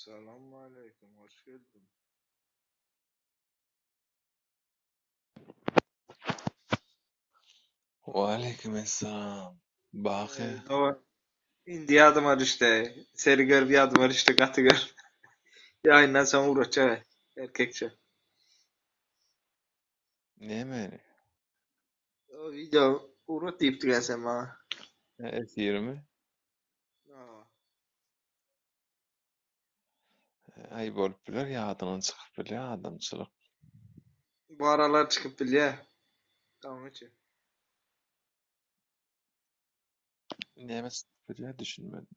Salamaleýkim, hoş geldiň. Waleýkimessalam. Baky. Ee, Indi ýadyma düşdi. Seni görüp ýadyma düşdi gaty görüp. Ýaýyndan soň ugratjak erkekçe. Nämeni? O wideo ugrat diýipdiň sen maňa. Efirimi? Aa. Aý bolup biler, ýadyňdan çykyp bilýär adamçylyk. Bu aralar çykyp bilýär. Onuň üçin. Näme çykyp bilýär düşünmedim.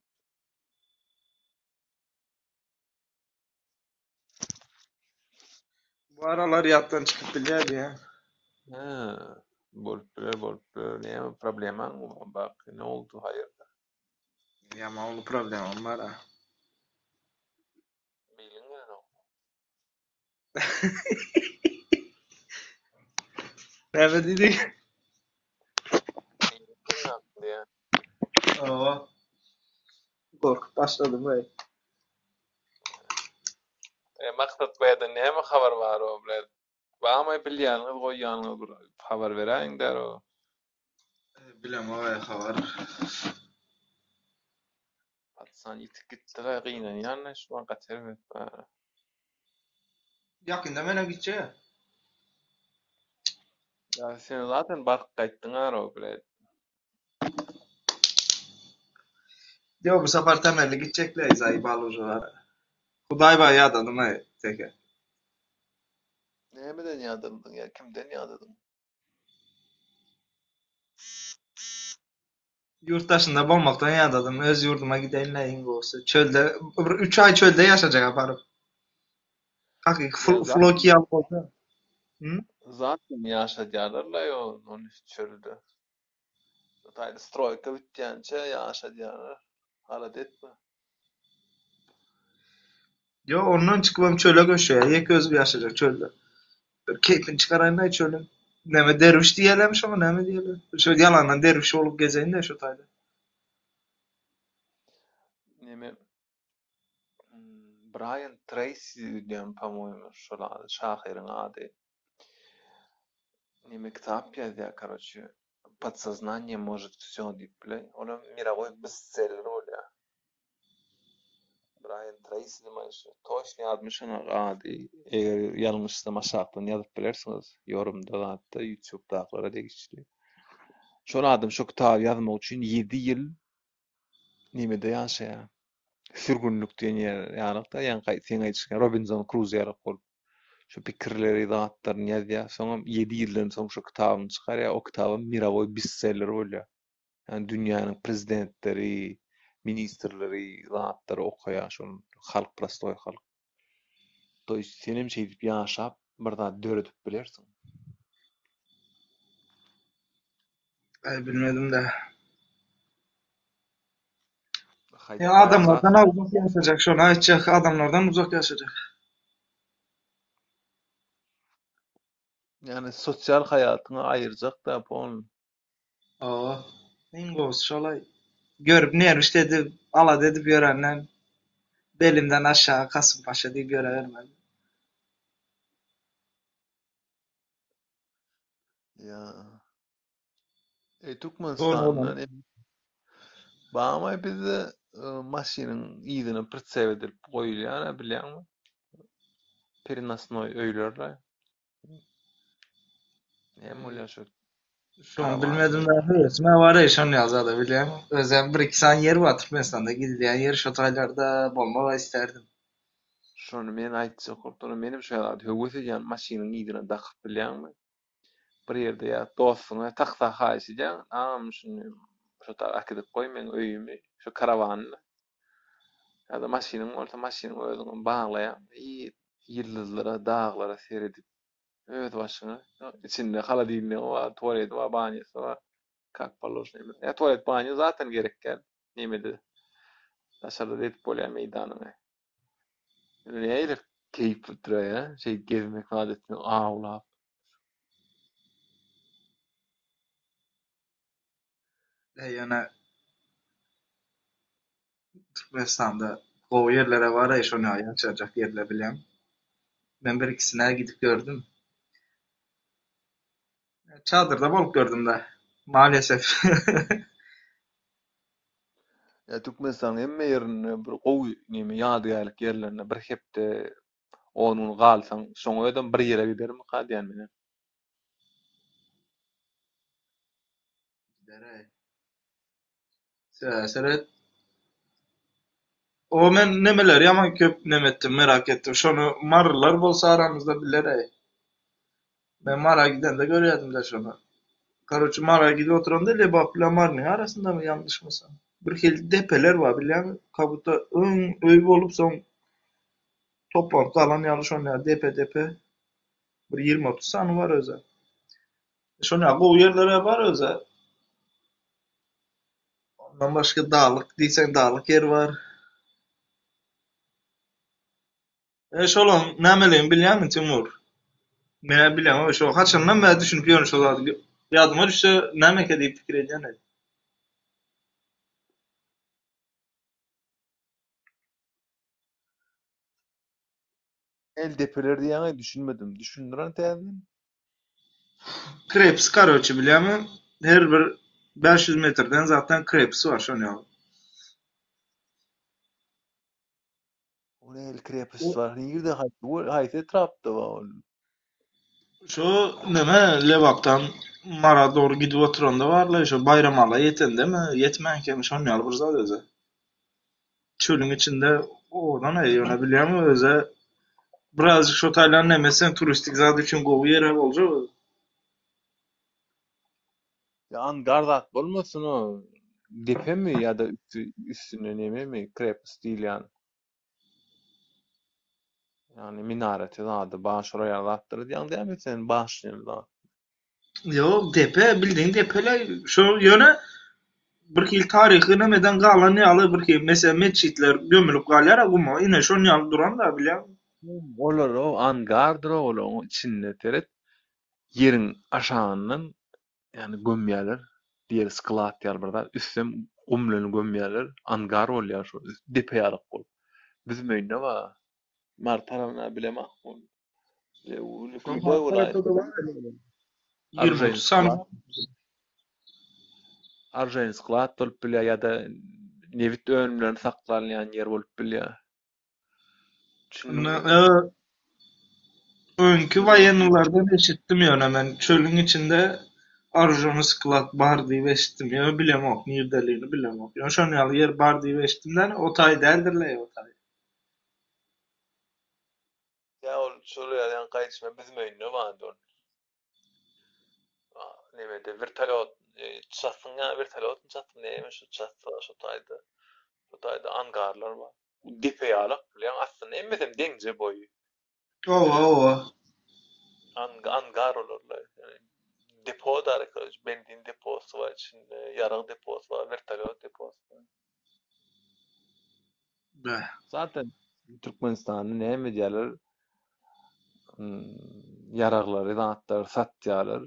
Bu aralar ýatdan çykyp bilýär diýýän. Hä, bolup biler, bolup biler. Näme problemaň Baky? Ne oldu, haýyrdyr? Ýaman uly problemam bar-a. Biliň gelenok. Näme diýdiň? Biliň gelenok diýýän. Hawa. Gorkup başladym weý. E, Maksat baýadan näme habar bar o bilen? Barmy bilýäniňiz, goýýanyňyz bir habar beräýiň däl o. Bilemok habar. Patsan ýitip gitdi-le, gynanýan-da şu wagt gaty erbet bar. Ýakynda menem gitjek. Ýa sen zaten baryp gaýtdyň ara bilen. Ýok, bu sapar temelli gitjekler zaýbal uje bar. Hudaý bar ýadadym aý teke. Nämeden ýadadyň ýa kimden ýadadyň? Ýurt daşynda bolmakdan ýadadym. Öz ýurduma gideýin-le iň gowusy. Çölde bir üç aý çölde ýaşajak baryp. Hakyky Ýa zat Floki ýaly bolsa. Hı? Zaten ýaşadýarlar-la ony çölde. Şu taýda stroýka bitýänçä ýaşadýarlar. Alada etme. Ýok, ondan çykybam çöle göçýär. Ýeke özüm ýaşajak çölde. Bir keýpini çykaraýyn-da çölüň. Näme derwiş diýýärlermi şoňa, näme diýýärler? Şo ýalandan derwiş bolup gezeýin-de şo taýda. Neme Braýan Treýsi diýen po-moýemu şol ady, şahyryň ady. Neme kitap ýazýar, karoçe, Podsoznание может всё diýip bile. Olam mirowoý bestseller bolýar. Braýan Treýsimi şu toçny ýadyma düşenok ady. Eger ýalňyşsam aşakdan ýazyp bilersiňiz ýorumda zatda ýutubdakylara degişli. Şol adam şo kitaby ýazmak üçin ýedi ýyl nemede ýaşaýar. Sürgünlik diýen ýer ýalykda, ýaňky seň aýdyşyň ýaly Robinzon Kruzo ýalyk bolup. Şu pikirleri, zatlaryny ýazýar. Soňam ýedi ýyldan soň şo kitabyny çykarýar. O kitabam mirowoý bestseller bolýar. Ýagny dünýäniň prezidentleri, ministrleri, zatlary okaýar şol halk prostoý halk. To ýest senem şeýdip ýaşap bir zat döredip bilersiň. Aý bilmedim-dä. Ýa adamlardan uzak ýaşajak, şony aýtjak, adamlardan uzak ýaşajak. Ýagny sosial haýatyňy aýyrjak-da polny. Hawa, iň gowusy şolaý. Görüp nerwişt edip, alada edip ýörenden, belimden aşagy Kasympaşa diýip ýöräbermeli. Ýa. Eý Türkmenistanda Bamy bizde maşynyň yzyna pritsep edilip goýulýar-a bilýäňmi? Perenosnoý öýler-le. Näme bolýar şu? Şony bilmedim da höwesim bar-eý şony ýazada bilýäňmi? Özem bir iki sany ýer bar Türkmenistanda gidilýän ýer şo taýlarda bolmagy isterdim. Şony men aýtjak bolup durun. Menem şo zady höwes edýän maşynyň yzyna dakyp bilýäňmi? Bir ýerde ýa dostuňa taksa haýyş edýäň, agam şuny şo taýa äkidip goý meň öýümi, şo karawanyny. Ýa-da maşynyň bolsa maşynyň özüňem baglaýaň i ýyldyzlara, daglara seredip öz başyňa. Içinde holodilnigi bar, tualeti bar, banýasy bar. Kak položno. Ýa tualet, banýa zaten gerek däl nemede. Daşarda-da edip bolýar meýdanyňy. Nähili keýp bitirýär, şeý gezmek zat etmek, awlap. Ýöne Türkmenistanda gowy ýerler-ä bar-aý şony ýaşajak ýerler bilýäň. Men bir ikisine gidip gördüm. Çadyrda bolup gördüm-dä. Maalesef. Ýa Türkmenistanyň hemme ýerinde bir gowy neme ýadygärlik ýerlerinde bir hepde on gün galsaň şoň özem bir ýere gidermika diýýän menem. Gideräý. Seret. O men nemeleri ýaman köp neme etdim, merak etdim. Şony marylar bolsa aramyzda bileräý. Men Mara gidende görýärdim-de şony. Karoçe Mara gidip oturanda Lebap bilen Marynyň arasyndamy ýalňyşmasam. Bir hili depeler bar bilýäňmi? Kabutda öň öý bolup soň toplanyp galan ýaly şon ýaly depe-depe. Bir 20-30 sany bar özä. Şon ýaly gowy ýerler-ä bar özä. Ondan başga daglyk diýseň daglyk ýer bar. E şolaň nämeligini bilýäňmi Timur? Men-ä bilemok şo haçandan bäri düşünip ýörün şo zady. Ýadyma düşse nämeke diýip pikir edýän. El depeler diýýäňä düşünmedim. Düşündir ony täzeden. Kreps karoçe bilýäňmi? Her bir 500 metrden zatdan kreps bar şon ýaly. O nähili krepost bar? Nirde haýsy haýsy etrapda bar ol? Şo neme Lebapdan Mara dogry gidip oturanda barlaý şo Baýramala ýetendemi, ýetmänkämi şon ýaly bir zat özi. Çölüň içinde owadan eý ýöne bilýäňmi özä birazjyk şo taýlan neme etseň turistik zat üçin gowy ýer-ä boljak özi. Ýa angar zat bolmasyn o depemi ýa-da üsti üstünde nememi krepost diýilýän. Ýagny minareti zady bar şolar ýaly zatlary diýýäň dämi sen başnýa zat. Ýok depe bildiň depele şo ýöne bir hili taryhy nemeden galan ýaly bir hili meselem metjitler gömülip galýar-a guma ine şon ýaly duran-da bilýäňmi. Olar o angardyr o olaryň içinde seret ýeriň aşagyndan ýagny gömýärler diýeli sklad ýaly bir zat üstem gum bilen gömýärler angar bolýar şo depe ýalyk bolup bizim öýünde bar Mary tarapyna bilemok lýuboý welaýatda Aržaýny sklad bolup bilýär ýa-da nebit önümlerini saklanýan ýer bolup bilýär. Düşündiňmi? Öňki waýennylardan eşitdim ýöne men çölüň içinde orujony sklad bar diýip eşitdim. Ýöne bilemok nirdeligini bilemok. Ýöne şon ýaly ýer bar diýip eşitdim däne o taý däldirle o taý. Ýa ol şol ýaly gaýdyşma bizim öýünde bardy ol. Nemede wertolýot çasyň ýa wertolýotmy çasyn näme şu çasy bar şo taýda. Şo taýda angarlar bar. Depe ýalak bilýäň aslynda hemmesem deňje boýy. Owa owa. Angar olarla. Depo dary benzin deposy bar içinde, ýarag deposy bar, wertolýot deposy bar. Beh. Zaten Türkmenistanda näme edýärler? Ýaraglary, zatlary satýarlar.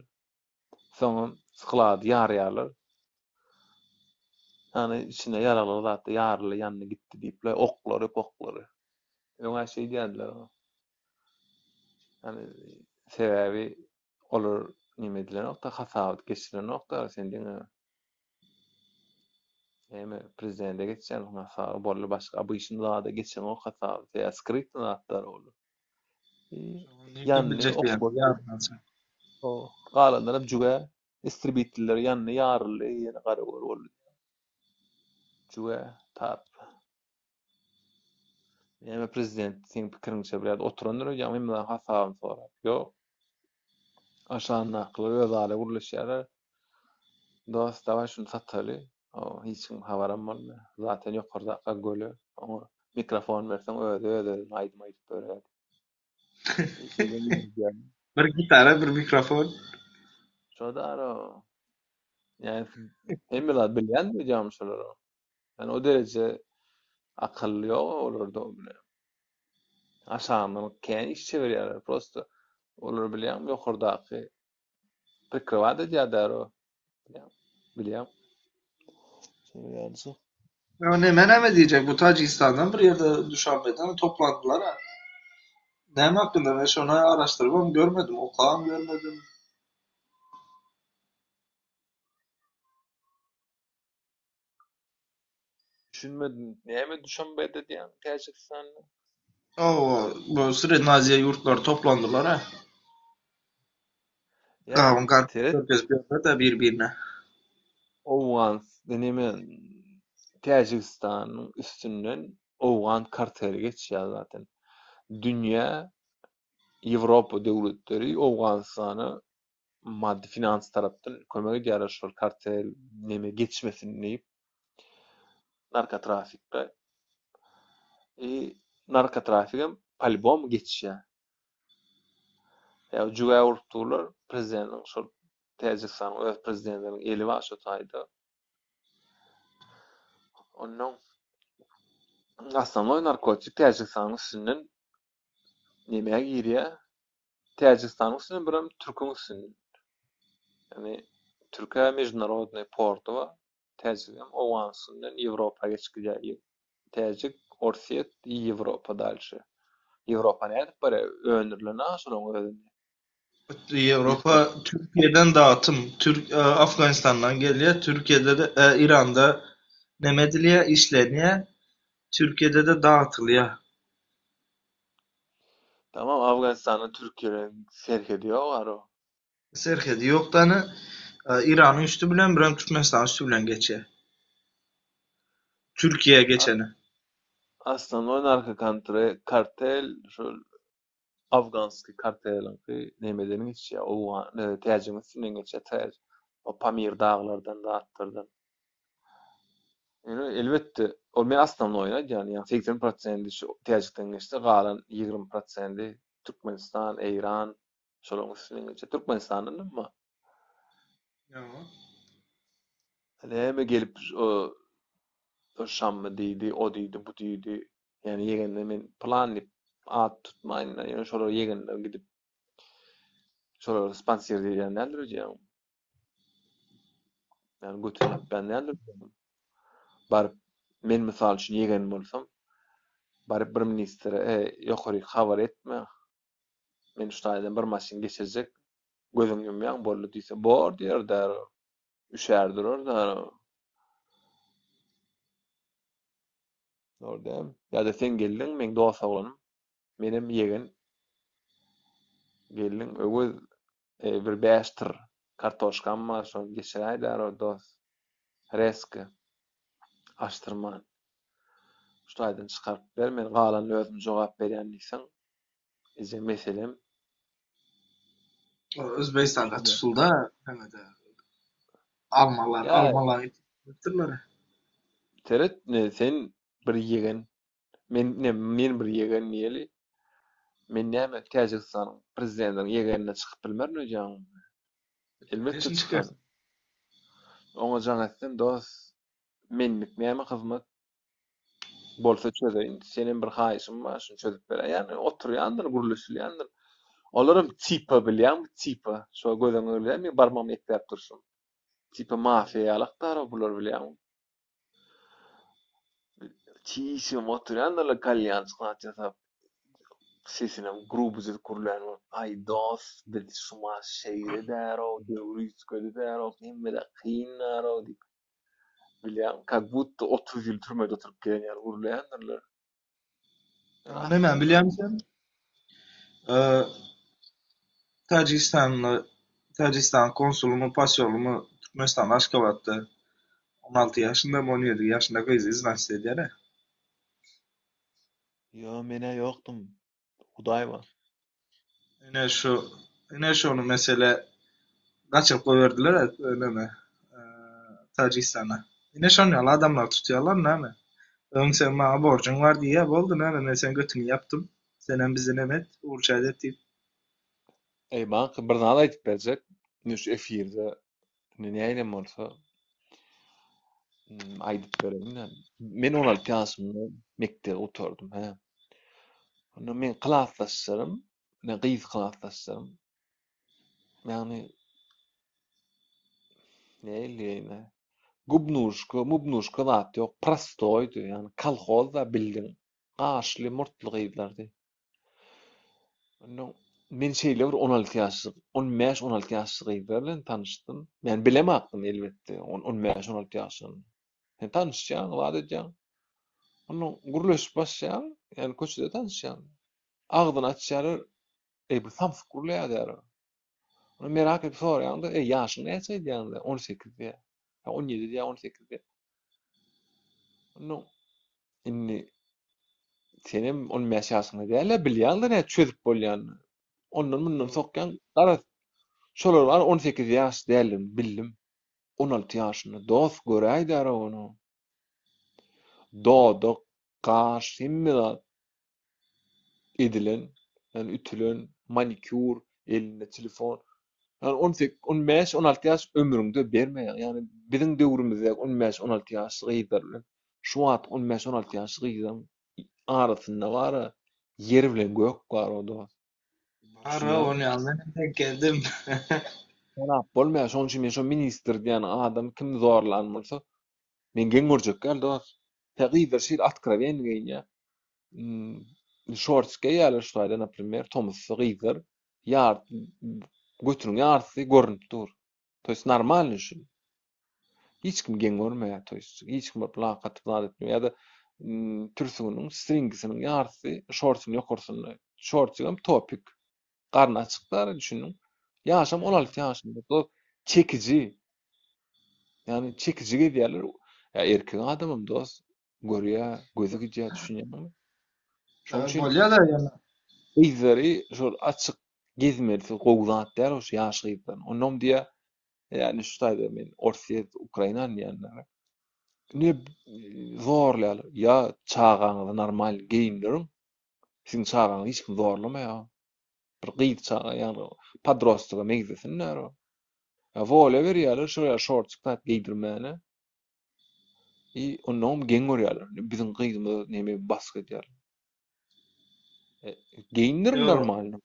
Soňam sklady ýarýarlar. Ýagny içinde ýaraglar zatlar ýaryldy, ýandy gitdi diýipler, oklary, poklary. Öň-ä şeýdýärdiler. Ýagny sebäbi olar neme edilenok-da, hasabat geçirilenok-da, sen diňe näme prezidente geçýän hasaby boldy, başga obyçny zada geçeňok hasaby, sebäbi skrytny zatlar ol. Ýandy O galanlaram jügä istrebitiller ýandy ýaryldy ýene garagör boldy. Jügä tap. Näme prezident seň pikiriňçe bir ýerde oturandyr öýdýäň men munuň hasabyny sorap. Ýok. Aşagyndakylar özara gürleşýärler. Dost dawaý şuny sataly. O hiç kim habaram bolmaýar. Zaten ýokardaka göle oňa mikrofon berseň özi öz-özüne aýdym aýdyp berer. Bir gitara, bir mikrofon. Şo-da Ýani hemme zat bilýän öýdýämi şolar. Ýani o dereje akyl ýok olarda o bilen. Aşagyndan kän iş çevirýärler. Prosta olar bilýäňmi ýokardaky prikrywać edýärler o. Bilýän. Şeýle Ýa näme näme diýjek bu Tajigistandan bir ýerde Duşanbeden toplandylar ha. Näme hakynda men şony araşdyrybam görmedim, okabam görmedim. Düşünmedim. Näme Duşanbede diýýäň Täjigistanda? Hawa, bu Srednýa Aziýa ýurtlary toplandylar ha. Ýa Gawun garpyz seret görkezip ýörler-de bir-birine. Owgan neme Täjigistanyň üstünden owgan karteli geçýär zaten. Dünýä Ýewropa döwletleri Owganystana maddy finans tarapdan kömek edýärler şol kartel neme geçmesin diýip narkotrafikde. I narkotrafikem polibom geçýär. Ýa jügä urup durlar prezidentiň şol Täjigistanyň öz prezidentiniň eli bar şo taýda. Onnoň osnownoý narkotik Täjigistanyň üstünden nemä girýär. Täjigistanyň üstünden birem türküň üstünden. Ýagny türke mejdunarodnyý porty bar. Täjigem Owgan üstünden Ýewropa geçip gidýär. Täjik, Orsýet i Ýewropa dalşe. Ýewropa nädip barýar? Öndürilen-ä şolaryň özünde. Ýewropa Türkiýeden dagtym. Türk Afganistandan gelýär. Türkiýede-de Eýranda neme edilýär, işlenýär. Türkiýede-de dagtylýar. Tamam Afganistanyň Türkiýe bilen serhedi ýok aro. Serhedi ýok dany Eýranyň üsti bilen birem Türkmenistanyň üsti bilen geçýär. Türkiýä geçeni. Osnovnoý narkokontre kartel şol afganskiý karteliňki nemeden geçýär owgan täjigiň üstünden geçýär täj o Pamir daglardan zatlardan. Ýöne elbetde ol men osnovnoýyny aýdýan ýagny 80 prosendi şu täjikden geçse galan 20 prosendi Türkmenistan, Eýran şolaryň üstünden geçýär. Türkmenistandan hem bar. Ýa. Näme gelip o Şammy diýdi, o diýdi, bu diýdi. Ýani ýegende men plan diýip at tutmaýyn, ýöne şolar ýegenler gidip şolar sponsor edýän däldir öýdýän. Ýani götüni ýapýan däldir öýdýän. Baryp men mysal üçin ýegen bolsam, baryp bir ministre e, ýokaryk habar etme. Men şu taýdan bir maşyn geçirjek, gözüňi ýumýaň boldy diýse, bor diýer däro. Üşär durar däro. Dogry däl. Ýa-da sen geldiň, meň dost oglanym. Menem ýegen geldiň Öwez bir 5 tyr kartoşkam bar şony geçiräýdäro dos. Reska. Açdyrman. Şu taýdan çykaryp ber men galanyny özüm jogap berýän diýseň eje meselem. Özbegistan gaty usulda hemede almalar almalar ýetipdirler. Seret ne sen bir ýegen men ne men bir ýegen diýeli. Men näme Täjigistanyň prezidentiniň ýegenine çykyp bilmerin öýdýäňmi? Elbetde çykaryn. Oňa jaň etsem dos menlik näme hyzmat bolsa çözeýin. Senem bir haýyşym bar, şuny çözüp beräý. Ýagny oturýandyr, gürleşilýändir. Olaram tipa bilýäňmi, tipa. Şo göz öňüňe gelýärmi meň barmagymy epläp durşum. Tipa mafiýa ýalakdar-ow bular bilýäňmi. Çişim oturýandyr-la kalýançyk zat ýasap. Sesinem grubyjyk gürlän bolup, Aý dos, biz şuma şeýle därow, döwür üýtgedi därow, hemmede kyn därow diýip. Bilýäňmi, kak budto 30 ýyl türmede oturyp gelen ýaly gürleýändirler. Näme bilýäňmi sen? Täjigistanda Täjigistan konsulymy, posýolymy Türkmenistanda Aşgabatda 16 ýaşyndamy, 17 ýaşynda gyzy iznasiliýa edýär-ä. Ýo, men-ä ýokdum. Hudaý bar. Ine şu, ine şony mesele gaçyryp goýberdiler neme, Täjigistana. Ine şon ýaly adamlary tutýarlar näme. Öň sen maňa borjuň bar diýýär, boldy näme men seň götüňi ýapdym. Senem bizi neme et, urçaýt et diýip. Eý baňky bir zat aýdyp berjek. Indi şu efirde indi nähilem bolsa aýdyp bereýin-dä. Men 16 ýaşymda mekdebi gutardym, hä. Onda meň klasdaşlarym, ine gyz klasdaşlarym, ýagny nähili diýeýin-ä, gubnuşka, mubnuşka zat ýok, prostoýdy, ýagny kolhoz-da bildiň, gaşly, murtly gyzlardy. Onda men şeýle bir 16 ýaşly, 15-16 ýaşly gyzlar bilen tanyşdym. Men bilemakdym elbetde, 15-16 ýaşlarynda. Sen tanyşýaň, zat edýäň. Onda gürleşip başlaýaň, ýagny köçede tanyşýaň. Agzyny açýarlar, eý bu samsyk gürleýär diýýärler. Onda merak edip soraýaň-da, eý ýaşyň näçe diýýäň-de, 18 diýýär. Ýa 17 diýýär, 18 diýýär. Onda indi senem 15 ýaşyňda däl-de, bilýäň-de näçe çözüp bolýanyny. Ondan mundan sokýaň, garaz, şolar bar 18 ýaş däldigini bildim. 16 ýaşynda dost göräýdär-ow ony. Dodak, gaş, hemme zat edilen, ýagny ütülen, manikýur, elinde telefon. Ýagny 18, 15, 16 ýaş ömrüňde bermeýär. Ýagny biziň döwrümizdäki 15, 16 ýaşly gyzlar bilen şu wagt 15, 16 ýaşly gyzlaryň arasynda bar-a ýer bilen gök bar-ow dost. Bar-a, ony ýaly menem denk geldim. Tanap bolmaýar. Şonuň üçin men şo ministr diýen adam kim zorlan bolsa, men geň görjek däl dost. Tä gyzlar şeýle otkrowenny geýinýär. Şorts geýýärler şu taýda, naprimer, tomusda gyzlar ýar götüniň ýarysy görünip dur. To ýest normalny şu. Hiç kim geň görmeýär, to ýest hiç kim bir lak atyp zat etmeýär ýa-da türsüginiň stringisiniň ýarysy şortuň ýokarsynda. Şortygam topik. Garny açyk dara düşündiň. Ýaşam 16 ýaşynda. Dost çekiji. Ýagny çekiji gezýärler. Ýa erkek adamam dost görýär, gözi gidýär düşünýäňmi? Şonuň üçin Bolýar-da ýöne. Gyzlary şol açyk gezmelisi gowy zat däl o şu ýaş gyzlaryň. Onam diýýär, ýagny şu taýda men Orsýet, Ukrainany diýýänler. Ne zorlaýarlar. Ýa çagaňyzy normal geýindiriň. Siziň çagaňyzy hiç kim zorlamaýar. Bir gyz çaga ýagny podrostoga meňzesin däl o. Ýa wolýa berýärler şol ýaly şorçuk zat geýdirmäne. I onnoňam geň görýärler. Biziň gyzymyza neme basgy edýärler. E, geýindirin Ýok. normalny.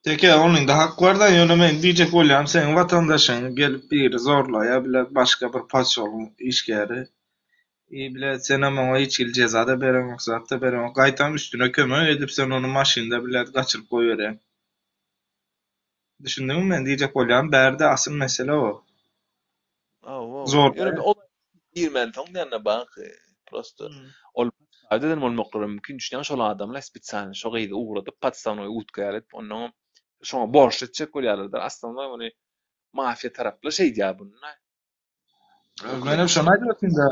Teke onuňda hak barda ýöne men diýjek bolýanym seň watandaşyňy gelip biri zorlaýa bile başga bir posýolyň işgäri i bile senem oňa hiç hili jezada bereňok zatda bereňok gaýtam üstüne kömek edip sen ony maşynda bile gaçyryp goýberýäň. Düşündiňmi men diýjek bolýanym bärde asyl mesele o. Hawa. Zorlaýa. Ýöne ol girmänsoň diýende baky prosto ol. Podstaw eden bolmaklary mümkin düşünýäňmi şol adamlar spesialny şo gyzy ugradyp podstawnoý utka ýaly edip onnoňam şoňa borçly etjek bolýarlar-da aslynda muny mafiýa taraplar şeýdýär buny. Menem şony aýdyp otyryn-da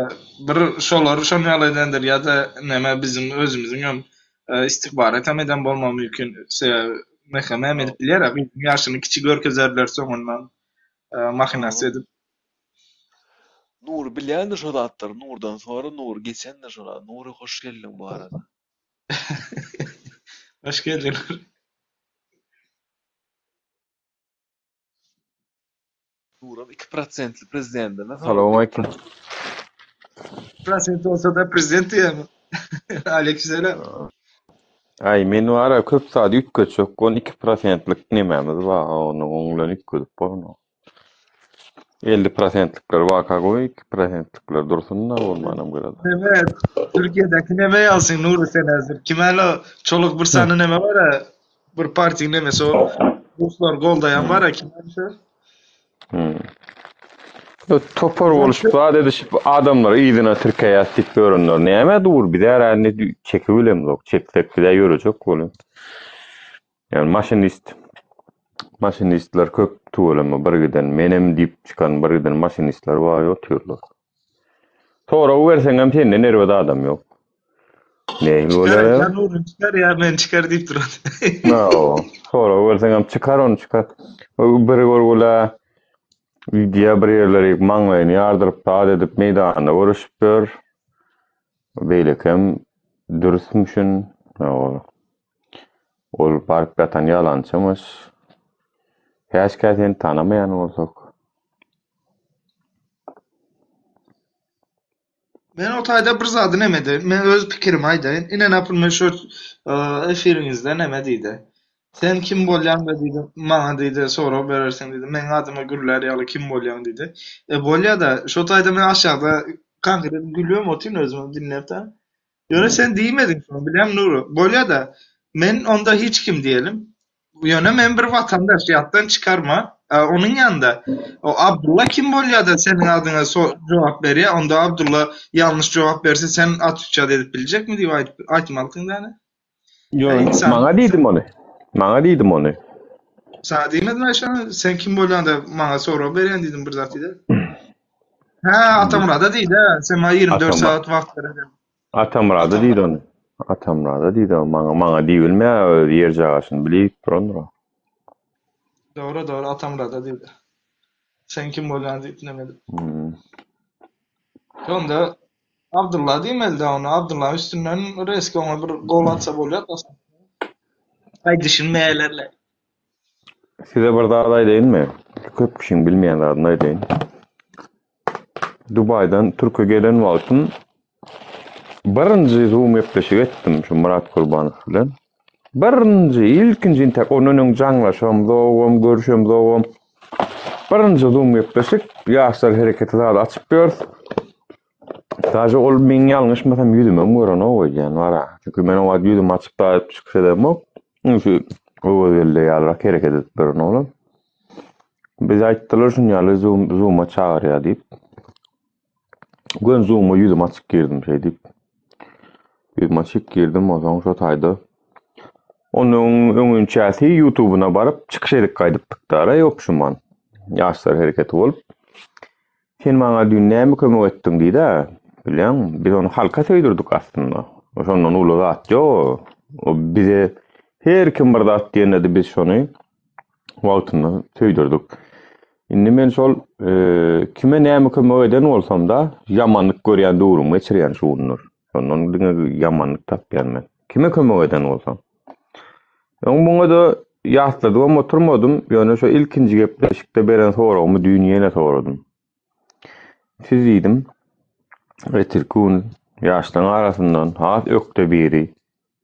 bir şolar şony ýaly edendir ýa-da neme biziň özümiziňem istihbaratam eden bolmagy mümkin sebäbi MHM hem edip bilýär-ä gyzyň ýaşyny kiçi görkezerler soňundan mahinasiýa edip. Nury bilýändir şo zatlary Nurdan sora Nury geçendir şo zat Nury hoş geldiň bu arada. Hoş geldiň Nury. Nuram 2 prosentli prezidentine Salowmaleýkim. Prosent bolsa-da prezident diýýärmi? Aleýkimselam. Aý men wara köp zady üýtgetjek on iki prosentlik nemämiz bar ony oň bilen üýtgedip bolanok. 50 prosentlikler waka goý, 2 prosentlikler dursun-da bolmanam gyrada. Neme, Türkiýedäki neme ýalsyň Nury sen häzir? Kim halo çoluk bir sany neme bar-a? Bir partiň nemesi o ruslar goldaýan bar-a kim şo? Hmm. Topar boluşup zat edişip adamlary yzyna tirkeýäs diýip ýörenler näme dur biz indi çekip bilemzok çeksek bize ýörejek bolýar. Ýani maşinist maşinistler köp tüweleme bir giden menem diýip çykan bir giden maşinistler bar otyrlar. Sorag berseňem senden erbet adam ýok. Nähili bolýar? Çykar, ýa çykar ýa men çykar diýip duran. No, sorag berseňem çykar ony çykar. Bir görgüle diýä bir ýerleri maňlaýyny ýardyryp zat edip meýdanda görüşip ýör. Beýlekem dürüsmüşin. Ol baryp ýatan ýalançymyş. Käşgä seni tanamaýan bolsak. Men o taýda bir zady neme edeýin. Men öz pikirimi aýdaýyn. Ine naprimýer şu efiriňizde neme diýdi. Sen kim bolýaň da diýdi, maňa diýdi, sorag berersiň diýdi. Meň adyma gürlär ýaly kim bolýaň diýdi. E bolýa-da, şo taýda men aşakda konkret gülübem otyryn özümem diňläp-de. Ýöne sen diýmediň şony, bilýäňmi Nury? Bolýa-da, men onda hiç kim diýelim. Ýöne men bir watandaş, ýatdan çykarma. Onuň ýanynda o Abdulla kim bolýa-da seniň adyňa so jogap berýä, onda Abdulla ýalňyş jogap berse sen otwiçat edip biljekmi diýip aýdyp aýtmalysyň däne. Ýok, maňa diýdim ony. Maňa diýdim ony. Saňa diýmedim aý şony, sen kim bolýaň-da maňa sorag berýäň diýdim bir zat diýdi. Hä, Atamyrada diýdi, sen maňa 24 sagat wagt bererem. Atamyrada diýdi ony. Atamyrada diýdi, maňa maňa diýilme, öz ýerjagaşyny bilip durandyr o. Dogry, dogry, Atamyrada diýdi. Sen kim bolýaň diýip neme edip. Hmm. Onda Abdylla diýmeli-dä ony. Abdyllaň üstünden reski oňa bir gol atsa bolýar da. Aý düşünmeýärler-le. Size bir zat aýdaýynmy? Köp kişiň bilmeýän zadyny aýdaýyn. Dubaýdan Türkiýe gelen wagtym birinji Zoom gepleşik etdim şu Myrat Gurbanow bilen. Birinji, ilkinji intäk ondan öň jaňlaşamzogam, görüşemzogam. Birinji Zoom gepleşik Ýaşlar hereketi zady açyp ýörüs. Daže ol meň ýalňyşmasam ýüzümem görenok öýdýän wara. Çünki men o wagt ýüzümi açyp da çykyş edemok. Şu Öwezgeldi ýalyrak hereket edip ýören oglan. Bize aýtdylar şuny ýaly zoom zooma çagyrýar diýip. Gön zooma ýüzüm açyk girdim şeý diýip. Ýüzüm açyk girdim onsoň şo taýda. Onuň öňünçäsi ýutubuna baryp çykyş edip gaýdypdyk dara ýokşuman. Ýaşlar hereketi bolup. Sen maňa düýn näme kömek etdiň diýdi-ä. Bilýäňmi, biz ony halka söýdürdik aslynda. Şondan uly zat ýok. O bize her kim bir zat diýende-de biz şony wagtynda söýdürdik. Indi men şol e, kime näme kömek eden bolsam-da, ýamanlyk görýän döwrümi geçirýän şu günler. Şondan diňe ýamanlyk tapýan men. Kime kömek eden bolsam. Öň muňa-da ýatladybam oturmadym, ýöne şo ilkinji gepleşikde beren soragymy düýn ýene soradym. Siz diýdim, ertirki gün ýaşlaryň arasyndan has ökde biri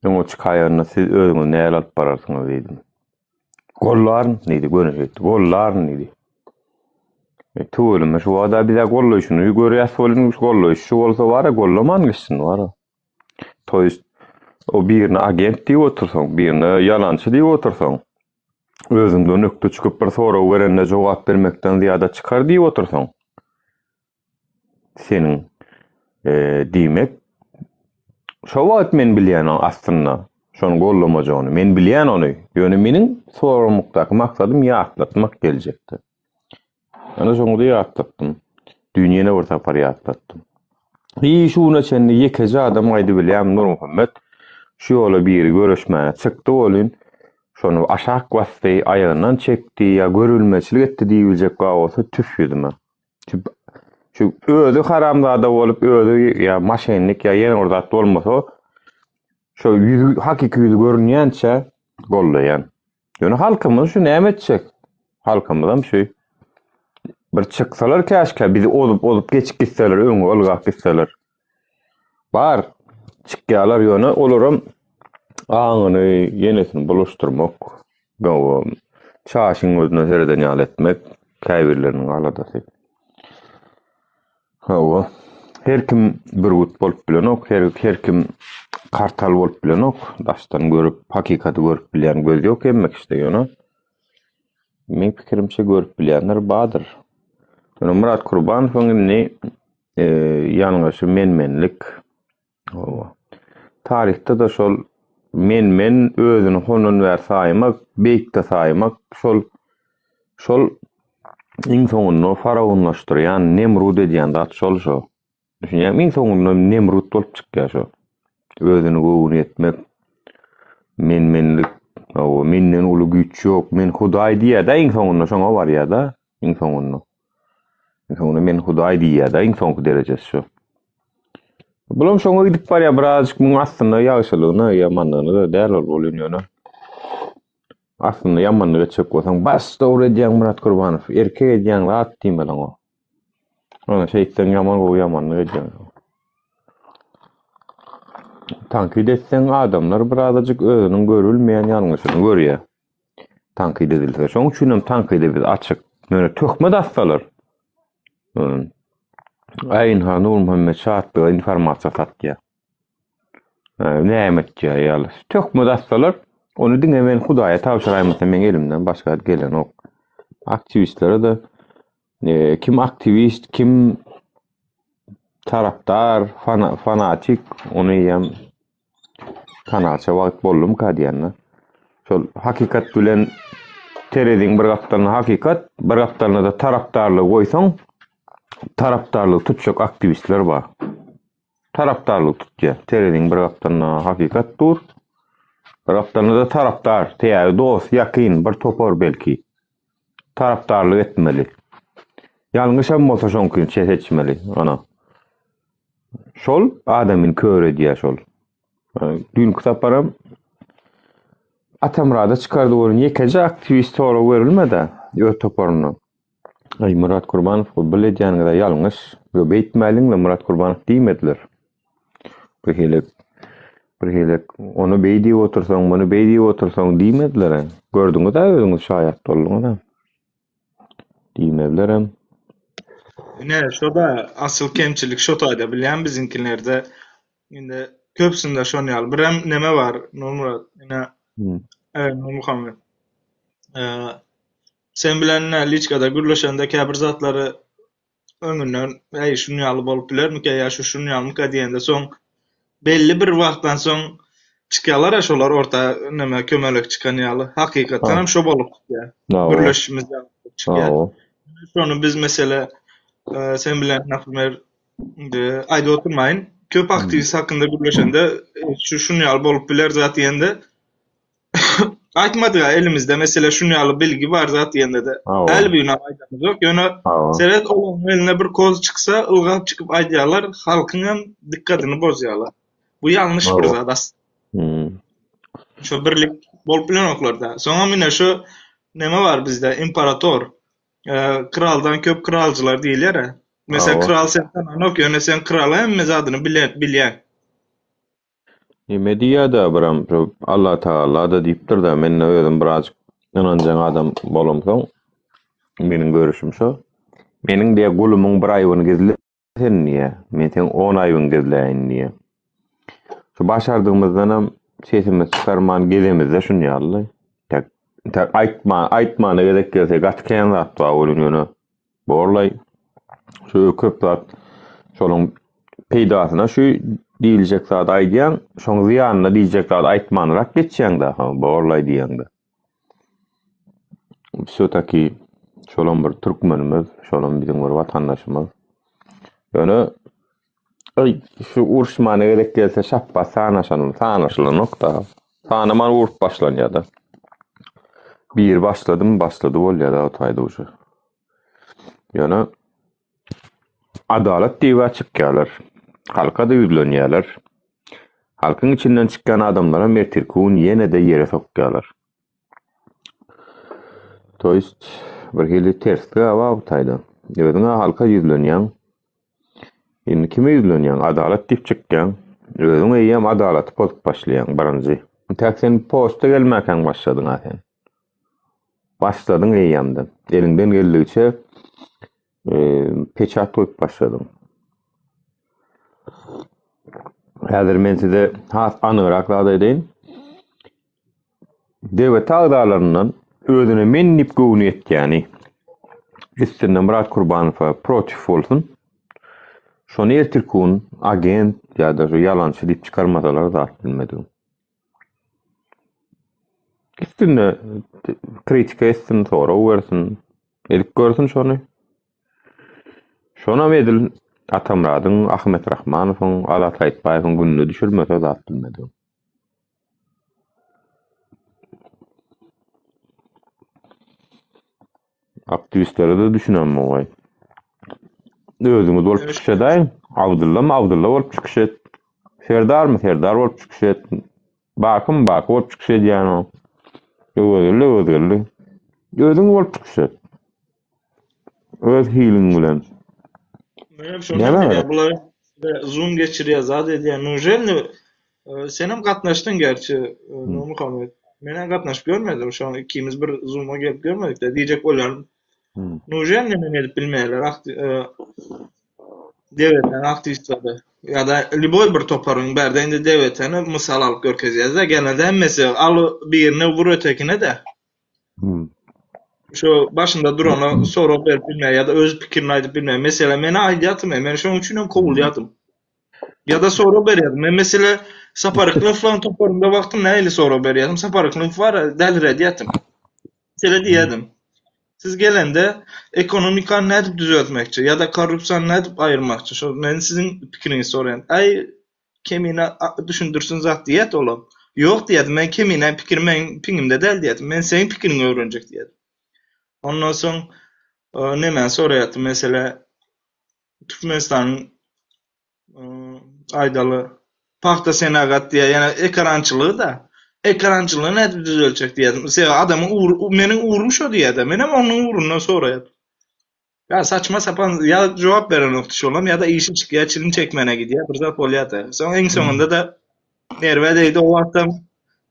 öňe çykaýanda siz özüňizi nähili alyp bararsyňyz diýdim. Gollaryn diýdi, göni şeýtdi. Gollaryn diýdi. E, tüweleme şu wada bize gollaýşyny görýäs welin, gollaýşy şu bolsa bar-a, gollaman gitsin bar-a. To ýest o birine agent diýip otursaň, birine ýalançy diýip otursaň, özüňden ökde çykyp bir sorag berende jogap bermekden zyýada çykar diýip otursaň, seniň e, diýmek. Şo wagt men bilýän aslynda şony gollamajagyny. Men bilýän ony. Ýöne meniň soramakdaky maksadym ýatlatmak geljekde. Ana şoňa-da ýatlatdym. Düýn ýene bir sapar ýatlatdym. Hiý şu güne çenli ýekeje adam aýdybilýärmi Nurmuhammet şu ýola biri göreşmäne çykdy welin şony aşak basdy, aýagyndan çekdi ýa görülmeçilik etdi diýibiljek bar bolsa tüf ýüzüme. Şu özi haramzada bolup özi ýa maşennik ýa ýene bir zat bolmasa şo ýüzi hakyky ýüzi görünýänçä gollaýan. Ýöne halkymyz şu näme etjek? Halkymyzam şu bir çyksalar käşkä bizi ozup ozup geçip gitseler öňe ylgap gitseler. Bar çykýarlar ýöne olaram aňyny ýenesini bulaşdyrmak, çaşyň gözüne sereden ýaly etmek käbirleriniň aladasy. Hawa, her kim bürgüt bolup bilenok, her her kim kartal bolup bilenok, daşdan görüp, hakykaty görüp bilýän göz ýok hemme kişide ýöne meň pikirimçe görüp bilýänler bardyr. Ýöne Myrat Kurbanowyň indi ýalňyşy men-menlik. Hawa. Taryhda-da şol men-men özüni hondan bäri saýmak, beýikde saýmak şol şol iň soňunda faraonlaşdyrýan, Nemrut edýän zat şol şo. Düşünýäňmi? Iň soňunda Nemrut bolup çykýar şo. Özüni göwün etmek, men-menlik, hawa, menden uly güýç ýok, men Hudaý diýýär-de iň soňunda şoňa barýar-da, iň soňunda. Iň soňunda men Hudaý diýýär-de, iň soňky derejesi şo. Bulam şoňa gidip barýar birazajyk muň aslynda ýagşylygyna, ýamanlygyna-da däl ol bolýan ýöne. Aslynda ýamanlyk etjek bolsaň baş dogry edýäň Myrat Gurbanow, erkek edýäň zat diýmeli oňa. Ýöne şeýtseň ýaman gowy ýamanlyk edýäň. Tankyt etseň adamlar birazajyk özüniň görülmeýän ýalňyşyny görýär. Tankyt edilse. Şoň üçin hem tankyda biz açyk. Ýöne töhmet atsalar. Aý ynha Nurmuhammet Şatlyga informasiýa satýar. Näme etýär ýaly. Töhmet atsalar, ony diňe men Hudaýa tabşyraýmasam meň elimden başga gelenok. Aktiwistlere-de kim aktiwist, kim tarapdar, fanatik, ony eýýäm Tanaça wagt boldumyka diýende. Şol hakykat bilen tereziň bir gapdalyna hakykat, bir gapdalyna-da tarapdarlygy goýsaň, tarapdarlygy tutjak aktiwistler bar. Tarapdarlygy tutýar. Tereziň bir gapdalynda hakykat dur. Bir gapdalynda-da tarapdar, sebäbi dost, ýakyn, bir topar belki. Tarapdarlyk etmeli. Ýalňyşam bolsa şoňkyny seçmeli. Ana. Şol adamyny kör edýär şol. Düýnki saparam Atamyrada çykardy welin ýekeje aktiwist sorag berilmedi öz toparyndan. Aý Myrat Kurbanow bu bil edýäniňiz-ä ýalňyş. Ýok beýtmäliň-le Myrat Kurbanow diýmediler. Bir hili bir hili ony beý diýip otursaň, muny beý diýip otursaň diýmediler. Gördüňiz-ä özüňiz şaýat bolduňyz-a. Diýmezlerem. Ine şo-da asyl kemçilik şo taýda bilýän biziňkilerde indi köpüsinde şon ýaly birem neme bar Nurmyrat ine Nurmuhammet sen bilen ine liçkada gürleşende käbir zatlary öňünden äý şun ýaly bolup bilermikä ýa şu şun ýalymyka diýende soň belli bir wagtdan soň çykýalara şolar orta neme kömelek çykan ýaly hakykatdan hem şo bolup çykýar gürleşişimiz ýaly bolup çykýar şony biz mesele sen bilen naprimer indi aýdyp oturmaýyn köp aktiwist hakynda gürleşende şu şun ýaly bolup biler zat diýende Aýtmadyk-a elimizde mesele şun ýaly bilgi bar zat diýende-de. Hälbigini aýdamyzok. Ýöne seret olaryň eline bir koz çyksa ylgap çykyp aýdýarlar, halkyň hem dykgadyny bozýarlar. Bu ýalňyş bir zat aslynda. Şo birlik bolup bilenoklar-da. Soňam ine şu neme bar bizde imperator. Kraldan köp kralcylar diýilýär-ä. Meselem kral sen tananok, ýöne sen krala hemme zadyny bilýäň. Neme diýýär-dä biram şu Allatagala-da diýipdir-dä, men-de özüm birazjyk ynanjaň adam bolamsoň, meniň görüşim şo. Meniň diýýär gulumyň bir aýbyny gizle sen diýýär, men seň on aýbyňy gizläýin diýýär. Şu başardygymyzdanam sesimizi çykarman gezemizde şun ýaly. Tek tek aýtma, aýtmana gezek gelse gaty kän zat bar welin ýöne Borlaý. Şu köp zat şonuň peýdasyna şu. diýiljek zady aýdýaň, şoň zyýanyna diýjek zady aýtmanrak geçýäň-dä, ha, borlaý diýeňde. Wsýo-taki şolam bir türkmenimiz, şolam biziň bir watandaşymyz. Ýöne Aý, şu uruşmana gezek gelse şapba sanaşan, sanaşylanok-da. Sanaman urup başlanýar-da. Biri başladymy, başlady bolýar-da o taýda uje. Ýöne adalat diýip-ä çykýarlar. Halka-da ýüzlenýärler. Halkyň içinden çykýan adamlaram ertirki gün ýene-de ýere sokýarlar. To ýest, bir hili terslik-ä bar bu taýda. Özüň-ä halka ýüzlenýäň. Indi kime ýüzlenýäň? Adalat diýip çykýaň. Özüň eýýäm adalaty pozup başlaýaň birinji. Intäk sen posta gelmäkäň başladyň-a sen. Başladyň eýýämden. Eliňden geldigiçe peçat goýup başladyň. Häzir men size has anygrak zat aýdaýyn. DWT agzalaryndan özüne men diýip göwni ýetýäni üstünde Myrat Kurbanowa protiv bolsun. Şony ertirki gün agent ýa-da şu ýalançy diýip çykarmasalar zat bilmedim. Üstünde kritika etsin, sorag bersin, edip görsün şony. Şonam edil Atamyradyň, Ahmet Rahmanowyň, Azat Haýytbaýewiň gününe düşürmese zat bilmedim. Aktiwistlere-de düşünemok-aý. Özüňiz bolup çykyş edäýiň. Abdyllamy, Abdylla bolup çykyş et. Serdarmy, Serdar bolup çykyş et. Bakymy, Baky bolup çykyş edýän o. Öwezgeldi, Öwezgeldi. Özüň bolup çykyş et. Öz hiliň bilen. Menem şony diýýän, bular zoom geçirýär, zat edýär. Nuželni senem gatnaşdyň gerçi, Nurmuhammet. Menem gatnaşyp görmedim, şoň ikimiz bir zooma gelip görmedik-de, diýjek bolýarym. Nuželni men edip bilmeýärler, DWT-niň aktiwistleri ýa-da lýuboý bir toparyň bärde indi DWT-ni mysal alyp görkezýäs-de, genelde hemmesi al birine wur ötekine-de. Şu başynda durana sorag berip bilmeýär ýa-da öz pikirini aýdyp bilmeýär. Meselem, men aýdýardym, men şonuň üçin hem kowulýardym. Ýa-da sorag berýärdim. Men mesele Sapar Yklymowlaryň toparynda wagtym nähili sorag berýärdim. Sapar Yklymow bar, däliredýärdim. Mesele diýýärdim. Siz gelende ekonomikany nädip düzeltmekçi ýa-da korrupsiýany nädip aýyrmakçy? Şo men siziň pikiriňizi soraýan. Aý, Kemine düşündirsin zat diýýärdi olam. Ýok diýýärdi, men Keminäň pikiri meň piňimde däl diýýärdi. Men seň pikiriňi öwrenjek diýýärdi. Ondan soň nemäni soraýardy, mesele Türkmenistanyň aýdaly pagta senagat diýýär, ýöne ekarançylygy-da. Ekarançylygy nädip düzeljek diýýärdim. Sebäbi adamyň ugry, meniň ugrym şo diýýärdi. Menem onuň ugrundan soraýardym. Ýa saçma sapan ýa jogap berenokdy şolam ýa-da işi çykýar çilim çekmäne gidýär bir zat bolýardy. Soň iň soňunda-da nerwä degdi o wagtam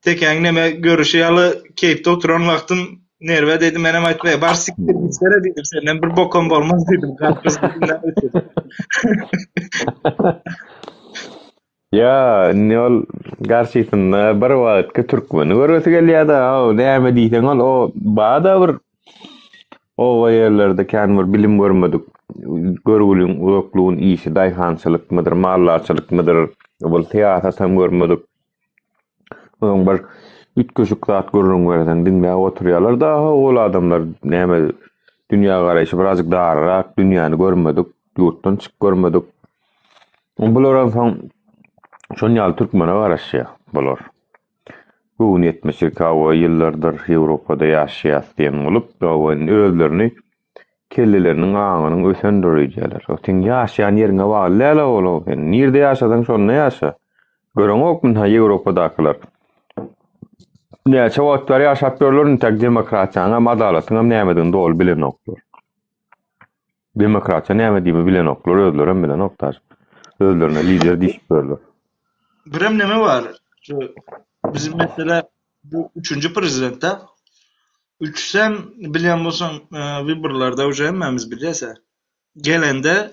tekäň neme görüşi ýaly keýpde oturan wagtym nerwä degdi menem aýtdym eý bar sikdir gitsene diýdim senden bir bokam bolmaz diýdim. Ýa indi ol garşysynda bir wagtky türkmeni göresi gelýär-de, haw, näme diýseň ol o bada bir oba ýerlerde kän bir bilim görmedik, görgüliň uzaklygyň işi daýhançylykmydyr, maldarçylykmydyr, ol syýasatam görmedik. Onuň bir üýtgeşik zat gürrüň berseň diňläp oturýarlar-da, ol adamlar näme dünýägaraýşy birazjyk darrak, dünýäni görmedik, ýurtdan çykyp görmedik. Bular onsoň şon ýaly türkmene garaşýar bular. Göwni ýetmeşik hawa ýyllardyr Ýewropada ýaşaýas diýen bolup, hawa indi özlerini kelleleriniň aňynyň ösendir öýdýärler. O seň ýaşaýan ýeriňe bagly däl-ä ol, sen nirde ýaşasaň şonda ýaşa. Göreňokmy ynha Ýewropadakylar. Näçe wagt bäri ýaşap ýörler, intäk demokratiýanyňam, adalatyňam nämedigini doly bilenoklar. Demokratiýa näme diýimi bilenoklar, özlerem bilenok daş. Özlerine lider diýişip ýörler. Birem neme bar, şu bizim mesele bu üçünji prezident-de. Üçüsem bilýän bolsaň, wyborlarda uje hemmämiz bilýäs-ä. Gelende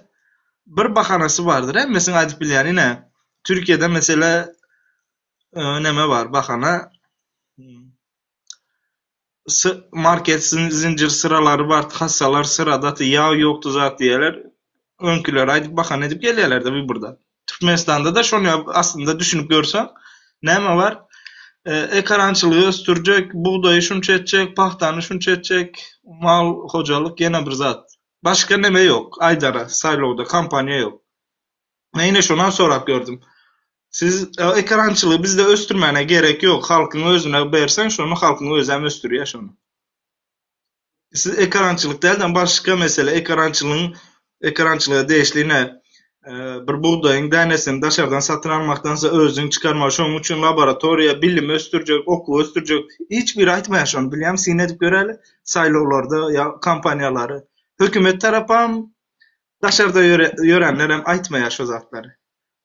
bir bahanasy bardyr, hemmesiniň aýdyp bilýäni ine, Türkiýede mesele neme bar, bahana market zinjir syralary bar, kassalar syradaty, ýag ýokdy zat diýýärler. Öňküleri aýdyp bahana edip gelýärler-de wyborda. Türkmenistanda-da şony aslynda düşünip görseň, näme bar? Ekarançylygy ösdürjek, bugdaýy şunça etjek, pagtany şunça etjek, mal hojalyk ýene bir zat. Başga neme ýok, aýdara saýlawda kampaniýa ýok. Men ine şonam sorap gördüm. Siz ekarançylygy bizde ösdürmäne gerek ýok, halkyň özüne berseň şony halkyň özem ösdürýär şony. Siz ekarançylyk dälde başga mesele ekarançylygyň ekarançylyga degişli ine bir bugdaýyň dänesini daşardan satyn almakdansa özüň çykarmaly şonuň üçin laboratoriýa bilim ösdürjek okuw ösdürjek hiç biri aýtmaýar şony bilýämi syn edip göräli saýlawlarda ýa kampaniýalary hökümet tarapam daşarda ýörenlerem aýtmaýar şo zatlary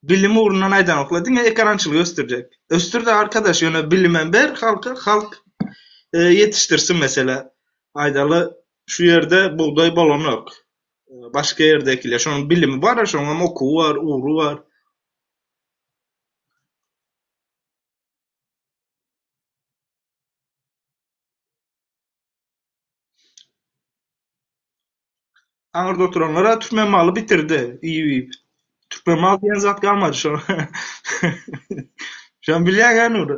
bilim ugrundan aýdanoklar diňe ekarançylygy ösdürjek ösdürde arkadaş ýöne bilimem ber halka halk ýetişdirsin mesele aýdaly şu ýerde bugdaý bolanok başga ýerde ekilýär şonuň bilimi bar şonuňam okuwy bar ugry bar. Aňyrda oturanlar-a türkmen maly bitirdi, iýip-iýip. Türkmen maly diýen zat galmady şo. Şony bilýäň-ä Nury?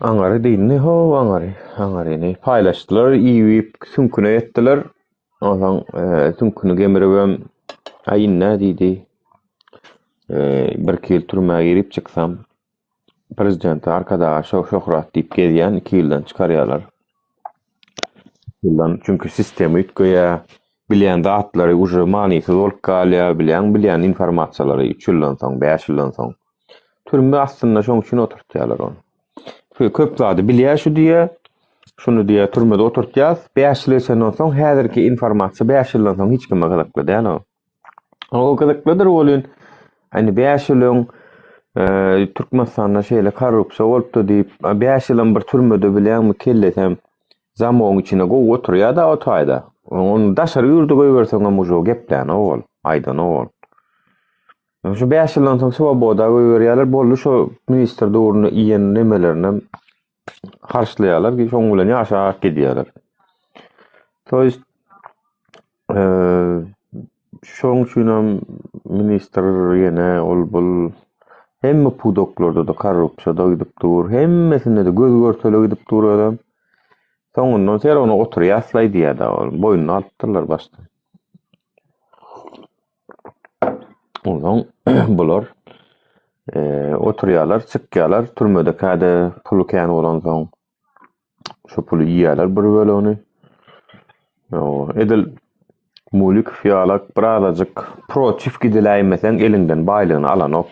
Aňary dyndy how aňary, aňaryny paýlaşdylar, iýip-iýip süňküne ýetdiler. Onsoň süňküni gemiribem, Aý indi-ä diýdi, birki ýyl türmä girip çyksam, Prezidente Arkadaga şöhrat diýip gezýän iki ýyldan çykarýarlar. Ýyldan çünki sistema üýtgeýär. Bilýän zatlary uje manysyz bolup galýar, bilýäň bilýän informasiýalary üç ýyldan soň, bäş ýyldan soň. Türme aslynda şoň üçin oturtýarlar ony. Köp zady bilýär şu diýýär. Şuny diýýär türmede oturtýas. Bäş ýyl geçenden soň häzirki informasiýa bäş ýyldan soň hiç kime gyzykly däl o. O gyzyklydyr welin, indi 5 ýyl öň Türkmenistanda şeýle korrupsiýa bolupdy diýip, 5 ýylam bir türmede bilýäňmi kellesem zamogyň içinde gowy oturýar-da o taýda. Ony daşary ýurda goýberseňem uje geplänok ol, aýdanok ol. Şu 5 ýyldan soň swoboda goýberýärler, boldy şo ministr döwründe iýen nemelerinem harçlaýarlar, şoň bilen ýaşap gidýärler. To ýest şoň üçinem ministr ýene ol bul hemme pudaklarda-da korrupsiýa-da gidip dur, hemmesinde-de göz görtele gidip dur özem. Soňundan ser ony oturýaslaý diýýär-de ol, boýnuna alypdyrlar başdan. Onsoň bular oturýarlar, çykýarlar, türmede käde puly kän bolansoň Şo puly iýýärler bir bölegini. Edil Mulikow ýalak birazajyk protiv gidiläýmeseň eliňden baýlygyny alanok.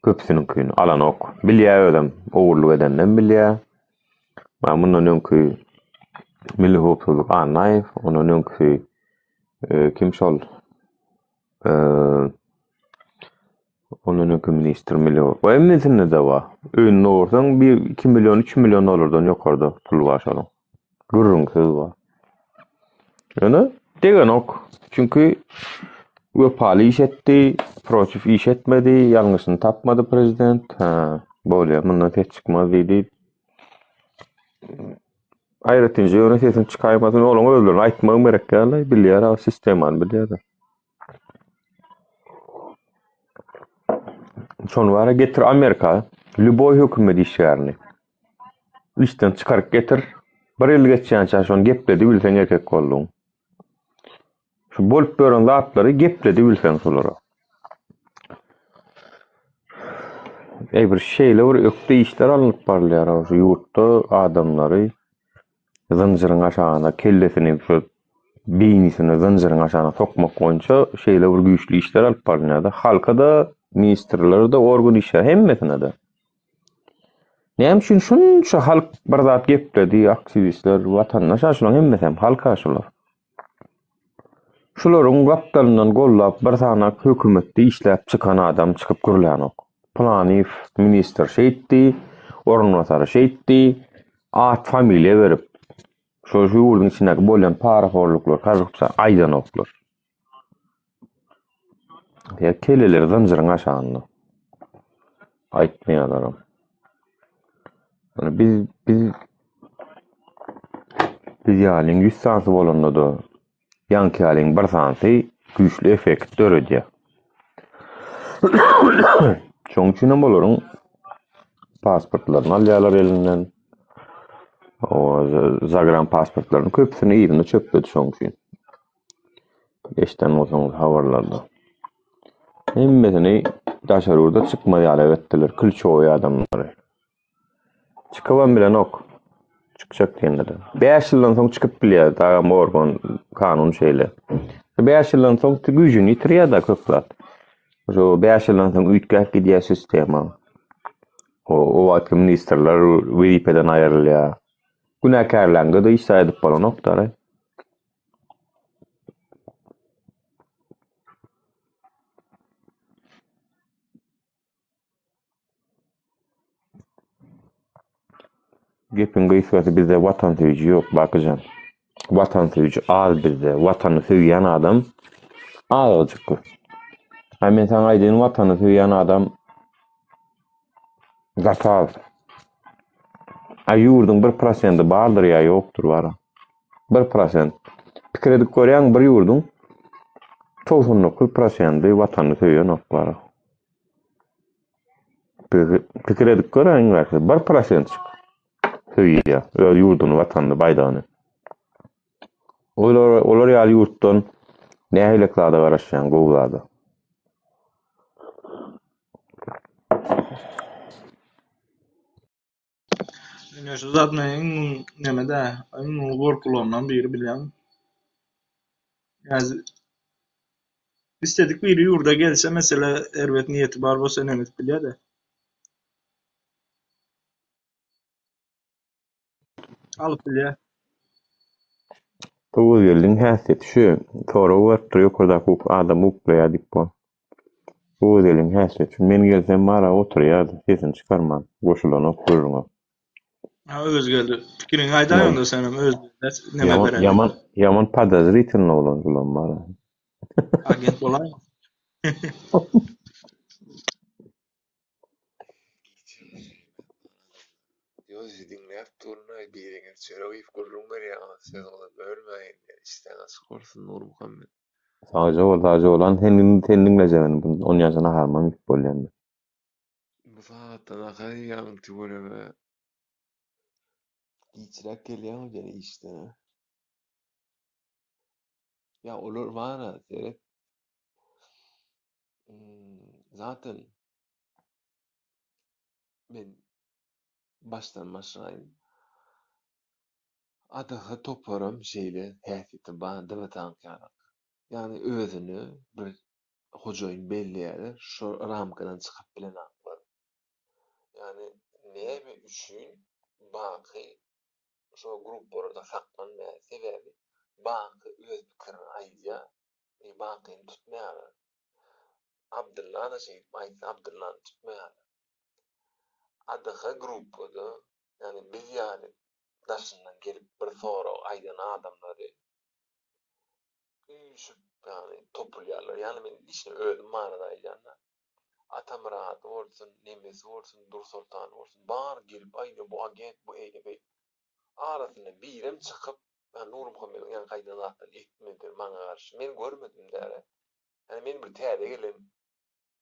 Köpüsiniňkini alanok. Bilýär özem ogurlyk edeninem bilýär. Mana mundan öňki Milli howpsuzlyk Annaýew, ondan öňküsi kim şol Ondan öňki ministr million. Bu hemmesinde-de bar. Öýüni dogursaň bir 2 million, 3 million dollardan ýokarda pul bar şonuň. Gürrüňsiz bar. Ýöne degenok. Çünki wepaly iş etdi, protiv iş etmedi, ýalňyşyny tapmady prezident. Hä, bolýar, mundan ses çykmaz diýdi. Aýratynja ýöne sesiň çykaýmasyn, olaryň özlerine aýtmagym gerek däl, bilýär, sistemany bilýär. Şony bara getir Amerika, lýuboý hökümet işgärini. Işden çykaryp getir. Bir ýyl geçýänçä şony gepledi bilseň erkek bolduň. Şu bolup ýören zatlary gepledi bilseň şolara. Ey bir şeýle bir ökde işler alnyp barylýar şu ýurtda adamlary zynjyryň aşagyna kellesini şu beýnisini zynjyryň aşagyna sokmak boýunça şeýle bir güýçli işler alyp barylýar-da. Halka-da, ministrlere-de, organ işgär hemmesine-de. Näme üçin şunça halk bir zat gepledi, aktiwistler, watandaş, şularyň hemmesi hem halk-a şular. Şularyň gapdalyndan gollap bir sanak hökümetde işläp çykan adam çykyp gürlänok. Pylanyýew ministr şeýtdi, orunbasary şeýtdi, at familiýa berip, şol şu ýurduň içindäki bolýan parahorluklar, korrupsiýa aýdanoklar. Ýa kelleleri zynjyryň aşagynda. Aýtmaýarlaram. Ýöne biz biz biz ýalyň 100 sanysy bolanda-da. Ýaňky ýalyň bir sanysy güýçli effekt döredýär. Şonuň üçin hem olaryň pasportlaryny alýarlar elinden. O zagran pasportlaryny köpüsini yzyna çöpledi şonuň üçin. Eşden bolsaňyz habarlarda. Hemmesini daşary ýurda çykmaz ýaly etdiler, klýuçowy adamlary. Çykybam bilenok. Çykjak diýende-de. 5 ýyldan soň çykyp bilýär. Dagam organ kanun şeýle. 5 ýyldan soň güýjüni ýitirýär da köp zat. Şo 5 ýyldan soň üýtgäp gidýär sistema. O, o wagtky ministrler wezipeden aýrylýar. Günäkärläňde-de hiç zat edip bolanok da. Gepiň gysgasy bizde watansöýüji ýok Bakyjan. Watansöýüji az bizde. Watany söýýän adam azajyk. Ha men saňa aýdaýyn watany söýýän adam gaty az. A ýurduň bir prosendi bardyr ýa ýokdur bara. Bir prosent. Pikir edip görýäň bir ýurduň 99 prosendi watanyny söýenok bara. Pikir edip göräýiň belki bir prosentjik söýýär öz ýurduny, watanyny, baýdagyny. Olar, olar ýaly ýurtdan nähilek zada garaşýaň, gowy zada. Ine şu zat meniň iň neme-dä, iň uly gorkularymdan biri bilýäňmi? Häzir istedik biri ýurda gelse, mesele erbet niýeti bar bolsa neme edip bilýär-de. Alyp bilýär. Öwezgeldiň häsiýeti şu, sorag beripdir ýokardaky adam uklaýar diýip bu. Öwezgeldiň häsiýeti şu, men gelsem bara oturýardy sesini çykarman, goşulanok gürrüňe. Ha Öwezgeldi, pikiriňi aýdaý onda senem Öwezgeldi neme Ýaman bereni. ýaman ýaman podozritelny oglan şulam bara. Agent bolaýmasyn? Ýo sizi diňläp durun-aý, biriňiz çörek iýip gürrüň berýäňiz, sözüňizi bölmäýin, işdäň açyk bolsun Nurmuhammet. Sagja bol, sagja bol. Hany sen seni diňlejek indi. Onýança naharymam iýip bolýan men. Bu sagatda nahar iýýäň tüweleme. Giçräk gelýäň öýdýän işden a. Ýa olar bar-a seret. Zaten men başdan başlaýyn. ADH toparam şeýle häsiýeti bar DWT-nyňky ýalak. Ýagny özüne bir hojaýyn belleýärler, şo ramkadan çykyp bilenaklar. Ýagny näme üçin Baky şo gruppalarda saklanmaýar? Sebäbi Baky öz pikirini aýdýar, Bakyny tutmaýarlar. Abdylla-da şeýdip aýtsa Abdyllany tutmaýarlar. ADH gruppada, ýagny biz ýaly daşyndan gelip bir sorag aýdan adamlary üýşüp ýagny topulýarlar. Ýagny men liçno özüm barada aýdýan-da. Atamyrady bolsun, nemesi bolsun, Dursoltany bolsun, bary gelip aýdýar bu agent, bu eýle beýle. Arasynda birem çykyp, ýa Nurmuhammediň ýaňky aýdan zatlaryny etmedi maňa garşy. Men görmedim däl-ä. Ýagny men bir täze gelen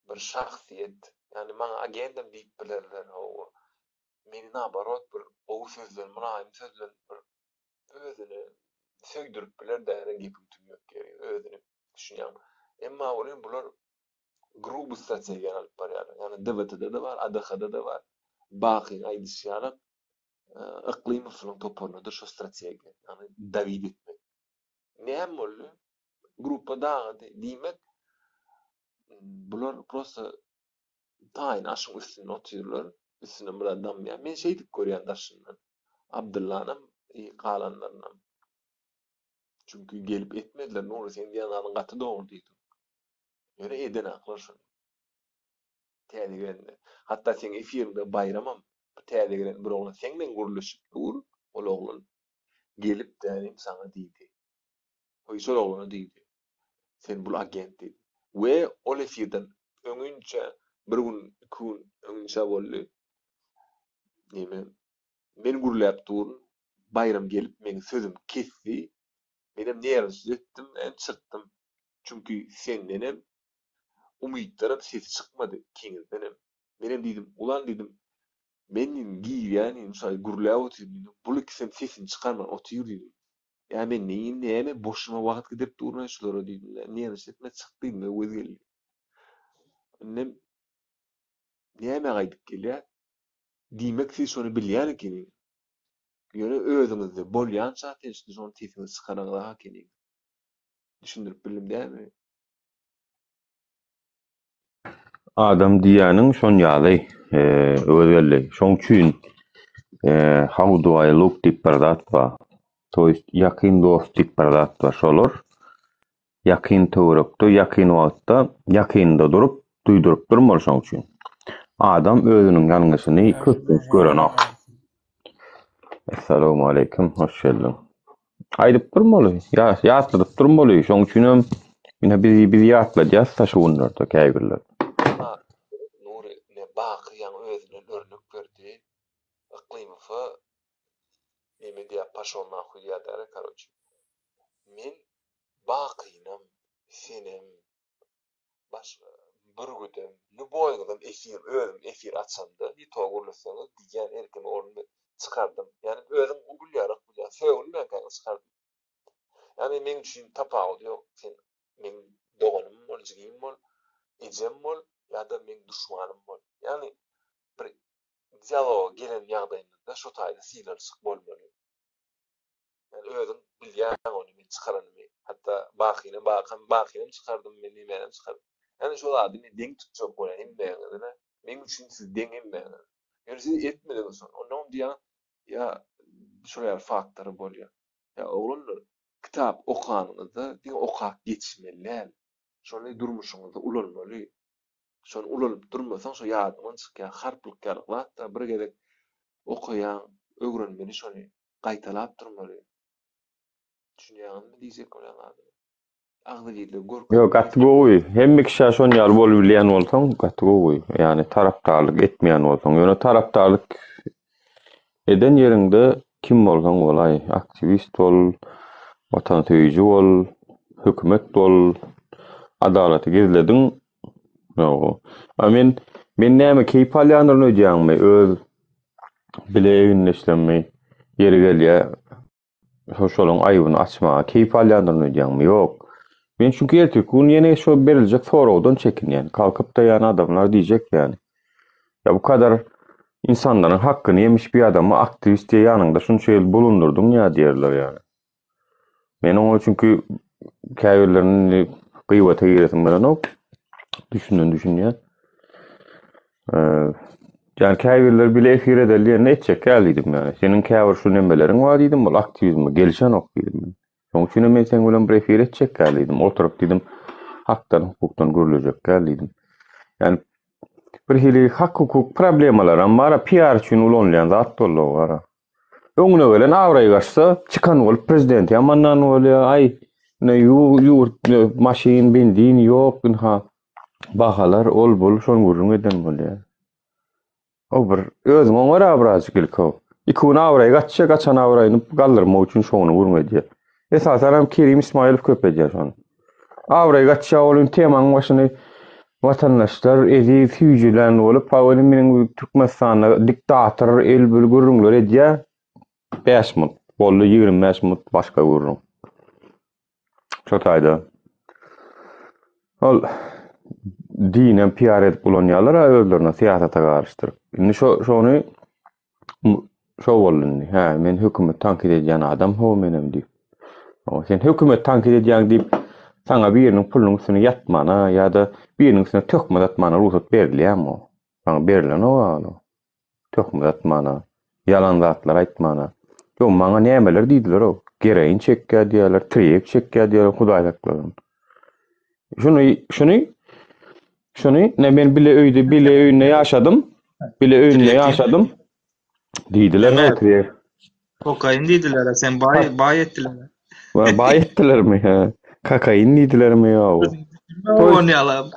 bir şahsyýet. Ýagny maňa agendam diýip bilerler, hawa. Meni naborot bir gowy sözden, mylaýym sözden bir özüne söýdürip biler däl-ä gepiň tümmek ýeri, özüni düşünýäňmi? Emma welin bular gruby strategiýany alyp barýarlar. Ýagny DWT-de-de bar, ADH-da-da bar. Bakyň aýdyşy ýaly Yklymowlaryň toparynda-da şo strategiýa, ýagny dawid etmek. Näme boldy? Gruppa dagady. Diýmek, bular prosta taýyn aşyň üstünde otyrlar, üstünden bir zat damýar. Men şeýdip görýän daşyndan. Abdyllanam, galanlarynam. Çünki gelip etmediler. Nury seň diýen zadyň gaty dogry diýdiň. Ýöne edenaklar şony. Täze gelende. Hatda seň efiriňde Baýramam bir täze gelen bir oglan seň bilen gürleşip dur, ol oglan gelip dänim saňa diýdi. Hoý şol oglana diýdi. Sen bul agent diýdi. We ol efirden öňinçä bir gün iki gün öňinçä boldy. Neme men gürläp durun, Baýram gelip meň sözümi kesdi. Menem nerwsiz etdim, hem çykdym. Çünki sendenem, Umytdanam sesi çykmady, ikiňizdenem. Menem diýdim, ulan diýdim, men diýdim, girýän diýdim, şaý gürläp otyryn diýdim, bul ikisem sesini çykarman otyr diýdim. Ýa men neýin näme boşuna wagt gidirip durun-aý şulara diýdim-de, nerwsiz etme çyk diýdim, Öwez geldi. Indem nämä gaýdyp gelýär? Diýmek siz şony bilýän ekeniňiz. Ýöne özüňizde bolýança sen şony sesiňizi çykaraňyzak ekeniňiz. Düşündirip bildim dälmi? Adam diýýäniň şon ýaly, Öwezgeldi. Şoň üçin how do I look diýip bir zat bar. To ýest ýakyn dost diýip bir zat bar. Şolar ýakyn töwerekde, ýakyn wagtda ýakynda durup, duýduryp durmaly şoň üçin. Adam özüniň ýalňyşyny köplenç görenok. Essalawmaleýkim, hoş geldiň. Aýdyp durmaly, ýatladyp durmaly. Şoň üçinem ine bizi bizi ýatladýas-da şu günlerde käbirler. Nury ine Baky ýaňy özünden örnek berdi. Yklymowa neme diýýär paşol nahuý diýýär-dä karoçe. Men Bakynam, senem, Başga bürgüdem, lýuboýyňyzam efir, özüm efir açamda, ne to gürleseňiz diýýän erkin ornuny çykardym. Ýagny özüň gülýärak bilýän, sögünmänkäňiz çykardym. Ýagny meň üçin tapawudy ýok, sen meň doganym bol, jigim bol, ejem bol ýa-da meň duşmanym bol. Ýagny bir dialoga gelen ýagdaýymyzda şo taýda sylanyşyk bolmaly. Ýani özüň bilýäň ony men çykaranymy. Hatda Bakynam Bakam Bakynam çykardym men nemänem çykardym. Ýani şo zady men deň tutjak bolýan hemmäňizine. Meň üçin siz deň hemmäňiz. Ýöne siz etmediňiz şony. Onnoňam diýýäň ýa şol ýaly faktory bolýar. Ýa oglanlar kitap okanyňyzda diňe okap geçmeli däl. Şony durmuşyňyzda ulanmaly. Şony ulanyp durmasaň şo ýadyňdan çykýar. Harplyk ýaly zat-da bir gezek okaýaň öwrenmeli şony. Gaýtalap durmaly. Düşünýäňizmi diýjek bolýan zadymy? Agzybirligi görkezmeli. Ýok, gaty gowy. Hemme kişä şon ýaly bolubilýän bolsaň, gaty gowy. Ýagny tarapdarlyk etmeýän bolsaň. Ýöne tarapdarlyk eden ýeriňde kim bolsaň bolaý, aktiwist bol, watansöýüji bol, hökümet bol, adalaty gizlediň. Ýok. A men men näme keýp alýandyryn öýdýäňmi? Öz Bile egindeşlerimi ýeri gelýä şolaryň aýybyny açmaga keýp alýandyryn öýdýäňmi? Ýok. Men çünki ertirki gün ýene şo beriljek soragdan çekinýän. Kalkyp-da ýany adamlar diýjek ýaly. Ýa bu kadar insanlaryň hakkyny ýemiş bir adamy aktiwist diýe ýanyňda şunça ýyl bulundyrdyň ýa diýerler ýaly. Men oňa çünki käbirleriniň indi gybata giresim gelenok. Düşünen düşünýär. Ýani käbirleri bile efir edeli diýende etjek däl diýdim ýani. Seniň käbir şu nemeleriň bar diýdim, ol aktiwizme gelişenok diýdim men. Şonuň üçin hem men seň bilen bir efir etjek däl diýdim. Oturyp diýdim, hakdan, hukukdan gürlejek däl diýdim. Ýani bir hili hak-hukuk problemalaram bar, PR üçin ulanylýan zat boldy o ara. Öňüne gelen abraýy gaçsa, çykan bolup prezidenti ýamanlan bolýar. Aý, ine ýurt maşyn, benzin ýok, ynha bahalar ol bul şony gürrüň eden bolýar. O bir özüň oňar birazjyk ilki. Iki gün abraýy gaçýar, gaçan abraýyny galdyrmak üçin şony gürrüň edýär. Esasan hem Kerim Ismaýylow köp edýär şony. Abraý gaçýar ol indi temaň başyny watandaşlar eziz süýjülän bolup ha ony meniň Türkmenistanda diktator el bül gürrüňler edýär. 5 minut boldy 25 minut başga gürrüň. Şo taýda. Ol dinem PR edip ulanýarlar özlerine syýasata garyşdyryp. Indi şo şony Şo boldy indi. Hä, men hökümet tankyt edýän adam how menem diýip. Hawa, sen hökümet tankyt edýäň diýip, saňa biriniň pulunyň üstüne ýatmana ýa-da biriniň üstüne töhmet atmana rugsat berilýärmi o? Saňa berilenok-a ol. Töhmet atmana, ýalan zatlar aýtmana. Ýok, maňa nämeler diýdiler-ow. Geroin çekýär diýýärler, trek çekýär diýýärler, Hudaý saklasyn. Şuny, şuny, şuny, ne men bile öýde, bile öýünde ýaşadym. Bile öýünde ýaşadym. Diýdiler ne oturýar. Kokain diýdiler, sen baý, baý etdiler. Wa baý etdilermi? He. Kokain diýdilermi ýa? Onýalar.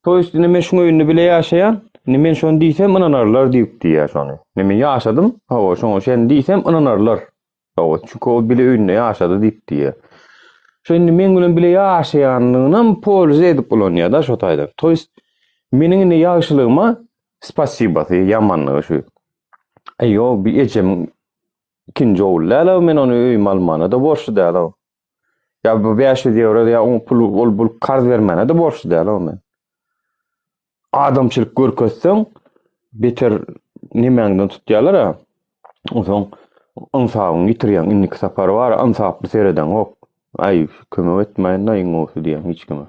To ýest indi men şuň öýünde bile ýaşaýan. Indi men şony diýsem ynanarlar diýip diýýär şony. Indi men ýaşadym, hawa şoňa şen diýsem ynanarlar. Hawa, çünki ol bile öýünde ýaşady diýip diýýär. Şo indi meň bilen bile ýaşaýanlygynam polza edip ulanýar-da şo taýdan. To ýest meniň indi ýagşylygyma spasibasy, ýamanlygy şu. Aý ýok, bi ejemiň ikinji ogly däl-ow, men ony öýüme almana-da borçly däl-ow. Ýa bu 500 ýewro ýa oň pul ol bul karz bermäne-de borçly däl-ow men. Adamçylyk görkezseň beter nemäňden tutýarlar-a. Onsoň ynsabyňy ýitirýäň. Indiki sapar bar, ynsaply seredeňok. Aý, kömek etmäýin-dä iň gowusy diýýäň hiç kime.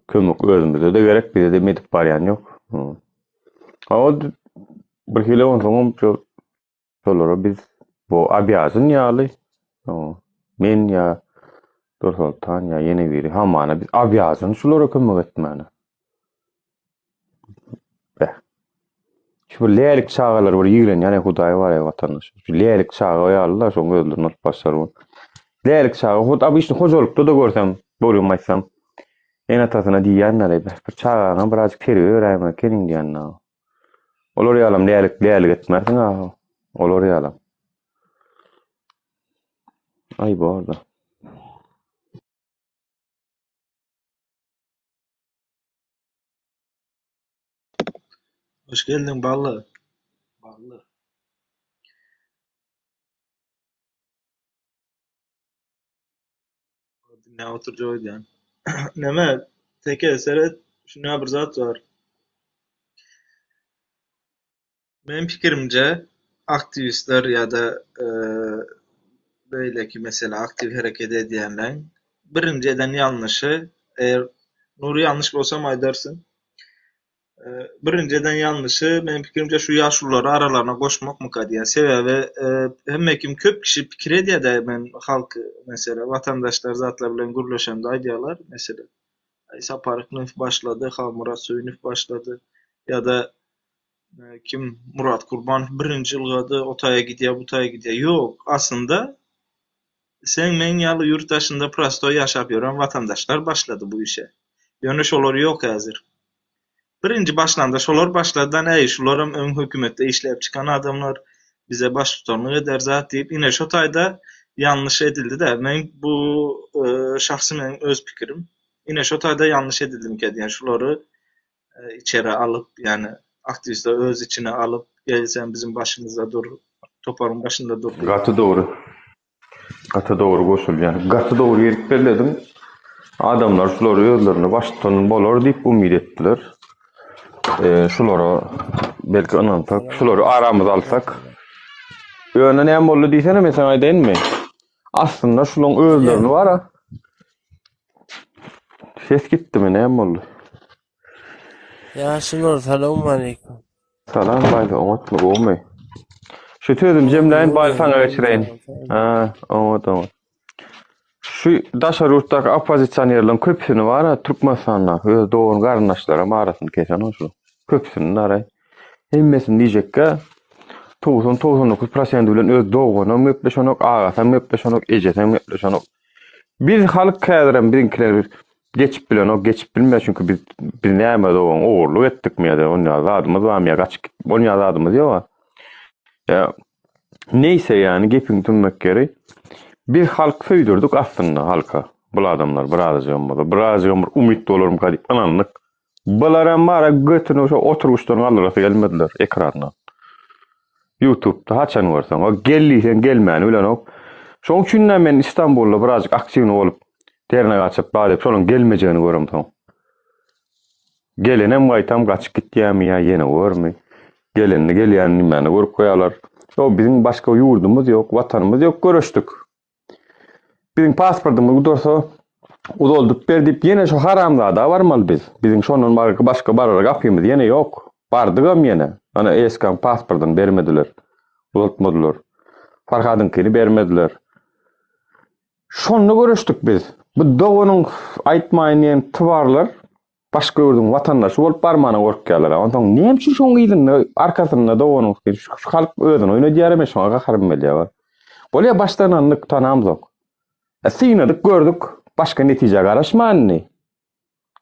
Kömek özümize-de gerek, bize-de edip barýan ýok. A ol bir hili onsoňam şu Şolara biz bu obýazyn ýaly, men ýa Nursoltan ýa ýene biri hamana biz obýazyn şulara kömek etmäne. Beh. Şu bir lälik çagalar bir ýigrenýän Hudaý bar ey watandaş. Şu lälik çaga ýaly-da şoň özlerini alyp başlary bu. Lälik çaga hut obyçny hojalykda-da görsem, dogrymy aýtsam, ene-atasyna diýýänler ey, beh bir çagaňa birazjyk terbiýe beräýmeli ekeniň diýýänler. Olar ýalam lälik lälik etmersiň a. Olar ýalam. Aý borda. Hoş geldiň Bally. Bally. Diňläp oturjak öýdýän. Neme, Teke, seret, şunda bir zat bar. Meniň pikirimce, aktiwistler ýa-da beýleki mesela aktiw hereket edýänleň birinji eden ýalňyşy, eger Nury ýalňyş bolsam aýdarsyň, Birinji eden ýalňyşy meniň pikirimçe şu ýaşululary aralaryna goşmakmyka diýýän. Sebäbi hemme kim köp kişi pikir edýär-de men halk meselem watandaşlar zatlar bilen gürleşemde aýdýarlar meselem Aý Sapar Yklymow başlady, Halmyrat Söýünow başlady ýa-da kim Murat Kurbanow birinji ylgady o taýa gidýär bu taýa gidýär. Ýok aslynda seň meň ýaly ýurt daşynda prostoý ýaşap ýören watandaşlar başlady bu işe. Ýöne şolar ýok häzir. Birinji başlanda şolar başladan äý şularam öň hökümetde işläp çykan adamlar bize baştutanlyk eder zat diýip ine şo taýda ýalňyş edildi-dä meň bu şahsy meň öz pikirim ine şo taýda ýalňyş edildimikä diýýän şulary içeri alyp ýani aktiwistleri öz içine alyp gel sen biziň başymyzda dur toparyň başynda dur diýip. Gaty dogry. Gaty dogry goşulýan. Gaty dogry ýerik bellediň. Adamlar şulary özlerine baştutan bolar diýip umyt etdiler. E, şulara belki ynansak, şulary aramyza alsak. Ýöne näme boldy diýsene men saňa aýdaýynmy? Aslynda şularyň özlerini bara Ses gitdimi näme boldy? Ýaşular salowmaleýkim. Salam Baýly, oňatmy, gowumy? Şu sözümi jemläýin, Baýly saňa geçireýin. Ha, oňat, oňat. Şu daşary ýurtdaky oppozisionerleriň köpüsini bar-a Türkmenistandaky öz dogan garyndaşlaram arasyny kesen şu. Köpüsini naraý. Hemmesini diýjekkä 90-99 prosenti bilen öz doganam gepleşenok, agasam gepleşenok, ejesem gepleşenok. Biz halk häzirem biziňkiler geçip bilenok, geçip bilmez çünki biz biz näme dogan ogurlyk etdikmi ýa-da onýa zadymyz barmy ýa gaçyp gitip onýa zadymyz ýok. Ýa neýse ýani gepiň tümmek ýeri biz halk söýdürdik aslynda halka. Bul adamlar birazajygam bolsa, birazajygam bir umyt bolarmyka diýip ynandyk. Bularam bara götüni şo oturgyçdan galdyrasy gelmediler ekrandan. Ýutubda haçan görseň, o gel diýseň gelmäni bilenok. Şoň üçin-de men Istanbulda birazjyk aktiwny bolup, dernek açyp, bar diýip, şolaryň gelmejegini göremsoň. Gelenem gaýtam gaçyp gitýärmi ýa ýene görmi? Gelenini gelýänini nämäni görüp goýarlar. Ýok, biziň başga ýurdumyz ýok, watanymyz ýok, göreşdik. Biziň pasportymyz gutarsa, uzaldyp ber diýip ýene şo haramzada barmaly biz. Biziň şondan başga barara gapymyz ýene ýok. Bardygam ýene. Ana ESK-nyň pasportyny bermediler. Uzaltmadylar. Farhadyňkyny bermediler. Şonda göreşdik biz. Bu doganyň aýtmaýyn diýen tybarlar Başga ýurduň watandaşy bolup barmana gorkýarlar. Onsoň näme üçin şoň yzynda, arkasynda doganyň şu halk özüni oýnadýar men şoňa gaharym gelýär. Bolýa başdan ynandyk, tanamzok. E, synadyk, gördük, başga netijä garaşma indi.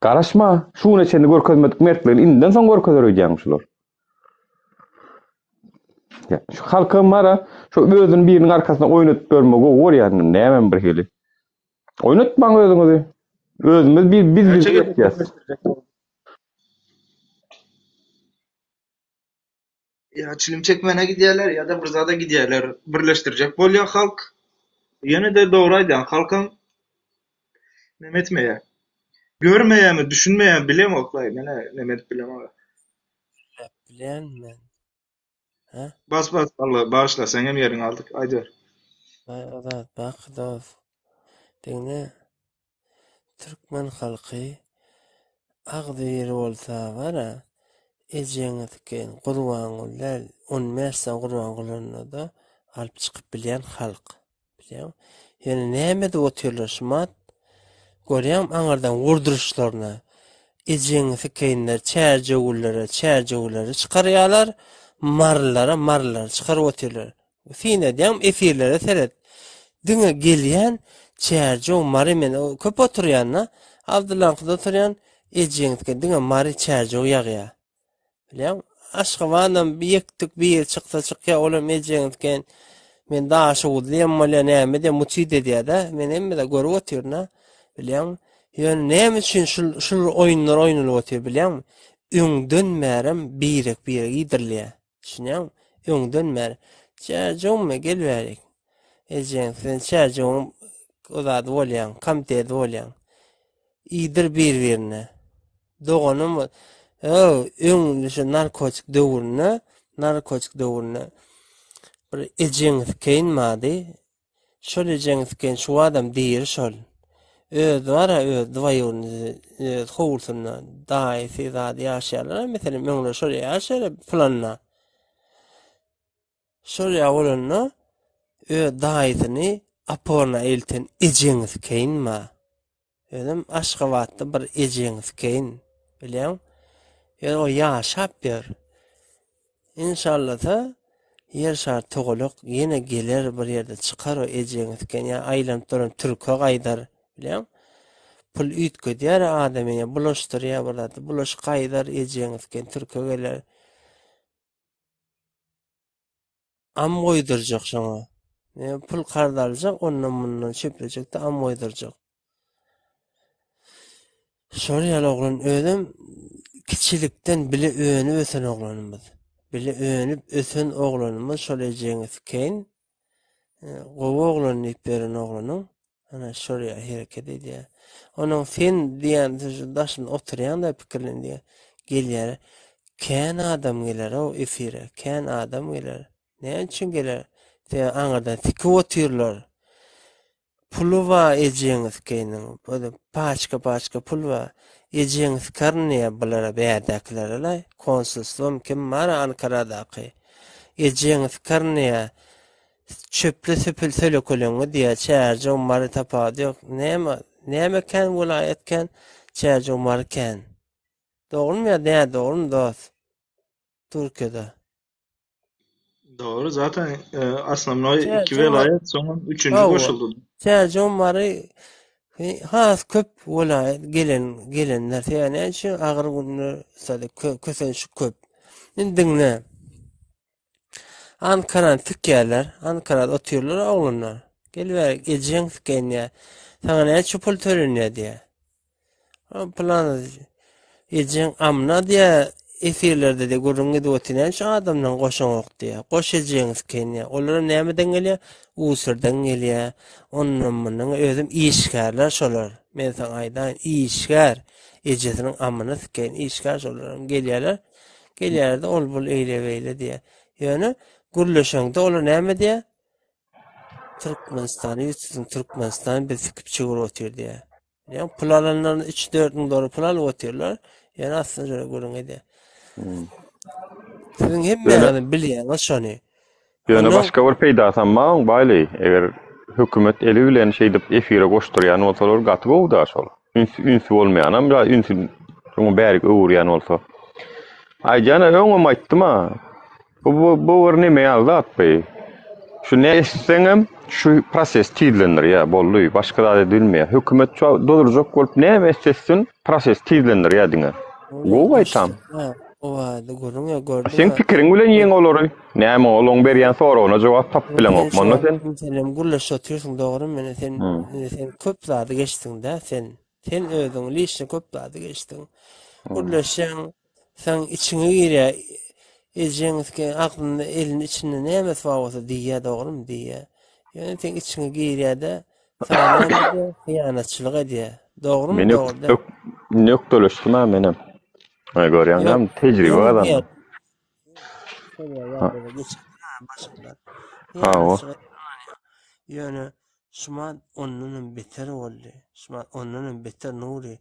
Garaşma, şu güne çenli görkezmedik mertligini indiden soň görkezer öýdýäňmi şular? etýär. Şu halkam bara şu özüni biriniň arkasynda oýnadyp görme gowy görýän nämem bir hili. Oýnatmaň özüňizi. Özümiz bir biz biz etýäs. Ýa çilim çekmäne gidýärler ýa-da bir zada gidýärler. Birleşdirjek bolýar halk. Ýene-de dogry aýdýaň, halkam neme etmeýär. Görmeýärmi, düşünmeýärmi bilemok-laý, men-ä neme edip bilemok. Gürläp bilýän men. Hä? Bas bas Alla bagyşla seňem ýeriňi aldyk aýdyber. Aý Azat baky dos. Diňle Türkmen halky agzybir bolsa bara ejeňi sikeýin Gurbanguly däl 15 sany Gurbangulyny-da alyp çykyp bilýän halk. Bilýäňmi? Ýöne näme edip otyrlar şumat? Görýäňmi aňyrdan wurduryşlaryny? Ejeňi sikeýinler çärjewlilere çärjewleri çykarýarlar, marylara marylary çykaryp otyrlar. Syn edýäňmi efirlere seret. Diňe gelýän Çärjew Mary men köp oturýan-da. Abdyllaňkyda oturýan ejeňi sikeýin diňe Mary Çärjew ýagýar. Bilýäň, Aşgabadam bir ýektik biri çyksa çykýar, olam ejeňi sikeýin. Men Daşoguzly hem bolýar, näme diýýär, muçit edýär-de. Men hemme-de görüp otyryn-a. Bilýäňmi? Ýöne näme üçin şul şul oýunlar oýnalyp otyr bilýäňmi? Öňden bärem birek-birek iýdirilýär. Düşünýäňmi? Öňden bäri. Çärjewmi, gel bärik. Ejeň, sen Çärjewiň o zady bolýaň, komiteti bolýaň. Iýdir bir-birine. Doganym, öw, öň şu narkotik döwründe, narkotik döwründe bir ejeň sikeýin bardy. Şol ejeň siken şu adam diri şol. Özi bar-a öz dwaýurny öz howlusynda daýysy zady ýaşaýarlar-a meselem öňler şol ýaşaýar planda. Şol ýa bolanda öz daýysyny oporna elten ejeň sikeýin ma. Özem Aşgabatda bir ejeňi sikeýin, bilýäň. Ýöne o ýaşap ýör. Inşallasa ýer şar togalak ýene geler bir ýerde çykar o ejeňi siken ýa aýlanyp duran türke gaýdar, bilýäň. Pul üýtgedýär adamy ýa bulaşdyrýar bir zat. Bulaş gaýdar ejeňi siken türke geler. Am goýdurjak şoňa. Ne pul karz aljak, ondan mundan çöplejek-de am goýdurjak. Şol ýaly oglan özem kiçilikden bile önüp ösen oglanymyz. Bile önüp ösen oglanymyz şol ejeňi sikeýin. Gowy oglan diýip beren oglanyň. Ana şol ýaly hereket edýär. Onuň sen diýen şu daşynda oturýan da pikirlen diýýär. Gelýär. Kän adam geler o efire. Kän adam geler. Näme üçin geler? Sen aňyrdan sikip otyrlar. Puly bar ejeňi sikeýiniň. Paçka-paçka pul bar. Ejeňi sikaryn diýýär bulara bärdäkilere-le. Konsulstwom kim bar Ankaradaky. Ejeňi sikaryn diýýär. Çöple süpül sölekeleňňi diýýär. Çärjew Mary tapawudy ýok. Näme näme kän welaýat kän, Çärjew Mary kän. Dogrumy ýa nädogrumy dost? Türkiýede. Dogry, zaten osnovnoý iki welaýat, soňam üçünji goşuldy. Çärjew Mary has köp welaýat gelen gelenler. Sebäbi näme üçin agyr günler, kösençlik köp. Indi diňle. Ankarany sikýärler. Ankarada otyrlar oglanlar. Gel bärik, ejeň sikeýin diýýär. Saňa näçe pul tölenýär diýýär. Plan ejeň amna diýýär, efirlerde de gürrüň gidip otyr. Näme üçin adamdan goşaňok diýýär. Goş ejeňi sikeýin diýýär. Olar nämeden gelýär? Usyrdan gelýär. Ondan mundan özüm işgärler şolar. Men saňa aýdaýyn, işgär. Ejesiniň amyny sikeýin, işgär şolar gelýärler. Gelýärdi ol bul eýle beýle diýýär. Ýöne gürleşeňde olar näme diýýär? Türkmenistany ýüz tutuň Türkmenistan biz sikip çöwrüp otyr diýýär. Ýa pul alanlar 3-4 müň dollar pul alyp otyrlar. Ýöne aslynda şöyle gürrüň edýär. Hmm. Siziň hemmäňiz bilýäňiz şony. Ýöne başga bir peýdasam bar oň Baýly, eger hökümet eli bilen şeýdip efire goşdurýan bolsalar gaty gowy-da şol. Üns ünsi bolmaýanam ýa ünsi şoňa bärik öwürýän bolsa. Aýdýan-a öňem aýtdym-a. Bu bu bu bir neme ýaly zat bu. Şu ne etseňem şu proses tizlendirýär, boldy. Başga zat edilmeýär. Hökümet şu doldurjak bolup näme etse etsin, proses tizlendirýär diňe. Gowy aýtam. O barada gürrüň ýok, gördüň Seň pikiriň bilen ýeň olary. Näme olaň berýän soragyna jogap tapyp bileňok. Sen Onda sen Sen gürleşip otyrsyň dogrymy ine sen ine sen köp zady geçdiň-dä sen. Sen özüň liçno köp zady geçdiň. Gürleşýäň, seň içiňe girýär. Ejeň iskä agzynda elini içinde nämesi bar bolsa diýýär dogrymy diýýär. Ýöne seň içiňe girýär-de, saňa näme edýär? Hyýanatçylyk edýär. Dogrymy Men dogry däl. ök nökdeleşdim-ä menem. Ha görýäň Ýok, dämi tejribe öň gazandym. diýýär. Şol ýagdaýda geçipdir-ä başynda. Hawa. Hyýanatçylyk Ýöne şumat ondanam beter boldy. Şumat ondanam beter Nury.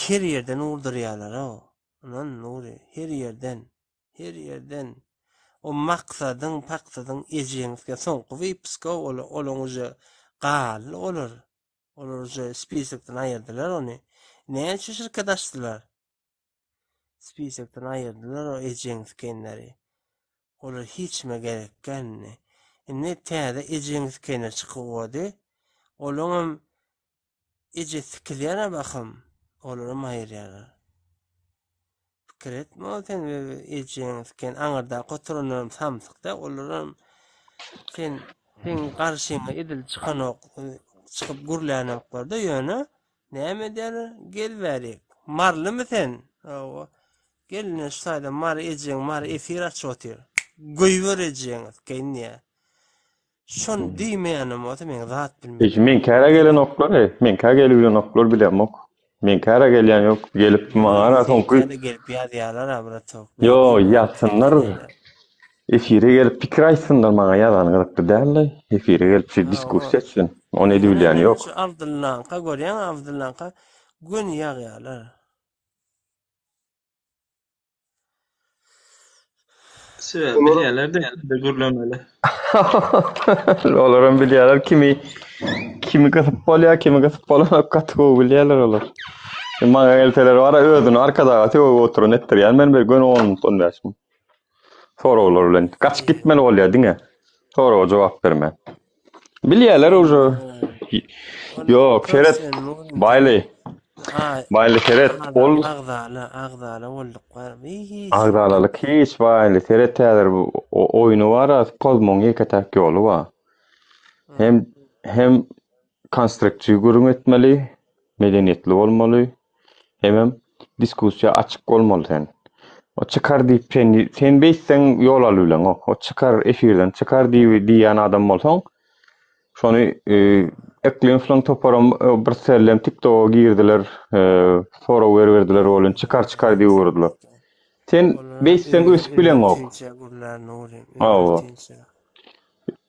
Her ýerden urdurýarlar-ow. Ynan Nury, her ýerden. Her ýerden. O Maksadyň, Paksadyň ejeňizkä soňky wypuska ol olaň uje galdy olar. Olar uje spisokdan aýyrdylar ony. Näme üçin şirket açdylar? Spisokdan aýyrdylar o ejeňizkenleri. Olar hiç kime gerekgä indi. Indi täze ejeňizkenler çykyp ugrady. Olaňam Eje sikilýär-ä bahym, olaram aýyrýarlar. Pikir etme ol sen ejeň siken aňyrdaky oturanlaram samsyk-da, olaram sen seň garşyňa edil çykanok, çykyp gürlänoklar-da, ýöne näme edýärler? Gel bärik. Marylymy sen? Hawa. Gel ine şu taýda Mary ejeň Mary efir açyp otyr. Goýber ejeňi sikeýin diýýär. Şony diýmeýänem bolsa men zat bilmedim. Hiç meňkäre gelenoklar, meňkä gelibilenoklar bilemok. Meňkäre gelýän ýok, gelip maňa soňky. Seňkä-de gelip ýazýarlar-a bratok. Ýo, ýazsynlar. Efire gelip pikir aýtsynlar maňa ýazany gyzykly däl-de. Efire gelip şu diskussiýa etsin. Ony edibilýäni ýok. Şu Abdyllaňka görýäňmi Abdyllaňka göni ýagýarlar. Sebäbi bilýärler de gürlemeli. Olaram bilýärler kimi kimi gysyp bolýar, kimi gysyp bolanok gaty gowy bilýärler olar. Maňa gelseler bara özüni arkadaga sögüp oturan etdirýän men bir göni 10 minut 15 minut. Soraglar bilen gaçyp gitmeli bolýar diňe. Soraga jogap bermän. Bilýärler uje. Ýok, seret. Baýly. Baýly seret. Ol agzala, agzala bolduk bar. Agzalalyk hiç Baýly. Seret häzir bu oýny bar, pozmagyň ýeke-täk ýoly bar. Hem hem konstruktiw gürrüň etmeli, medeniýetli bolmaly. Hemem diskussiýa açyk bolmaly sen. O çykar diýip sen sen beýtseň ýol alybileňok. O çykar efirden çykar diýip diýýän adam bolsaň şony e, Eklimowyň toparam e, bir sellem TikToka girdiler, e, sorag berberdiler bolun çykar çykar diýip urdular. Sen beýtseň ösüp bileňok. Hawa.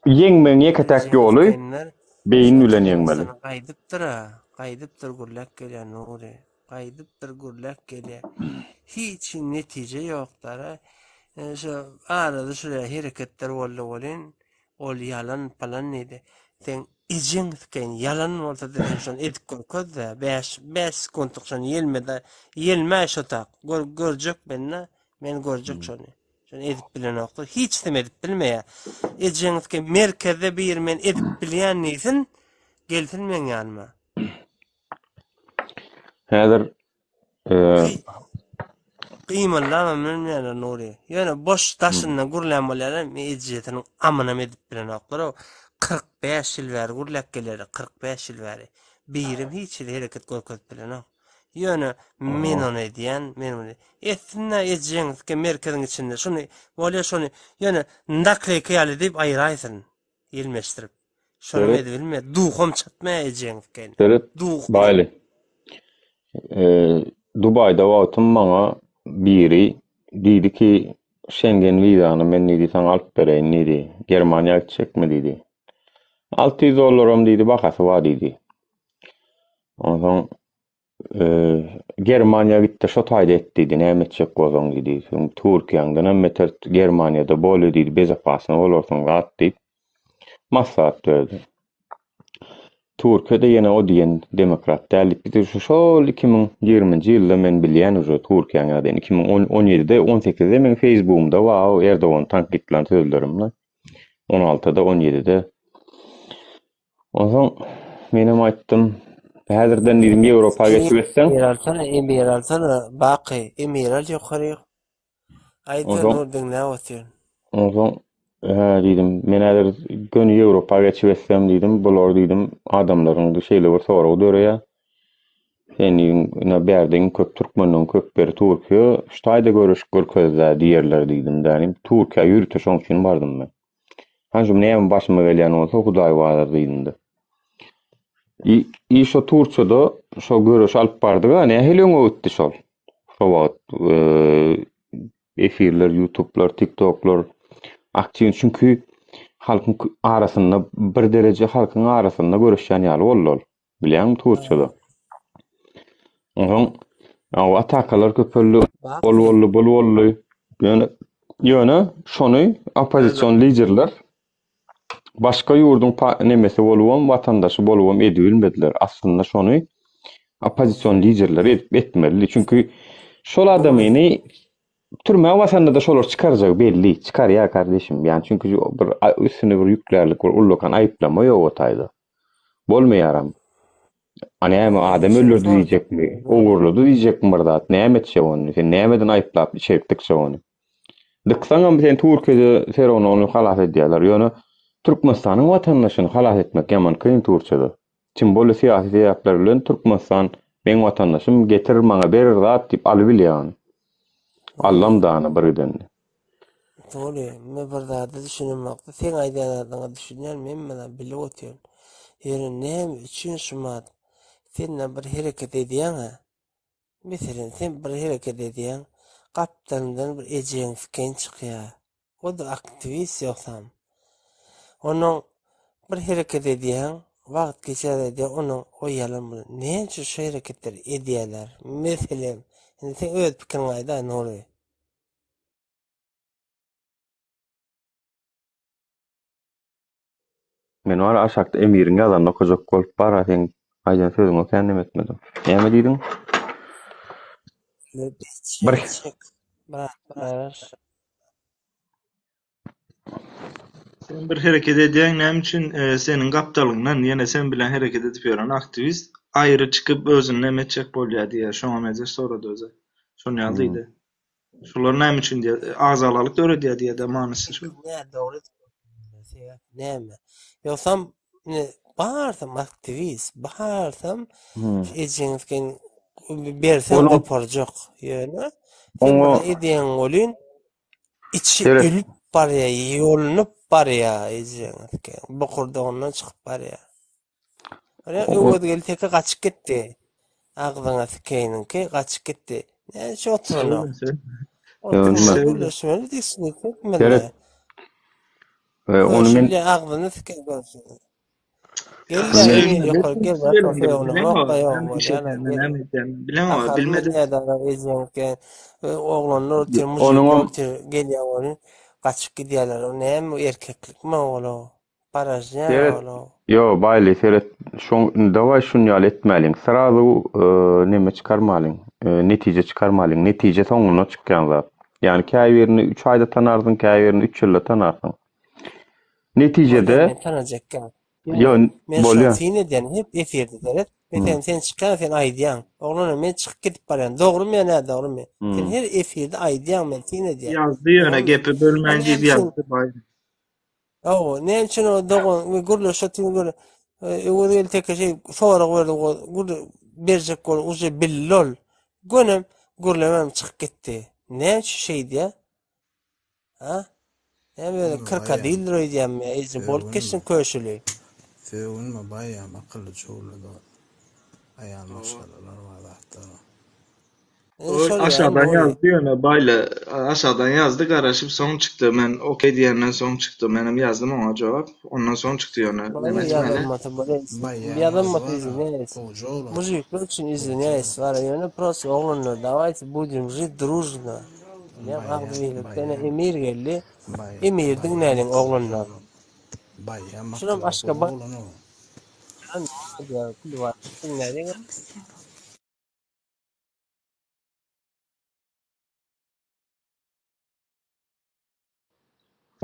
Ýeňmegiň ýeke-täk ýoly beýin bilen ýeňmeli. Gaýdypdyr-a, gaýdypdyr gürläp gelýär Nury. Gaýdypdyr gürläp gelýär. Hiç netije ýok-da. Şu arada şular hereketler boldy welin, ol ýalan palan diýdi. Seň ejeň sikeýin ýalan bolsa-da sen şony edip görkez-de, bäş, bäş sekuntlyk şony ýelme-de, ýelmäý şo tak. Gör, görjek men-de, men görjek şony. Şony edip bilenoklar. Hiç kim edip bilmeýär. Ejeňizki merkezde biri men edip bilýän diýsin, gelsin meň ýanyma. Häzir e, Gymyldamam bilmeýärler Nury. Ýöne boş daşyndan gürlän bolýarlar, ejesiniň amynam edip bilenoklar. 45 ýyl bäri gürläp gelýärler, 45 ýyl bäri. Birim hiç hili hereket görkezip bilenok. Ýöne men ony edýän, men ony etsin-dä ejeňizki merkeziň içinde şuny bolýa şony ýöne nakleýka ýaly diýip aýraýsyn ýelmeşdirip. Şonam Seret. edibilmeýär. Duham çatmaýar ejeňizki. Seret, Duh. Baýly. Dubaýda wagtym maňa biri diýdi ki, Şengen wizany men diýdi saňa alyp bereýin diýdi. Germaniýa gitjekmi diýdi. 600 dollaram diýdi bahasy bar diýdi. Onsoň Germaniýa gitdi, şo taýda et diýdi, näme etjek bolsaň diýdi. Soň Türkiýäňdenem beter Germaniýada bolýa diýdi, bezopasny bolarsyň zat diýip maslahat berdi. Türkiýede ýene o diýen demokrat däl diýip, biz şu şol 2020-nji ýylda men bilýän uje Türkiýäň ýagdaýyny. 2017-de, 18-de meň Facebookymda bar o Erdogany tankytlan sözlerim. 16-da, 17-de Onsoň menem aýtdym, häzirden diýdim Ýewropa geçip etseň. Emir alsana, Emir alsana, Baky, Emir al ýokaryk. Aýt Onsoň Nur diňläp otyryn. Onsoň hä diýdim, men häzir göni Ýewropa geçip etsem diýdim, bular diýdim, adamlaryň şeýle bir soragy döreýär. Sen diýdim, ine bärde iň köp türkmenleň köp ýeri Türkiýe, şu taýda göreş görkezd-ä diýerler diýdim dänim. Türkiýä ýörite şoň üçin bardym men. Hany şu näme başyma gelýän bolsa Hudaý barar diýdim-de. I, i şo Turçada şo göreşi alyp bardyk-a, nähili öňe gitdi şol? Şo wagt efirler, ýutublar, tiktoklar aktiw çünki halkyň arasynda bir dereje halkyň arasynda göreşýän ýaly boldy ol. Bilýäňmi Turçada? Onsoň atakalar köpeldi, ol boldy, bul boldy. Ýöne ýöne şony oppozision liderler başga ýurduň nemesi bolubam, watandaşy bolubam edibilmediler. Aslynda şony oppozision liderler edip etmelidi. Çünki şol adamyny türmä basanda-da şolar çykarjagy belli. Çykarýar kardeşim. Ýani çünki bir üstüne bir ýüklärlik bir ullakan aýyplama ýok o taýda. Bolmaýaram. A näme adam öldürdi diýjekmi? Ogurlady diýjekmi bir zat? Näme etjek ony? Sen nämeden aýyplap içerik dykjak ony? Dyksaňam sen Türkiýede Ferony ony halas edýärler. Ýöne Türkmenistanyň watandaşyny halas etmek ýaman kyn Türkiýede. Tim bolýa syýasy sebäpler bilen Türkmenistan meň watandaşym getir maňa ber zat diýip alybilýär ony. Allam dana bir gidende. Dogry, men bir zada düşünemokda, seň aýdýan zadyňa düşünýän, men muny bilip otyryn. Ýöne näme üçin şumat sen-de bir hereket edýäň-ä? Meselem, sen bir hereket edýäň, gapdalyndan bir ejeň siken çykýar. O-da aktiwist ýogsam. Onuň bir hereket edýäň, wagt geçer edýär, onuň o ýalan bilen. Näme üçin şu hereketleri edýärler? Meselem, indi sen öz pikiriňi aýdaý, Nury. Men bar aşakda Emiriň ýazanyny okajak bolup bara seň aýdan sözüňe kän neme etmedim. Näme diýdiň? Bir Sen bir hereket edýäň näme üçin seniň gapdalyňdan ýene sen bilen hereket edip ýören aktiwist aýry çykyp özüni neme etjek bolýar diýýär şoňa meňzeş sorady özi. Şony ýaly diýdi. Şular näme üçin diýýär agzalalyk döredýär diýýär-de manysy şu. Nä dogry sebäp näme? Ýogsam ine barsam aktiwist barsam şu ejeňiz berseň goparjak ýöne sen bir edýäň welin Içi Seret. ölüp barýar, ýolunyp barýar ejeňiz. Bokurdagyndan çykyp barýar. Ýa Öwezgeldi teke gaçyp gitdi. Agzyňa sikeýiniňki gaçyp gitdi. Näme üçin oturanok? Oturmaly gürleşmeli diýsin, etmeli. Seret. Ony men agzyny sikeý görsün. Gel Emir ýokary gel Oglanlar otyr, mujikler otyr, gelýär ony gaçyp gidýärler. O näme erkeklikmi ol? Paražnýa Seret, ol. ýo, Baýly, seret, şoň, dawaý şuny ýaly etmäliň. Srazu neme çykarmalyň, netije çykarmalyň. Netije soňunda çykýan zat. Ýagny käbirini üç aýda tanarsyň, käbirini üç ýylda tanarsyň. Netijede Bolýar, men tanajakka. Ýo, Men şoňa bolýar. syn edýän, hep efirde seret. Meselem, sen çykýaň, sen aýdýaň. Oglanlar, men çykyp gidip barýan. Dogrumy ýa nädogrymy? Sen her efirde aýdýaň, men syn edýän. Ýazdy ýöne Dogrumy? gepi A bölmäň näme diýip üçin ýazdy baý. Hawa, näme üçin o dogan gürleşip otyr gür Öwezgeldi teke şey sorag berdi, o gür berjek bolup uje bildi ol. Gönem gürlemem çykyp gitdi. Näme üçin şeýdýär? Ha? Näme özi Sögünme baýam. krokodildir öýdýänmi? Eje bolup geçsin Sögünme. köşüli. Sögünme baýam akylly çowly dost. Aýal maşgalalar bar zatlar bar. Indi Ol şol ýaly aşadan Nury. ýazdy ýöne Baýly aşadan ýazdy garaşyp soň çykdy men okey diýenden soň çykdy menem ýazdym oňa jogap ondan soň çykdy ýöne Baýly neme etmeli. ýazylmasa bolýa. Baýam özi Ýazylmasa bar a izwinýaýs. gowja oglan. Mujikler üçin Gowja izwinýaýs oglan. bar ýöne prosto oglanlar dawayte budem žit družno. Bilýän Baýam agzybirlikde ine baýam Emir geldi. baý Emiri baýam diňläliň akylly oglanlar. oglan. Baýam Şulam akylly gowy Aşgabat oglan o. Diňläliň.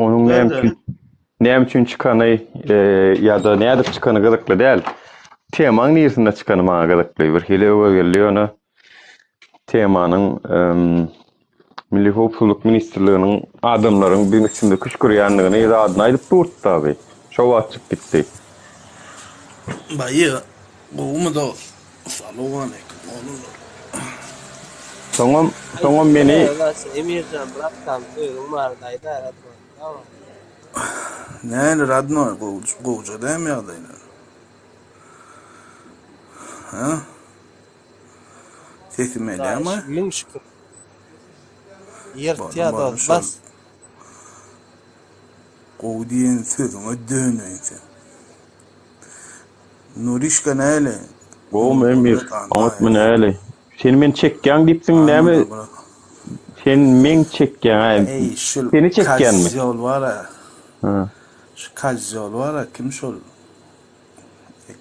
Onuň näme üçin näme üçin çykany e, ýa-da nädip çykany gyzykly däl. Temaň niresinde çykany maňa gyzykly. Bir hili öwez geldi ýöne temanyň. Milli howpsuzlyk ministrliginiň adamlaryň biziň üstümize küşgürýändigini zadyny aýdyp durdy dagy. Şo wagt çykyp gitdi. Baýy gowumy dos. Salowmaleýkim oglanlar. Soňam soňam meni Emirjan bratkan özüň barada aýdaý radnoý. Näli radnoý gowja dämi ýagdaýlar. Hä? Sesim gelýärmi? Müň şükür. Ýyrtýa dost bas. Gowy diýen sözüňe döneýin sen. Nurişka näli? Gowumy Emir? Oňatmy näli? Sen meni çekýäň diýipsiň näme? Sen meň çekýäň aý. Eý şul Seni çekýänmi? Kozýol bar-a. Şu kozýol bar-a kim şol?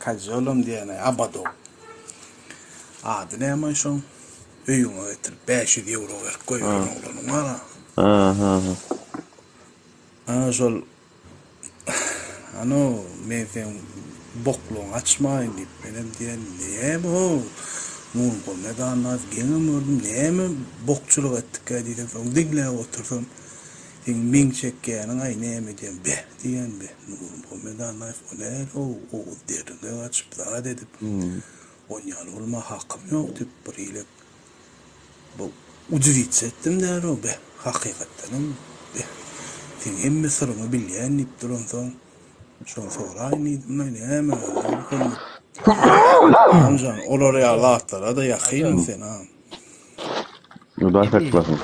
Kozýolam diýýän-aý Abadow. Ady näme-aý şoň? Öýüňe getirip 500 ýewro berip goýberen oglanyň bar-a. Ana şol Ano men seň boklugyňy açmaýyn diýip, menem diýen näme how Nurmuhammet Annaýew geňem gördüm näme bokçulyk etdikä diýsem soň diňläp otursam seň meň çekýäniň aý näme diýen beh diýen beh Nurmuhammet Annaýew o näl how oguz deriňe gaçyp zat edip onýaly bolma hakym ýok diýip bir hili Bu udivitsa etdim däl-ow beh, hakykatdanam beh, seň hemme syryňy bilýän diýip duransoň, şony soraýyn diýdim-laý, näme Nurmuhammet Agamjan, olar ýaly zatlara-da ýakynmy sen, a? Hudaý saklasyn.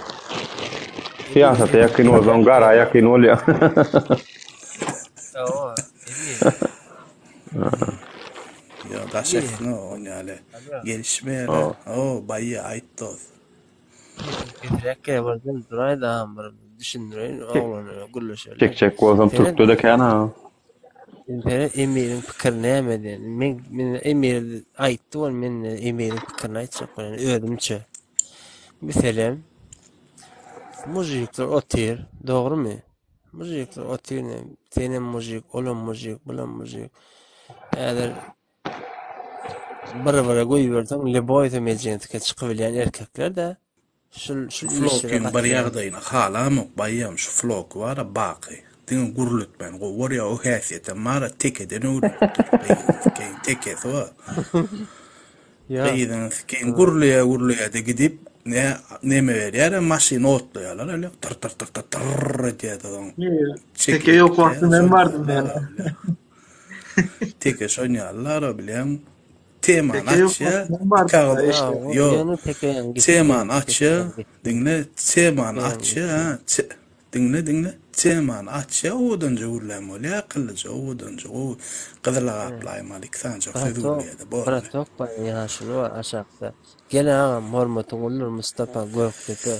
Syýasata ýakyn bolsaň, gara ýakyn bolýaň. Hawa, Emir. Ýo daş etsin o on ýaly gelişmeýärä o baýy aýt dos. Pesräk gel birden duraýda agam bir düşündireýin oglana gürleşeli. Çekjek bolsam türkde-de kän aga. Seret Emiriň pikiri näme diýen. Men men Emir aýtdy ol men Emiriň pikirini aýtjak bolýan özümçe. Meselem mujikler otyr dogrymy? Mujikler otyr senem mujik olam mujik bulam mujik. Häzir bir bire goýberseň lýuboý emergency çykybilýän erkekler-de şul şul işlere Flokyň bir gatnaýar. ýagdaýyny halamok baýam şu floky bara baky diňe gürletmäni gowy görýä o häsiýetem bara tekeden öwrenipdir gyzyň sikeýin tekesi bar Ýok. gyzyň sikeýin gürleýä gürleýäde gidip ne neme berýärem maşyny otlaýalar öle tyr tyr tyr tyr tyrr edýäde soň Teke çekilip ýok wagty gitýä men şon bardym ýaly ýöne. Teke şon ýalylar-a bilýäň. Temany Teke ýok açýa, wagty men iki bardym agyz Ýa, o ýok. ýöne tekeýem gitdi. Temany açýa, Tekeýem gitdi. diňle, temany Tekeýem açýa, gitdi. ha, te, diňle, diňle, temany açýa, owadanja gürlän bolýa, akyllyja, owadanja, gowy, gyzyla gaplaýmaly iki sanjak söz Bratok, gürleýä-de, boldy. bratok bar ýaşuly bar aşakda. Gel agam, hormatyň uludyr Mustapa Gökdepe.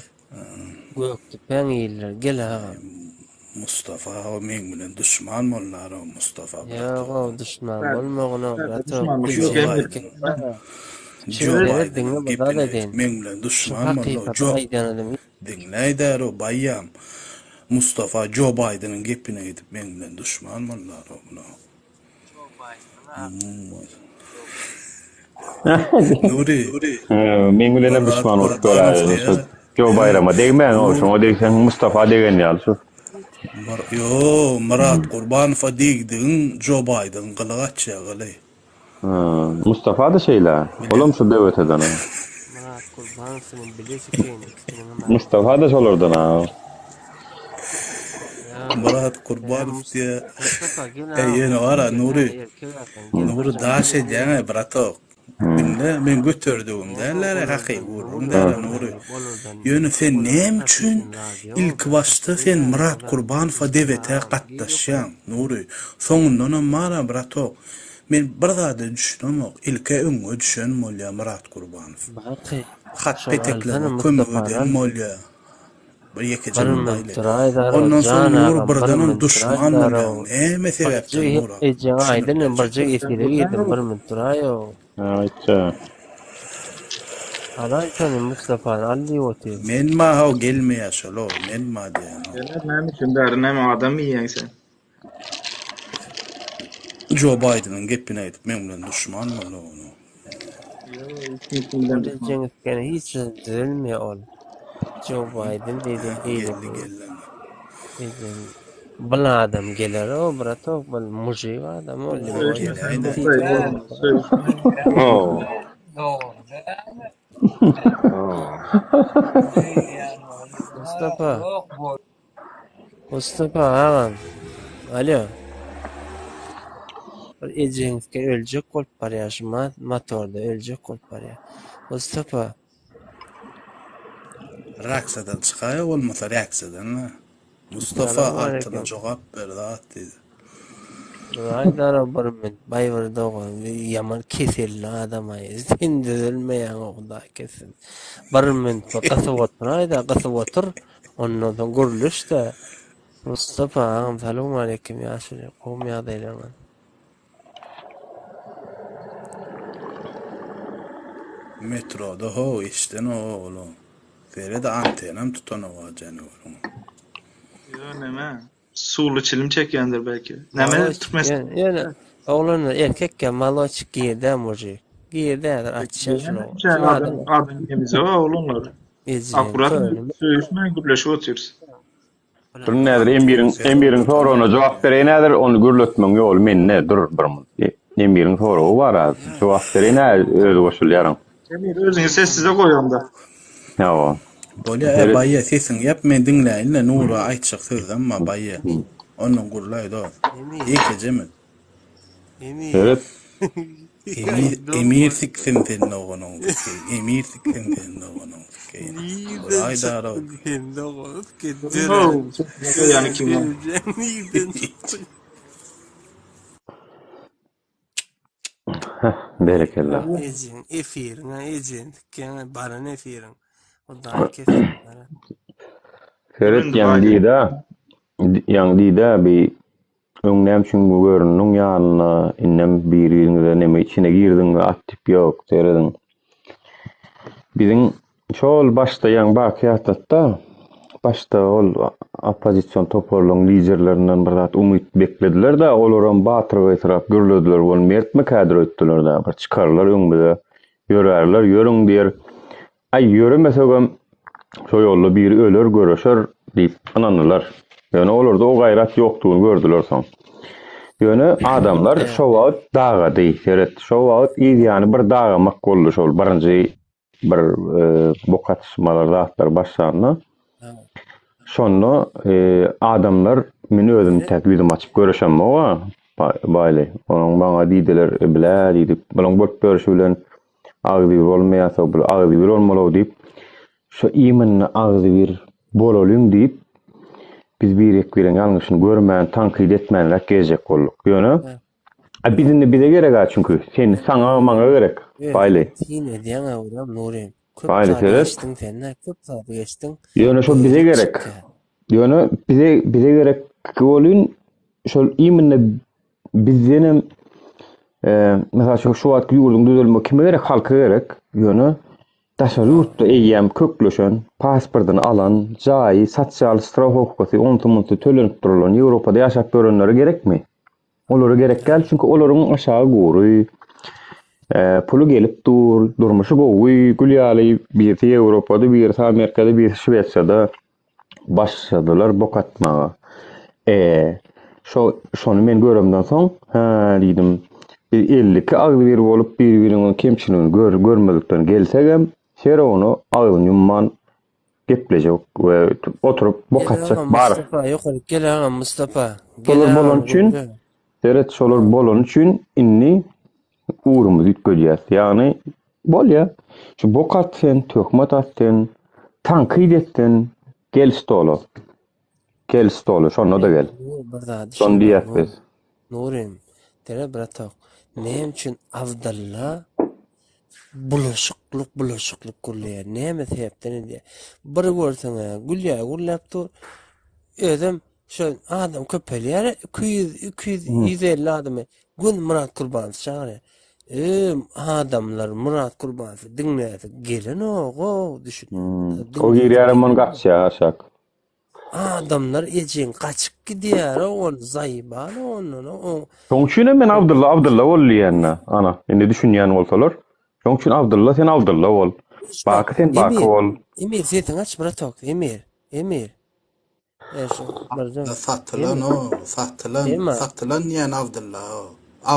Gökdepäň illeri, gel agam. Mustafa o meň bilen duşman bollar-ow, Mustafa Ýog-ow, bratok. duşman bolmagyn-ow, bratok. Duşmanlyk Jo ýok Emir. Baýdeniň Şu Jo seret Baýdeniň diňle bir zat gepini aýdaýyn. meň bilen Şu duşman boldy-ow, hakykaty Jo aýdýan adam Diňläýdärow baýam. Mustafa Jo Baýdeniň gepine gidip meň bilen duşman boldarow muny. Jo Baýdeniň agzy. Jo Baýden. Nury. Meň bilenem Myrat duşman bolup Gurbanow göräýeli. diýýär. Jo Baýrama degmäň o, Nur şoňa degseň Mustafa degen ýaly şu. Myr ýo Myrat Gurbanowa degdigiň Jo Baýdeniň gyly gaçýar gyly. Mustafa-da şeýle. Olam şu BWT-den. Myrat Gurbanow seniň bile sikeýin ikisiniňem agzy. Mustafa-da şolardan a. Ýa Myrat Ä Gurbanow Mus diýýär. Mustafa gel Eý agam ýöne otur gara gel Nury hä erkek adam gel Nury bajak daş gel edýäň-aý bratok. Diňle, men göterdigim Ýok, dälär-ä olardan hakyky gürrüň olardan däl-ä Nury. aýryp, olardan Ýöne sen olardan näme üçin tapyşan zady ýok, ilki başda hakyky sen däl, Myrat olar Kurbanowa Mustafa debete agam gir ýokary. gatnaşýaň, Nury? Soňundanam bar-a, bratok, men bir zada düşünemok, ilk-ä öňüňe düşen bolýa Myrat Kurbanow. Baky, Hat şony alsana peteklerine kömek Mustafany eden al. bolýa. Bir ýekeje Bir gün minut baýly. duraý zaro, Ondan soň jan Nury agam, bir birdenem minut duraý duşman zaro. bolýaň. Näme Birje sebäpden hep Nury? ejeňe Düşünip aýdyn, biljek birje däl. efire girdim, bir minut duraý-ow. Aýtja. Alaý şony Mustafany al diýip otyr. Men ma-how gelmeýä şol-ow, men ma diýýän-ow. Geler näme üçin bäri näme adam iýýäň sen. Jo Baýdeniň gepini aýdyp meň bilen duşman boldy ony. Ýok, hiç kim bilen Ol duşman. ejeňi sikeni hiç düzelmeýär ol. Joe Biden diýdim Geldi beýleki geldi. Ejem bul adam geler-ow bratok bul mujik adam ol lýuboý Söýüşmeseň Geläýdä. bokay bolmaz söýüşme. Oo. Dogry däl. Oo. Mustapa Ýok bol. Mustapa agam Alo Bir ejeňizkä öljek bolup barýar şu motorda öljek bolup barýar Mustapa. Reaksiýadan çykaýa bolmasa reaksiýadan la. Mustafa Salam altyna aleýkum. jogap ber zat diýdi. Aýdara bir min baý bir dogan ýaman keselli adamaý sen düzelmeýäň hudaý kessin. Bir minut bir gysyp oturaýda gysyp otur ondan soň gürleşdä. Mustafa agam salowmaleýkim ýaşuly gowmy ýagdaýlaryňyz. Metroda how eşden oglu. Serede antenam tutanok janawaryň. Ýo neme? Suwly çilim çekýändir belki. Neme Maloç Türkmenistan ýöne ýöne oglanlar erkekkä maloç girdä mujik. Girdi häzir açýan şuny. Şul Adam adam adam ýemize oglanlar. ejeň Akkurat köne. söýüşmän gürleşip otyrys. Dur nädir Emiriň Emiriň soragyna jogap bereýin häzir ony gürletmegiň ýoly mende dur bir minut. Emiriň soragy bar az jogap bereýin hä özi goşulýaryň. Emir özüňi sessize goý onda. Hawa. Bolýa e baýa sesiňi ýap men diňläýinle Nura aýtjak sözem bar baýa. Ondan gürläý dos. Ýekeje men. Emir. Seret. Emir Emir siksin sen doganyň sikeýin. Emir siksin sen doganyň sikeýin. Nirden Guraý daraw. çykdyň sen dogan? How, Döre. ýany Döre kim ýa? nirden çykdyň? Heh, berekella. Ejeň efiriň ha ejeň sikýäň baran efiriň. Hudaý kessin bara. Seret Indi ýaňy baý. diýdä. Ýaňy diýdä bi Öň näme üçin göründiň ýanyna, indem bir-biriňize neme içine girdiň we at diýip ýok, serediň. Biziň şol başda ýaňy Baky ýatlatda, başda ol oppozision toparlaryň liderlerinden bir zat umyt beklediler-de, olaram batyrgaýsyrap gürlediler, ol mertmikädir öýtdüler-de, bir çykarlar öňümize, ýörärler, ýörüň diýer. Aý, ýöremesegem, şo ýolda biri öler, göreşer diýip ynandylar. Ýöne olarda o gaýrat ýokdugyny gördüler soň. Ýöne adamlar şo wagt dagady, seret, şo wagt yz ýany bir dagamak boldy şol birinji bir bok atyşmalar zatlar başlanda. Şonda adamlar men özüm täk ýüzüm açyp göreşemok-a, Baýly. Onuň maňa diýdiler, Blä diýdik, bulaň bolup ýörşi bilen Agzybir bolmaýarsa bul agzybir bolmaly diýip, şo iminna agzybir bolalyň diýip, biz birek-biregiň ýalňyşyny görmän, tankyt etmänräk gezjek bolduk. Ýöne, a biz indi bize gerek-ä çünki, sen saňa, maňa gerek, Baýly. Syn edýäň-ä öwrem, Nury. Köp Baýly zady seret. geçdiň sen-ä, köp zady geçdiň. Ýöne şo bize Öwrüm gerek. çykýar. Ýöne bize bize gerek welin, şol iminna Bizdenem mysal üçin şu wagtky ýurduň düzelmegi kime gerek? Halka gerek. Ýöne daşary ýurtda eýýäm kökleşen, pasportyny alan, jaýy, sosial strahowkasy, onsy-munsy tölenip durulan Ýewropada ýaşap ýörenlere gerekmi? Olara gerek däl, çünki olaryň aşagy gury, puly gelip dur, durmuşy gowy, gül ýaly, birisi Ýewropada, birisi Amerikada, birisi Şwesiýada. Başladylar bok atmaga. E, şo, şony men göremden soň, hä diýdim, biz 52 agzybir bolup bir-biriniň kemçiligini gör, görmezlikden gelsegem, her ony agzyny ýumman geplejek we oturyp bok Gel atjak agam bar. Mustafa ýokaryk gel agam Mustafa. Gel Şolar bolany agam üçin, gürle. seret şolar bolany üçin indi ugrumyzy üýtgedýäs. Ýagny bolýa. Şu bok at sen, töhmet at sen, tankyt et sen, gel stola. Gel stola, şonda-da gel. Bir zady Şony şeýle diýýäs Nur, biz. Nurim, dere bratok. Näme üçin Abdylla bulaşyklyk bulaşyklyk gürleýär? Näme sebäpden edýär? Bir görseň-ä gülýär, gürläp dur. Özem Şo adam köpelýär, 200, 200, 150 adamy gün Myrat Kurbanowy çagyrýar. Öm adamlar Myrat Kurbanowy diňläsi gelenok-ow, düşün. O girýärem ony gaçýar aşak. Adamlar ejeň gaçyp gidýär-ow, ony zaýbal ondan o. Şoň üçinem men Abdylla Abdylla bol diýýän-dä. Ana, indi düşünýän bolsalar. Şoň üçin Abdylla sen Abdylla bol. Baky sen baky Emir, bol. Emir sesiňi aç bratok. Emir, Emir. E şu birden. Satylan Emir. o, satylan, Ema. satylan diýen Abdylla o.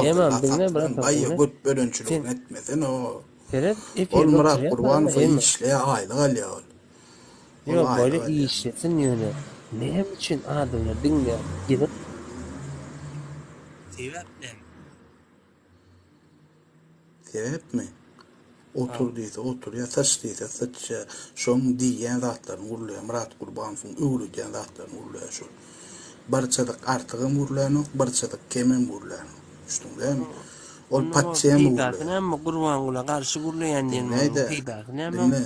Ema Abdylla diňle satylan, bratok baýa diňle. göt Sen bölençiligini etmesen o. seret Ol efirde Myrat oturýar Gurbanowa Emma. işleýär, aýlyk alýar ol. Ol Ýok aýlyk böyle alýar. işlesin ýöne. Näme üçin adamlar diňleýär? Gelip Sebäp näme? Sebäpmi? Otur diýse oturýar, syç diýse syçýar. Şoň diýýän zatlaryny gürleýär. Myrat Gurbanowyň öwredýän zatlaryny gürleýär şol. Bir çyzyk artygam gürlänok, bir çyzyk kemem gürlänok. Düşdüň dälmi? Ol Onda pod ol tema peýdasy gürleýär. näme Gurbangula garşy gürleýän diýen bolanyň Diňle-de, peýdasy näme? diňle.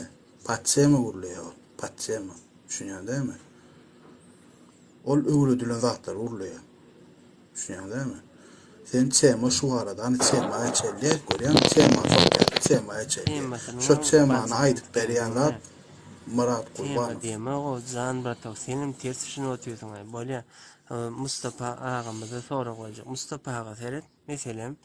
Pod tema gürleýär ol. Pod tema. Düşünýäň dälmi? Ol öwredilen zatlary gürleýär. Düşünýäň dälmi? Sen tema şu barada, hany tema geçelýär, görýäňmi, tema sokýar, tema geçelýär. Şo Temasynyňam temany aýdyp bajysyny berýän diňle. zat Myrat Tema Gurbanow. diýme-ow, jan bratok, senem ters düşünip otyrsyň-aý. Bolýa, Mustapa agamyza sorag berjek. Mustapa aga seret, meselem,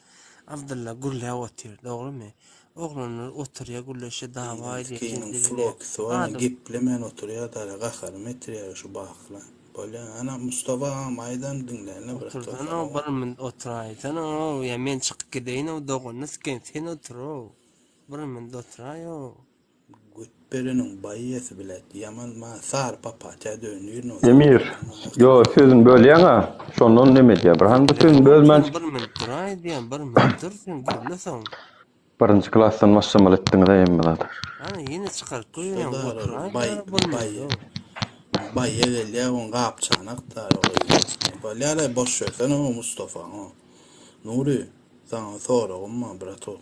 Abdylla gürläp otyr, dogrymy? Oglanlar oturýar, gürleşýär, dawa edýär, Beýlekiniň jenjel edýär. flokisy bar, Adam. geplemän oturýar dara, gaharym getirýär şu bakla. Bolýa, ana Mustafa agam aýdan diňlänle bir Otursana-ow, bir minut oturaýsana-ow, ýa men çykyp gideýin-ow, doganyny sikeýin, sen otur-ow. Bir minut oturaý-ow. Göt bereniň baýýasy bilet ýaman ma sary papatýa dönürin o Emir, ýo sözüni bölýäň-a, şondan neme edýär bir. Hany bu sözüni bölmän Sen bir minut duraý diýýän, bir minut dur sen gürle soň. Birinji klasdan başlamaly etdiňiz-ä hemme zady. Hany ýene çykaryp goýaýaň oturaý Baý bir baý minut. baýa gelýär oň gapçanak dara goýýar. Bolýar-aý boş bersene o Mustafaň o. Nury saňa soragym bar bratok.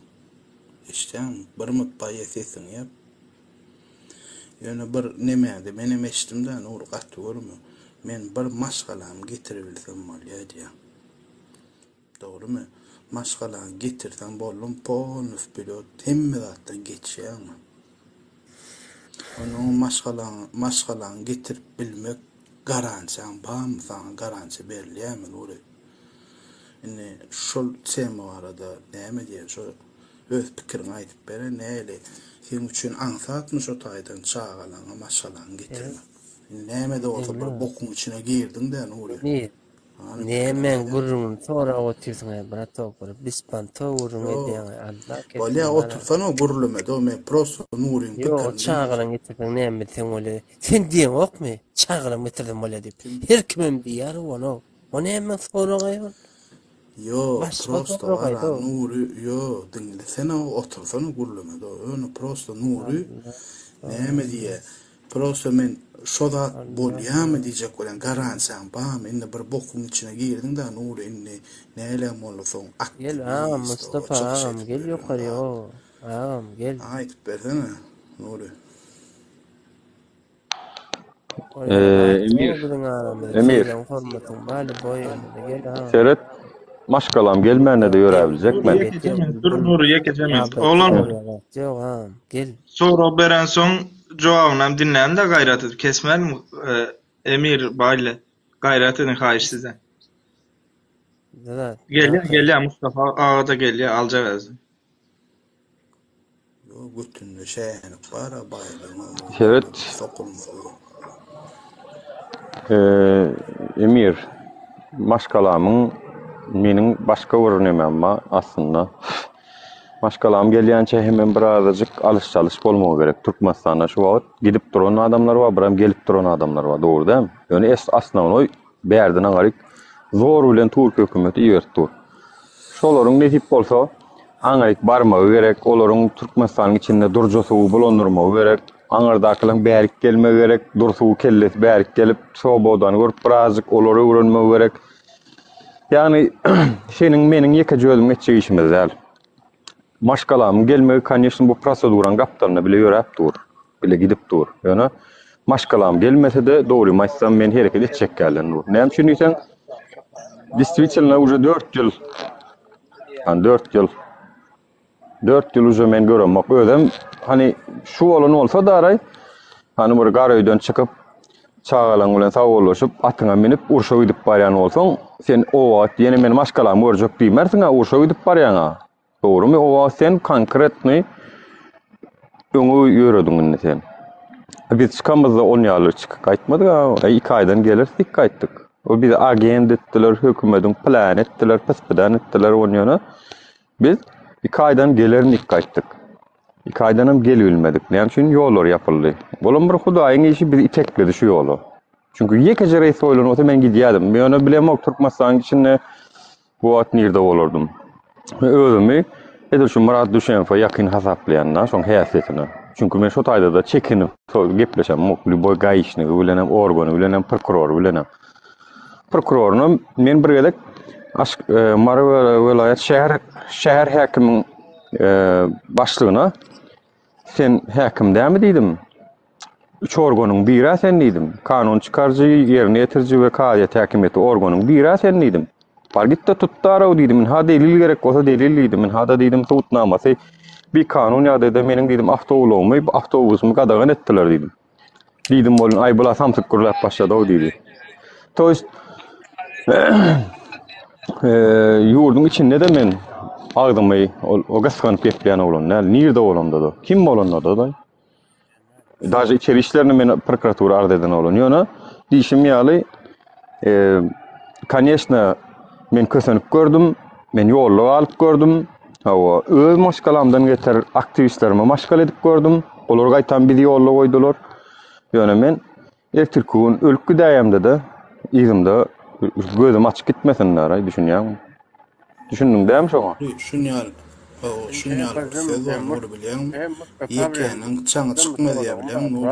Eşitýäňmi? Bir mut baýa sesiňi ýap. Ýöne bir nemäde menem eşitdim-dä Nury gaty görme. Men bir maşgalamy getiribilsem bolýa diýýär. Dogrymy? Maşgalaňy getirseň bolduň polny wperýod hemme zatdan geçýäňmi? Onuň maşgalaňy maşgalaňy getirip bilmek garantiýaň barmy saňa garantiýa berilýärmi Nury? Indi şol tema barada näme diýen şo öz pikiriňi aýdyp bere näli seň üçin aňsatmy şo taýdan çagalaňy maşgalaňy getirmek? Indi näme-de bolsa bir bokuň içine girdiň-dä Nury. Nämäň gürrüňini sorap otyrsyň-aý bratok bir bespontow gürrüň edýäň-aý Allah kessin Bolýa bara. otursana gürlemede men prosto Nuryň Ýok pikirini çagalaň getirseň näme etseň bolýa sen diýeňokmy çagalaň getirsem bolýa diýip her kimem diýýär ony o näme soragaý ol Ýo başga prosto soragaý gara o. Nury ýo diňlesene otursana gürlemede ýöne prosto Nury näme diýýä Prosta men şo zat bolýamy diýjek bolýan garantiýaň barmy indi bir bokuň içine girdiň da Nury indi näleň boldy soň Gel agam aktiwist Mustafa çykyş agam edip gel ýörüň ýokary zat o agam gel. aýdyp bersene Nury. Bolýa zat ýok Emir, biziň aramyzda Emir. sylagyň hormatyň bar lýuboý ýerde gel agam. Seret, maşgalam gelmände-de ýöräbiljek men. Ýekeje minut dur Nury ýekeje minut. Oglan Zat ýok agam gel. Sorag berensoň jogabynam diňläň-de gaýrat edip kesmäliň Emir Baýly gaýrat ediň haýyş sizden. Zat. Gelýär gelýär Mustafa aga-da gelýär aljak özüni. Ýok götünde şänik bar-a baýlygyň Seret. sokulmaly. Emir, maşgalamyň meniň başga bir nemem bar aslynda. Maşgalam gelýänçä hemem birazajyk alyş-çalyş bolmagy gerek. Türkmenistanda şu wagt gidip duran adamlar bar, biram gelip duran adamlar bar, dogry dälmi? Ýöne es osnownoý bärden aňaryk zor bilen türk hökümeti iberip dur. Şolaryň nesip bolsa aňryk barmagy gerek, olaryň Türkmenistanyň içinde durja suwy bulandyrmagy gerek, aňyrdakylaryň bärik gelmegi gerek, dur suwy kellesi bärik gelip, swobodany görüp birazjyk olary öwrenmegi gerek. Ýagny seniň meniň ýekeje özümiň etjek işimiz däl. Maşgalamyň gelmegi koneçno bu proseduranyň gapdalynda bile ýöräp dur, bile gidip dur. Ýöne maşgalam gelmese-de dogrymy aýtsam men hereket etjek ýaly dur. Näme üçin diýseň, Действительно уже 4 ýyl. Hani 4 ýyl. 4 ýyl уже men göremok. Özem hani şu bolan bolsa daraý hani bir gar öýden çykyp çagalaň bilen sagbollaşyp atyňa minip urşa gidip barýan bolsaň, sen o wagt ýene men maşgalamy görjek diýmersiň-a, urşa gidip barýaň-a. Dogrymy? O wagt sen konkretny. Öňe ýörediň indi sen. Biz çykamyzda on ýaly çykyp gaýtmadyk-a. Iki aýdan geleris diýip gaýtdyk. O bizi agent etdiler, hökümediň plany etdiler, pis-pidan etdiler ony ýöne. Biz iki aýdan gelerin diýip gaýtdyk. Iki aýdanam gelibilmedik. Näme üçin? Ýollar ýapyldy. Olam bir Hudaýyň işi bizi itekledi şu ýola. Çünki ýekeje reýs goýlan bolsa men gidýärdim. Ýöne bilemok Türkmenistanyň içinde Bu wagt nirde bolardym? Men özümi edil şu Myrat Düşenowa ýakyn hasaplaýan-da, şoň häsiýetine. Çünki men şo taýda-da çekinip gepleşemok, lýuboý gaişnigi bilenem, organy bilenem, prokurory bilenem. Prokurorynam men bir gezek Aşk e, Mary welaýat şäher şäher häkimiň e, başlygyna Sen häkim dämi diýdim. Üç organyň biri-ä sen diýdim. Kanun çykaryjy, ýerine ýetiriji we kazyýet häkimiýeti organyň biri-ä sen diýdim. Bar git-de tut-da-raw diýdim. Ynha delil gerek bolsa delil diýdim. Ynha-da diýdim subutnamasy. Bikanun ýagdaýda meniň diýdim awtoulagymy, awtobusymy gadagan etdiler diýdim. Diýdim welin, aý bula samsyk gürläp başlady-ow diýdi. To ýest ýurduň içinde-de men agzymy ol o gysganyp gepleýän oglan däl. Nirde bolamda-da, kim bolanda-da. Daže içeri işlerine men prokuratura arz eden oglan. Ýöne diýşim ýaly, koneçno men kösenip gördüm, men ýolda galyp gördüm. Hawa, öz maşgalamdan getir aktiwistlerime maşgala edip gördüm. Olar gaýtam bizi ýolda goýdular. Ýöne men ertirki gün ölüp gidäýemde-de yzymda gözüm açyk gitmesinler, aý düşünýäňmi? Düşündiň dämi şoňa? Şun ýaly, hawa, şun ýaly bir söz bar Nury bilýäňmi? Ýekäniň çaňy çykmaz diýýär bilýäňmi Nury?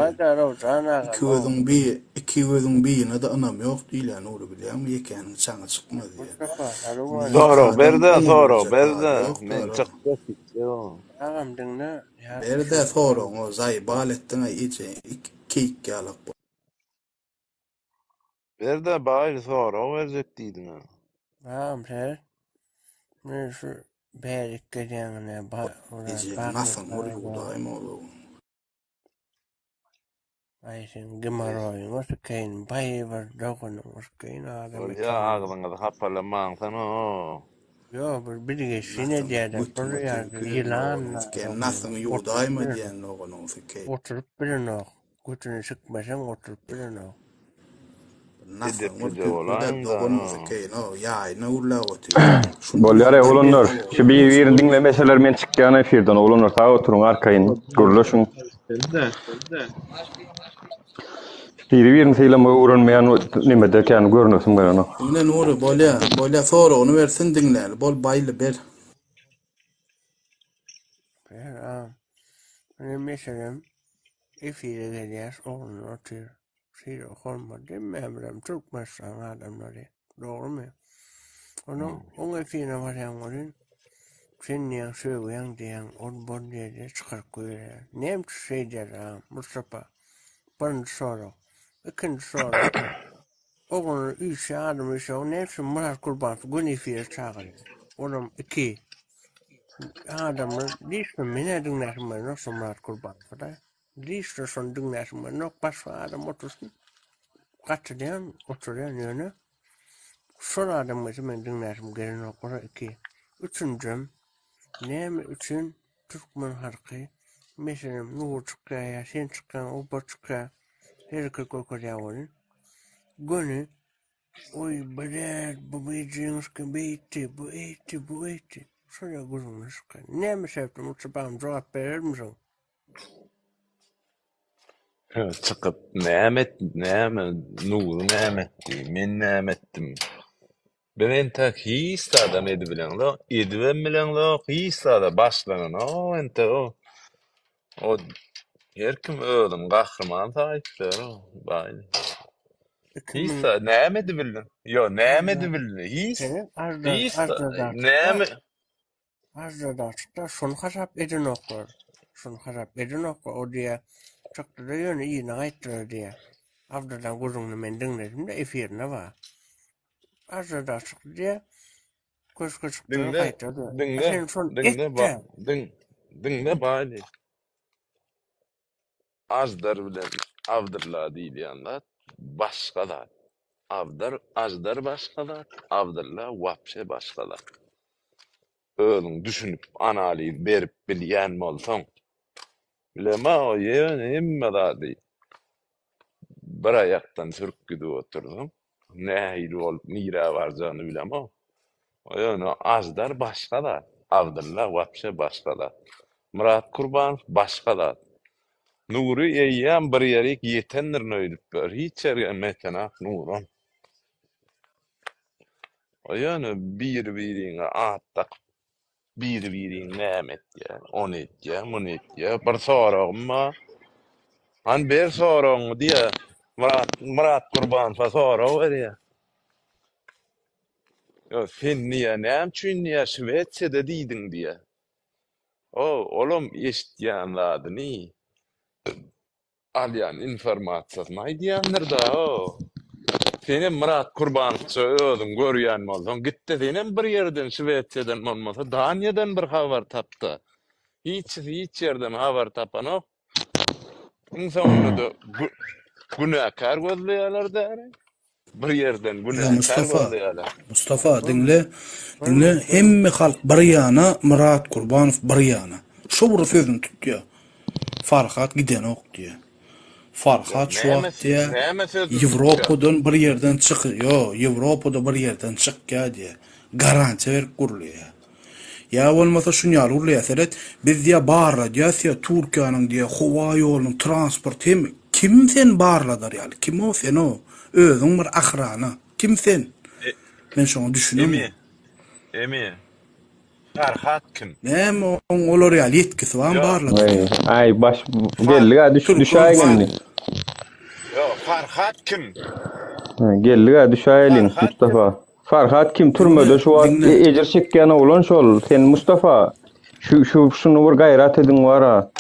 Iki gözüň bi, iki gözüň birine-de ynam ýok diýilýär Nury bilýäňmi? Ýekäniň çaňy çykmaz diýýär. Indi ýeke Sorag adam berde, oňa sorag biljek berde. zady ýok Men dara. çykjak gitjek. Agam diňle ýa Berde soragyňy zaýbal etdiň-aý eje, keýik ýalak. Berde baý sorag berjek diýdiňä. Agam seret. Men şu bärik gelýäňine ba Ejeň nasyň bir ýuwdaýma ozagyň. Aý sen gemaroýyňa sykaýyn baý bir doganyňa sykaýyn adam Bolýa ekeniň. agzyňyzy hapalamaňsana. Ýok bir bilgeşin Nasyňy edýärler bir götüňe ýerde tüýkürin ýylan doganyňy sikeýin doganyň nasyňy oturyp ýuwdaýma bilenok. diýen doganyňy sikeýin. Oturyp bilenok. Götüni sikmeseň oturyp bilenok. Nasyňy bir Edeplije tüýkür-de bolaýyň-da. doganyňy sikeýin o ýaýyna gürläp otyr. Şundan Bolýar ýaly oglanlar. bir Şu bir-birini diňlemeseler men çykýan efirden oglanlar sag oturyň arkaýyn gürleşiň. Biri-birini sylamagy öwrenmeýän nemede kän görnesim gelenok. Diňle Nury bolýa bolýa soragyny bersin diňläli bol Baýly ber. Ber agam. Ine meselem efire gelýäs oglanlar otyr. Sylag hormat hemmämizem Türkmenistanyň adamlary. Dogrymy? Onuň oň efirine barýaň welin sen diýýäň sögýäň diýýäň ol bol diýýär çykaryp goýberýär. Näme üçin şeýdýär agam Mustapa? Birinji sorag. Ikinji sorag. Oglanlar üýşýär adam üýşýär näme üçin Myrat Gurbanowy göni efire çagyrýar? Olam iki. Adamlar lişno men-ä diňläsim gelenok şo Myrat Gurbanowy-da. Lişno şony diňläsim gelenok. Başga adam otursyn. Gatylýan, oturýan ýöne şol adam gelse men diňläsim gelenok. Ola iki. Üçünjem näme üçin türkmen halky meselem Nury çykýar ýa sen çykýaň, o bir çykýar hereket görkezýär welin göni Oý blät bu gyjyňyşka beýtdi, bu eýtdi, bu eýtdi. Şol ýa gürrüňler çykýar. Näme sebäpden Mustafa agam jogap berermisiň? Çykyp näme et, näme, Nury näme etdi, men näme etdim? Biz entek hiç zadam edibileňzok, edibem bileňzok, hiç zada başlananok entek o. O her kim özüni gahryman saýyp ýör, baý. Hiç zat näme edibildi? Ýok, näme edibildi? Hiç hiç näme Aždardaçda şony hasap edenoklar. Şony hasap edenoklar. O diýýär, çykdy-da ýöne yzyna gaýtdylar diýýär. Abdyllaň gürrüňini men diňledim-de, efirinde bar. Aždarda çykdy diýýär. Köşge çykdylar, Diňle, gaýtdylar. A diňle, sen şony diňle, ba, et-de. diň, diňle baý. Aždar bilen Abdylla diýilýän zat başga zat. Abdar, Aždar başga zat, Abdylla wapşe başga zat. Özüň düşünip analiz berip bilýän bolsaň. Bilemok ýöne hemme zady bir aýakdan sürüp gidip otyrsyň. Nähili bolup nirä barjagyny bilemok. Ýöne Aždar başga zat, Abdylla wapşe başga zat. Myrat Kurbanow başga zat. Nury eýýäm bir ýerik ýetendirin öýdüp ýör. Hiç ýergem ýetenak Nuram. Ýöne biri-biriňe at dakyp, biri-biriňi näme etýär, ony etýär, muny etýär. Bir soragym bar. Hany ber soragyňy diýýär. Myrat, Myrat Gurbanowa sorag berýär. Ýok, sen diýýär, näme üçin diýýär, Şwesiýada diýdiň diýýär. O, olam eşitýän zadyny alýan informasiýasyny aýdýandyr-da-o. Senem Myrat Kurbanowça özüň görýän bolsaň, git-de senem bir ýerden Şwesiýadan bolmasa Daniýadan bir habar tap-da. Hiçisi hiç ýerden habar tapanok. Iň soňunda-da günäkär gözleýärler däri. Bir ýerden Ýa günäkär Mustafa, gözleýärler. Mustafa diňle, diňle hemme halk bir ýana, Myrat Kurbanow bir ýana. Şo bir sözüni tutýa. Farhat gidenok diýä. Farhat şu Näme wagt diýä, näme sözüni tutýa? Ýewropadan bir ýerden çyk, ýo, Ýewropada bir ýerden çykýa diýä. Garantiýa berip gurulýa. Ýa bolmasa şun ýaly gurulýar seret, biz diýä barladýas diýä Türkiýäniň diýä howa ýolunyň transport hem kim sen barladar ýaly kim o sen o özüň bir ahrana kim sen men şoňa düşünemok. Emi Emi Farhat kim? Näme oň olar ýaly ýetkisi barmy Ýok. barladar Aý, ýaly. aý baş geldik-ä düş Türkmen düşäýiň indi. Ýok, Farhat kim? Geldik-ä düşäýeliň Farhat kim? Mustafa. Farhat kim türmede Diňle, şu wagt diňle. ejir çekýän oglan şol. Sen Mustafa şu şu şuny bir gaýrat ediň wara.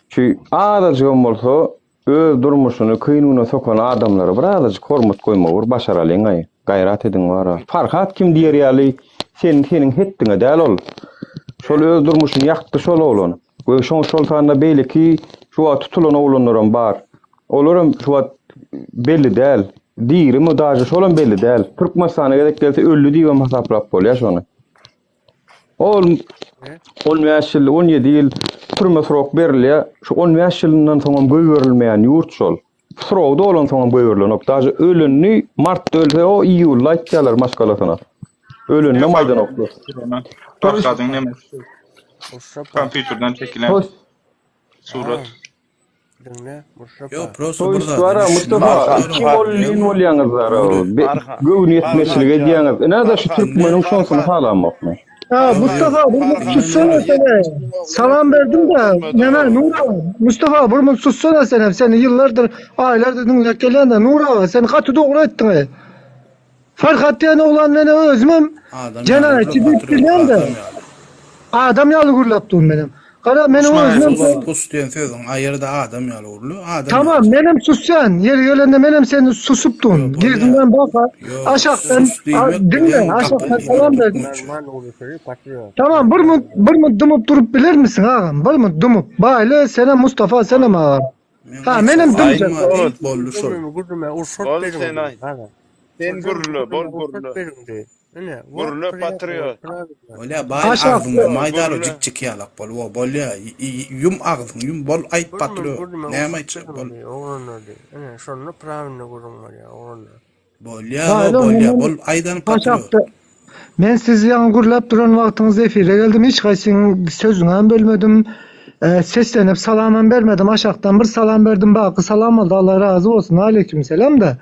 Şu azajygam bolsa öz durmuşyny kyn güne sokan adamlara bir azajyk hormat goýmagy bir başaralyňaý. Gaýrat ediň wara. Farhat kim diýer ýaly sen seniň hetdiňe däl ol. Şol öz durmuşyny ýakdy şol oglan. We şoň şol sanda beýleki şu wagt tutulan oglanlaram bar. Olaram şu wagt belli däl. Dirimi daže şolam belli däl. Türkmenistana gezek gelse öldi diýibem hasaplap bolýar şony. Ol 15 ýyl, 17 ýyl türme srok berilýär. Şu 15 ýylyndan soňam goýberilmeýän ýurt şol. Srogy dolansoňam goýberilenok. Daže ölenini martda ölse o iýulda aýtýarlar maşgalasyna. Öleninem aýdanoklar. Farhadyň nemesi. Kompýuterden çekilen surat. Diňle, Murşapa. Ýok, prosta bir Toýs zada bara düşünemok. Mustafa, iki bollin bolýaňyzlar. Göwün ýetmezçilik edýäňiz. Ine-de şu türkmeniň şonsuny halamok men. Ha, Mustafa, bir minut sussana seni. Salam berdim de, neme, Nur aga, Mustafa, bir minut sussana sen hem. Seni ýyllardyr, aýlardyr diňläp gelýän de, Nur aga, sen gaty dogry aýtdyň. Farhat diýen oglan meni özümem Adam ýaly jenaýatçy gürle diýip patriot bilýän-de. adam ýaly. Adam ýaly gürläp dur menem. Gara meniň özümem Sus pus diýen sözüň aýyrda adam ýaly gürle adam Tamam ýaly. menem susýan. Ýeri gelende menem seni susup durun. Ýok bolýa. Girdiňden baka Ýok aşakdan sus diýmek diňle bilen gapyny aşakdan diýmek salam berdim. türkmençe. Tamam bir munt bir munt dymyp durup bilermisiň agam? Bir munt dymyp. Baýly senem Mustafa senem agam. Men Ha menem aýtjak dymjak. zadym bar diýip boldy şol. Bol sen aýt. Sen gürle, bol gürle. Gürle patriot. Bolýa baý agzyňy maýdalo jik jik ýalak bol wo bolýa ýum agzyňy ýum bol aýt patriot näme aýtjak bol. Bolýa wo bolýa bol aýdan patriot. Men siz ýaňy gürläp duran wagtyňyz efire geldim hiç haýsyň sözüňem bölmedim seslenip salamam bermedim aşakdan bir salam berdim baky salam boldy Allah razy bolsun aleýkimselam-da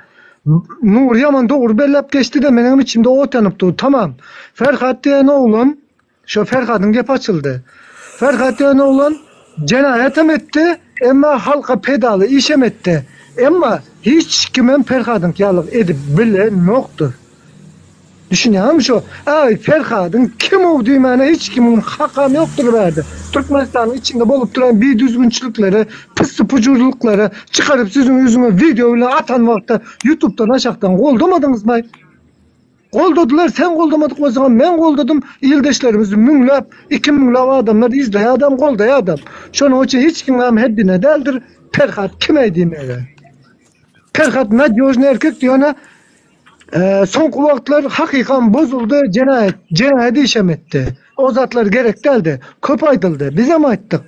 Nury ýaman dogry belläp geçdi-de meniňem içimde ot ýanyp dur tamam Ferhat diýen oglan Şo Ferhadyň gepi açyldy. Ferhat diýen oglan jenaýatam etdi, emma halka peýdaly işem etdi. Emma hiç kimem Ferhadyňky ýaly edip bilenokdyr. Düşünýäňmi şo? Äý, Ferhadyň kim-ow diýmäne hiç kimiň hakam ýokdur bärde. Türkmenistanyň içinde bolup duran bidüzgünçilikleri, pissipujurlyklary çykaryp siziň ýüzüňe wideo bilen atan wagtda ýutubdan aşakdan goldamadyňyzmaý? Goldadylar, sen goldamadyk bolsaňam men goldadym, ildeşlerimiz müňläp, ikimüňläp adamlar izleýädem, goldaýadam. Şonuň üçin hiç kimem heddine däldir, Perhat kim-eý diýmäge. Perhat nadýožnyý erkekdi, ýöne soňky wagtlar hakykam bozuldy, jenaýat, jenaýat işem etdi. O zatlar gerek däldi. Köp aýdyldy, bizem aýtdyk.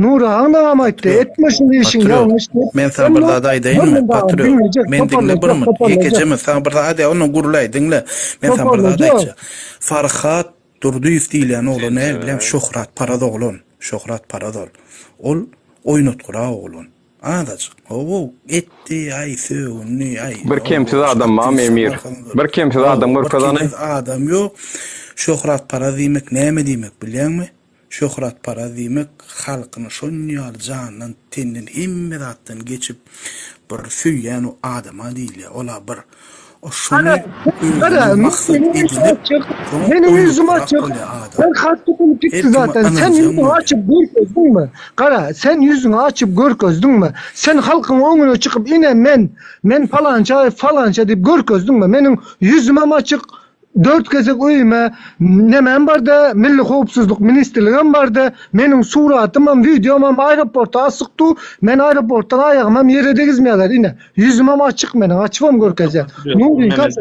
Nury aňdagam aýtdy, etme şul işiň Patriot, ýalňyş diýip. men saňa bir Emma zat bir aýdaýynmy? gün dagy Patriot, diňlejek, men diňle bir toparlajak, minut, toparlajak. ýekeje minut, saňa bir zat aýdaýyn, ondan gürläý, diňle. Men saňa bir zat Toparlajak. aýtjak. Farhat Durdyýew diýilýän oglan näl bilýäň, şöhratparaz oglan, şöhratparaz ol. Ol oýnatgyrak oglan. Azajyk. Hawa, etdi, aý, sögündi, aý. Bir kemsiz adam barmy Emir? Bir kemsiz adam Bir görkez hany. kemsiz adam ýok. Şöhratparaz diýmek näme diýmek bilýäňmi? Şöhratparaz diýmek halkyny şonýaly jandan, tenden hemme zatdan geçip bir söýýän adama diýilýär. Ola bir o şony Gara, gara, özüne maksat meniň ýüzüm edinip, açyk, soň meniň ýüzüm oýnatgyrak açyk. bolýar adam. Sen hat tutulyp Her gitdi kime zaten. Sen ynanjaň ýüzüňi bolýar. açyp görkezdiňmi? Gara, sen ýüzüňi açyp görkezdiňmi? Sen halkyň öňüne çykyp ine men, men falança, falança diýip görkezdiňmi? Meniň ýüzümem açyk, Dört gezek öýüme nemem bardy, Milli howpsuzlyk ministrligem bardy, meniň suratymam, wideomam aeroportda asyk dur, men aeroportdan aýagymam ýere degizmeýärler, ine, ýüzümem açyk meniň, açybam görkezýän. Nury kaç,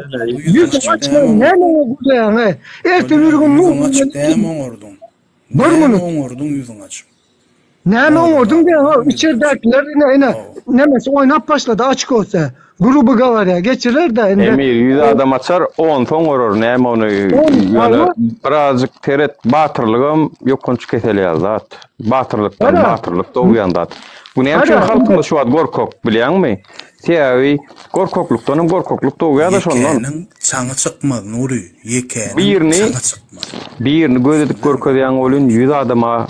ýüzüň açyk, näme gürleýäň-eý? Erte bir gün Ýüzüň açyk näme oňardyň? Bir Näme minut. oňardyň ýüzüň açyp? Näme oňardyň diýen o içerdäkiler ine ine nemesi oýnap başlady açyk olsa. Gruby gawarýa geçirer de indi. Emir 100 adam açar, onsoň orar näme ony ýöne birazjyk seret batyrlygam ýokanç kesel ýaly zat. Batyrlykdan batyrlyk dogýan zat. Bu näme üçin halkymyz şu wagt gorkak bilýäňmi? Sebäbi gorkaklykdan hem gorkaklyk dogýar-da şondan. Ýekäniň çaňy çykmaz Nury, ýekäniň Birini çaňy çykmaz. birini göz edip görkezýäň welin 100 adama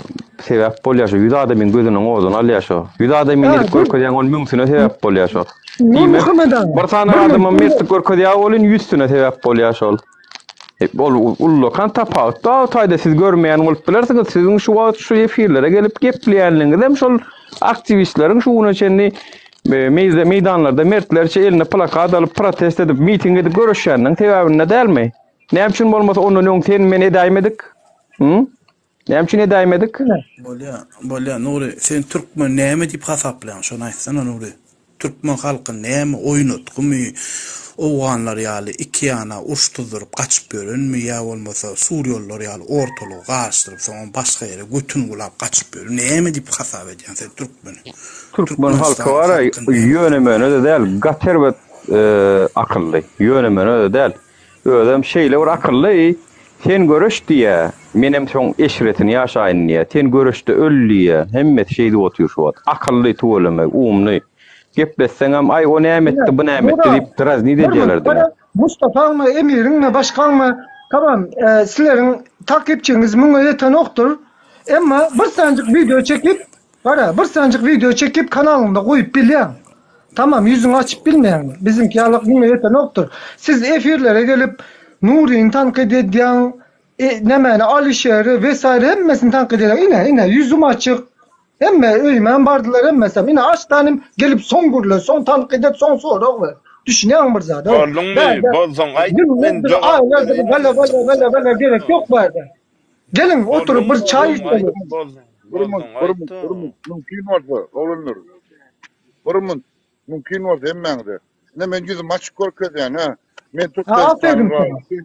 sebäp bolýar şo. 100 adamyň gözüniň oduny alýar şo. 100 adamyny edip görkezýäň ol müňsüne sebäp bolýar şo. Diýmek, bir sany adama mertlik görkezýär welin ýüzsüne sebäp bolýar şol. E, ol ullakan tapawut da o taýda siz görmeýän bolup bilersiňiz. Siziň şu wagt şu efirlere gelip gepleýänligiňiz hem şol aktiwistleriň şu güne çenli e, meýda meýdanlarda mertlerçe eline plakat alyp protest edip miting edip göreşýäniniň sebäbinde dälmi? Näme üçin bolmasa ondan öň sen men edäýmedik? Hı? Näme üçin edäýmedik? Bolýa, bolýa Nury, sen türkmen näme diýip hasaplaýaň, şony aýtsana Nury. Türkmen halky näme oýnatgymy, owganlar ýaly iki ýana uruş tuzduryp gaçyp ýörenmi ýa bolmasa suriýalylar ýaly ortalygy garyşdyryp soňam başga ýere götüni bulap gaçyp ýören näme diýip hasap edýäň sen türkmeni? Türkmen halky Türkmenistanyň bar-a halky näme? ýöne-möne-de däl, gaty erbet akylly, ýöne-möne-de däl. Özem şeýle bir akylly, Sen göreş diýýä, menem şoň eşretini ýaşaýyn diýýä. Sen göreşde öl diýýä. Hemmesi şeýdip otyr şu wagt. Akylly tüweleme, umny. Gepletseňem, aý o näme etdi, bu näme etdi diýip draznit edýärler diňe. Mustapaňmy, Emiriňmi, başgaňmy, tamam, sizleriň takipçiňiz müňe ýetenokdyr. Emma bir sanjyk wideo çekip, gara, bir sanjyk wideo çekip kanalyňda goýup bilýäň. Tamam ýüzüňi açyp bilmeýäň. Biziňki ýalak muňa ýetenokdyr. Siz efirlere gelip Nuryny tankyt edýäň, e, nämäni Alişeri wesaýre hemmesini tankyt edýäň. Ine, ine ýüzüm açyk. Hemme öýümem bardylar hemmesem. Ine aç tanym gelip soň gürle, soň tankyt et, soň sorag ber. Düşünýäňmi bir zada? Bolduňmy? Bolsaň aýt, men Ýyllardyr, jogap aýlardyr bereýin. gala gala gala gala gerek ýok bu ýerde. Geliň oturyp bir çaý içeli. Bolduň, Bir bolduň, munt, bir munt, aýt-da. bir munt, mümkin bolsa, oglanlar. Bir munt, mümkin bolsa hemmäňize. Ine men ýüzümi açyk görkezýän, hä. Men Ha, Türkmenistanyň aferin sana. raýaty.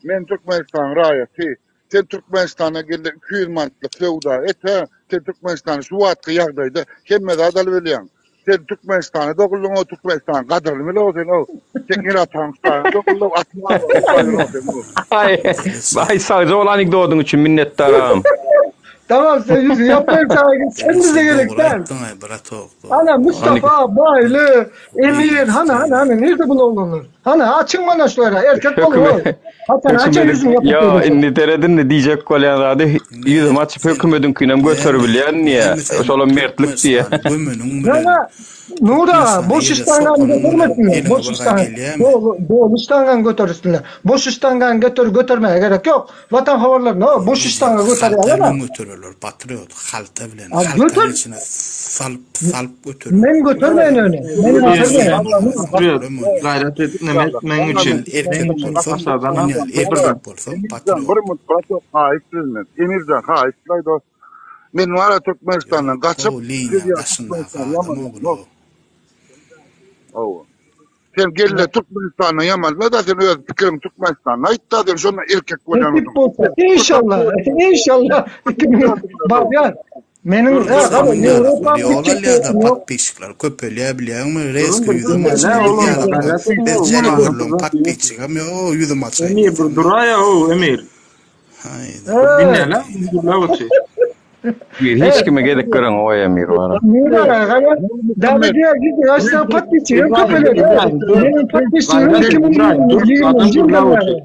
Men Türkmenistanyň raýaty. Sen Türkmenistana gel-de 200 manatlyk söwda et, hä. Sen Türkmenistany şu wagtky ýagdaýda hemme zat alyp bilýäň. Sen Türkmenistana doguldyň, o Türkmenistanyň gadyryny bil, sen o. Sen ene ataň üstüne doguldyň, atyň abraýyny sen o. Aý, aý sagja bol anekdodyň üçin minnetdar agam. Tamam sen ýüzüňi ýapyp çaýa git. Sen bize gerek Dogry däl. aýtdyň-aý, bratok. Ana Mustafa, Baýly, Emir, hana hana hana nirde bu oglanlar? Hana açyň mana şulara erkek boluň ol. Haçan açan ýüzüňi ýapyp Ýa beýlesin. indi seredindi diýjek bolýan zady ýüzümi açyp hökümediňkinem göteribilýän diýä. Şolam mertlik diýä. Gömeniň bilen. Ýöne Nur aga boş ştangany götermesinler. Boş ştanga. Doly ştangany götersinler. Boş ştangany göter götermäge gerek ýok. Watan habarlaryny o boş ştanga Halta göterýärler. bilen götererler, patriot, halta bilen, A haltanyň göter. içine salyp, salyp götererler. Men götermeýin öne. Men götermeýin. Patriot, gaýrat et, neme et, meň üçin. Erkek Meň üçin bolsaň, aşadan onýan erkek bolsaň, Emirjan, patriot. bir minut, bratok, haýyş sizden. Emirjan, haýyş, dost. Men wara Türkmenistandan gaçyp, O siz liniýa ýa daşyndaky Türkmenistan adam ýaman ogul ýok. o. Hawa. Sen gelle Türkmenistanda ýamanla-da sen öz pikiriňi Türkmenistanda aýt-da sen şonda erkek bolýan Nesip bolsa inşallah inşallah 2000 barýar. Meniň Dur, dur, gara dur. Ýewropa Ýol gitjek alýada niýetim ýok. podpisçikler köpelýä bilýäňmi Durun reski bir ýüzüm diňle açdy biz oglum, ýalaklar gaýrat ediň biz ow, jeli maňa görülen bir zat diýip. podpisçigem ýok ýüzüm açaýyn Emir bir diýsem duraý ow Emir. haýda Bir He. diňle gürläp otyr. Bir hiç kime gezek gören o Emir bara. Nura gara David diýer gidip açsa podpisçigem İbrahim, köpeler. İbrahim, dur. Meniň podpisçigim Gaýrat et İbrahim, dur. Adam 2020-nji gürläp ýyldan otyr. bäri.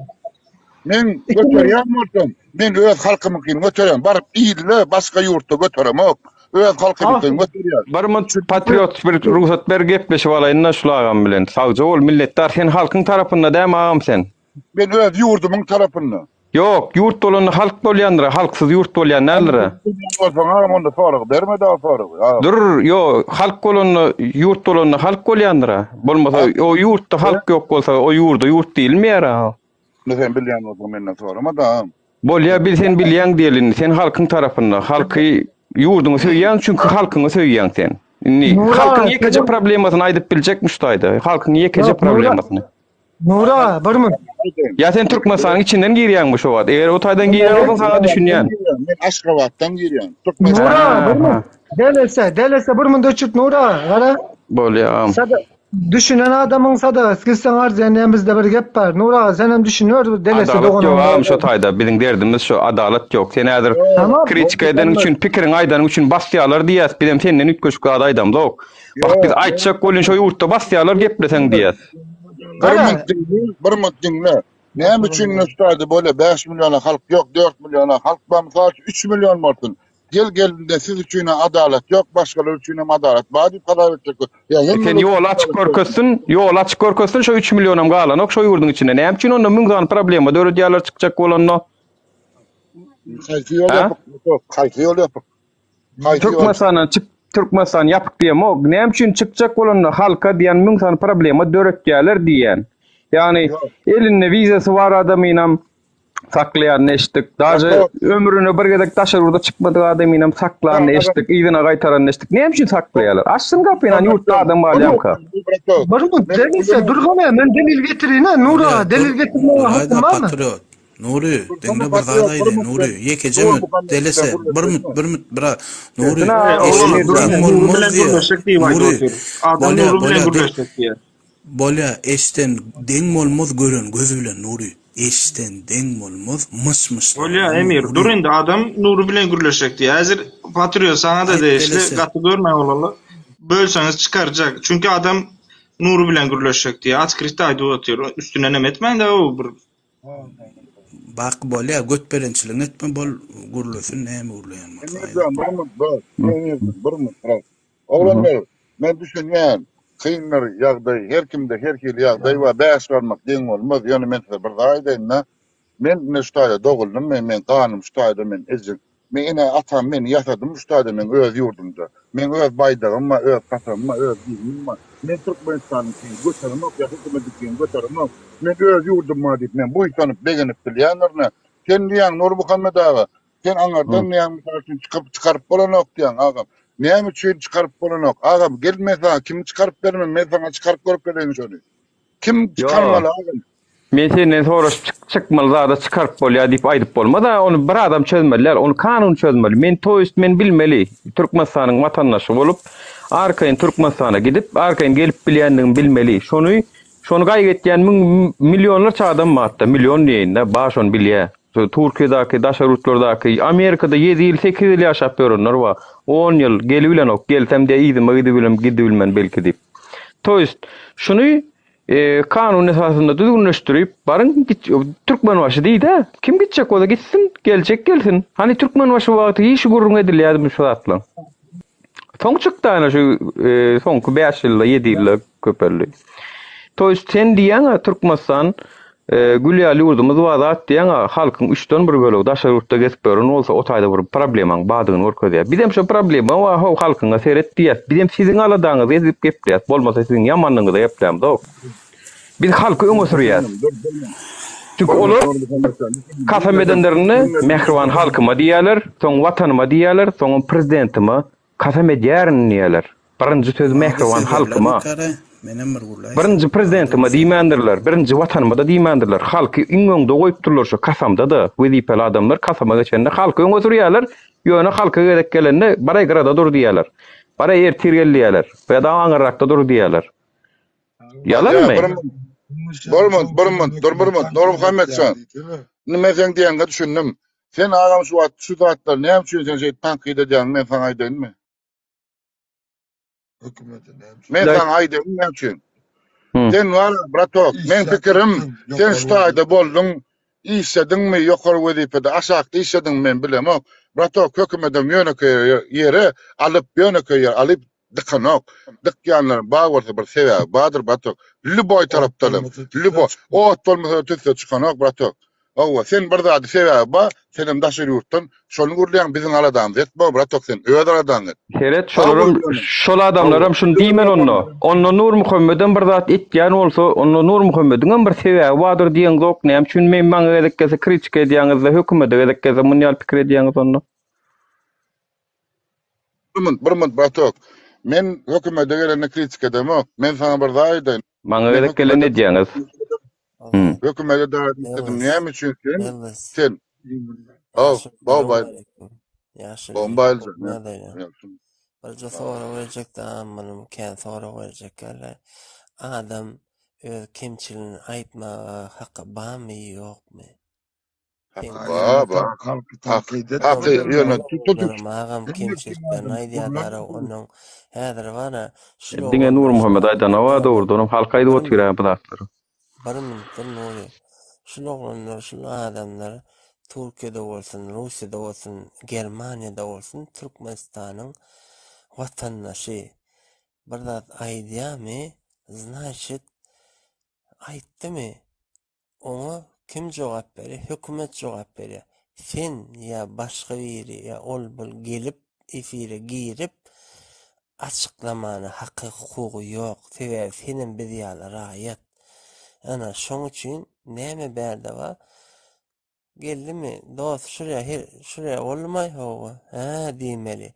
Men göterýän bolsam, men öz halkymyňkyny göterýän. Baryp ilde, başga ýurtda göteremok. Öz halkymyňkyny göterýän. Bir munt patriot bir rugsat ber gepleşip alaýynda şul agam bilen. Sagja bol milletdar sen halkyň tarapynda dämi agam sen? Men öz ýurdumyň tarapynda. Ýok, ýurt bolanda halk bolýandyr, halksyz ýurt bolýan däldir. Bolsaň agam onda soragy berme dagy soragy agam. Dur, ýok, halk bolanda, ýurt bolanda halk bolýandyr. Bolmasa o ýurtda halk ýok bolsa o ýurda ýurt diýilmeýär. Indi sen bilýän bolsaň menden sorama da agam. Bolýa bil sen bilýäň diýeli indi sen halkyň tarapynda halky ýurduňy söýýäň çünki halkyňy söýýäň sen. Indi halkyň ýekeje problemasyny aýdyp biljekmi şu taýda? Halkyň ýekeje problemasyny. Nura, bir mün. Ýa sen Türkmenistanyň içinden girýäňmi şu wagt? Eger o taýdan girýän bolsaň saňa düşünýän. Men Aşgabatdan girýän. Nura, bir mün. Delese, delese bir mün öçürt Nura, gara. Bolýa. Sada düşünen adamyň sadagasy gitseň arz edýän bizde bir gep bar. Nura aga sen hem düşüner delese Adalat doganyň. ýok agam şo taýda biziň derdimiz şo adalat ýok. Sen häzir Tamam. kritika edeniň üçin pikiriňi aýdanyň üçin basýarlar diýýäs bizem senden üýtgeşik zat aýdamzok. Wah biz aýtjak welin şo ýurtda basýarlar gepleseň diýýäs. Bir minut diňle, bir minut diňle. Näme üçin Nusrady bolýa 5 milliona halk ýok, 4 milliona halk bar, mysal üçin 3 million bolsun. Gel gelinde siz üçin adalat ýok, başgalar üçin hem adalat bar diýip hasap etjek. Ýa e, Sen ýoly açyp görkezsin, ýoly açyp görkezsin, şo 3 millionam galanok şo ýurduň içinde. Näme üçin onda 1000 sany problema döredýärler çykjak bolanda? Haýsy ýol ýapyk? Haýsy ýol ýapyk? Haýsy ýol? Türkmenistandan çyk Türkmenistan ýapyk diýemok. Näme üçin çykjak bolanda halka diýen 1000 sany problema döretýärler diýen. Ýagny elinde wizasy bar adamynam saklaýanyny eşitdik. Daže ömrüne bir gezek daşary ýurda çykmadyk adamynam saklanyny eşitdik, yzyna gaýtaranyny eşitdik. Näme üçin saklaýarlar? Açsyn gapyny, hani ýurtda adam galýamka. Bir minut, delilse dur gana, men delil getirýin, Nura, delil getirmäge hakym barmy? Patriot. Nury, diňle bir zat aýdaýyn, Nury, ýekeje minut, delese, bir minut, bir minut, bira, Nury, eşek deň bolmaz diýýär. Nury, bolýa, bolýa, dur. Bolýa, eşden deň bolmaz gören göz bilen Nury, eşden deň bolmaz myş-myşlar Bolýa Emir, dur Nury. indi adam Nury bilen gürleşjek diýýär. Häzir Patriot saňa-da Aýt degişli, delese. gaty görme bolala. Bölseňiz çykarjak. Çünki adam Nury bilen gürleşjek diýýär. Açkryt aýdyp otyr. Üstünden hem etmäň-de o bir Baky bolýa, göt berençiligiňi etme bol gürlesin näme gürleýän bolsa aýdyp. Emirjan bir minut bar. Emirjan bir minut brat. Oglanlar, men düşünýän, kyndyr ýagdaý, her kimde her hili ýagdaý bar, bäş barmak deň bolmaz, ýöne men size bir zat aýdaýyn-da, men ine şu taýda doguldym, men meň ganym şu taýda, men ejem, meň ene atam meni ýasadymy şu taýda meň öz ýurdumda, meň öz baýdagym bar, öz kasamym bar, öz dinim bar, men Türkmenistanyňkyny göteremok ýa hökümetiňkini göteremok, men öz ýurdum bar diýip men buýsanyp, begenip bilýändirin-ä. Sen diýýäň Nurmuhammet aga, Sen aňardan näme mysal üçin çykyp çykaryp bolanok diýýäň agam. Näme üçin çykaryp bolanok? Agam gel men saňa kimi çykaryp bermen men saňa çykaryp görkezeýin şony. Kim çykarmaly agam? Men senden soraşyp çyk çykmaly zada çykaryp bolýar diýip aýdyp bolmaz a ony bir adam çözmeli däl ony kanun çözmeli men to ýest men bilmeli Türkmenistanyň watandaşy bolup arkaýyn Türkmenistana gidip arkaýyn gelip bilýändigimi bilmeli şony şony gaýgy etýän müň millionlarça adam bar hatda million diýeýin-de bar şony bilýär. Türkiýedäki, daşary ýurtlardaky, Amerikada ýedi ýyl, sekiz ýyl ýaşap ýörenler bar. On ýyl, gelibilenok, gelsem diýýär, yzyma gidibilem, gidibilmen belki diýip. To ýest, şuny kanun esasynda düzgünleşdirip, baryň git, Türkmenbaşy diý-dä, kim gitjek bolsa gitsin, geljek gelsin. Hany Türkmenbaşy wagty hiç gürrüň edilýädimi şu zatlaň? Soň çykdy ana şu soňky 5 ýylda, 7 ýylda köpeldi. To ýest sen diýýäň-ä Türkmenistan gül ýaly ýurdumyz bar zat diýýäň-ä halkyň üçden bir bölegi daşary ýurtda gezip ýören bolsa o taýda bir problemaň bardygyny görkezýär. Bizem şo problema bar how halkyňa seret diýýäs. Bizem siziň aladaňyzy edip gepleýäs. Bolmasa siziň ýamanlygyňyza geplämzok. Biz halky öňe sürýäs. Çünki olar kasam edenlerinde mähriban halkyma diýýärler, soň watanyma diýýärler, soňam prezidentime kasam edýärin diýýärler. Birinji söz mähriban halkyma. Menem bir gürläýsem. Birinji prezidentima diýmändirler, birinji watanyma-da diýmändirler. Halky iň öňde goýupdyrlar şo kasamda-da wezipeli adamlar kasama geçende halky öňe sürýärler, ýöne halka gezek gelende baraý gyrada dur diýýärler. Baraý ertir gel diýýärler. Ýa-da aňyrrakda dur diýýärler. Ýalanmy? Bir minut, bir minut, dur bir minut, Nurmuhammet jan. Indi men seň diýeniňe düşündim. Sen agam şu wagt şu zatlary näme üçin sen şeýdip tankyt edýäň men saňa aýdaýynmy? Hökümete näme üçin? Men saňa aýdaýyn näme üçin? Sen bar, bratok, meň pikirim, sen şu taýda bolduň, işlediňmi ýokary wezipede, aşakda işlediňmi men bilemok. Bratok, hökümedem ýönekeý ýere alyp, ýönekeý ýere alyp dykanok. Dykýanlaryň bar bolsa bir sebäbi bardyr, bratok. Lýuboý tarapdan hem, lýuboý. Ot bolmasa tüsse çykanok, bratok. Hawa, sen bir zady sebäbi bar, senem daşary ýurtdan şony gürleýäň, biziň aladamyzy etme, bratok sen öz aladaňy et. Seret şolaram şol adamlaram şuny diýmeli onda. Onda Nurmuhammedem bir zat etýän bolsa, onda Nurmuhammediňem bir sebäbi bardyr diýeňzok, näme üçin men maňa gezek gelse kritika edýäňizde, hökümede gezek gelse muny ýaly pikir edýäňiz onda. Bir munt, bir munt bratok. Men hökümede gelende kritika edemok. Men saňa bir zat aýdaýyn. Maňa gezek gelende edýäňiz. Hökümete daýat etdim. Näme üçin sen? Sen. Aw, baw baý. Bombaýl. Birje sorag berjek da munuň kän sorag berjek ýaly. Adam öz kemçiligini aýtmaga haky barmy, ýokmy? Ba, ba. Haky ýöne tutup. Agam kemçiliklerini aýdýar onuň. Häzir bar-a, şul Diňe Nurmuhammet aýdanok-a dogrudanam halk aýdyp otyr-a bu zatlary. Bir minut dur Nury. Şul oglanlar, şul adamlar Türkiýede bolsun, Russiýada bolsun, Germaniýada bolsun Türkmenistanyň watandaşy. Bir zat aýdýamy, znaçit aýtdymy? Oňa kim jogap berýär? Hökümet jogap berýär. Sen ýa başga biri ýa ol bul gelip efire girip açyklamana haky hukugy ýok. Sebäbi senem biz ýaly raýat. Ana şoň üçin näme bärde bar? Geldimi dost şurýa her şurýa boldumaý hawa hä diýmeli.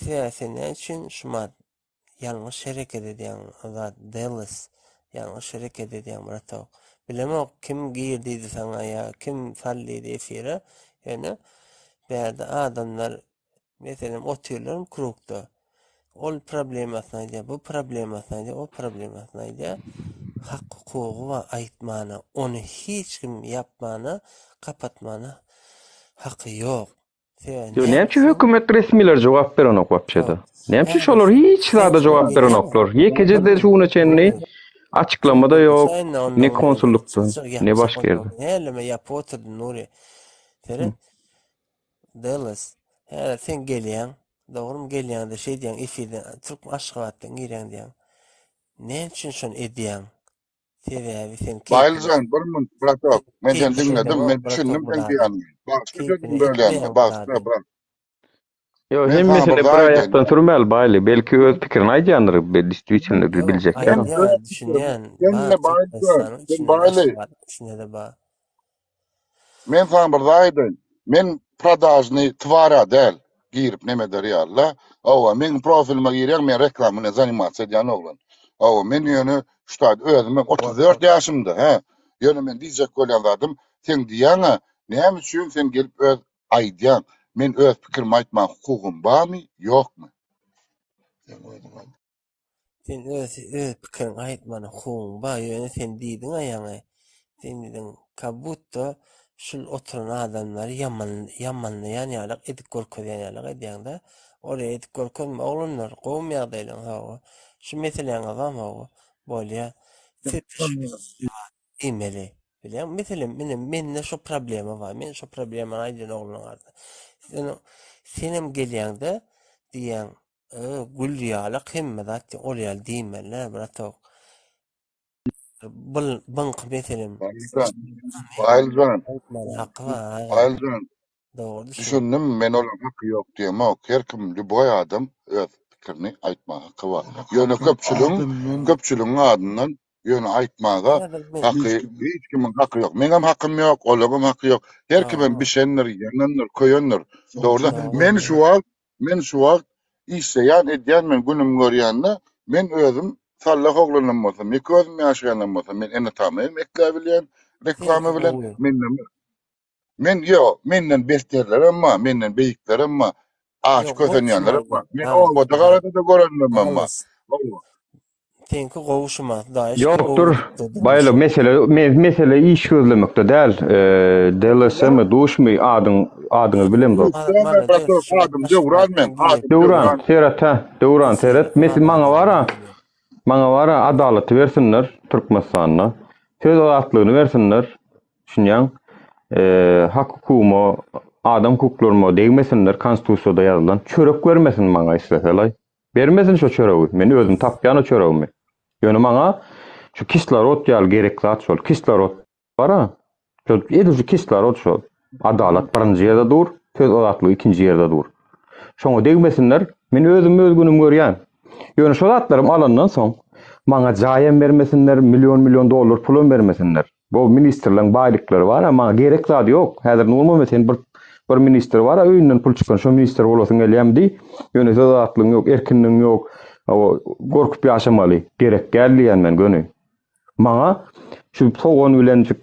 Sebäbi sen näme üçin şumat Ýalňyş hereket edýäň Azat Dallas ýalňyş hereket edýäň bratok. Bilemok kim gir diýdi saňa ýa kim sal diýdi efire ýöne bärde adamlar meselem otyrlar krugda ol problemasyny aýdýar bu problemasyny aýdýar o problemasyny aýdýar hak hukugy bar aýtmana ony hiç kim ýapmana gapatmana haky ýok. Ýok, näme üçin hökümet resmileri jogap berenok wapşeda? Näme üçin şolar hiç zada jogap berenoklar? Ýekeje-de şu güne çenli açyklama-da ýok, ne konsullykdan, ne başga ýerden. Häleme ýapyp otyrdy Nury. Seret. Dallas. Häzir sen gelýäň. Dogrymy gelýäňde şeý diýýäň efirden Türk Aşgabatdan girýäň diýýäň. Näme üçin şony edýäň? Sebäbi sen keýpine Baýlyjan bir minut bratok. Men seni keýpine diňledim, edeňok men bratok düşündim bu seň zady. diýýäniňi. Bagyşla sözümi Keýpine bölýänime, etmeýäň bu bagyşla zady. brat. Ýok, Men saňa bir hemmesini zat bir aýdaýyn. aýakdan sürmäli Baýly. Belki öz pikirini aýdýandyr, действительno biz Ýok, biljek Men däl. aýdýan, öz pikirim. düşünýän. Sen Bar indi Baýlyjan, Türkmenistanyň sen içinde-de Baýly. Aşgabadyň içinde-de bar. Men saňa bir zat aýdaýyn. Men prodažnyý twara däl, girip neme eder ýaly-la. Hawa, meň profilime girýäň, men reklama bilen zanimatsiýa edýän oglan. Hawa, men ýöne şu taýda özüm hem 34 ýaşymda, hä. Ýöne men diýjek bolýan zadym, seň diýýäň-ä, näme üçin sen gelip öz aýdýaň, men öz pikirimi aýtmaga hukugym barmy, ýokmy? Seň özüň aýt. Sen öz öz pikiriňi aýtmana hukugyň bar, ýöne sen diýdiň-ä ýaňy, sen diýdiň, ka budda şul oturan adamlary ýaman ýamanlaýan ýalyk edip görkezýän ýalyk edýäň-dä. Oraya edip görkezme, oglanlar, gowumy ýagdaýlaryňyz hawa. Şu meseläňiz barmy hawa. Bolýa. Siz diýmeli. Bilýäňmi? Meselem, ine mende şo problema bar. Men şo problemany aýdýan oglanyň arasynda. Sen senem gelýäňde diýýäň, Gül ýalak hemme zat diýip ol ýaly diýmeli bratok. Bil byňky meselem. Baýlyjan, Baýlyjan, Haky bar aga. Baýlyjan, Dogry düşün. düşündim, men olaň haky ýok diýemok. Her kim, lýuboý adam öz pikirini aýtmaga haky bar. Ýöne köpçüligiň, köpçüligiň adyndan ýöne aýtmaga haky hiç kimiň haky ýok. Meňem hakym ýok, olaňam haky ýok. Her kimem bişendir, ýanandyr, köýendir. Dogry. Men şu wagt Men şu wagt işleýän edýän men günüm görýände men özüm. Sallah oglanam bolsam, ýeke özüm ýaşaýanam bolsam, men ene-atamy hem ekläbilýän reklama Seňki bilen. gowy. Menden men ýok, menden beterlerem bar, menden beýiklerem bar, aç Ýok, kösenýänlerem gowy bar. Men Dallas, obada garada-da görenlerimem bar. Dallas. Seňki gowy şumat, Hudaýa şükür Ýok gowy dur. gidipdir durmuş. Baýly mesele mesele iş gözlemekde däl. DLS-mi, duşmy adyň adyňyzy bilemzok. Duşdämi bratok, adym Döwran men, adym Döwran, Döwran. seret hä, Döwran seret. Mes maňa bara, maňa bara adalaty bersinler Türkmenistanda. Söz azatlygyny bersinler. Düşünýäň? Hak hukugyma, adam hukuklaryma degmesinler konstitusiýada ýazylan. Çörek bermesin maňa isleseler. Bermesin şo çöregi. Men özüm tapýan o çöregimi. Ýöne maňa şu kislorod ýaly gerek zat şol. Kislorod bar-a. Şol edil şu kislorod şol. Adalat birinji ýerde dur, söz azatlygy ikinji ýerde dur. Şoňa degmesinler. Men özüm öz günüm görýän. Ýöne şo zatlarym alandan soň maňa jaýam bermesinler, million-million dollar pulam bermesinler. Bu ministrleň baýlyklary bar-a, maňa gerek zady ýok. Häzir Nurmuhammet sen bir bir ministr bar-a öýünden pul çykan, şo ministr bolasyň gelýämi diý. Ýöne söz azatlygyň ýok, erkinligiň ýok. Hawa, gorkup ýaşamaly. Gerek däl diýýän men göni. Maňa şu sogan bilen şu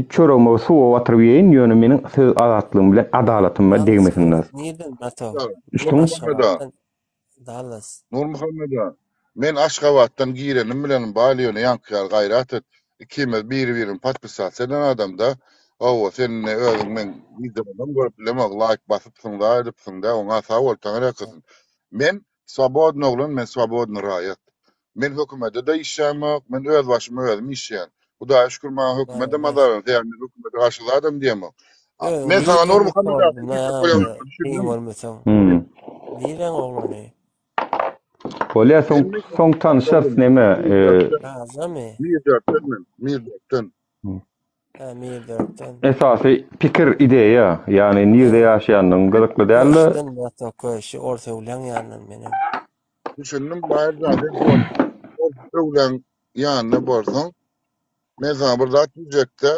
çöregime suwa batyryp iýeýin, ýöne meniň söz azatlygym bilen adalatyma degmesinler. Nirden bratok? Düşdüňmi? Aşgabatdan. Dallas. Nurmuhammed-a, men Aşgabatdan girenim bilen bal ýöne ýaňky ýaly gaýrat et. Ikimiz biri-birini podpisatsa eden adamda. Hawa, sen indi özüň meň wideomam görüp bilemok, laýk basypsyň, zat edipsiň-dä, oňa sag bol, taňyrýalkasyn. Men swobodny oglan, men swobodny raýat. Men hökümede-de işlämok, men öz başyma özüm işleýän. Hudaýa şükür maňa hökümetem azar berdi, sebäbi men hökümete garşy zadam diýemok. Men saňa Nurmuhammet aga diýjek bolýan düşündim. Bolmasaň. Niräň oglany? Bolýa soň soň tanyşarys neme. Gazamy? Mirdörtden men, Mirdörtden. Hä, Mirdörtden. Esasy pikir ideýa, ýagny nirde ýaşaýanyň gyzykly dälde. Köşden ýa-da köşi Orsöwleň ýanyndan menem. Düşündim Baýyrjan sen Orsöwleň ýanynda bolsaň men saňa bir zat diýjekde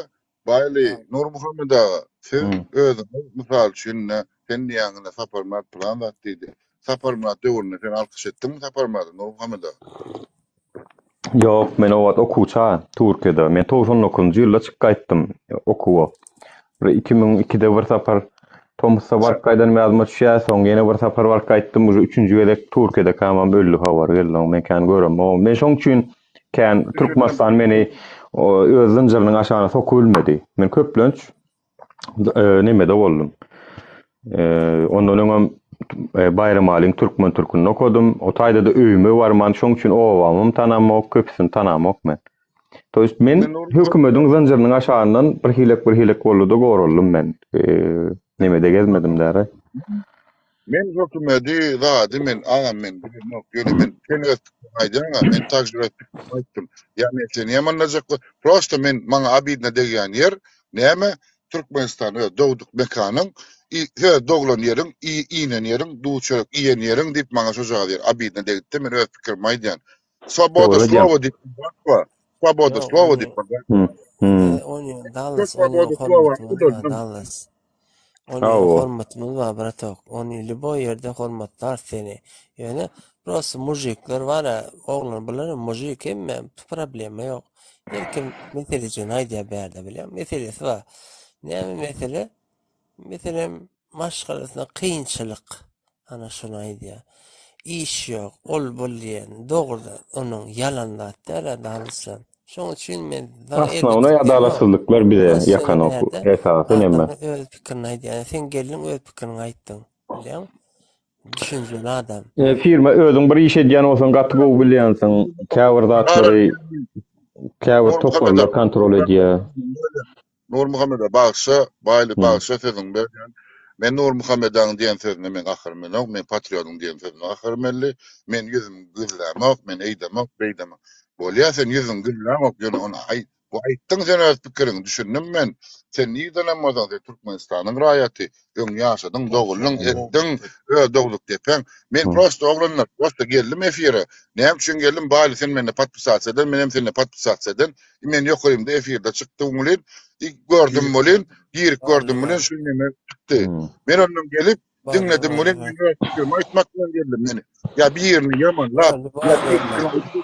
Baýly Nurmuhammet aga siz özüňiz mysal üçin ine sen diýýäň ine Saparmyrat pylan zat diýdi. Saparmyrat döwründe sen alkyş etdiňmi Saparmyrada Nurmuhammet aga? Ýok, men o wagt okuwça Türkiýede. Men 99-njy ýylda çykyp gaýtdym okuwa. Bir 2002-de bir sapar tomusda baryp gaýdanym ýadyma düşýär. Soň ýene bir sapar baryp gaýtdym. Uje üçünji gezek Türkiýede kamam öldi habary geldi. Men kän göremok. Men şoň üçin kän Türkmenistan meni öz zynjyrynyň aşagyna sokup bilmedi. Men köplenç nemede boldum. Ondan öňem Baýramalyň Türkmen türkünde okadym. O taýda-da öýüme barman, şoň üçin obamam tanamok, köpüsini tanamok men. To ýest men hökümediň zynjyrynyň aşagyndan bir hilek bir hilek boldy-da goraldym men. Nemede gezmedim däri. Men hökümedi zady men agam men bilemok ýöne men sen öz pikiriňi aýdýaňa men takže öz pikirimi aýtdym ýa men seni ýamanlajak prosta men maňa obidno degýän ýer näme Türkmenistan öz dogduk mekanyň i öz doglan ýeriň i inen ýeriň duz çörek iýen ýeriň diýip maňa şojagaz ýer obidno degdide men öz pikirimi aýdýan swoboda Dogry aýdýaň. slowa diýip bir zat bar swoboda Ýok, slowa ony diýip bir zat Hmm. Hmm. Ony Şo Dallas, ony swoboda slowa hormatymyz bar, ulaldyň. Dallas. Ony Hawa. hormatymyz bar, bratok. Ony lýuboý ýerde hormatlar seni. Ýöne prosta mujikler bar-a, oglan bular hem mujik hemme problema ýok. Her kim meselejigini aýdýar bärde bilýäňmi? Meselesi bar. Näme mesele? Meselem, maşgalasynda kynçylyk, ana şuny aýdýar. Iş ýok, ol bul diýen, dogrudan onuň ýalan zat däl-ä Dalyşjan. Şoň üçin men saňa Asnawnoý erbetlik diýemok. adalatsyzlyklar bize Prosta ýöne ýakanok bärde esasy neme. adamlar öz pikirini aýdýar. Sen geldiň öz pikiriňi aýtdyň. Bilýäňmi? Düşünjeli adam. E, firma özüň bir iş edýän bolsaň gaty gowy bilýänsiň. Käbir zatlary käbir toparlar kontrol edýär. Nurmuhammede bagşa, Baýly bagşa sözüňi berýän. Men Nurmuhammedaň diýen sözüne men gaharym gelenok, men patriodyň diýen sözüne gaharym geldi. Men ýüzümi gizlämok, men eýdemok, beýdemok. Bolýa sen ýüzüňi gizläňok, ýöne ony aýt. Bu aýtdyň sen öz pikiriňi, düşündim men. Sen nirdenem bolsaň sen Türkmenistanyň raýaty. Öň ýaşadyň, doguldyň, etdiň, öz dogduk depäň. Men prosta oglanlar, prosta geldim efire. Näme üçin geldim, Baýly sen mende podpisasiýa eden, menem sende podpisasiýa eden. Men ýokarymda efirde çykdym welin, gördüm welin, girip gördüm welin şu neme çykdy. Men ondan gelip diňledim welin, men öz pikirimi aýtmak bilen geldim men. Ýa birini ýamanlap, ýa birini.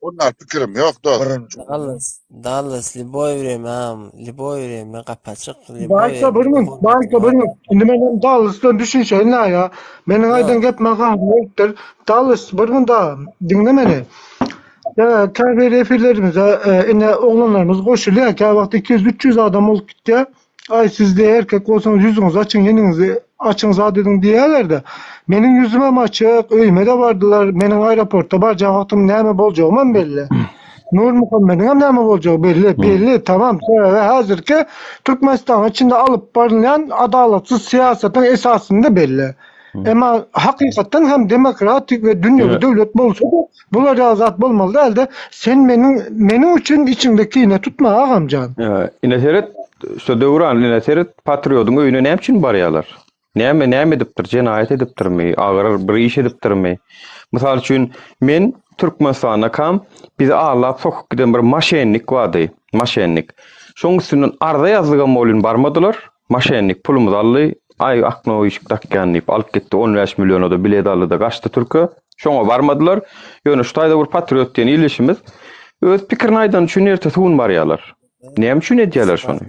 Ondan pikirim ýok dost. Birinji Dallas, Dallas lýuboý wremä, lýuboý wremä gapy açyk, lýuboý Baýka bir wremä gün, Baýka bir gün. Indi men hem Dallasdan düşünşeýin ýa. Meniň aýdan Ýok. gepime gaharly bolupdyr. Dallas bir gün da diňle meni. Ýa käbir efirlerimize e, ine oglanlarymyz goşulýar. Käwagt 200-300 adam bolup gitýär. Aý siz diýe erkek bolsaňyz ýüzüňizi açyň, ýeniňizi açyň zat ediň diýýärler-de. Meniň ýüzümem açyk, öýüme-de bardylar. Meniň aeroportda barjak wagtym näme boljagymam belli. Nurmuhammediňem näme boljagy belli. Belli, tamam. Sebäbi häzirki Türkmenistanyň içinde alyp barylýan adalatsyz syýasatyň esasynda belli. Emma hakykatdan hem demokratik we dünýewi döwlet bolsa-da, bular ýaly zat bolmaly däldi. Sen meniň meniň üçin içiňde kine tutma agamjan. Ine seret, şu Döwran, ine seret, patriodyň öýüne näme üçin barýarlar? Näme, näme edipdir? Jenaýat edipdirmi? Agyr bir iş edipdirmi? Mysal üçin, men Türkmenistandakam bizi aldap sokup giden bir maşennik bardy, maşennik. Şoň üstünden arza ýazdygam welin barmadylar. Maşennik pulumyzy aldy, aý akno işik dakýan diýip alyp gitdi, 15 milliona-da bilet aldy-da gaçdy türke. Şoňa barmadylar. Ýöne şu taýda bir patriot diýen ildeşimiz öz pikirini aýdany üçin ertesi gün barýarlar. Näme üçin edýärler şony?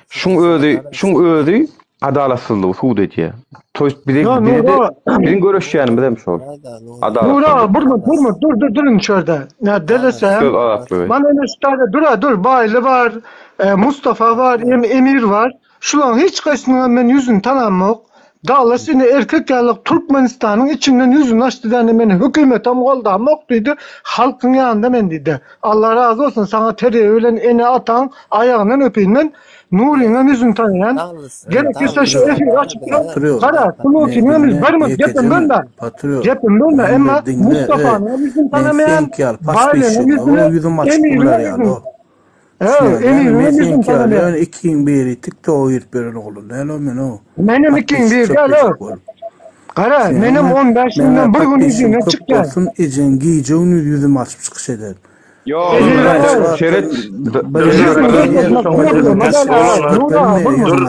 Şuň özi, şuň özi adalatsyzlygy subut edýär. To ýest bize bize de biziň göreşýänimiz hem şol. Nura, burma, burma, dur, dur, durun şurada. Ya delese Söz azatlygy. Mana ine şu taýda dur, dur, Baýly bar, e, Mustafa bar, em, Emir bar. Şularyň hiç haýsynyň men ýüzüni tanamok. Dallas ine erkek ýaly Türkmenistanyň içinden ýüzüni açdy däne men hökümetem goldamok diýdi. Halkyň ýanynda men diýdi. Allah razy bolsun saňa terbiýe bilen ene ataň aýagyndan öpeýin men. Nuryňam ýüzüni tanaýan. Gerekirse şu efiri açyp duran. Gara, Sulukynyňam ýüzüni görme, gepim bölme. Gepim bölme, emma Mustafanyňam ýüzüni tanamaýan, Baýlynyň ýüzüni, Emiriňem ýüzüni. Men seňki ýaly ýöne ikiň biri tiktoga girip ýören oglan däl o men o. Menem ikiň biri däl o. Gara, menem 15 günden bir gün ýüzüne çykýan. Bolsun ejeň gije gündiz ýüzümi açyp çykyş eder. Ýok, seret. Dur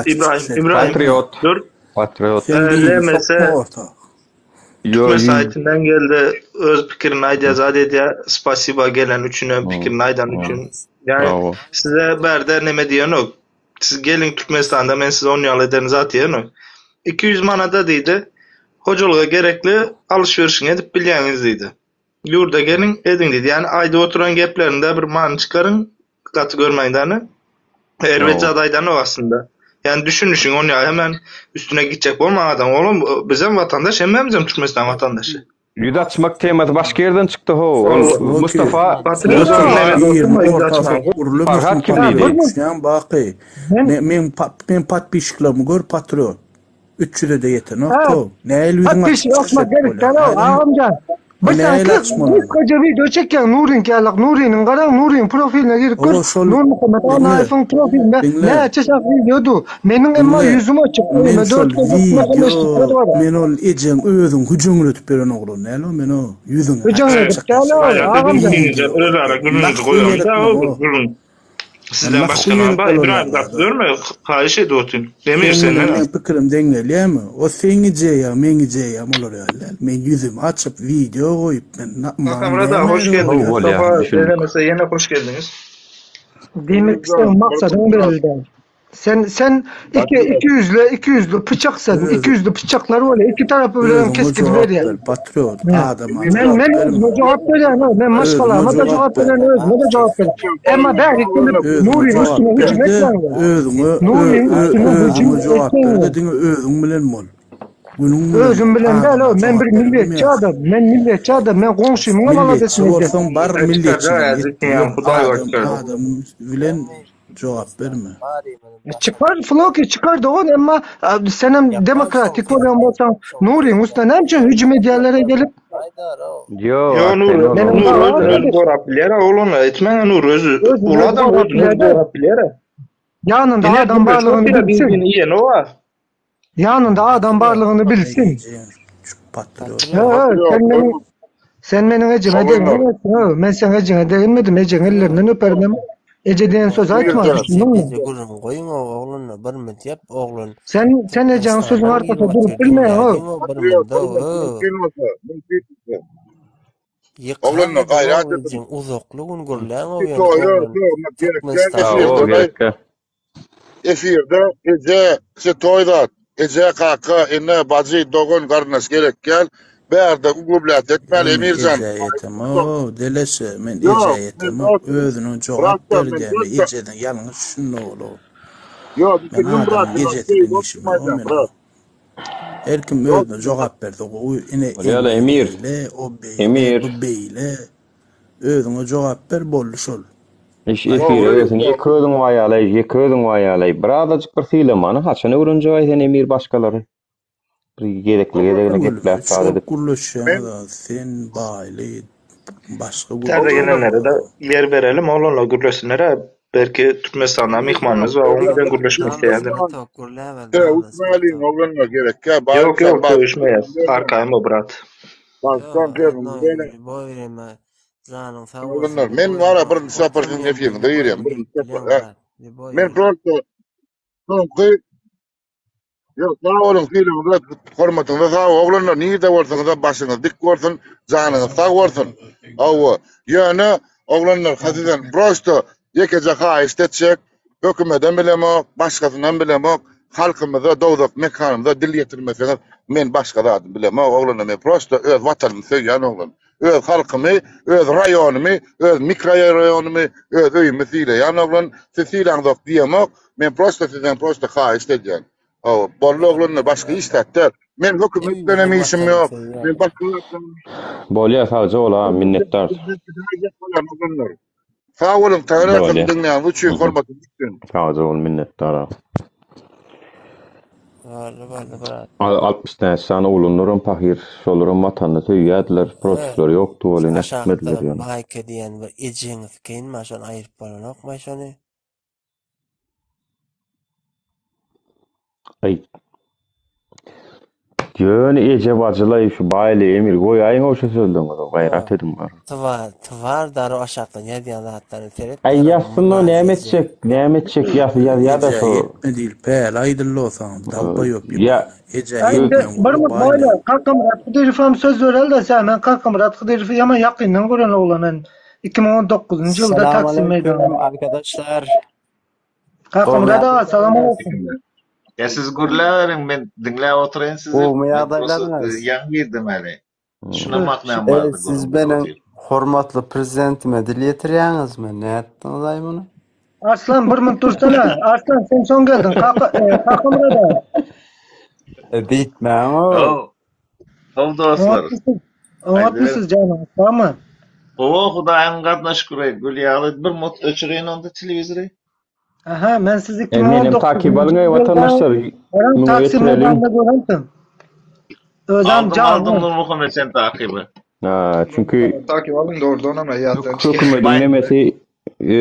İbrahim, İbrahim. Patriot. Dur. Patriot. Türkmen saýtyndan geldi öz pikirini aýdýar zat edýär spasiba gelen üçinem pikirini aýdan üçin ýani size bärde neme diýenok siz geliň Türkmenistanda men size on ýaly ederin zat diýenok 200 manada diýdi hojalyga gerekli alyş-berişiňi edip bilýäňiz diýdi ýurda geliň ediň diýdi ýani aýdyp oturan geplerinde bir many çykaryň Gaty görmäň däne. Erbet zat aýdanok aslynda. Ýani düşünişiň onýa hemen üstüne gitjek bolmaň adam. Olam bizem watandaş hemmämizem Türkmenistan watandaşy. Ýüz açmak temasy başga ýerden çykdy how. Ol Mustafa Farhat kim diýdi? Düşýän baky. Men men podpisçiklerimi gör patriot. 300-e-de ýetenok how. Nähili ýüzüň açyk çykyş edip bolýar? Agamjan. Bir sany gysgaça wideo çekýän Nuryňky ýalak Nurynyň garaň Nuryň profiline girip gör. Nurmuhammet Annaýewiň profilinde näçe şah wideo dur. Meniň emma ýüzüm açyk. Men şol wideo men ol ejeň özüň hüjüňletip beren oglan däl o men o ýüzüň Hüjüňletip däl o agamjan. Özara gürrüňizi goýaň. Sizden başgalar bar İbrahim gaty görme haýyş edip otyryn. Emir senden. Meň pikirim deň gelýärmi? O seň ideýaň, meň ideýam olar ýaly däl. Men ýüzümi açyp wideo goýup men Kakamyrat aga hoş geldiňiz. Mustafa Delemese ýene hoş geldiňiz. Diýmek seň maksadyň belli däl. Sen sen iki iki ýüzli iki ýüzli pyçak sen iki ýüzli pyçaklar bolýar iki tarapy bilen kesgit berýär. Patriot adama. Men men özüme jogap berýän men maşgalama da jogap berýän özüme de jogap berýän. Emma bäri gelip Nuryň üstüne hüjüm etmäň. Özüňe özüňe jogap ber-de diňe özüň bilen bol. Günüň bilen. Özüm bilen däl o men bir milletçi adam men milletçi adam men goňşymyň hem aladasyny edýän. Milletçi bolsaň bar milletçi. Adam bilen Jogap berme. Çykar Floki çykar dogan emma senem demokratik bolýan bolsaň Nuryň üstüne näme üçin hüjüm edýärlere gelip? Ýo, Ýo Nur, Nur özüni özi gorap bilýär, ol ony etmäň Nur özi uly adam özüni özi gorap bilýär. Ýanynda adam barlygyny bilsin. Ýanynda adam barlygyny bilsin. Sen meniň Sen meniň ejeme degmeýärsiň, men seň ejeňe deginmedim, ejeň ellerinden öperdim. Eje diýen sözi aýtma, düşündiňmi? Eje gürrüň goýuň ogluny, bir müdýep oglan. Sen sen ejeň sözüň arkasynda durup bilmeýäň. Ýyka Oglanlar gidiň gaýrat ow ediň. ejeň uzakly gün gürläň ow Bir ýöne toýa oglan sögmek gerek däl Türkmenistanda Hawa, efirde gerekkä. Efirde eje svetoý zat eje kaka ene bajy dogan garyndaş gerek däl bärde uglublat etmäli Men Emirjan ejä ýetemok, deleşe, men ejä Ýok men ýetemok, dostum özüniň jogap bratjan ber men diýýän, dostum ejeden ýalňyş düşündi ol. Ýok Men düşündim brat adamyň men ejesi bilen söýüp işim oturma ýok aýdýan meniň. brat Her kim özüne dostum jogap berse gowy, ine Bolýa-la Emir Emir. eýle, o beýle, Emir. bu beýle. Özüňe jogap ber boldy şol. Iş efire Dogry gelsin ýeke özüň waýalaý ýeke özüň waýalaý birazajyk bir sylamany haçan öwrenjegaý sen Emir başgalary bir gezekli gezegine Tüweleme gepläp üç zat bolup edip. Men gürleşýäňiz sen baýly başga Täze gürleşýäňiz. gelenlere-de ýer berelim oglanlar gürlesinler-ä belki Türkmenistandan myhmanymyz bar oň bilen gürleşmek Damla isleýändir. smetok gürläber damla Sögüşmäliň smetok. oglanlar gerekkä Ýok Baýram ýok bak sögüşmeýäs arkaýyn bol brat. Bagtdan Ýok perimizi rodnoý beriň. lýuboý vremya janyň sag bolsun Oglanlar men lýuboý wara vremya birinji sapar otur siziň ýeriňde efiriňize lýuboý girýän gün birinji gelip sapar bilýäň hä. brat lýuboý Men vremya. prosta soňky Ýok sag boluň sylagyňyza hormatyňyza sag oglanlar nirde bolsaňyzam başyňyz dik bolsun janyňyz sag bolsun. Hawa ýöne oglanlar sizden prosta ýekeje haýyşt etjek Hökümedem bilemok, başgasynam bilemok, halkymyza, dogduk mekanymyza dil ýetirmeseňiz, men başga zady bilemok, oglanlar, men prosta öz watanymy söýýän oglan. Öz halkymy, öz raýonymy, öz mikroraýonymy, öz öýümi sylaýan oglan. Siz sylaňzok diýemok, men prosta sizden prosta haýyşt edýän. Hawa, boldy oglanlar, başga hiç zat däl. Men hökümet Hemmesi bilenem işim watany ýok. söýýär. Men başga zat bilenem Bolýa sagja bol agam minnetdar. Oglanlar. Sag boluň Taňryýalkasyn Bolýa. diňläniňiz üçin hormatyňyz üçin. Sagja bol minnetdar agam. Boldy boldy brat. 60 näçe sany oglanlaram pahyr şolaram watanyny söýýärdiler He. protifleri ýokdy Şu welin aşakda äkitmediler ýöne. Maýka diýen bir ejeňi sikeýin ma şony aýyryp bolanokmaý şony. Aý. Ýöne eje bajylaý şu Baýly Emir goýaýyň-ow şu sözleriňizi gaýrat ediň bar. Twar, twar daro aşakdan ýazýan zatlaryny seret Aý daro ýazsyn-ow Nazy näme eje. etjek, näme etjek ýaz ýazýa-da Ejä şo. ýetme diýlip päli aýdyldy o saňa dalbaýop Ýa ýybana. Ejä Aý indi ýetmeň bir gowy minut baýly. Baýly Kakamyrat Hydyrowa söz bereli-de sen men Kakamyrat Hydyrowy ýaman ýakyndan gören oglan men 2019-njy ýylda Salam Taksim aleyküm meýdanynda. arkadaşlar. Kakamyrat aga salam aleyküm. Ya siz gürläberiň men diňläp oturaýyn sizi. Gowmy Men prosta ýagdaýlaryňyz? ýaňy girdim häli. Şuna maknam E, bardy siz gürrüň berip meniň otyryn. hormatly prezidentime dil ýetirýäňizmi? Nätdiňiz aý muny? Arslan bir minut dursana. Arslan sen soň geldiň. Kaka, e, Kakamyrat aga. E, beýtmäň-ow. How, how dostlar. Oňatmysyz? Oňatmysyz janyňyz sagmy? Hawa, Hudaýyň gadyna şükür eý, gül ýaly. Bir mut öçüreýin onda telewizory. Aha, men sizi E, menem takip 2019-njy alyň eý ýylda watandaşlar, Garan müňe Taksim ýetireliň. meýdanynda görendim. Özem Aldym, aldym janly. Nurmuhammet sen takyby. Ha, çünki Takip alyň dogrudan hem ýatdan çykýar. hökümediň Baý, nemesi e,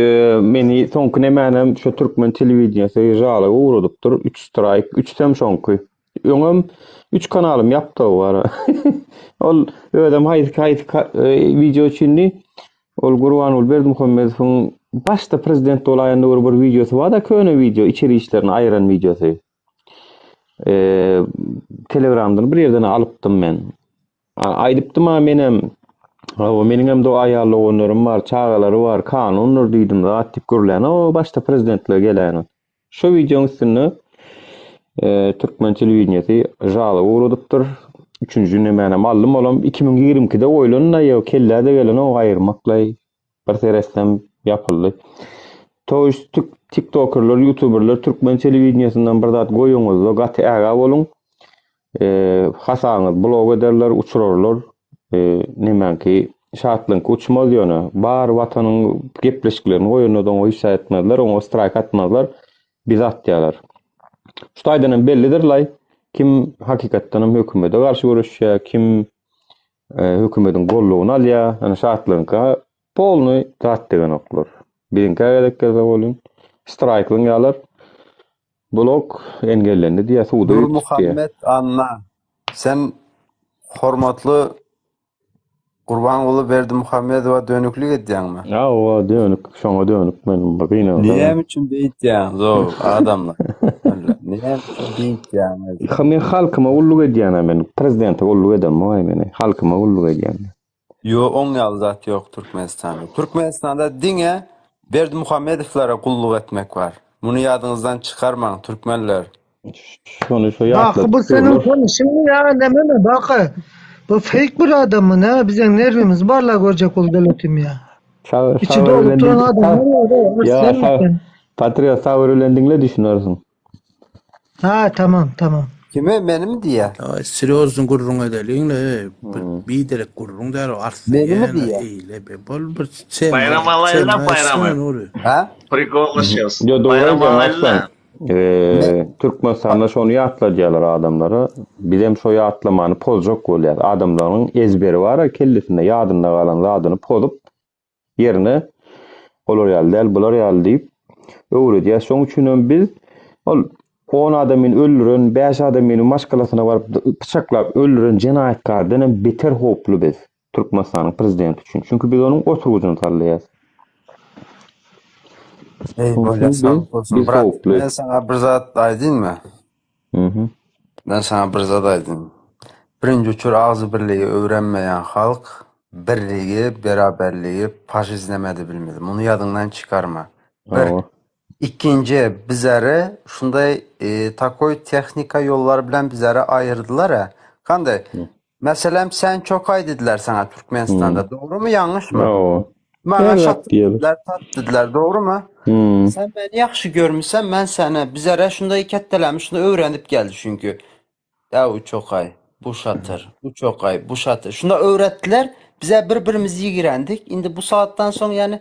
meni soňky nemänem şu türkmen telewideniýesi žalyga ugradypdyr. 3 straýk, üçüsem şoňky. Öňem 3 kanalym ýapdy o ara. Ol özem haýsy haýsy e, wideo üçindi. Ol Gurbanguly Berdimuhamedowyň başda prezident bolaýanda bir bir wideosy bar-da, köne wideo, içeri işlerini aýyran wideosy. E, Telegramdan bir ýerden alypdym men. Aýdypdym-a menem, hawa, meniňem do aýal doganlarym bar, çagalary bar, kanundyr diýdim, zat diýip gürlän. O başda prezidentlige geläýen. Şu wideoň üstünde e, türkmen telewideniýesi žaloba ugradypdyr. Üçünji nemänem aldym, olam 2022-de goýlan-da, ýa kellä-de gelenok aýyrmaklaý. Bir seretsem ýapyldy. To ist tiktokerler, youtuberler türkmen telewideniýesinden bir zat goýuňyzda gaty ägä boluň. E, hasabyňyz blok ederler, uçurarlar. E, nemäňki şatlyňky uçmaz ýöne. Bar watanyň gepleşiklerini goýanda da oňa hiç zat etmezler, oňa straýk atmazlar. Bizi atýarlar. Şu taýdan hem bellidir laý, kim hakykatdan hem hökümete garşy göreşýär, kim e, hökümetiň gollugyny alýar. Ýani şatlyňka polny zat degenoklar. Biziňkä gezek gelse bolun straýk zyňýarlar. Blok engellendi diýýär, suda ýüz tutýar. Nurmuhammet Anna, sen hormatly Gurbanguly Berdimuhamedowa dönüklik edýäňmi? Hawa, dönük, şoňa dönük men gynansam. Näme üçin beýtýäňiz-ow, adamlar? Näme üçin beýtýäňiz? Men halkyma gulluk edýän-ä men, prezidente gulluk edemok-aý men, halkyma gulluk edýän. Ýok oň ýaly zat ýok Türkmenistanda. Türkmenistanda diňe Berdimuhamedowlara gulluk etmek bar. Muny ýadyňyzdan çykarmaň türkmenler. Şony şo Baky ýatladyp bu seniň durlar. tanışyňmy ýa nememi Baky? Bu feýk bir adammy näme bizeň nerwimizi barla görjek bolup döletim ýa. Sag Içi sabyr dolup bilen duran diňle. adamlar bar Ýa Arslan sag sen. Patriot sabyr bilen diňle düşünersiň. Ha tamam tamam. Kime menimi diýýä? Daway serýozny gürrüň edeliňle eý bir biderek gürrüň däl o arslan Menimi ýene diýýä? eýle be bol bir tema Baýram alaýynla tema baýramy. açsana Nury. Ha? Prikol şes. Ýo dogry Baýram aýdýaň alaýynla. Arslan. Eee Türkmenistanda şony ýatladýarlar adamlara. Bizem şo ýatlamany pozjak bolýas. Adamlaryň ezberi bar-a kellesinde ýadynda galan zadyny pozup ýerine olar ýaly däl, bular ýaly diýip öwredýär. Şoň üçinem biz ol on adamyny öldüren, bäş adamyny maşgalasyna baryp pyçaklap öldüren jenaýatkardan hem beter howply biz Türkmenistanyň prezidenti üçin. Çünki biz onuň oturgyjyny sallaýarys. Eý Şoň bolýa üçin biz saglyk bolsun biz brat. howply. Men saňa bir zat aýdynmy? Mhm. Men saňa bir zat aýdyn. Birinji uçur agzy birligi öwrenmeýän halk birligi, beraberligi paşizlemedi bilmez. Muny ýadyňdan çykarma. Bir. Hawa. Ikinji, bizeri şunday e, takoý tehnika ýollar bilen bizeri aýyrdylar-a. Kanday? Meselem, sen çokaý dediler saňa Türkmenistanda. Hmm. Dogrumy, ýalňyşmy? Hawa. Maňa Her zat şatdy diýeli. dediler, tat dediler, dogrumy? Hmm. Sen meni ýagşy görmüsen, men seni. Bizere şunday ketdelemi şunda öwrenip geldi çünki. Ya u çokay, bu şatyr, bu çokay, bu şatyr. Şunda öwretdiler, bize bir-birimizi ýigrendik. Indi bu saatdan soň ýani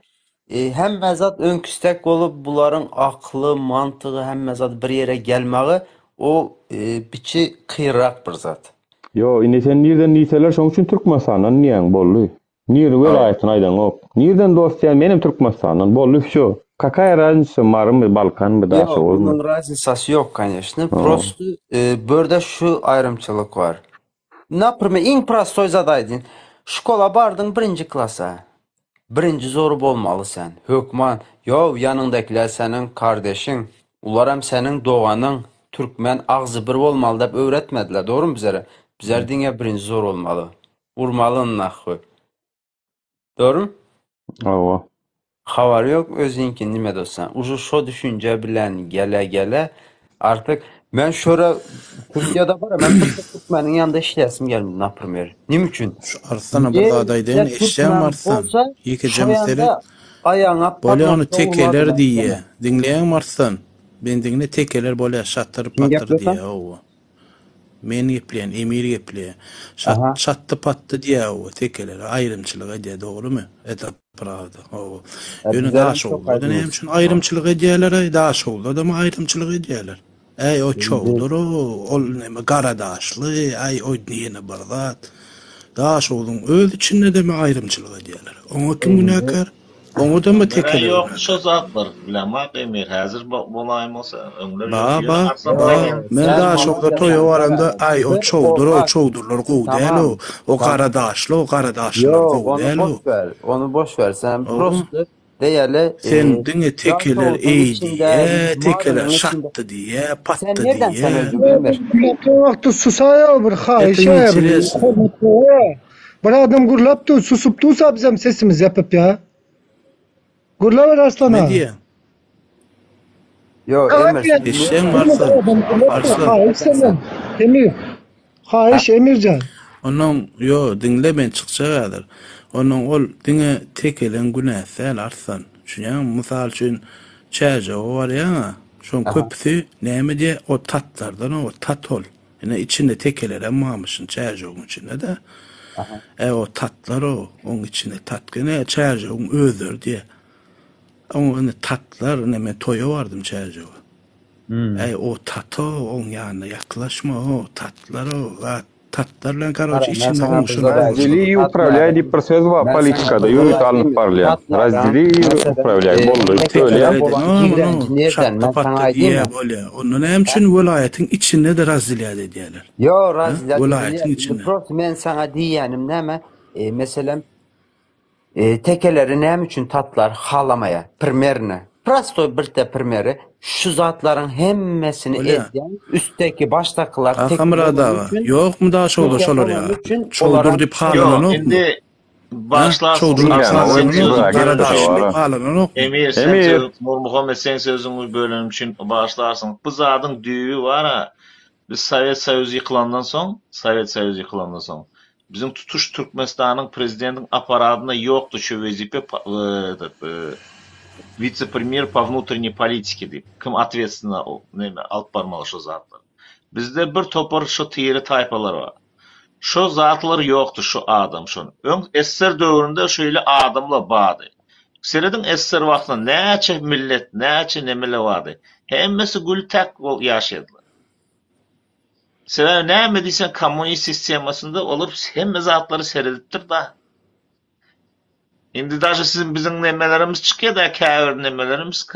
e, hemme zat öňküsdek bolup, bularyň akly, mantygy, hemme zat bir ýere gelmegi o e, biçi kynrak bir zat. Ýo, indi sen nirden diýseler şoň üçin Türkmenistandan diýýäň, boldy. Nir welaýatyny aýdaňok. Nirden dost diýýän menem Türkmenistandan, boldy wsýo. Kakaýa raznica Marymy, Balkanmy, Ýok, Daşoguzmy? onuň raznicasy ýok, koneçno. Hawa. Prosto e, bu ýerde şu aýrymçylyk bar. Naprime, iň prostoý zat aýdyn. Şkola bardyň birinji klasa. Birinji zory bolmaly sen. Hökman. Ýow, ýanyňdakiler seniň kardeşiň. Ularam seniň doganyň. Türkmen agzybir bolmaly dep öwretmediler. Dogrymy bizere? Bizler diňe birinji zor bolmaly. Urmaly nahwy. Dogrymy? Hawa. Habary ýok özüňki nime dostan. Uje şo düşünje bilen gele gele artyk men şöre Türkiýede bar men bir türkmeniň ýanynda işläsim gelmedi naprimer. Nime üçin? Şu Arslana bir zat aýdaýyn, eşýäňmi Arslan? Ýekeje mesele. Aýaňa Bolýa ony tekeler diýýä. Diňleýäňmi Arslan? Bendigine tekeler bolýa şatyr patyr diýýä hawa. Men gepleýän, Emir gepleýär. Şat, şatdy-patdy diýýär o tekelere, aýrymçylyk edýär, dogrumy? Eta prawda, hawa. Ýöne Daşoguzda-da näme üçin aýrymçylyk edýärler-aý? Daşoguzda-damy aýrymçylyk edýärler? Äý, o çowdur-ow, ol neme garadaşly, äý, o ýene bir zat. Daşogzuň öz içinde-demi aýrymçylyk edýärler? Oňa kim günäkär? Oňadamy Öňler-ä tekeler ýokdy günäkär? şo zatlar. Bilemok Emir, häzir bolaýmasa, öňler Ba, ýokdy. Ýöne ba, Arslan ba. aýdýan Men Sen Daşogza maňa toýa ýalan baranda, gara. aý, o Bir çowdur-ow, o çowdurlar gowy Tamam. däl-ow, o Tamam. garadaşly-ow, garadaşlylar Ýok, gowy ony däl-ow. boş ver. Ony boş ver. Sen Hawa. prosto diýeli, Sen e, diňe tekeler Daşogzuň eý içinde, diýýä, tekeler Marynyň içinde. şatdy diýýä, Sen patdy nereden sen diýýä. özüň Emir? Gürläp wagty susaýa bir Это haýyş ýa bir interesno. hormat goýa. Bir adam gürläp dur, susup dursa bizem sesimiz ýapyp ýa. Gürläber Arslan Ne aga. diýýäň? Ýok, Aga Emir diýýän, sen Eşeň nereden Arslan. adam gürläp dur, Arslan. haýyş senden. Emir. Haýyş Emirjan. Onnoň ýo diňle men çykjak häzir. Onnoň ol diňe tekeleň günäsi däl Arslan. Düşünýäňmi? Mysal üçin Çärjewe barýaňa, şoň köpüsi näme diýýär, o tatlardan o tat ol. Ine içinde tekelerem barmyşyn Çärjewiň içinde-de. E o tatlar o, oň içinde tat. Ine Çärjewiň özleri diýýär. Oň indi tatlar, ine men toýa bardym Çärjewe. Äý o tat-ow, oň ýanyna ýaklaşma-ow, tatlar-ow, zat, tatlar bilen karoçe Gara, men içinde saňa bir oňşulan zat aýdayyn. Razdeli i upravlýaý diýip bir söz bar Men saňa politikada bir ýörite zat alnyp aýdayyn. barylýar. Tatlaryň, Razdeli i meselem, upravlýaý e, boldy. tekelere Bölýär. bolan Edenok ýigrenji muny nerden, şatdy men saňa patdy aýdayyn diýýä mı? bolýa. Onda näme üçin welaýatyň içinde-de razdelýat edýärler? Yo, Hä? razdelýat Welaýatyň edilýär. Indi içinde. prosto men saňa diýýänim näme? E, meselem, E, tekeleri näme üçin tatlar halamaýar? Primerno. Prostoý birte primeri. Şu zatlaryň hemmesini Bolýa. edýän üstdeki başdakylar teke Kakamyrat bolany aga, üçin ýokmy Daşoguzda teke şolar bolany ýaly? üçin Çowdur olaram diýip Ýok, halananokmy? indi. Bagyşlarsyň Çowduryň Arslan sen halanokmy, sözüňi gara bölenim daşyny halanokmy? Emir sen Emir. sözüň Nurmuhammet sen sözüňi bölenim üçin bagyşlarsyň. Bu zadyň düýbi bar-a. Biz Sowet Soýuzy ýykylandan soň, Sowet Soýuzy ýykylandan soň, biziň tutuş Türkmenistanyň prezidentiň apparadynda ýokdy şu wezipe wise-premýer po wnutreniý politike diýip, kim otwetstwena neme alyp barmaly şo zatlary. Bizde bir topar şo tire taýpalar bar. Şo zatlar ýokdy şo adam şon. Öň SSR döwründe şeýle adamlar bardy. Serediň SSR wagtynda näçe millet, näçe nemeler bardy. Hemmesi gül täk bolup ýaşaýardylar. Sebäbi näme diýseň kommunist sistemasynda olar hemme zatlary seredipdir da. Indi daže siziň biziň nemelerimiz çykýar-da käbir nemelerimiz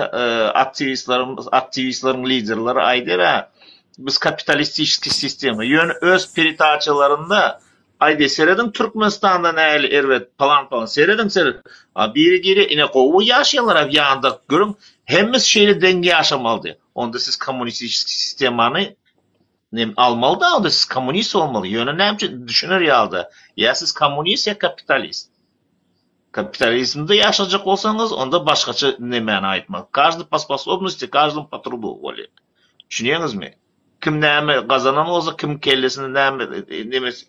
aktiwistlerimiz aktiwistleriň liderleri aýdýar-a biz kapitalistiçeskiý sistema ýöne öz peredaçalarynda aýdýar serediň Türkmenistanda nähili erbet palan palan serediň seret a biri girýär ine gowy ýaşaýarlar a ýanda görüň hemmesi şeýle deň ýaşamaly diýýär onda siz kommunistiçeskiý sistemany Nem almaly da onda siz kommunist bolmaly. Ýöne näme üçin düşüner ýalyda. Ýa siz kommunist ýa kapitalist. Kapitalizmde ýaşajak bolsaňyz onda başgaça nemäni aýtmak. Każdy po sposobnosti, każdym po trudu bolýar. Düşünýäňizmi? Kim näme gazanan bolsa, kim kellesinde näme nemesi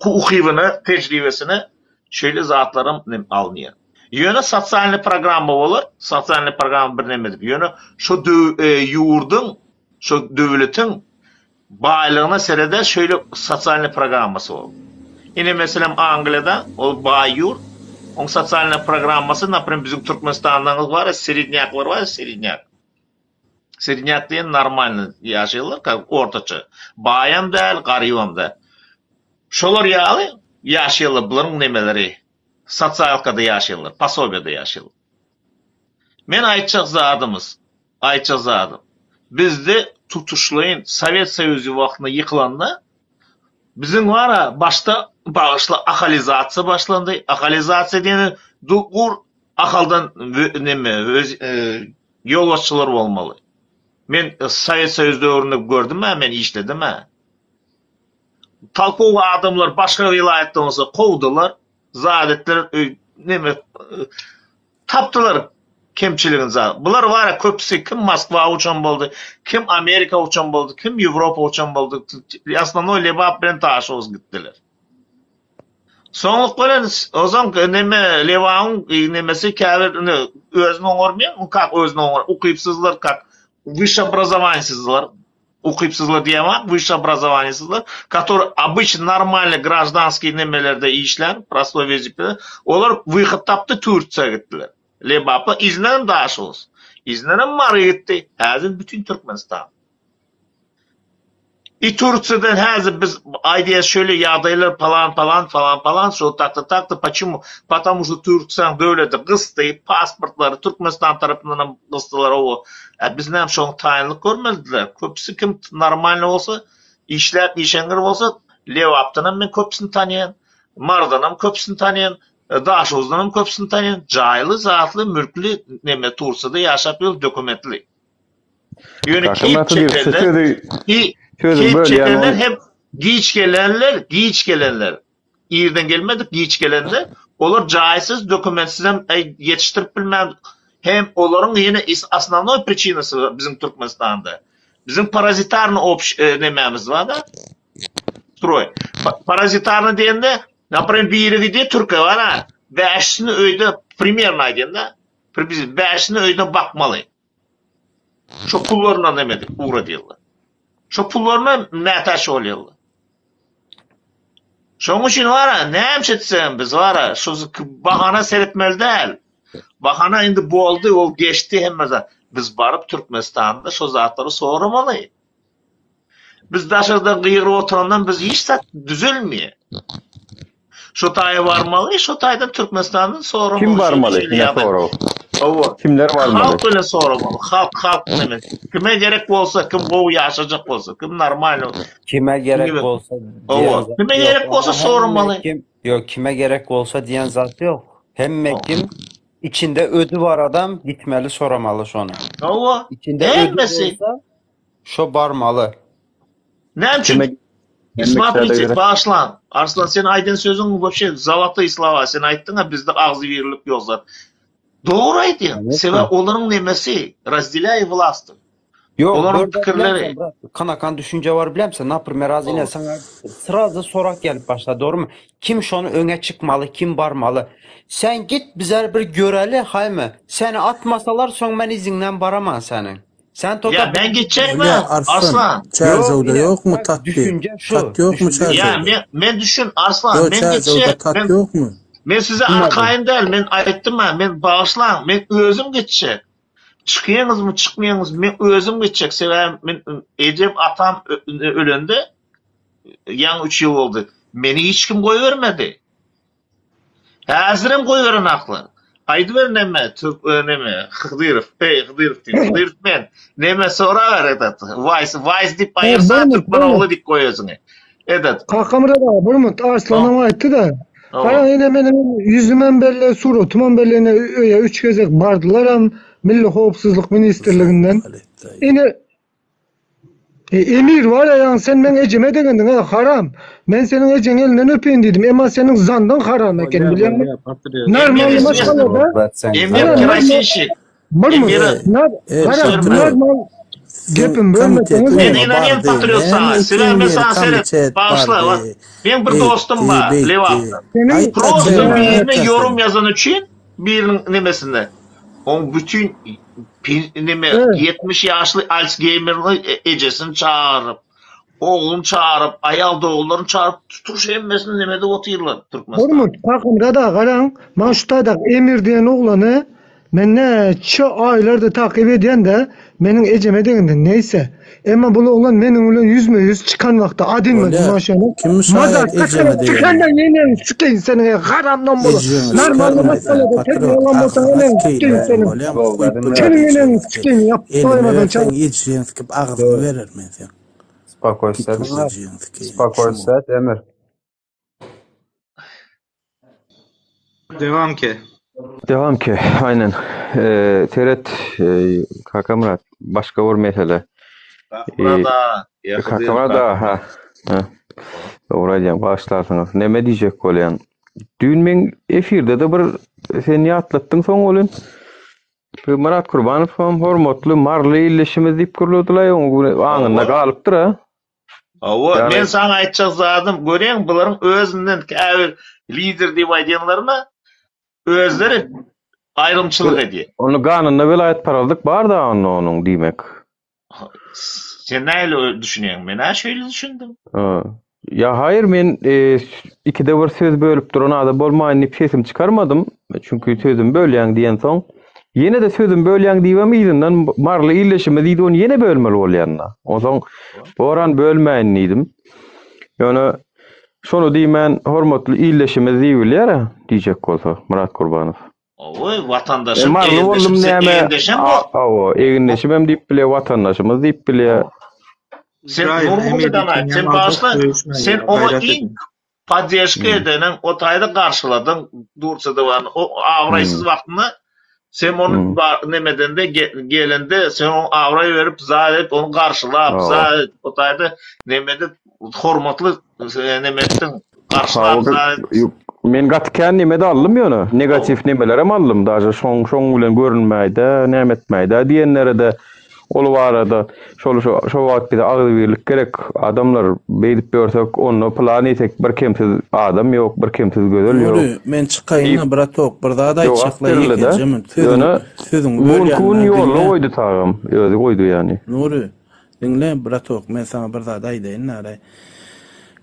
ukybyna, tejribesine şeýle zatlaram nem alynýar. Ýöne sosialnyý programma bolar, sosialnyý programma bir neme edip. Ýöne şo ýurduň Şo döwletiň baýlygyna sereder şeýle sosialnyý programmasy bol. Ine meselem Angliýada ol baý ýurt, oň sosialnyý programmasy naprem biziň Türkmenistandaňyz bar srednýaklar bar srednýak. Srednýak diýen normalny ýaşaýarlar kak ortaça. Baýam däl, garybam däl. Şolar ýaly ýaşaýarlar bularyň nemeleri sosialkada ýaşaýarlar, posobiýada ýaşaýarlar. Men aýtjak zadymyz, aýtjak zadym, bizde tutuşlaýyn Sowet Soýuzy wagtynda ýykylanda, biziň bar-a başda bagyşla ahalizasiýa başlandy. Ahalizasiýa diýeni gur Ahaldan neme öz ýolbaşçylar bolmaly. Men Sowet Soýuzy döwründe gördüm-ä, men işledim-ä. Tolkowy adamlar başga welaýatdan bolsa kowdular. Zat etdiler, neme tapdylar kemçiligini zat. Bular bar köpüsi kim Moskwa uçan boldy, kim Amerika uçan boldy, kim Ýewropa uçan boldy. Osnovnoý Lebap bilen Daşoguz gitdiler. Soňluk bilen ozan neme Lebabyň nemesi käbir özüni oňarmaýan, kak özüni oňar, ukypsyzlar kak wyşşe obrazowaniýesizler. Ukypsyzlar diýemok, wyşşe obrazowaniýesizler, kator obyçny normalny graždanskiý nemelerde işlän, prostoý wezipede, olar wyhod tapdy, Türkiýä gitdiler. Lebaply yzyndanam Daşoguz, yzyndanam Mary gitdi, häzir bütin Türkmenistan. I Türkiýeden häzir biz aýdýas şeýle ýagdaýlar palan palan falan palan şo takdy takdy počemu patamu şo Türkiýäň döwleti gysdy pasportlary Türkmenistan tarapyndanam gysdylar owo A biz näme şoňa taýynlyk görmelidiler. Köpüsi kim normalny bolsa, işläp işeňňir bolsa, Lebapdanam men köpüsini tanýan, Marydanam köpüsini tanýan, Daşoguzdanam köpüsini tanýan, jaýly, zatly, mülkli, neme Tursiýada ýaşap ýör, dokumentli. Ýöne keýp çekenler, keýp çekenler hem giç gelenler, giç gelenler. Irden gelmedik, giç gelende, olar jaýsyz, dokumentsizem ýetişdirip bilmän, hem olaryň ýene osnownoý pričinasy biziň Türkmenistanda, biziň parazitarnyý obş nemämiz bar-da, stroý. Parazitarnyý diýende, naprimer, biri gidýär türke bar-a, bäşisini öýde, primerno aýdýan-da, pribliz, bäşisini öýde bakmaly. Şo pullaryna neme edip ugradýarlar. Şo pullaryna mätäç bolýarlar. Şonuň üçin bara näme etsem biz bara şu bahana seretmeli däl. Bahana indi boldy, ol geçdi hemme zat. Biz baryp Türkmenistanda şo zatlary soramaly. Biz daşardan gygyryp oturandan biz hiç zat düzelmeýär. Şo taýa barmaly, şo taýdan Türkmenistandan soramaly. Kim barmaly? Kime sorag? Hawa. Kimler barmaly? Halk bilen soramaly. Halk, halk neme? Kime gerek bolsa, kim gowy ýaşajak bolsa, kim normal. Kime gerek bolsa Hawa. Kime gerek bolsa soramaly. Kim, ýok, kime gerek bolsa diýen zat ýok. Hemme kim içinde ödi bar adam gitmeli soramaly şony. Hawa. İçinde ödi bolsa şo barmaly. Näme üçin? Смотрите, bagyşlaň. Arslan sen aýdan sözüň вообще zolotые слова. Sen aýtdyň-a bizde agzybirlik ýok zat. Dogry aýdýaň. Sebäbi olaryň nemesi razdelýaý wlastwuý. Ýok, Olaryň bir pikirleri. bilemsen, brat, kanakan düşünje bar bilemsen, naprimer, az ine saňa srazy sorak gelip başlady, dogrymy? Kim şony öňe çykmaly, kim barmaly? Sen git bizler bir göreli, haýmy? Seni atmasalar soň men iziňden baraman seniň. Sen Ýa tota men gitjekmi, Bolýa, Arslan, Arslan? Ýok, Çärjewde ine, ýokmy bak, tat diýip? düşünje şu, Tat ýokmy düşünje Ýa Çärjewde? men men düşün Arslan, Ýok, men Çärjewde gitjek. tat Men ýokmy? men size Bilmedim. arkaýyn däl, men aýtdym-a, men bagyşlaň, men özüm gitjek. Çykýaňyzmy, çykmaýaňyzmy, men özüm gitjek. Sebäbi men ejem, atam ölende ýaňy üç ýyl boldy. Meni hiç kim goýbermedi. Häzirem goýberenaklar. Aýdyber neme, türk neme, Hydyrow, eý, Hydyrow diýip, Hydyrow men. Neme soraber edet. Waýs, Waýs diýip aýyrsa türkmen ogly diýip goý özüňi. Edet. Kakamyrat aga, bir minut, Arslanam aýtdy-da. Garaň ine meniň ýüzümem belli, suratymam belli, ine öýe üç gezek bardylaram Milli howpsuzlyk ministrliginden. Ine E, Emir var ya yani sen meň ejeme degendiň ha haram. Men seniň ejeň elinden öpeýin diýdim. Emma seniň zandyň haram eken bilýäňmi? Normal maşgalada Emir kirasişik. Bir normal gepim bölmeseňiz. Men inanýan patriot saňa. Sebäbi men saňa seret. Bagyşla. Meň bir dostum bar Lebapda. Prosta birine yorum ýazany üçin biriniň nemesinde. Oň bütin neme 70 ýaşly Alsgeýmerli ejesini çagyryp, ogluny çagyryp, aýal doganlaryny çagyryp, tutuş hemmesini neme edip otyrlar Türkmenistanda. Hormat, Kakamyrat aga garaň, maňa şu taýdaky Emir diýen oglany men näçe aýlardyr takyp edýän-de, meniň ejeme degindi, neýse. Emma bul oglan meniň bilen ýüzme-ýüz çykan wagty adyn Bolýar. maşyny Kim şaýat ejeme degende? Çykanda eneň sikeýin seniň eý haramdan bolup. Ejeňi Normalny sikerim men maşgalada seni, terbiýe patriot. alan bolsaň Agzyňa eneň sikeýin sikeýin men, seniň. bolýamy? Guýup biler Seniň eneň ejeňi sikeýin sikeýin. ýapyp Elime goýmasaň berseň çal. ejeňi sikip agzyňy berer men seň. Spokojse, Git ejeňi sikeýin, şumo. spokojse, Emir. Dewam ki. Dewam ki, aýnen. Seret, Kakamyrat, başga bir mesele. Kakamyrat aga, ýa Hydyr Kakamyrat aga, ha. Ha. Dogry aýdýaň, bagyşlarsyňyz. Neme diýjek bolýan? Düýn meň efirde-de bir sen ýatlatdyň soň welin Myrat Kurbanow hem hormatly maryly ildeşimiz diýip gürlediler, oň aňynda galypdyr-a. Hawa, men saňa aýtjak zadym, görýäň, bularyň özünden käbir lider diýip aýdýanlaryna özleri aýrymçylyk edýär. Onda ganynda welaýatparazlyk bar-da onda onuň diýmek. Sen nähili düşünýäň? Men-ä şeýle düşündim. Ýa haýyr men ikide bir söz bölüp duran adam bolmaýyn diýip sesimi çykarmadym. Çünki sözümi bölýäň diýensoň, ýene-de sözümi bölýäň diýibem yzyndan maryly ildeşimiz diýdi ony ýene bölmeli bolýan-da. Onsoň boran bölmäýin diýdim. Ýöne şony diýmän hormatly ildeşimiz diýibilýär-ä diýjek bolsa Myrat Gurbanow. Oý, watandaşym, Maryly boldum egindeşim, sen näme? egindeşem bol. Hawa, egindeşimem diýip bilýär, watandaşymyz diýip bilýär. Sen Ybraýym Nurmuhammedan Emir aýt, sen diýip bagyşla, sen oňa gaýrat iň ediň. poddežka edeniň, o taýda garşyladyň Durçada barny. O abraýsyz wagtynda sen ony nemedende gelende sen oňa abraý berip, zat edip, ony garşylap, zat edip, o taýda neme edip, hormatly neme etdiň, garşylap, zat edip. Men gaty kän neme-de aldym ýöne, negatiw nemelerem aldym, daže şoň şoň bilen görünmäýdä, näme etmäýdä diýenlere-de Ol barada şol şo wagt bize agzybirlik gerek adamlar beýdip ýörsek onda pylan etek bir kemsiz adam ýok bir kemsiz gözel ýok. Nury men çykaýynda bratok bir zat aýtjakla ýekeje minut sözüňi sözüňi bölýän gün ýolda goýdy tagam özi goýdy ýany. Nury diňle bratok men saňa bir zat aýdaýyn nara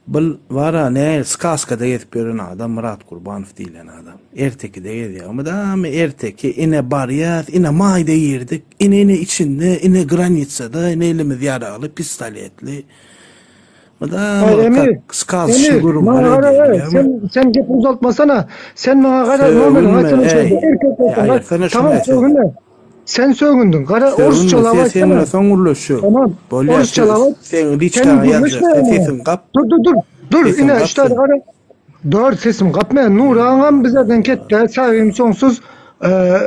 Bul bara nähili skaskada gezip ýören adam Myrat Gurbanow diýlen adam. Ertekide gezýär. Mydama erteki, ine barýas, ine maýda girdik, ine ine içinde, ine granitsada, ine elimiz ýaragly, pistoletli. Mydama Emir, kak skazçy Emir, gürrüňler maňa gara, edýär, ey, bilýäňmi? sen, sen gep uzaltmasana. Sen maňa gara, nomeriňi Sögünme, aýtsana eý. şeýle. Erkek bolsaň, aýt. Aýtsana şuny Tamam, sen. sögünme. Sen sögündiň. Gara Sögünme, orsçalap sen sen aýtsana. bilen soň gürleşjek. Tamam. Bolýar, Orsçalap aýt. seň Sen liçkaňa ýazjak. gürleşme Sen maňa. sesiňi gap. Dur, dur, dur. Dur, Sesiňi ine, gap şu taýda sen. gara. Dur, sesim gapmaýar. Nury agam bizlerden ketde, sägim soňsuz. Eee,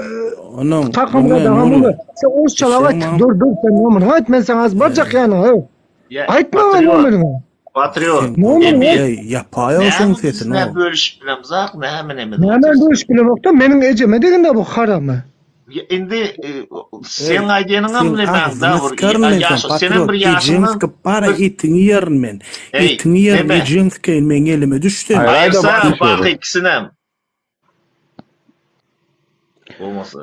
Onuň, Kakam diňle da Nury. Nury. Sen orsçalap aýt. Eşegiň Dur, dur, sen nomeriňi aýt, men saňa az barjak ýanyňa. Ýa, Aýtma maňa patriot. nomeriňi. Patriot. Sen Näme Emir. Eý, ýapaý-ow şoň Näme biz sesini nä o. bölüşip bilemzak, näme neme edip Näme otyrsyň? bölüşip bilemokda, meniň ejeme degende bu haramy. Ýa indi e, Eý, seň aýdýanyňam seň nemäň da agzyňy bir sykaryn men ýaş seň, senem patriot, bir ejeňi ýaşyňdan sykyp bara bir etiňi ýerin men. Eý, Etiňi ýerin, neme? ejeňi sykaýyn meň elime düş sen. Aýraýda Aýyrsa bar baky ikisinem. Bolmasa.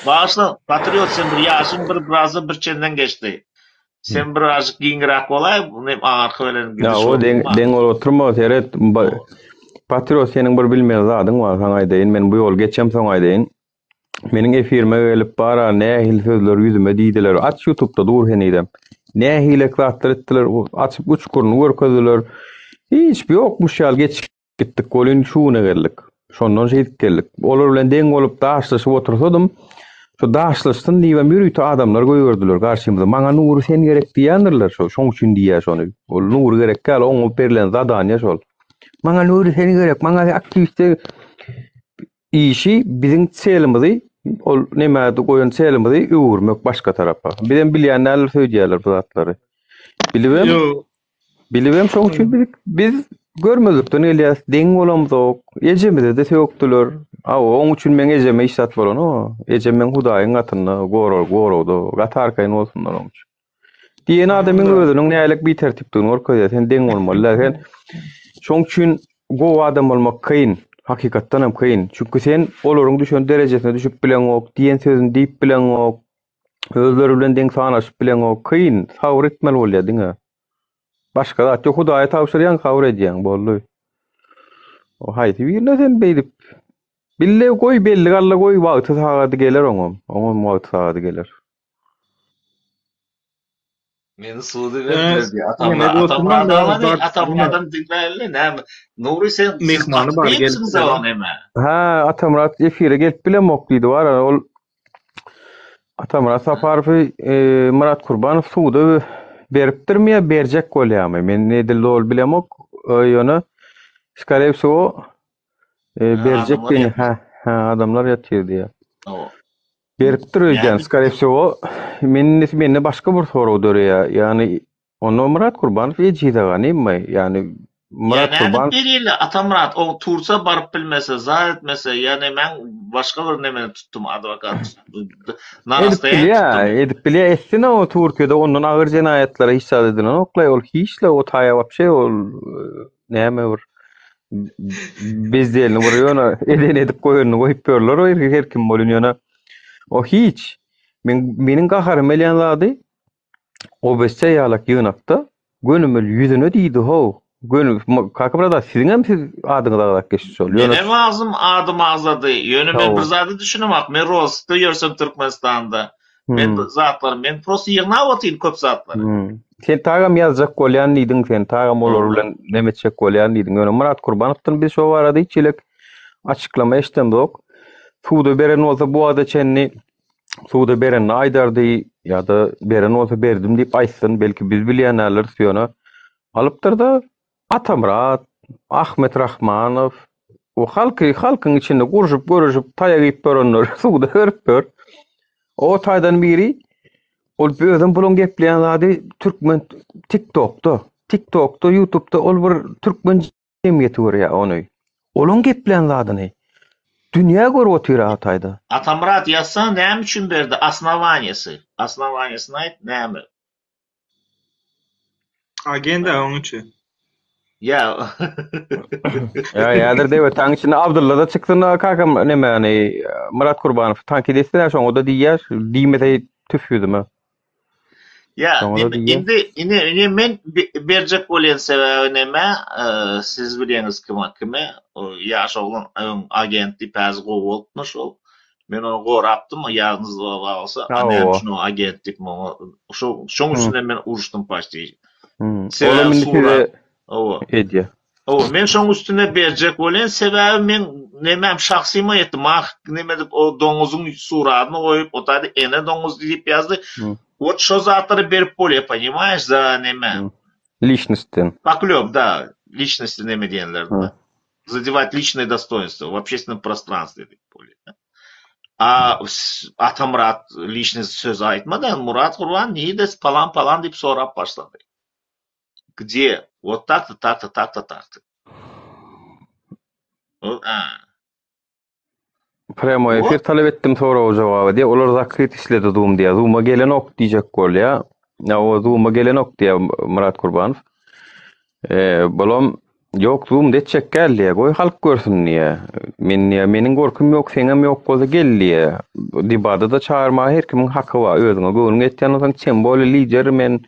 Bagyşla, patriot sen bir ýaşyň bir birazda bir çenden geçdi. Sen birazjyk giňräk bolaý, nem arka bilen Ya gidiş o deň bolma. deň bolup oturma seret. Patriot seniň bir bilmeli zadyň bar saňa aýdaýyn. Men bu ýol geçemsoň aýdaýyn. Meniň efirime gelip bara nähili sözler ýüzüme diýdiler. Aç ýutubda dur henizem. Nähilek zatlar etdiler. Açyp uçkuryny görkezdiler. Hiç bir ýokmuş ýaly geçip Gitdik welin şu güne geldik. Şondan şeýdip geldik. Olar bilen deň bolup daşlaşyp otursadym, şu daşlaşsyn diýibem ýörite adamlar goýberdiler garşymyza. Maňa Nury sen gerek diýýändirler şo. Şoň üçin diýýär şony. Ol Nury gerek däl, oňa berlen zadaniýa şol. Maňa Nury sen gerek, maňa aktiwist işi biziň çelimizi ol nämä goýan çelimizi öwürmek başga tarapa. Bizem bilýän däldir söýdýärler bu zatlary. Bilibem Ýok. Bilibem şoň üçin biz, biz görmezlikden gelýäs, deň bolamzok. Ejemize-de sökdüler. Aw, oň üçin meň ejeme hiç zat bolanok. Ejem meň Hudaýyň gatynda, gorag, goragda. Gaty arkaýyn bolsunlar oň üçin. Diýen adamyň özüniň nälik bitertipdigini görkezýär. Sen deň bolmaly däl. Sen şoň üçin gowy adam bolmak kyn. Hakykatdan hem kyn. Çünki sen olaryň düşen derejesine düşüp bileňok, diýen sözüni diýip bileňok. Özleri bilen deň sanaşyp bileňok. Kyn. Sabyr etmeli bolýar diňe. Başga zat ýok. Hudaýa tabşyrýaň, sabyr edýäň. Boldy. O haýsy birine sen beýdip Bille goý, belli galla goý, wagty sagady geler oňam. Oňam wagty sagady geler. Meni suda Ee, berdiler diýýär. ýene Atamra, dostum Atamyrat bar, agany, bar, Atamyradam diňläýeli näme. Nury sen siz Myhmany gaty bar gelip beýiksiňiz bilenok. o näme. Ha, Atamyrat efire gelip bilemok diýdi bar. Ol Atamyrat Saparowy e, Myrat Kurbanow suda beripdirmi ýa berjek bolýarmy? Men edil doly bilemok. E, Ýöne skoree wsego e, Ha, berjek adamlar diýen, ýatyr. ha, ha, adamlar ýatyr diýýär. O. Beripdir öýdýän, Nädip? skoree wsego men mende başga bir sorag döreýär. Ýagny Onda Myrat Kurbanow ejiz aganymmy? Ýagny Ýa Myrat nädip Kurbanow berýärler Atamyrat o Tursa baryp bilmese zat etmese ýa nemäň başga bir nemeni tutdum adwokat tutdum na edip rastoýan bilýä, tutdum. edip bilýä etsin o Türkiýede ondan agyr jenaýatlara hiç zat edilenokla ol hiçle o taýa wapşe ol näme bir bezdelini bir ýöne eden edip goýanyny goýup ýörler o her kim bolun ýöne o hiç. Men meniň gaharym gelýän zady OBS ýalak ýygnakda gönümel ýüzüne diýdi how. Göni kaka brada siziňem siz adyňyz agzap geçdi şol. Ýöne Menem agzym adym agzady. Ýöne men bir Hawa. zady düşünemok. Men Rostda ýörsem Türkmenistanda. Men Hmm. bu zatlary men prosta ýygnap otyryn köp zatlary. Hmm. Sen tagam ýazjak bolýan diýdiň sen tagam olar Hawa. bilen neme etjek bolýan diýdiň. Ýöne Myrat Kurbanowdan biz şo barada hiç hili açyklama eşidemzok. Suda beren bolsa bu wagta çenli Suda berenini aýdardy ýa-da beren bolsa berdim diýip aýtsyn, belki biz bilýän däldiris, ýöne alypdyr-da Atamyrat, Ahmet Rahmanow, o halky halkyň içinde gurşup görüşip taýak iýip ýörenleri suda berip ýör. O taýdan biri ol özem bulaň gepleýän zady türkmen TikTokda, TikTokda, YouTubeda ol bir türkmen jemgyýeti görýär ony. Olaň geplän zadyny dünýä görüp otyr Ataýda. Atamyrat ýazsaň näme üçin berdi osnowaniýasy osnowaniýasyny aýt näme. Agenda oň üçin. Ýa. Ýa häzir dewetaň içinde Abdylla-da çyksyn kakam nemäni Myrat Kurbanow tankyt etsin-ä şoňa-da diýýär diýmese tüf ýüzüme. Ýa, Soňra neme, diýýär. indi, ine, ine men berjek bolýan sebäbi neme, siz bilýäňiz kim kime, o ýaş oglan öň agent diýip häzir gowy bolupmyş ol. Men ony gorapdym, ýadyňyzda bolsa, a näme Hawa. üçin o agent diýip maňa, şo, şoň üstünden men uruşdym paçti. Olam Sebäbi indi surat, size hawa. edýär. Hawa, men şoň üstüne berjek bolýan, sebäbi meň nemäm şahsyma ýetdi. Mah neme diýip o doňuzyň suratyny goýup, o taýda ene doňuz diýip ýazdy. Wot şo zatlary berip bolýar, ponimaýeş, za neme. Liçnostden. Poklýop, da, liçnosti neme diýenlerinde. Zadewat liçnoe dostoýinstwo w obşestwennom prostranstwe diýip bolýar. A Atamyrat liçnyý söz aýtmady, Murat Gurban nirde palan-palan diýip sorap başlady. Gde? Wot tak-da, tak-da, tak-da, tak-da. Ol, a. Prýamoý efir talap etdim soraga jogaba diýýär. Olar zakryt işledi Zoom diýýär. Zooma gelenok diýjek bolýar. Ýa o Zooma gelenok diýýär Myrat Kurbanow. E, bulam ýok Zoomda etjek gel diýýär. Goý halk görsün diýýär. Men diýýär, meniň gorkym ýok, seňem ýok bolsa gel diýýär. Debata-da çagyrmaga her kimiň haky bar. Özüňe göwnüň ýetýän bolsaň, tem bolýa lider men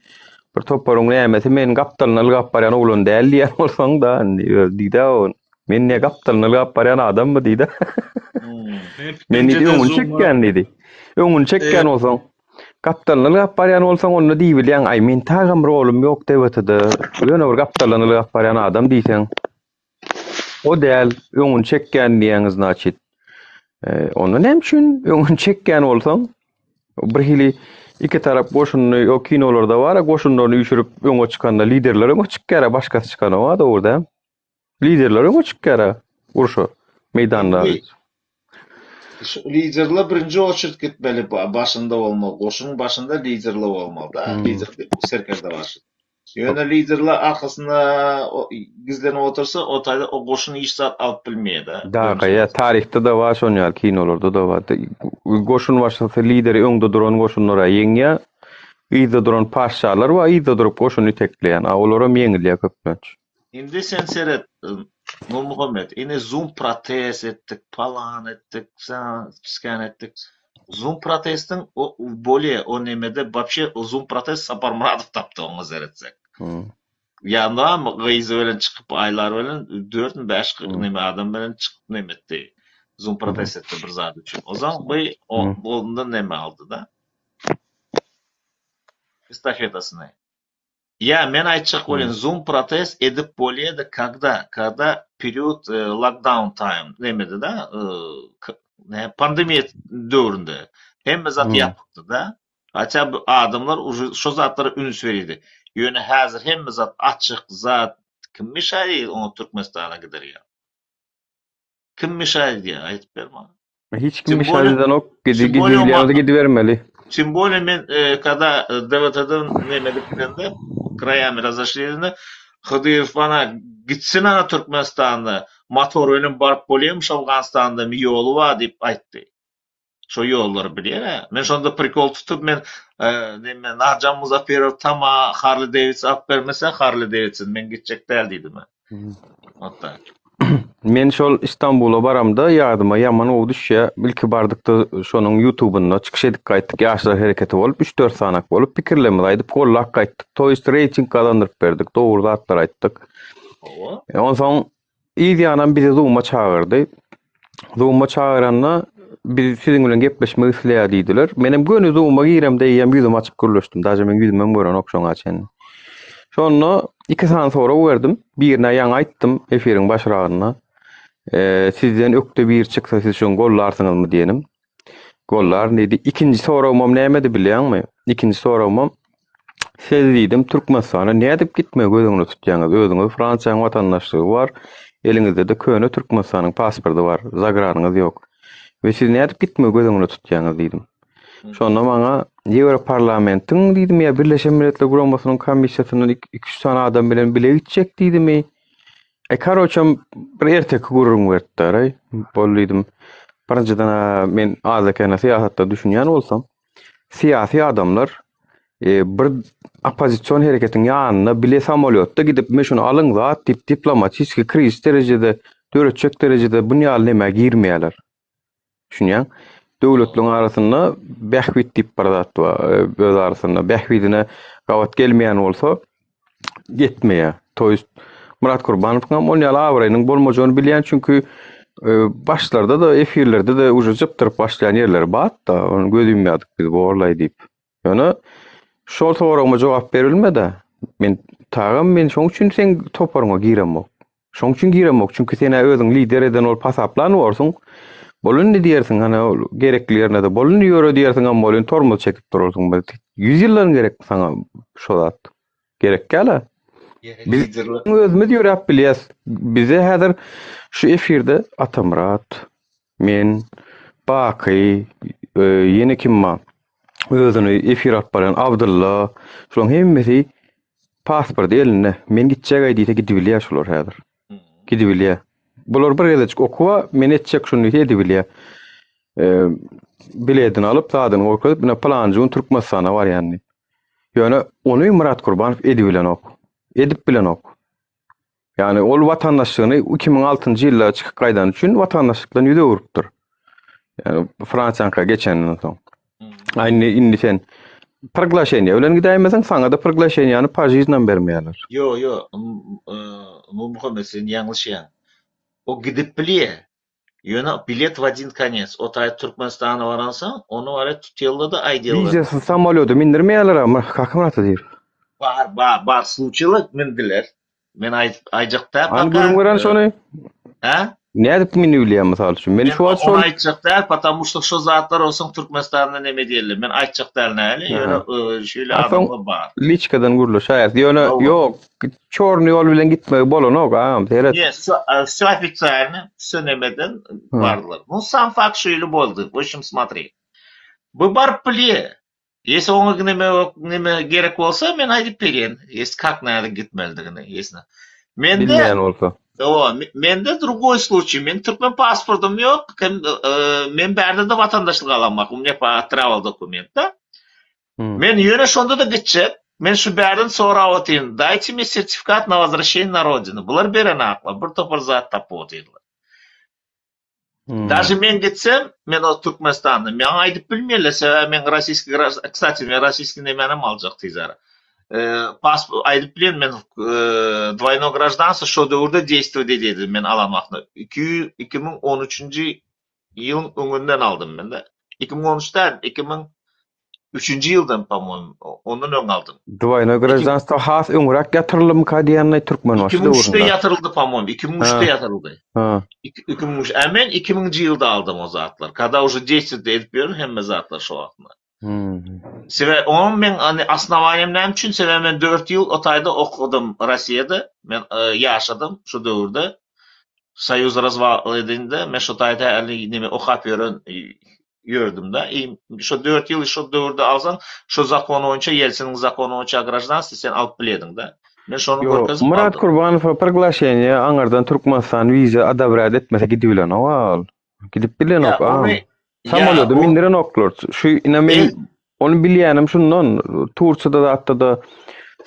bir toparyň nämesi men gapdalyna ylgap barýan oglan däl diýýän bolsaň-da, indi öz diýdä o. Men ne gapdalyna ylgap barýan adammy diýdi. Men diýdi öňüni çekýän diýdi. Öňüni çekýän bolsaň, gapdalyna ylgap barýan bolsaň onda diýibilýäň, aý men tagam rolum ýok DWT-de. Ýöne bir gapdalyna ylgap barýan adam diýseň. O däl, öňüni çekýän diýýäňiz znaçit. Onda näme üçin öňüni çekýän bolsaň, bir hili iki tarap goşunyny o kinolarda bar, goşunlaryny üýşürip öňe çykanda liderler öňe çykýar, başkasy çykanok, dogry däl. Liderler öňe çykýar urşa meýdanda. Şu liderler birinji oçert gitmeli, başynda bolmaly, goşunyň başynda liderler bolmaly da, lider serkerde başy. Ýöne liderler arkasynda gizlenip otursa, o taýda o goşun hiç zat alyp bilmeýär da. Da, ýa taryhda-da bar şon ýaly, kinolarda-da bar. Goşun başysy lideri öňde duran goşunlara ýeňýär. Yzda duran paşşalar bar, yzda durup goşuny itekleýän. A olaram ýeňilýär köplenç. Indi sen seret, Nurmuhammet, ine zoom protest etdik, palan etdik, pskan etdik. Zoom protestiň o bolýa o nemede wapşe zoom protest Saparmyradow tapdy oňa seretsek. Ýanynam gyzy bilen çykyp aýlar bilen dörtmi bäş neme adam bilen çykyp neme etdi. Zoom protest etdi bir zat üçin. Ozan bu ondan neme aldy-da. Estafetasyny. Ýa men aýtjak bolýan zoom protest edip bolýada kagda kagda period lockdown time nemede-da pandemiýa döwründe hemme zat ýapykdy-da haçan bu adamlar uje şo zatlara üns berýdi ýöne häzir hemme zat açyk zat kim mişaýy oňa Türkmenistana gider ýa. Kim mişaýt edýär aýdyp ber maňa. Hiç kim mişaýt edenok, gidi gidibilýäňiz gidibermeli. Tim bolее men kada DWT-den neme edip gidende, kraýamy razaşli edende Hydyrow bana gitsin ana Türkmenistanda motor bilen baryp bolýamyş Owganystanda ýoly bar diýip aýtdy. Şo ýollary bilýär-ä. Men şonda prikol tutup men neme Narjan Muzaferow tama Harli Davidson alyp bermese Harli Davidson men gitjek däl diýdim men. Ot tak. Men şol Istanbula baramda ýadyma ýaman gowy düşýär. Ilki bardykda şonuň ýutubynda çykyş edip gaýtdyk. Ýaşlar hereketi bolup üç-dört sanak bolup pikirlerimizi aýdyp gollap gaýtdyk. To ýest reýting gazandyryp berdik. Dogry zatlar aýtdyk. Hawa. Onsoň Yz ýanam bizi Zoom-a çagyrdy. Zoom-a çagyranda biz siziň bilen gepleşmek isleýär diýdiler. Menem göni Zoom-a giremde eýýäm ýüzümi açyp gürleşdim. Daže meň ýüzümem görenok şoňa çenli. Şonda iki sany sorag berdim. Birine ýaňy aýtdym efiriň başragynda. Eee, sizden ökde biri çyksa siz şuny gollarsyňyzmy diýenim. Gollaryn diýdi. Ikinji soragymam nämedi bilýäňmi? Ikinji soragymam Siz diýdim, Türkmenistana nädip gitmegi göz öňünde tutýaňyz? Özüňiz Fransiýanyň watandaşlygy bar, eliňizde-de köne Türkmenistanyň pasporty bar, zagranyňyz ýok. We siz nädip gitmegi göz öňünde tutýaňyz diýdim. Şonda maňa Ýewroparlamentiň diýdim ýa Birleşen Milletler Guramasynyň komissiýasyndan iki-üç sany adam bilen bile gitjek diýdimi? E karoçem bir erteki gürrüň berdiler-aý. Bol diýdim. Birinjiden-ä men azda-kände syýasatda düşünýän bolsam, syýasy adamlar e, bir oppozision hereketiň ýanyna bile samolýotda gidip, men şuny alyň zat diýip diplomatiki krizis derejede döretjek derejede bun ýaly nämä girmeýärler. Düşünýäň? Döwletleriň arasynda bähbit diýip bir zat bar, öz arasynda bähbidine gabat gelmeýän bolsa etmeýär. To ýest Myrat Kurbanowyň hem ol ýaly abraýynyň bolmajagyny bilýän, çünki başlarda-da efirlerde-de uje jypdyryp başlaýan ýerleri bar-da, ony göz ýumýardyk biz borlaý diýip. Ýöne şol soragyma jogap berilmedi. Men tagam men şoň üçin seň toparyňa giremok. Şoň üçin giremok, çünki sen-ä özüň lider eden bolup hasaplan borsuň. Bol indi diýersiň, hany ol gerekli ýerine-de bol indi ýöre diýersiňem welin tormoz çekip durarsyň. Bir 100 ýyldan gerekmi saňa şo zat? Gerek däl-ä. Biz özümiz ýöräp bilýäs. Bize häzir şu efirde Atamyrat, men, Baky, e, ýene kim bar? Özüni efir alyp barýan Abdylla, şolaryň hemmesi. Pasporty elinde. Men gitjeg-aý diýse gidibilýär şular häzir. Gidibilýär. Bular bir gezejik okuwa, men etjek şuny diýse edibilýär. Biletini alyp, zadyny görkezip, ine pylanjy gün Türkmenistana barýan diýip. Ýöne ony Myrat Kurbanow edibilenok. Edip bilenok. Ýagny ol watandaşlygyny 2006-njy ýylda çykyp gaýdany üçin watandaşlykdan ýüz öwrüpdir. Ýagny Fransiýaňka geçenden soň. A indi indi sen priglaşeniýe bilen gidäýmeseň, saňa-da priglaşeniýany pažiznam bermeýärler. Ýo, ýo, Nurmuhammet sen ýalňyşýaň. O gidip bilýär. Ýöne bilet w odin konec. O taý Türkmenistana baransoň, ony barýa tutýarlar-da aýdýarlar. Wizasyz samolýoda mindirmeýärler-a, Kakamyrat diýip. Bar, bar, bar sluçiler mindiler. Men aýdyp aýjak däl Hany gürrüň poka. beren şony. Hä? Nädip minibilýär mysal üçin? Men Men şu wagt ony şol aýtjak däl, потому что şo zatlar bolsaň Türkmenistanda neme diýerler. Men aýtjak däl näli, ýöne şeýle A soň adamlar bar. liçkadan gürleşäýeris. Ýöne Hawa. ýok, çorny ýol bilen gitmegi bolanok agam, seret. Ne, всё, всё ofitsialno, всё nemeden bardylar. Ну, sam fakt şeýle boldy. W общем, смотри. Bu baryp bilýär. Ýesi oňa neme neme gerek bolsa men aýdyp berýän. Ýesi kak nädip gitmelidigini. Ýesine. Mende Bilmeýän bolsa. Hawa, mende drugoý sluçiý. Men türkmen pasportym ýok. Hem men bärde-de watandaşlyk alamok. U mne pa travel dokument-da. Men ýöne şonda-da gitjek. Men şu bärden sorap otyryn. Daýte mne sertifikat na wozwraşeniýe na rodinu. Bular berenaklar. Bir topar zat tapyp otyrlar. Daže men gitsem, men o Türkmenistanda, maňa aýdyp bilmeýärler, sebäbi men rossiýski graždan, kstati, men rossiýski nemänem aljak tizara. Pasport aýdyp bilen men dwoýnoý graždanstwo şo döwürde deýstwowat edýärdi men alan wagtynda. 2013-nji ýylyň öňünden aldym men-de. 2013 däl, 2003-nji ýyldan, po-moýmu, ondan öň aldym. Dwoýnoý graždanstwo has öňräk ýatyryldymyka diýýän-aý Türkmenbaşy 2003-de döwründe. ýatyryldy, po-moýmu, 2003-de Ha. ýatyryldy. Ha. 2003, a men 2000-nji ýylda aldym o zatlar. Kada uje deýstwowat edip ýörün hemme zatlar şo wagtynda. Hmm. Sebäbi oňam meň ony osnowaniýam näme üçin? Sebäbi men 4 ýyl o taýda okadym Rossiýada. Men ýaşadym şo döwürde. Soýuz razwal edende men şo taýda hali neme okap ýören ýördüm-de. I şo 4 ýyl şo döwürde alsaň, şo zakon boýunça Ýeltsiniň zakony boýunça graždanstwo sen alyp bilediň-de. Men şony Ýok, görkezip Myrat aldym. Kurbanowa priglaşeniýe aňyrdan Türkmenistan wiza odobrät etmese gidibilenok ol. Gidip Ýa bilenok agam. ony ýa Samolýoda o mindirenoklar. Şu ine men el ony bilýänim şundan Tursiýada zatda-da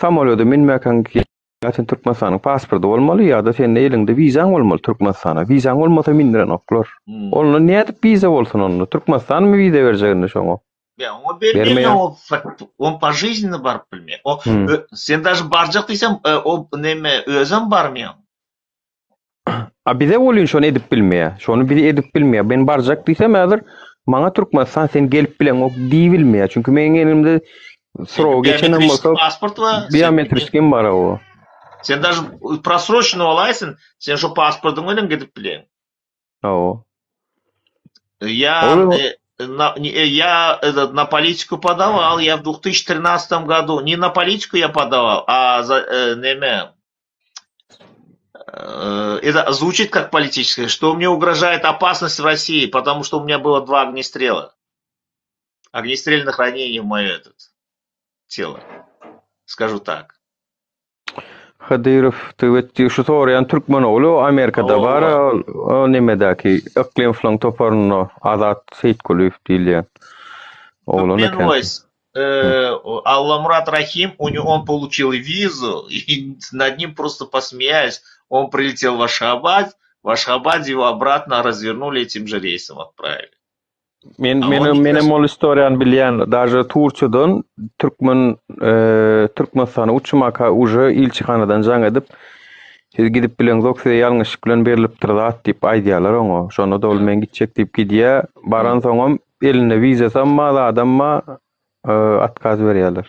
samolýoda minmäkäň ýa sen Türkmenistanyň pasporty bolmaly ýa-da sende eliňde wizaň bolmaly Türkmenistana. Wizaň bolmasa mindirenoklar. Hmm. Onda nädip wiza bolsun onda? Türkmenistanmy wiza berjek indi şoňa? Ýa oňa bermeýär, Bermeýär. o on požizniý baryp bilmeýär. O Hmm. ö, sen daže barjak diýseň, e, o neme özem barmaýar. A bize welin şony edip bilmeýär. Şony bizi edip bilmeýär. Men barjak diýsem häzir maňa Türkmenistan sen gelip bileňok diýibilmeýär. Çünki meniň elimde srogy geçenem Biometriçki bolsa pasport bar. Sen, biometriçkim bar o. sen daže просроченный bolaýsyn, sen şo pasportyň bilen gidip bileň. Hawa. Я, Ol э, на, не, э, я этот, на политику подавал, я в 2013 году, не на политику я подавал, а за, э, neme, э, это звучит как политическое, что мне угрожает опасность в России, потому что у меня было два огнестрела. Огнестрельных ранений в мое этот, тело. Скажу так. Hydyrow Tüwetdi şu soraýan türkmen ogly o Amerikada bar Hawa. o nemedäki Yklymflaň toparynda Azat Seýitgulyýew diýilýän oglan Türkmen eken. Voice, э, Алламурат Рахим, у него он получил визу, и над ним просто посмеялись. Он прилетел в Ашхабад, в Ашхабаде его обратно развернули этим же рейсом отправили. Men A men on menem ol istoriýany bilýän. Daže Turkiýadan türkmen e, Türkmenistana uçmaka uje ilçihanadan jaň edip siz gidip bileňzok size ýalňyşlyk bilen berilipdir zat diýip aýdýarlar oňa. Şonda da ol men gitjek diýip gidýär. Baran soňam elinde wizasam bar, zadam bar, e, otkaz berýärler.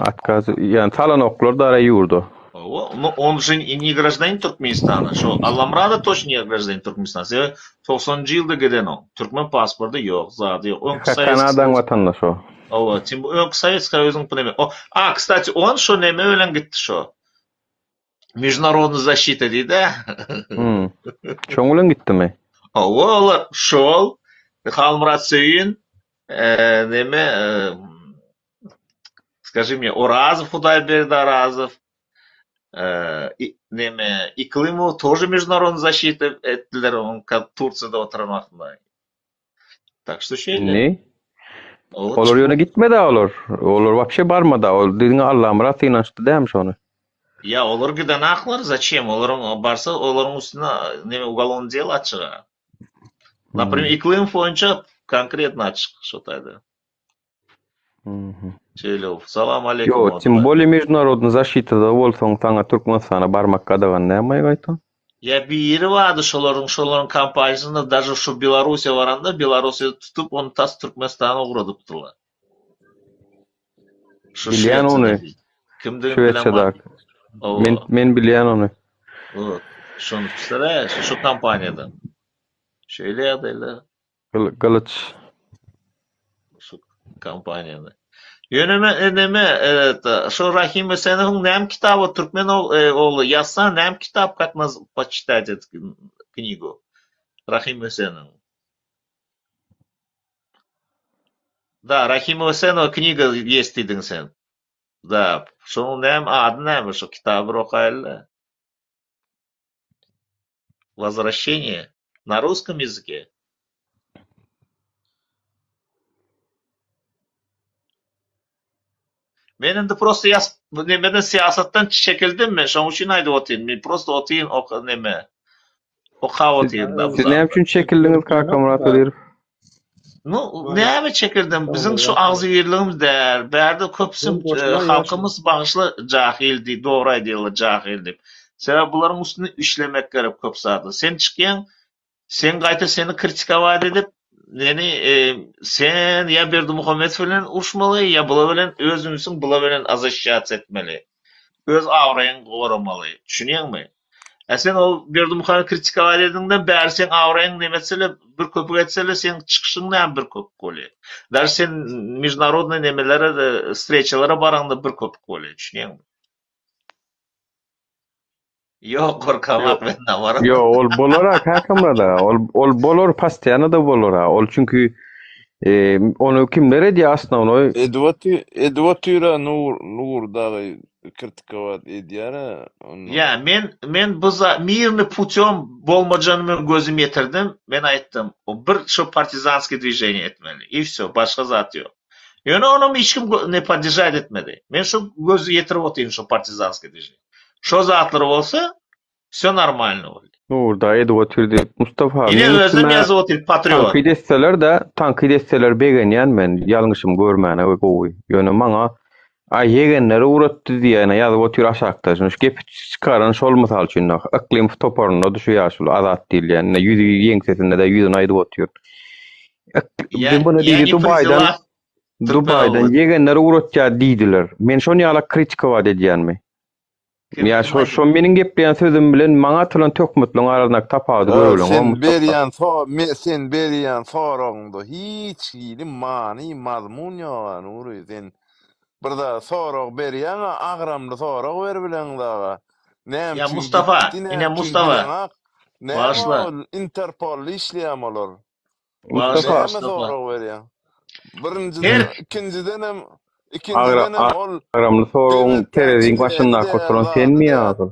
Otkaz, ýani salanoklar dara ýurda. О, Ну, он же и не гражданин Туркменистана. Şo Allamurada точно не гражданин Туркменистана. Sebäbi 90-njy ýylda giden o. Türkmen pasporty ýok, zady ýok. Öňki Ha, Sovet Kanadaň watandaşy o. Hawa, tim öňki Sovet Soýuzyň neme. O, a, kстати, on şo neme bilen gitdi şo. Международная защита diýdi. Hmm. Şoň bilen gitdimi? Hawa, olar şol Halmyrat Söýün, e, neme, e, Скажи мне, Orazow Hudaýberdi Orazow, neme Iklymow тоже международный защита etdiler oň Tursiýada oturan wagtynda. Tak что şeýle. Indi olar ýöne gitmedi olar. Olar wapşe barmady. Ol diňe Allamyrat synanyşdy dämi şony? Ýa olar gidenaklar zaçem olaryň barsa olaryň üstüne neme ugalowny delo açyga. Naprimer Iklymow boýunça konkretno açyk şo taýda. Şeýle salam aleýkum. Ýok, tim bolýa mejdunarodny zaşitada bolsaň saňa Türkmenistana barmak gadagan näme gaýta? Ýa biri bardy şolaryň şolaryň kompaniýasynda daže şu Belarussiýa baranda Belarussiýada tutup ony tas Türkmenistana ugradypdylar. Şu Bilýän ony. Kimdigini bilemok. Men men bilýän ony. Ot, şony tutsalar şu kompaniýadan. Şeýle ýagdaýlar. Gylyç. Şu kompaniýada. Ýöne men e, neme e, şu Rahim Esenowyň näme kitaby türkmen e, ogly ýazsa näme kitap как naz почитать эту книгу Rahim Esenow. Да, Rahim Esenow kniga есть diýdiň sen. Da, şonuň näme ady näme şu kitaby bir okaýaly. Возвращение на русском языке. Men indi prosta ýas nemeden syýasatdan çekildim men şoň üçin aýdyp otyryn. Men prosta otyryn ok neme. Okap otyryn da bu Siz näme üçin çekildiňiz Kakamyrat Ödirow? Nu, näme çekildim? Biziň şu agzybirligimiz däl. Bärde köpüsi halkymyz bagyşla jahil diýip, dogry aýdýarlar jahil diýip. Sebäbi bularyň üstünde işlemek gerek köp zady. Sen çykýaň, sen gaýta seni kritikować edip, neni sen ýa Berdimuhamedow bilen uruşmaly, ýa bular bilen öz ünsüň bular bilen azasşýatsiýa etmeli. Öz abraýyňy goramaly. Düşünýäňmi? Ä sen ol Berdimuhamedowy kritikować ediňden bäri seň abraýyň neme etsele, bir köpük etsele seň çykyşyň näme bir köpük bolýar. Daže sen mejdunarodnyý nemelere wstreçalara baraňda bir köpük bolýar. Düşünýäňmi? Ýok gorkamak men namarym. Ýok ol bolar-a Kakamyrat aga. Ol ol bolar postoýanno-da bolar-a. Ol çünki ony kimler edýär osnownoý? Edip otyr, edip otyr-a Nur, Nur dagy kritikowat edýär-ä onda. Ýa men men bu za mirny putýom bolmajanyny men gözüm ýetirdim. Men aýtdym, o bir şo partizanskiý dwiženiýe etmeli. I wsýo, başga zat ýok. Ýöne onam hiç kim ne poddežat etmedi. Men şo gözi ýetirip otyryn şo partizanskiý dwiženiýe. Şo zatlar bolsa wsýo normalno bolýar. Nurda edip otyr diýip Mustafa Ine özem ýazyp otyr patriot. Tankyt etseler-de, tankyt etseler begenýän men, ýalňyşymy görmäne we gowy. Ýöne maňa aý ýegenleri ugratdy diýýän ýazyp otyr aşakda. Şuny şu gepi çykaran şol mysal üçin Yklymow toparynda şu ýaşuly Azat diýilýän ine ýüzi ýeňsesinde-de ýüzüni aýdyp otyr. Ýa Muny diýdi Dubaýdan Dubaýdan ýegenleri ugratýar diýdiler. Men şony ýalak kritikowat edýänmi? Ýa şo şo meniň gepleýän sözüm bilen maňa atylan töhmetleň arasyndaky tapawudy göreliň Sen berýän so me sen berýän soragyňda hiç hili many mazmun ýoga Nury sen bir zat sorag berýäňa agramly sorag beribileňzaga näme Ýa üçin Mustafa gitdi ine näme üçin Mustafa gideňak näme bagyşla ol interpolda işleýämi olar bagyşla Mustafa Näme Mustafa sorag berýäň? Birinjiden, her ikinjidenem, agra ikinjidenem ol agramly soragyň döwlet tereziň häkimiýeti başyndaky däl oturan zady senmi däl. ýa asyl?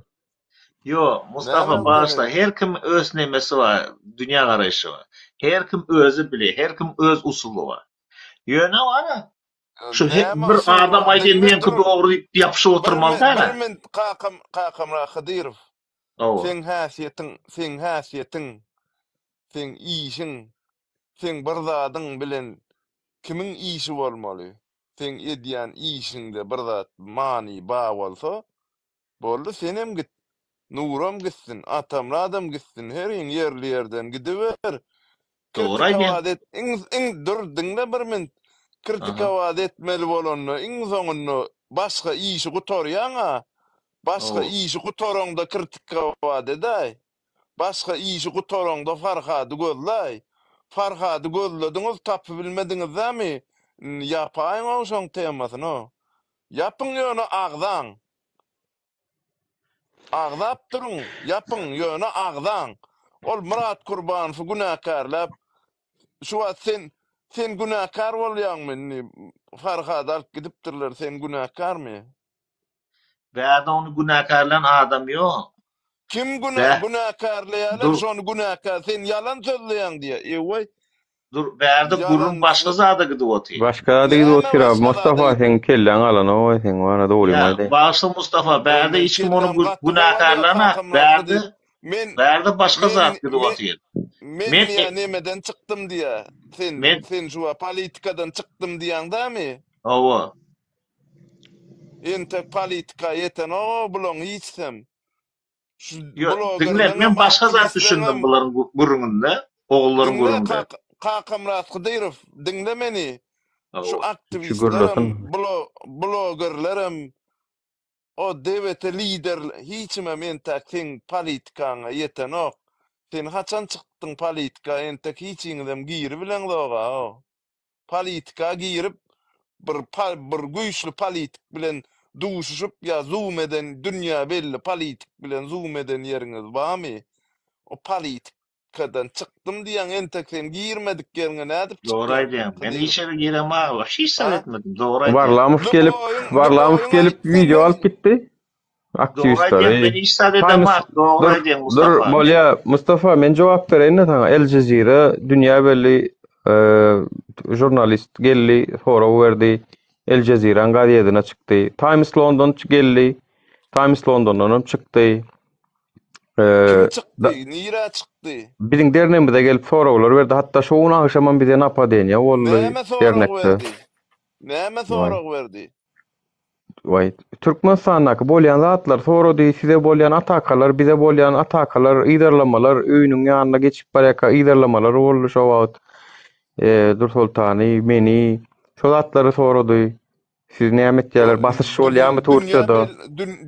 Ýo Mustafa Näme bagyşla terezi? her kim öz nemesi bar dünýä garaýşy bar her kim özi bilýär her kim öz usuly bar ýöne bara şu Näme bir usuly adam bar? aýdýar Diňle meňki dur. dogry diýip ýapyşyp Bir oturmaly min, däl-ä. bir min kakam Kakamyrat Hydyrow. Hawa. Seň häsiýetiň, seň häsiýetiň, seň işiň, seň bir zadyň bilen kimiň işi bolmaly? Seň edýän işiňde bir zat many ba bolsa, boldy senem git, Nuram gitsin, Atamyradam gitsin, heriň ýerli ýerden gidiber. Dogry aýdýaň. Kritikowat et, iň, iň, dur, diňle bir mint. Kritikowat etmeli bolanda, iň soňunda başga işi gutarýaň-a. Başga Hawa. işi gutaraňda kritikowat edäý. Başga işi gutaraňda Farhady gözläý. Farhady gözlediňiz, tapybilmediňiz dämi? Indi ýapaýyň-ow şoň temasyny. Ýapyň ýöne agzaň. Agzap duruň, ýapyň, ýöne agzaň. Ol Myrat Kurbanowy günäkärläp, şu wagt sen. Sen günäkär bolýaňmy indi Farhady alyp gidipdirler sen günäkärmi? Bärde ony günäkärlän adam ýok. Kim günä günäkärleýärler şony günäkär sen ýalan sözleýäň diýýär eweý. Dur bärde gürrüň başga zada gidip otyr. Başga zada gidip otyr abi Mustafa seň kelläň alanow seň bana dogrymy aýdaýyn. Bagyşla Mustafa bärde hiç kim ony günäkärlänok bärde Men bärde başga zat gidip otyr. Men diýýä nemeden çykdym diýýä. Sen sen şu wagt politikadan çykdym diýýäň dämi? Hawa. Entek politika ýetenok bulaň hiçsem. Şu Ýok, diňle, men başga zat düşündim bularyň gürrüňinde, ogullaryň gürrüňinde. Kakamyrat Hydyrow, diňle meni. Şu aktiwistlerem, blogerlerem, o DWT lider hiçimem entäk seň politikaňa ýetenok. Sen haçan çykdyň politika entek hiçiňizem giribileňzog-a o. Politika girip bir bir güýçli politik bilen duşuşyp ýa zoom eden dünýä belli politik bilen zoom eden ýeriňiz barmy? O politikadan çykdym diýýäň entek sen girmedik ýeriňe nädip Dogry çykýaň aýdýaň. Men Hydyrow? hiç ýere giremok, hiç zat etmedim. Dogry aýdýaň. Warlamow gelip Warlamow gelip wideo alyp gitdi. Dogry aýdýaň, men Aktiwistleri. hiç zat Times edemok. Dogry dur aýdýaň dur Mustafa. Men bolýa Mustafa men jogap bereýin-de saňa. El Jazeera dünýä belli e, žurnalist geldi, sorag berdi. El Jazeera-nyň gazetine çykdy. Times London geldi. Times Londondan hem çykdy. E, Kim da, çykdy? Nirä çykdy? biziň dernegimize gelip soraglar berdi. Hatda şo gün agşamam bize napadeniýa boldy Näme sorag dernekde. berdi? Näme Waý. sorag berdi? Waý, Türkmenistandaky bolýan zatlary sorady, size bolýan atakalar, bize bolýan atakalar, yzarlamalar, öýüniň ýanyna geçip barýarka yzarlamalar boldy şo wagt. Dursoltany, meni, şo zatlary sorady. Siz näme etýärler, basyş bolýarmy Türkiýede?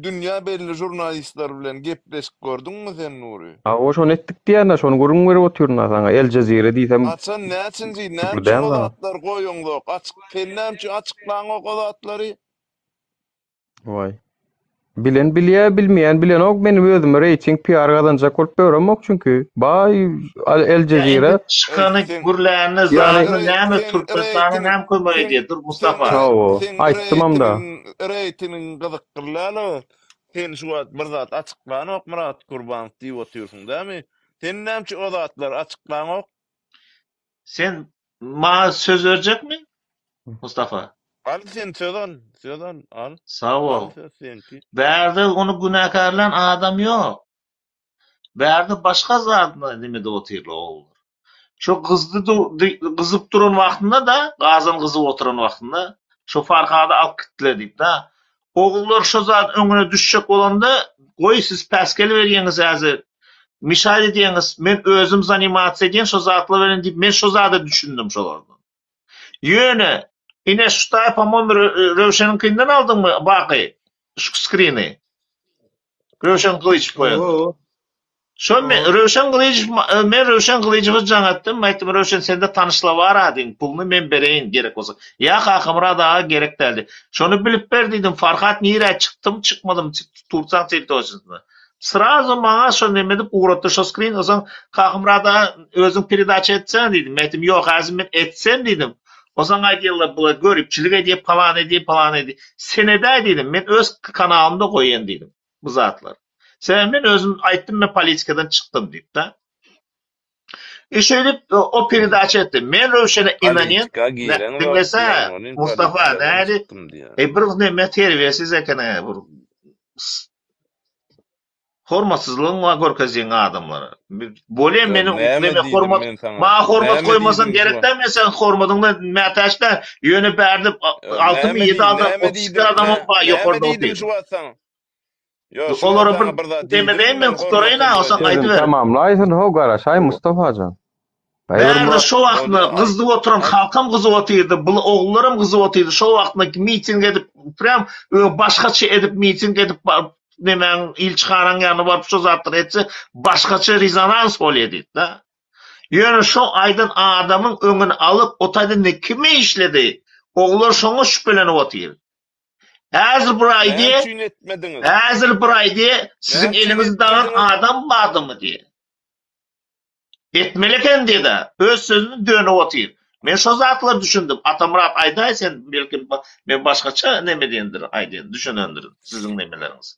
Dünýä belli žurnalistler bilen gepleşik gördüňmi sen Nury? Hawa, şony etdik diýýän-de, şony gürrüň berip otyryn-da saňa. El Jezire diýsem, Haçan, näçinji, näme üçin o zatlary goýaňzok? Açyk, sen näme üçin açyklaňok o zatlary? Waý. Bilen bilýä, bilmeýän bilenok. Men özüme reýting, PR gazanjak bolup ýöremok çünki. Baý, El Jezire. Indi çykany, gürlänini, zadyny näme Türkmenistana näme kömek edýär? Dur Mustafa. Hawa, aýtdymam-da. Reýtingiň gyzykly däl-ow. Sen şu wagt bir zat açyklanok Myrat Kurbanow diýip otyrsyň dämi? Sen näme üçin o zatlary açyklaňok? Sen maňa söz berjekmi Mustafa? Al sen söz al, söz al, al. Sag bol. Al söz seňki. Bärde ony günäkärlän adam ýok. Bärde başga zatna neme edip otyrlar ogullar. Şo gyzdy gyzyp duran wagtynda-da, gazan gyzyp oturan wagtynda şo Farhady alyp gitdiler diýip-da. Ogullar şo zat öňüne düşjek bolanda, goý siz päsgel berýäňiz häzir, mişat edýäňiz, men özüm zanimasiýa edýän şo zatlar bilen diýip, men şo zada düşündim şolardan. Ýöne, ine şu taý po-moýmu Röwşeniňkinden aldyňmy Baky şu skrini? Röwşen Gylyjow goýandyr. Şo men Röwşen Gylyjow men Röwşen Gylyjowa jaň etdim, aýtdym Röwşen sende tanyşlar bar-a diýdim, puluny men bereýin gerek bolsa. Ýa Kakamyrat aga gerek däl diýdi. Şony bilip ber diýdim, Farhat nirä çykdymy çykmadymy Tursaň territoriýasynda. Srazu maňa şo neme edip ugratdy şo skrin, onsoň Kakamyrat aga özüň peredaça etsene diýdim. Men aýtdym ýok häzir men etsem diýdim. Onsoň aýdýarlar bular göripçilik edýär, palan edýär, palan edýär. Sen edäý diýdim, men öz kanalymda goýan diýdim. bu zatlar. Sebäbi men özüm aýtdym men politikadan çykdym diýip-de. E şeýdip o peredaça etdi. Men Röwşene inanýan. Politika giren wagt Diňlese diýen welin Mustafa politikadan näli çykdym diýen. e bir neme terbiýesiz eken e bir hormatsyzlygyň bar görkezýäň adamlara. Bolýa Ýa meni näme neme diýdim hormat men saňa? maňa hormat Näme goýmasaň diýdim şu gerek wagt? däl men seniň hormatyňdan mätäç däl. Ýöne bärde Ýa altymy näme ýedi diý adam näme 32 diýdim adamam nä bar näme ýokarda diýdim otyr. şu wagt saňa? Ýo şu wagt Olara saňa bir bir zat demedeýin diýdimmi men men gutaraýyn-a, hormatym onsoň goýdum. Sözüni aýdyber. tamamlaýsyn how garaşaý Mustafajan. Baý bir Bärde Murat şo wagtynda Bolýa aýt. gyzyp oturan Aýt. halkam gyzyp otyrdy, bul ogullaram gyzyp otyrdy, şo wagtynda miting edip, prýam başgaça edip miting edip baryp nemäň ilçihanaň ýanyna baryp şo zatlary etse başgaça rezonans bolýa diýdi-de. Ýöne şo aýdan adamyň öňüni alyp o taýda ne kime işledi, ogullar şoňa şübhelenip otyr. Häzir bir aý Näme diýe, üçin etmediňiz? häzir bir aý diýe siziň Näme üçin eliňizi daňan etmediňiz? adam bardymy diýe. Etmeli eken diýdi. Öz sözüni dönüp otyr. Men şo zatlara düşündim. Atamyrat aýdaý sen belki men başgaça neme diýendirin aýdyn düşünendirin siziň nemeleriňiz.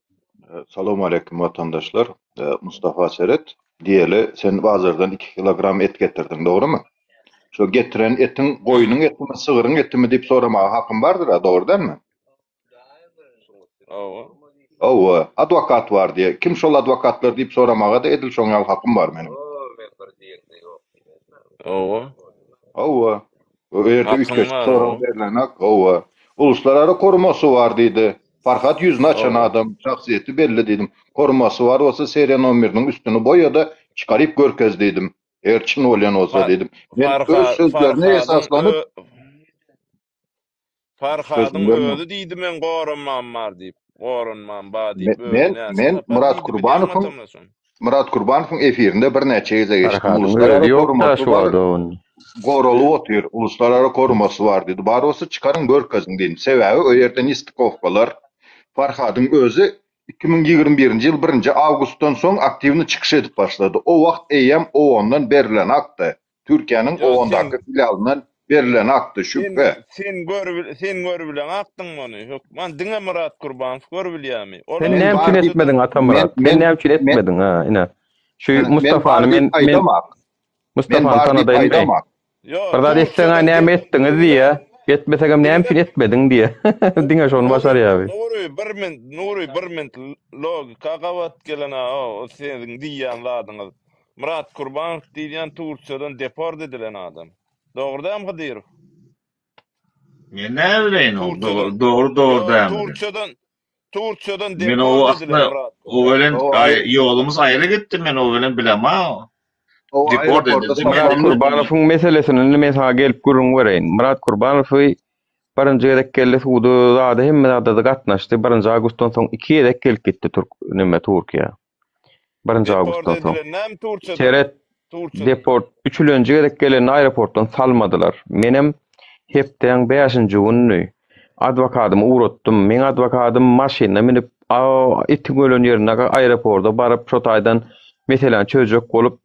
Salowmaleýkim watandaşlar. Mustafa seret, diýeli sen bazardan iki kilogram et getirdiň, dogrymy? Şo getiren etiň goýnuň etimi, sygryň etimi diýip soramaga hakym bardyr-a, dogry dälmi? Hawa. Hawa, adwokat bar diýe. Kim şol adwokatlar diýip soramaga-da edil şoň ýaly hakym bar meniň. Hawa. Hawa. O ýerde Hakyň üýtgeşik bar, sorag hawa. berlenak. Hawa. Uluslarara korumasy bar diýdi. Farhat ýüzüni açan Hawa. adam, şahsyýeti belli diýdim. Korumasy bar bolsa seriýa nomeriniň üstüni boýa-da çykaryp görkez diýdim. Eger çyn bolýan bolsa Far diýdim. Men öz Farha sözlerine Farhadyň esaslanyp ö Farhadyň sözümi bölme. özi diýdi meň goranmam bar diýip. Goranmam bar diýip Men özi men näçe men sapar Myrat diýdi bilýäňmi Kurbanowyň atamlar şony. Myrat Kurbanowyň efirinde birnäçe gezek eşitdim. Farhadyň Uluslarara özi ýok-da korumasy şu bar, wagt ony. goralyp otyr. Uluslarara korumasy bar diýdi. Bar bolsa çykaryň görkeziň diýdim. Sebäbi o ýerde nistykowkalar Farhadyň özi 2021-nji ýyl birinji awgustdan soň aktiwny çykyş edip başlady. O wagt eýýäm OON-dan berlen akdy. Türkiýäniň Ýok sen OON-daky filialyndan berlen akdy, sen şübhe. sen görüp sen görübilen akdyňmy ony? Hökman diňe Myrat Kurbanow görübilýärmi? Sen Olam Men näme bar üçin diýip etmediň men Atamyrat? Sen men näme üçin men etmediň ha ine. Şu men bar Mustafany diýip men men aýdamak. Men Mustafany bar diýip tanadaýynmy? aýdamak. Ýok, Bir zat etseň-ä Türkiýeden näme de etdiňiz diňle diýýä. Etmesegem näme diňle üçin etmediň diýýä. Diňe şony Nury başarýar bi. Nury bir min Nury bir mint logika gabat gelen-ä o siziň diýýän zadyňyz. Myrat Kurbanow diýilýän Turkiýadan deport edilen adam. Dogry dämi Hydyrow? Men näme bileýin ol Turkiýadan dogry dogry Ýok, dämi? Turkiýadan Turkiýadan Men o deport edilen wagtda Myrat o bilen O aý, ýolumyz aýry gitdi men o bilen bilemok. O Deport aeroportda edildi men Myrat saklandy. Kurbanowyň meselesini indi men saňa gelip gürrüň bereýin. Myrat Kurbanowy birinji gezek geldi suda zada hemme zada-da gatnaşdy. Birinji awgustdan soň iki gezek gelip gitdi türk neme Türkiýä. Birinji Deport awgustdan soň. edilen näme Turkiýadan? Seret Turkiýadan. Deport üçülenji gezek gelende aeroportdan salmadylar. Menem hepdäň bäşinji gününi adwokadymy ugratdym. Meň adwokadym maşynyna münüp, a itiň ölen ýerine aeroporta baryp, şo taýdan meseläni çözjek bolup,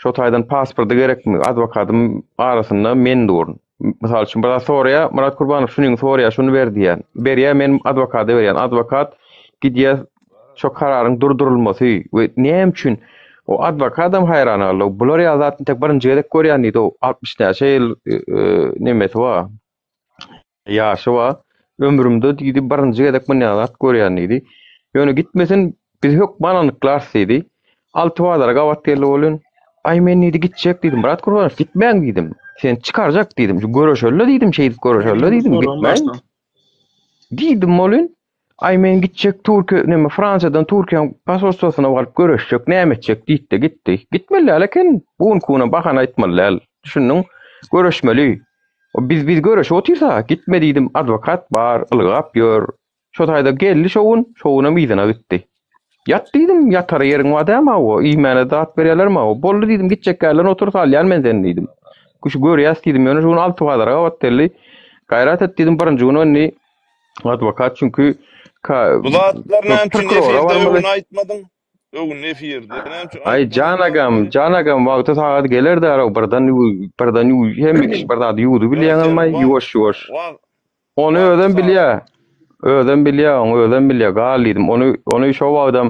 şo taýdan pasporty gerekmi, adwokadym arasynda men durun. Mysal üçin, bir zat soraýar, Myrat Kurbanow şunyňy soraýar, şuny ber diýýär. Berýär, men adwokada berýän. Adwokat gidýär, şo kararyň durdurylmasy we näme üçin o adwokadam haýran galdy. Bular ýaly zat entek birinji gezek görýän diýdi. O 60 näçe ýyl e, e, nemesi bar. Ýaşy bar. Ömrümde diýdi, birinji gezek mundan zat görýän diýdi. Ýöne gitmesin, biz hökman anyklarys diýdi. Alty bazara gabat geldi welin, Aý men diýdi gitjek diýdim. Myrat Gurbanow gitmäň diýdim. Seni çykarjak diýdim. Şu göreşeli diýdim, şeýdip göreşeli diýdim, gitmäň. Diýdim welin, Aý men gitjek Türkiýe, näme Fransiýadan Türkiýäň posolstwosyna baryp göreşjek, näme etjek diýdi-de gitdi. Gitmeli däl eken. Bu günki güne bahana aýtmaly däl. Düşündiň? Göreşmeli. Biz biz göreşip otyrsa, gitme diýdim, adwokat bar, ylgap ýör. Şo taýda geldi şo gün, şo günem yzyna gitdi. Ýat diýdim, ýatara ýeriň bar dämi hawa, iýmäne zat berýärlermi hawa. Boldy diýdim, gitjek ýerlerin otur salýan men seni diýdim. Şu görýäs diýdim, ýöne şu gün Alty bazara gabat geldi. Gaýrat et diýdim, birinji gün indi adwokat çünki Bu zatlar näme üçin prokurora efirde barmaly. öwün aýtmadyň? Öwün efirde näme üçin Aý aýtmadyň jan bu agam, zatlary? jan agam wagty sagady geler därow birden birden hemme kişi bir zady ýuwdy Ýok sen bilýäňizmi wagt ýuwaş ýuwaş. wagt Ony wagty özem sagat. bilýä. Özem bilýä, oň özem bilýä. Gal diýdim. Ony ony şo wagtam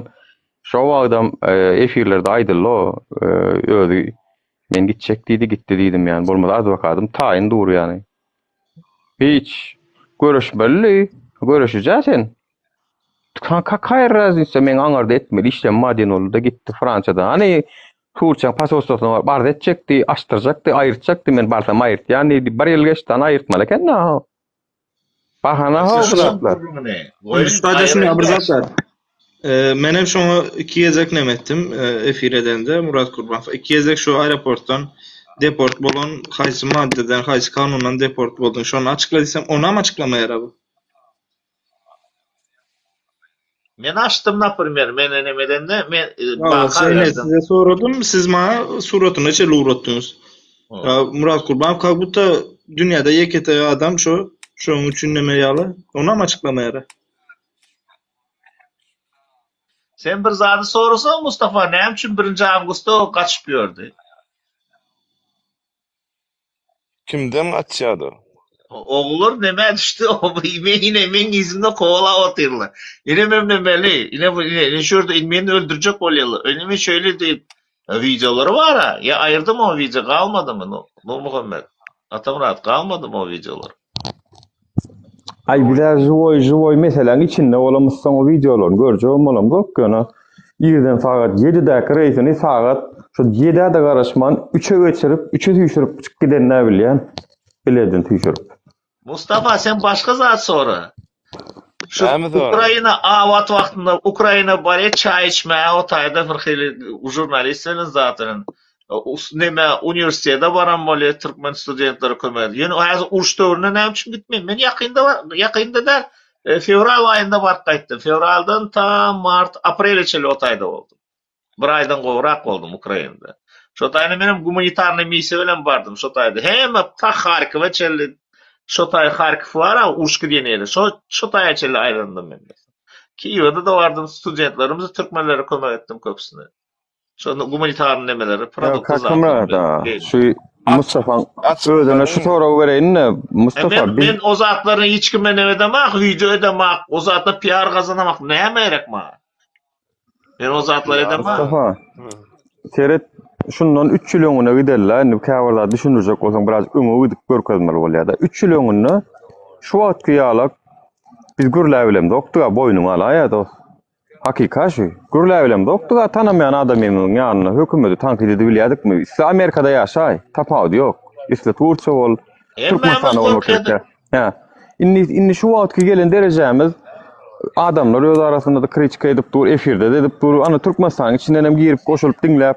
şo wagtam e, efirlerde aýdyldy o. E, özi men gitjek diýdi, gitdi diýdim ýani. Bolmasa adwokatym taýyn dur ýani. Hiç görüşmeli. Görüşijä sen. Kakaý raznica meň aňarda etmeli işlem bar diýen boldy-da gitdi Fransiýadan. Hany Turkiýanyň posolstwosyna baryp arz etjekdi, açdyrjakdy, aýyrtjakdy, men barsam aýyrtýan diýdi. Bir ýyl geçdi, hany aýyrtmaly eken-dä. Bahana ho bu zatlar. Üstad bir zat bar. Menem şoňa iki gezek neme etdim, efir edende Murat Kurbanow iki gezek şu aeroportdan deport bolan haýsy maddadan, haýsy kanundan deport bolduň, şony açykla diýsem, onam açyklamaýar bu. Men açdym naprimer, men neme edende, men e, Valla baka sen berdim. size soradym, siz maňa suratyny çenli ugratdyňyz. Ya Murat Kurbanow как будто dünýäde ýeke-täk adam şo, şonuň üçin neme ýaly, onam açyklamaýar. Sen bir zady sorasaň Mustafa, näme üçin 1-nji awgustda o gaçyp ýördi? Kimden gaçýardy? Ogullar nämä düşdi? Men ine meň yzymda kowalap otyrlar. Ine men nemeli, ine bu ine ine şu ýerde indi meni öldürjek bolýarlar. Ine men şeýle diýip wideolary bar-a. Ýa aýyrdymy o wideo galmadymy Nurmuhammet? Atamyrat galmadymy o wideolar? Aý bizä žiwoý žiwoý meseläň içinde bolamyzsoň o wideolaryny görjegem bolamzok ýöne irden sagat ýedidäki reýsini sagat şo ýedä-de garaşman üçe geçirip üçe süýşürip çykyp gidenini-ä bilýän biledini süýşürip. Mustafa sen başga zat sora. Şu Näme soraýyn? Ukraina abat wagtynda Ukraina barýa çaý içmäge o taýda bir hili žurnalist bilen zat bilen neme uniwersitete baran bolýa türkmen studentlere kömek edip. Ýöne häzir uruş döwründe näme üçin gitmeýin? Men ýakynda ýakynda däl, e, fewral aýynda baryp gaýtdym. Fewraldan ta mart, aprele çenli o taýda boldum. Bir aýdan gowrak boldum Ukrainada. Şo taýda menem gumanitarnyý missiýa bilen bardym şo taýda. Hemme ta Harkowa çenli şo taý Harkow bar-a uruş gidýän ýeri. Şo şo taýa çenli aýlandym men. Kiýewde-de bardym, studentlerimize türkmenlere kömek etdim köpüsine. Şonda gumanitarny nemeleri, Ýa produkty Kakamyrat zatlar aga, bilen. şu Mustafaň özüne şu soragy bereýin-de, Mustafa Men biz men o zatlaryny hiç kime neme edemak, wideo edemak, o zatlar PR gazanamak näme gerek maňa? Men o zatlary edemak. Mustafa, seret, şundan 3 ýyl öňüne gideli-le, indi käbir zat düşündirjek bolsaň biraz öňe gidip görkezmeli bolýar-da. 3 ýyl öňünde şu wagtky ýalak biz gürläbilemzokdyk-a, boýnuňy alaýa dost. Hakykat şu. Gürläbilemzokdyk-a tanamaýan adamymyzyň ýanynda hökümeti tankyt edibilýädikmi? Isle Amerikada ýaşaý, tapawudy ýok. Isle Turkiýa bol, Hemmämiz Türkmenistanda bolmak gorkýardyk. gerekýär. Hä. Indi indi şu wagtky gelen derejämiz adamlar öz arasynda-da kritika edip dur, efirde-de edip dur. Ana Türkmenistanyň içinden hem girip goşulyp diňläp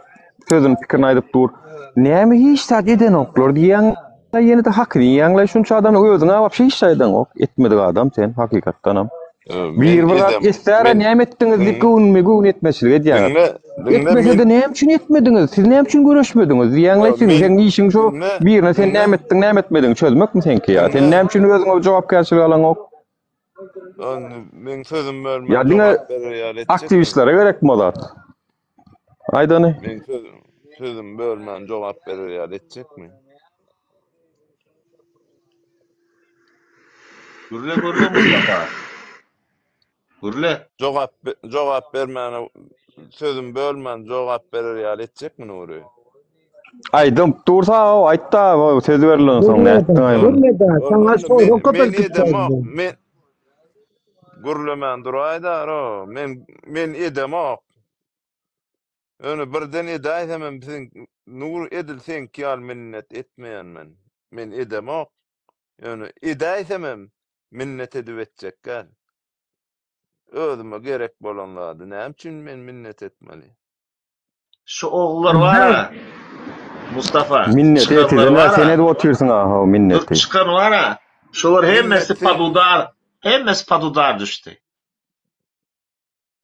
sözüni pikirini aýdyp dur. Näme hiç zat edenoklar diýýäň, ýene-de hakyny iýýäňle şunça adamyň özüňä wapşe hiç zat edeňok. Etmedik adam sen hakykatdanam. Men Bir bir zat edem. etsäre Men näme etdiňiz diýip göwnüme göwün etmeçilik edýäňiz. Diňle, diňle Etmese-de men näme üçin etmediňiz? Siz näme üçin göreşmediňiz? Diýýäňle Ýa siz men seň işiň şu diňle, birine sen diňle, näme etdiň, näme etmediň çözmekmi seňki ýa? Sen diňle. näme üçin özüňe jogapkärçilik alaňok? Indi meň sözüm Ýa bölmän diňe jogap berer ýaly etjekmi? aktiwistlere gerekmi o zat? Aýdany. Meň sözüm sözüm bölmän jogap berer ýaly etjekmi? Gürle gürle Mustafa. Gürle. Jogap jogap bermäne sözüm bölmän jogap berer ýaly etjekmi Nury? Aýdym dursa o aýtda o söz berlen soň Gürle-de, nätdiň aýdym. gürle-de, saňa Men sorag men köpeltip edemok. çözdi. Men gürlemän duraýdar-o. Men men edemok. Ýöne birden edäýsemem siziň Nur edil seňki ýaly minnet etmeýän men. Men edemok. Ýöne edäýsemem minnet edip etjek däl. Özüme gerek bolan zady näme üçin men minnet etmeli? Şu ogullar bar-a, Mustafa, Minneti çykanlar etiden bar-a. sen edip otyrsyň a o Dur minneti. çykan bar-a, şolar hemmesi Minneti pod udar, hemmesi pod udar düşdi.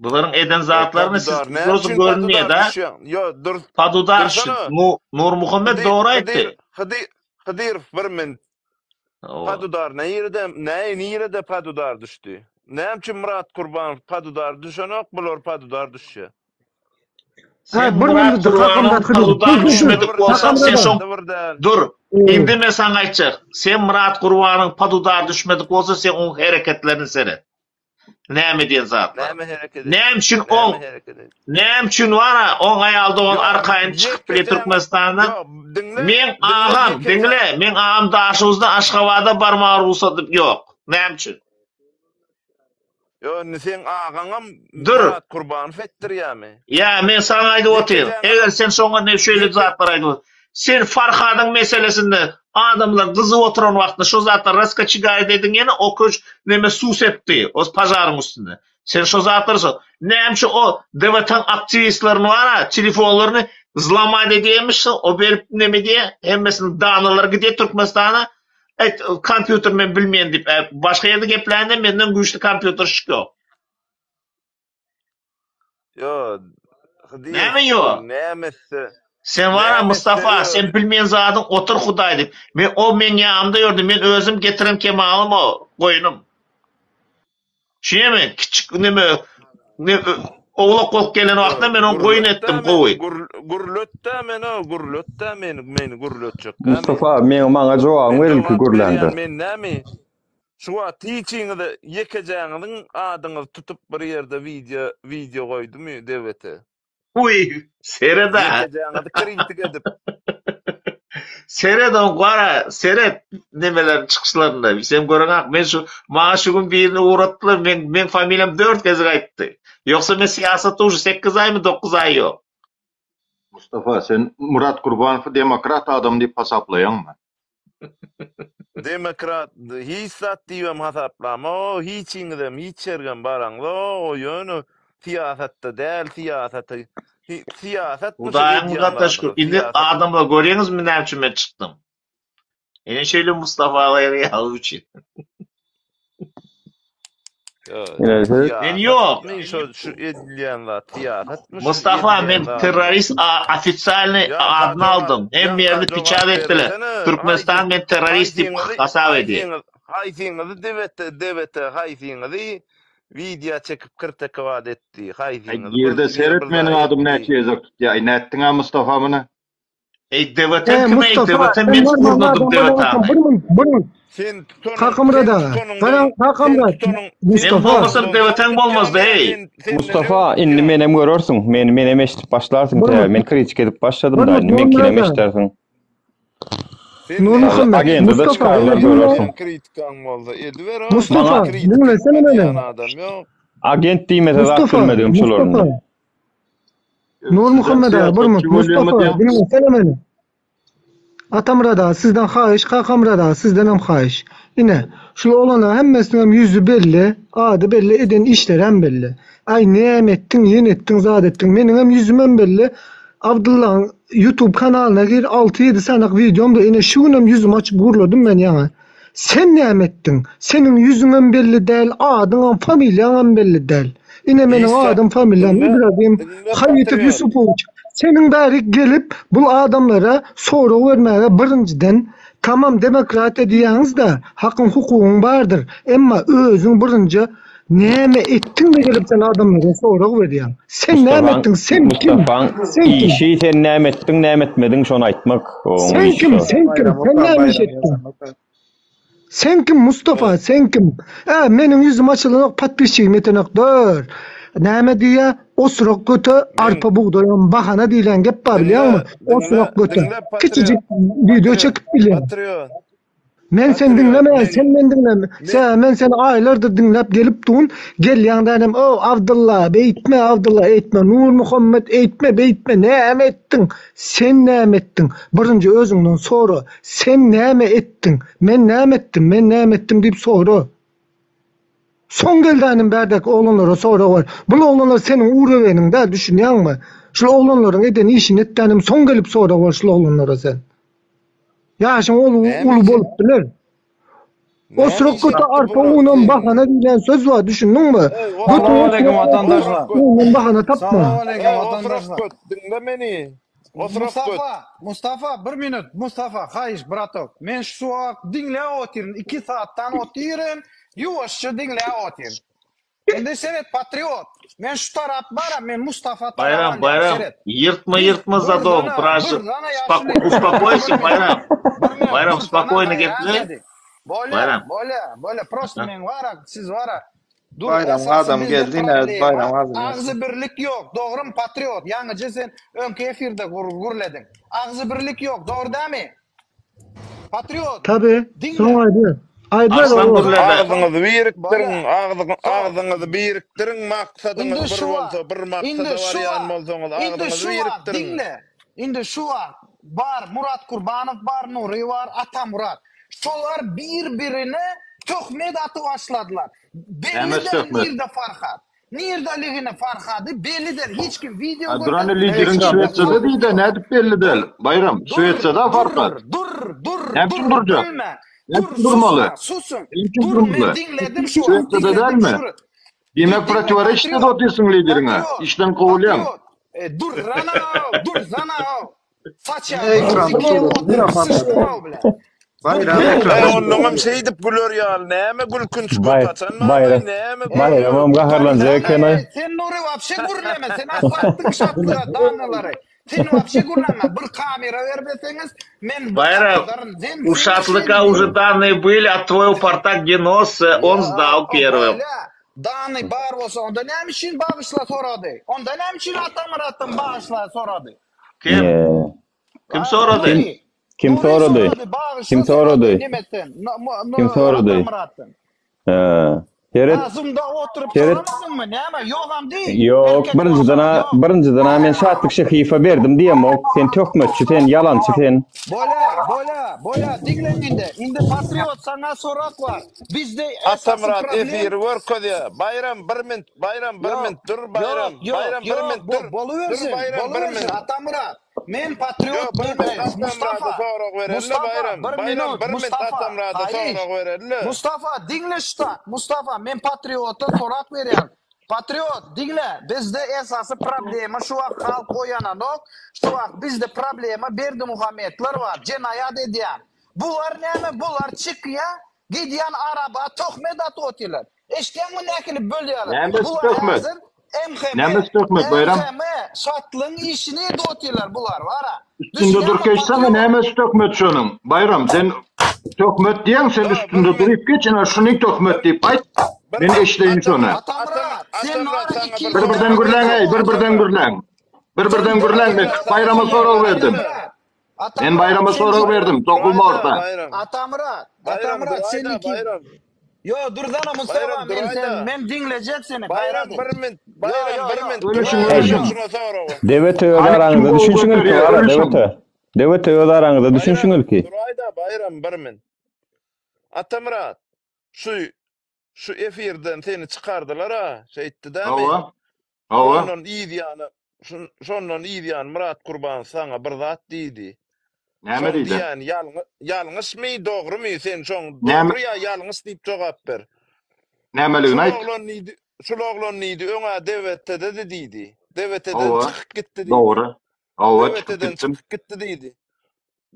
Bularyň eden Ýo zatlaryny siz pod udar näme göz üçin pod udar görünmeýär-de. düşýäň? Ýo dur Pod udar düşdi. dursana. Nu Nurmuhammet Hydyr dogry Hydyr aýtdy. Hydyr Hydyrow bir min. Hawa. Pod udar nirede näe nirede pod udar düşdi? Näme üçin Myrat Kurbanow pod udar düşenok bular pod udar düşýä? Ha, Sen bir Myrat minut Kurbanowyň Kakamyrat pod Hydyrow. udar Dur, dur, dur. düşmedik bolsaň sen Kakamyrat şoň Bir däl. Dur. Indi men saňa aýtjak. Sen Myrat Gurbanyň pod udar düşmedik bolsa sen oň hereketlerini seret. Näme diýen zatlar. Näme hereket Näme üçin Näme oň hereket et? Näme üçin bara oň aýal dogan arkaýyn çykyp bile Ýekeje Türkmenistanda? Ýok, diňle, Meň diňle agam, ýekeje. diňle, meň agam Daşoguzdan Aşgabada barmaga rugsat ýok. Näme üçin? Ýok, indi seň agaňam Dur. Myrat Kurbanow etdirýärmi? Ýa, men saňa aýdyp otyryn. Ýekeje Eger sen şoňa ne şeýle ýeke zatlar aýdyp Sen Farhadyň meselesinde adamlar gyzyp oturan wagtynda şo zatlar raskaçigaýt ediň ýene o köç neme suw sepdi o pažaryň üstüne. Sen şo zatlary şo näme üçin o DWT-niň aktiwistlerini bara telefonlaryny zlamat edýämişsiň o berip neme diýä hemmesiniň danalary gidýä Türkmenistana aýt kompýuter men bilmeýän diýip başga ýerde geplände menden güýçli kompýuterşik ýok. Ýo, Hydyr, Näme ýo? Näme etse? Sen wara Näme Mustafa, etse sen bilmeýän zadyň otur Hudaý diýip. Men o meň ýanymda ýördi, men özüm getiren kemalym o goýnum. Şeýme, kiçik neme ne. Owlak bolup gelen wagtynda men ony goýun etdim gowy. Gürlet-dä meni, gürlet-dä meni, meni gürletjekgä men. Mustafa, meň maňa jogabyň Men ber ilki jogap gürlände. berýän men näme? Şu wagt hiçiňizi ýekejäňiziň adyňyzy tutup bir ýerde wideo wideo goýdumy DWT? Uý, seret-ä. Ýekejäňizi kritik edip. Seret oň gara, seret nemeleriň çykyşlarynda. Sen göreňak, men şu maňa şu gün birini ugratdylar, meň meň familiýam dört gezek aýtdy. Ýogsa men syýasatda uje sekiz aýmy, dokuz aý ýok. Mustafa, sen Murat Gurbanowy demokrat adam diýip hasaplaýaňmy? Demokrat hiç zat diýibem hasaplamok, hiçiňizem hiç ýergem baraňzok, o ýöne syýasatda däl, syýasaty syýasatmy şu Hudaýyň edýän gatda şükür. zadyňyz, Indi syýasat. adamlar görýäňizmi näme üçin men çykdym? Ine şeýle Mustafa ýaly üçin. Ine siz Men ýok. Syýasatmy şo şu edilýän zat, syýasatmy şu Mustafa edilýän men zadyňyz? terrorist ofitsialnyý Ýa adyny jogap, aldym. Hemme ýa ýerde jogap piçat etdiler. bersene. Türkmenistan Haýsy men terrorist diýip haýsyňyzy hasap edýär. haýsyňyz haýsyňyzy debete debete haýsyňyzy wideo çekip kritikować etdi? Aý Haýsyňyzy bir girde bir seret bir meniň zat adymy etdi? näçe gezek tutýa. Aý nätdiňä Mustafa muny? Eý DWT E kim eý Mustafa DWT sen men normal gurnadym adam bolamasaň DWT-ni. bir minut bir minut. Sen tutanyň Kakamyrat sen aga. tutanyňdan Garaň sen Kakamyrat tutanyň sen Men Mustafa. bolmasam tutanyňdan soň DWT-ň tutýaň bolmazdy ýa eý. sen senden Mustafa öň indi tutýaň. menem görersiň. Meni menem eşidip başlarsyň Bir sebäbi minut men kritika edip bir başladym da minut indi meňkinem Nurmyrat aga. eşidersiň. Sen Nurmuhammet Agenda-da Mustafa çykarlar ine dinle. görersiň. Sen kritikaň bolsa ediber o Mustafa Maňa kritika diňlesene etme meni. diýen adam ýok. agent diýmese zat Mustafa bilmedigim şolar indi. Mustafa Nurmuhammet aga bir minut Mustafa diňlesene meni. Atamyrat aga sizden haýyş, Kakamyrat aga sizdenem haýyş. Ine, şul oglanlaryň hemmesiniňem ýüzi belli, ady belli, eden işlerem belli. Aý näme etdiň, ýene etdiň, zat etdiň. Meniňem ýüzümem belli. Abdyllaň YouTube kanalyna gir, alty-ýedi sanak wideomda ine şu günem ýüzümi açyp gürledim men ýaňy. Sen näme etdiň? Seniň ýüzüňem belli däl, adyňam, familiýaňam belli däl. Ine meniň adym, familiýam Ibragim Haýytow Ýusupowiç. Seniň bärik gelip bul adamlara sorag bermäge birinjiden tamam demokratiýa diýýäňiz-de, hakyň hukugyň bardyr. Emma özüň birinji näme etdiň-de gelip sen adamlara sorag berýäň? Sen näme Mustafaň etdiň? Sen kim? Mustafaň Sen kim? işi sen näme etdiň, näme etmediň şony aýtmak. Oň Sen işi kim? şo. Sen kim? Baýram Sen oka näme iş Baýram etdiň? ýazan oka. Sen kim Mustafa sen kim? Ä meniň ýüzüm açylanok podpisçigim ýetenok dur. Näme diýýä osurak göte Men arpa bugdaýam bahana diýlen gep bar diňle bilýäňmi? diňle Osurak göte. diňle Kiçijik patriot wideo patriot çekip bilýän. patriot Men seni patriot diňlemeýän men sen meni diňleme. men Sebäbi men seni aýlardyr diňläp gelip dun gelýäň dänem o Abdylla beýtme Abdylla eýtme Nurmuhammet eýtme beýtme näme etdiň sen näme etdiň birinji özüňden sora Sen näme etdiň? Men näme etdim? Men näme etdim diýip sora. Soň geldänim bärdäki oglanlara sorag ber. Bul oglanlar seniň ureweniň däl, düşünýäňmi? Şul oglanlaryň eden işini etdänim soň gelip sorag ber şul oglanlara sen. Ýaşyň ol näme uly iş bolup biler. näme Osuryk iş göte etdi arpa bular unam seniň? bahana diýlen söz bar, düşündiňmi? Eý Göte osurak Salowaleýkim osuryk watandaşlar. osurak göt. undan bahana tapma. Salowaleýkim Eý osurak watandaşlar. göt diňle meni. Osurak göt. Mustafa, Mustafa bir minut, Mustafa haýyş bratok. Men şu wagt diňläp otyryn, iki saatdan otyryn, ýuwaşja diňläp otyryn. Indi seret patriot. Men şu tarap baram, men Mustafa tarap Baýram, alýan, Baýram, seret. ýyrtma Biz ýyrtma zadol, dursana, biraz dursana spok ýaşuly. uspokойся, Bir minut. Baýram. Bir minut, Baýram, dursana spokойно gaýrat geple. edi. Bolýa, Baýram. bolýa, bolýa, prosto Ha. men wara, siz wara. Dur, Baýramyň esasy adamy bizde geldi ine problema Baýram hazır gelsin. agzybirlik ýok. Dogrymy patriot? Ýaňyja sen öňki efirde gürlediň. Agzybirlik ýok, dogry dämi? Patriot, Tabi, diňle. soň aýdýar. Aýdyber Arslan oba. gürledi. Agzyňyzy birikdiriň, Bolýa. agzyň Soň agzyňyzy birikdiriň, maksadyňyz indi bir şu bolsa, wagt, bir indi maksada şu barýan wagt, bolsaňyz, indi agzyňyzy şu wagt birikdiriň. diňle. Indi şu wagt bar Murat Kurbanow bar, Nury bar, Atamyrat. Şolar bir-birine töhmet atyp başladylar. Belli Näme däl töhmet? nirde Farhat. Nirdeligini Farhady belli däl. Hiç kim wideo A duran görkezip lideriň hiç kimde Şwesiýada subut diýdä ýok. nädip belli däl? Dur, Baýram, dur, Şwesiýada dur, Farhat. dur, dur, Näme üçin dur, durjak? bölme. Näme Dur, üçin durmaly? susma, susuň. Näme üçin Dur, men durmaly? diňledim şu wagt, Şwesiýada diňledim dälmi? şury. Diýmek Diňle, protiworečit edip patriot, otyrsyň lideriňe. patriot, Işden kowulýaň. patriot. E, dur, rana, dur, zana. Ne Saçýaň, ekranda sikeyim şöyle otur, bir syçdym bilen. Baýram Eý, ekranda onnoňam şeýdip güler ýaly näme gülkünç göt açan Baýram barmy, näme Baýramam gaharlanjak eken-aý. Eý, sen Nury wapşe gürleme, sen asfaltdyň şatlyga danalary. Sen wapşe gürleme, bir kamera bermeseňiz, men Baýram, gapadaryn. Sen у sen Шатлыка şeýle уже данные были от твоего портак-геноса, он Ýa, сдал первым. bolýa. Dany bar bolsa, onda näme üçin bagyşla sorady? Onda näme üçin Atamyratdan bagyşla sorady? Kim? Ýe. Kim A, sorady? Kim Nury. kim Nury sorady? sorady, bagyşla Kim sorady sorady? nemetden, Kim sorady? Atamyratdan. Hä. Seret, Ha, Zoomda oturyp seret. soramadyňmy? Näme? Ýogam diý. Ýok, Erkek birinjiden bolsaň, a, ýok. birinjiden a men Şatlyk Şehiýewe berdim diýemok. Sen töhmetçi sen, ýalançy sen. Bolýa, bolýa, bolýa, diňleň indi. Indi patriot saňa sorak bar. Bizde esasy Atamyrat problem efiri görkezýär. Baýram bir mint, Baýram bir Ýok, mint dur ýok, Baýram, ýok, Baýram bir ýok, mint bo dur. Dur bolubersin, Baýram bir bolubersin mint. Atamyrat. Men patriot Ýok bir men mint e, Atamyrada Mustafa, sorag bereli Mustafa Baýram. bir Baýram minut bir mint Mustafa Atamyrada haýyş. sorag bereli. Mustafa diňle şutak Mustafa men patriota sorak berýän. Patriot diňle bizde esasy problema şu wagt halk oýananok şu wagt bizde problema Berdimuhametler bar jenaýat edýän. Bular näme bular çykýa gidýän araba töhmet atyp otyrlar. Eşitýäňmi nähili bölýärler. Nämesi Bular töhmet? häzir MHM Nämesi töhmet Baýram? MHM şatlygyň işini edip otyrlar bular bara. Üstünde Düşünýäňmi durup geçsene patriot? nämesi töhmet şonuň? Baýram sen töhmet diýeň sen Ýa bir üstünde mint durup geç ine şuny töhmet bir diýip aýt. bir Men mint eşideýin şony. Atamyrat Atamyrat sen Atamyrat bara saňa iki bir Bir ýyl birden sorag gürläň berjek eý bir birden Atamyrat. gürläň. Bir birden gürläň men Atamyrat Atamyrat saňa Baýrama sorag sorag berdim. bereli. Men Atamyrat Baýrama sen sorag berdim sokulma Duraýda orta. Baýram. Atamyrat Baýram Atamyrat sen duraýda iki Baýram. Ýo dursana Mustafa Baýram men sen duraýda. men diňlejek seni Baýram gaýrat et. bir mint Ýo Baýram ýo bir ýo. mint Ölüşiň duraýda Eý, ölüşiň. şuňa soragy. DWT öz Hany kim araňyzda gowy düşünşiň ilki göterýär bara ölüşiň. DWT. DWT öz araňyzda Baýram düşünşiň ilki. duraýda Baýram bir mint. Atamyrat şu şu efirden seni çykardylar-a şeýtdi dämi? Hawa. Hawa. Şondan yz ýany şondan yz ýany Myrat Kurbanow saňa bir zat diýdi. Näme Şoň diýdi? diýýäni ýalňy ýalňyşmy, dogrumy? Sen şoň Näme dogry ýa ýalňyş diýip jogap ber. nämeligini Şul aýt. oglan diýdi, şul oglan diýdi, öň-ä DWT-dedi diýdi. DWT-den Hawa. çykyp gitdi diýdi. Dogry. Hawa, çykyp DWT-den gitdim. çykyp gitdi diýdi.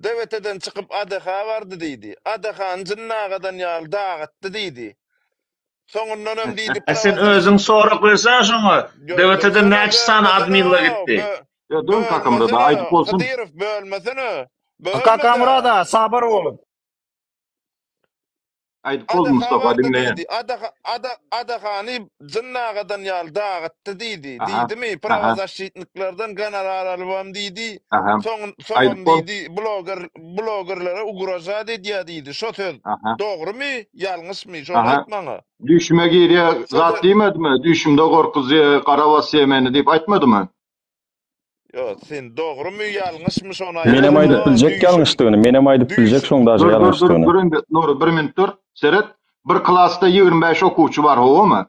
DWT-den çykyp ADH-a bardy diýdi. ADH-ny jynnagadan ýaly dagytdy diýdi. Soňundanam diýdi A sen özüň sorag bersen şoňa. Ýok, DWT-den dursana, näçe sany bölmesene, adminler gitdi? bö Ýa dön Kakamyrada bölmesene, aýdyp bolsun. Hydyrow bölmesene, bölme-de. Kakamyrat aga sabyr boluň. Aýdyp bol Adaha Mustafa bardy diňleýän. diýdi. Adaha ada Adahany jynnagadan ýaly dagytdy diýdi. Aha. Diýdimi? Aha. Prawozasşitniklerden gonorar alybam diýdi. Aha. Soň soňam Aýdyp bol. diýdi, bloger blogerlere ugrožat edýär diýdi. Şo söz Aha. dogrumy, ýalňyşmy? Şony Aha. aýt maňa. Düýşüme girýär, Şo zat söz diýmedimi? Düýşümde gorkuzýar, gara basýar meni diýip aýtmadymy? Ýok, sen dogrumy, ýalňyşmy şony Menem aýtsana. aýdyp biljek Düýşüm ýalňyşdygyny, menem aýdyp biljek düýşüm şoň daže Dur, dur, dur, ýalňyşdygyny. dur indi, Nury, bir minut dur. Seret, bir klasda 25 okuwçy bar, howamy?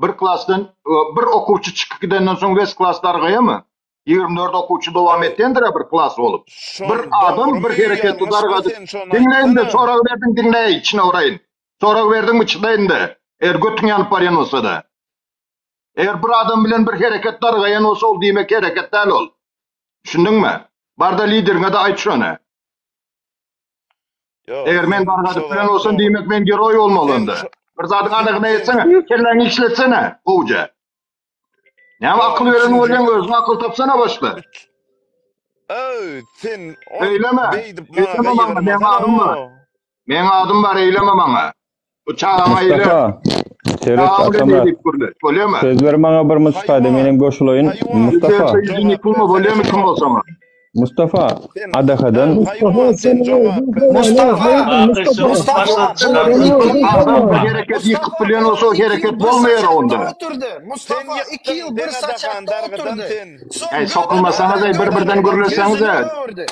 Bir klasdan e, bir okuwçy çykyp gidenden soň wes klas dargaýamy? 24 okuwçy dowam Eý, etýändir-ä bir klas bolup. şon Bir adam bir dogrumy, hereketli ýalňyşmy dargady. sen şony Diňle indi, aýtsana. sorag berdiň, diňle, içine uraýyn. Sorag berdiňmi, çyda indi. Eger götüň ýanyp barýan bolsa-da. Eger bir adam bilen bir hereket dargaýan bolsa, ol diýmek hereket däl ol. Düşündiňmi? Barda lideriňe-de aýt şony. Ýok, Eger men sen dargadyp şo bilen zat bolsam, dogry. diýmek men geroý bolmaly Sen onda. şo Bir zadyň sen anygyna sen ýetsene, kelläňi işletsene gowja. Näme Ýok, akyl beren üçünji bolýaň, özüň akyl tapsana başda. üç Öý, sen on Eýleme. beýdip maňa Eýleme maňa, meň adym bar. gygyrmasana. Meň adym bar, eýleme maňa. Bu çagaňa eýle. Mustafa, seret Çagaň bilen Atamyrat. eýdip gürle. Bolýamy? Söz ber maňa bir Mustafa, Haýwan, menem goşulaýyn. haýwan, Mustafa, Ýüzlerçe ýüzüni jogap ýykylma, bersene bolýamy kim şoňa. bolsaňa. Mustafa, Sen, ADH-dan öý, Mustafa haýwan, sen sen jogap özüň bersene soraýan Mustafa, haýwan Baky Mustafa söz Mustafa, başlady Bir bular çykardy. sen özüň adam bir sora. hereket ýykyp Mustafa bilýän bular bolsa o iki ýyl hereket bir bolmaýar saçakda onda. oturdy. Sen Mustafa iki ýykdyň, ýyl sen bir Adahan saçakda dargadan oturdy. sen. Soň Eý gödek sokulmasaňyz adam eý bir birden gödek adam gürleseňiz ýüzüni e. öwürdi.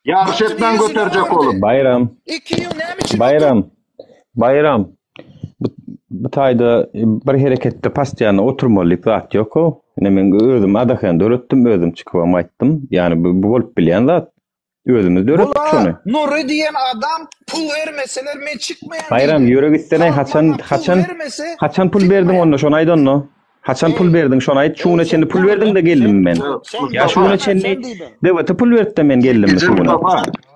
Ýaryş Götüni etmäň ýüzüne göterjek öwürdi. bolup. Baýram, Iki ýyl näme üçin oturdy? Baýram, Baýram. Bu, bu taýda bir hereketde postoýanno oturmaly diýip zat ýok-ow. Ine men özüm ADH-ny döretdim, özüm çykybam aýtdym. Ýani bu, bu bolup bilýän zat. Özümiz döretdik Bular şony. Nury diýen adam pul bermeseler men çykmaýan Baýram diýdi. ýöre gitsene Halk haçan maňa pul haçan bermese haçan pul berdiň çykmaýan. onda şony aýt onda. Haçan pul berdiň şony aýt, şu güne çenli pul berdiň-de geldimmi men? Ýa şu güne çenli döwlete pul berip-de men geldimmi şu güne?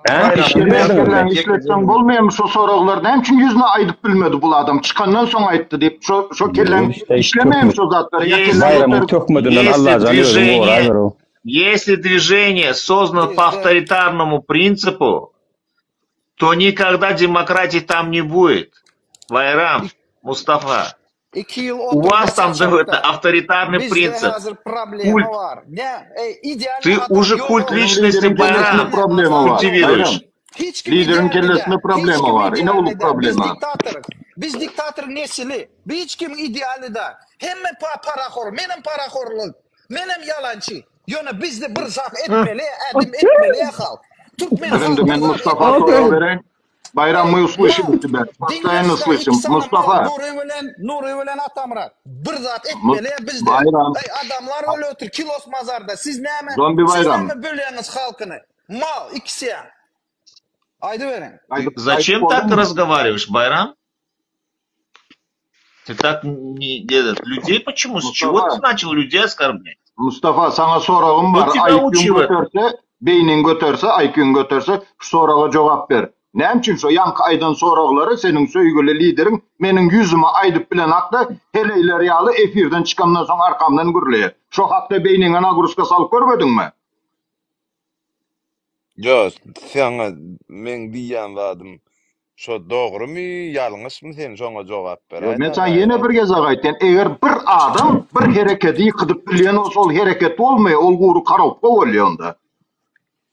Hä? Işsiz berdiňizmi? Işletseň bolmaýarmy şo soraglary näme üçin ýüzüne aýdyp bilmedi bul adam çykandan soň aýtdy diýip şo şo kelläň işlemeýärmi şo zatlary ýa kelläň Baýramyň töhmedinden Allajan özüň goraýber-ow. Если движение создано по авторитарному принципу, то никогда демократии там не будет. Байрам, Mustafa. Iki ýyl У oturdy вас там saçakda. авторитарный Bizde принцип. häzir problema Культ. bar. Ne? Ey, idealny Ты adam уже ýok культ ol. личности Lideriň kellesinde Байрам problema bar. культивируешь. Bayram. Hiç kim Lideriň idealny kellesinde däl. Hiç problema kim bar. Ine idealny uly däl. Biz problema. diktator. Biz diktatoryň nesili. Hiç kim idealny däl. Hemme pa parahor. Menem parahorlyk. Menem ýalançy. Ýöne bizde bir zat etmeli, ädim etmeli ya halk. Türkmen Indi halky men bir zat Mustafa etmeli. sorag bereýin. Bayram мы услышим тебя. Постоянно Diňle слышим. iki sany mal Mustafa. Nury bilen Nury bilen Atamyrat. Bir zat etmeli bizde. Bayram. Ey adamlar öl otur kilos mazarda. Siz näme? Zombi Siz Bayram. näme bölýäňiz halkyny? Mal ikisi. Aýdyberiň. Aýdyp, aýdyp Зачем так bolduňmy? разговариваешь, Байрам? Ты так не, этот, людей почему? С чего ты Mustafa. начал людей оскорблять? Mustafa saňa soragym Кто bar. тебя IQ-ň учил этому? göterse, beýniň göterse, IQ-ň göterse, şu soraga jogap ber. Näme üçin şo ýaňky aýdan soraglary seniň söýgüli lideriň meniň ýüzüme aýdyp bilen hakda heleýler ýaly efirden çykamdan soň arkamdan gürleýär. Şo hakda beýniňe nagruska salyp görmediňmi? Ýok, saňa meň diýýän zadym şo dogrumy, ýalňyşmy sen şoňa jogap Ýok, men beräýdä saňa ýene gaýrat. bir gezek aýtýan, eger bir adam bir hereketi ýykydyp bilýän bolsa, ol hereket bolmaýar, ol gury korobka bolýar onda.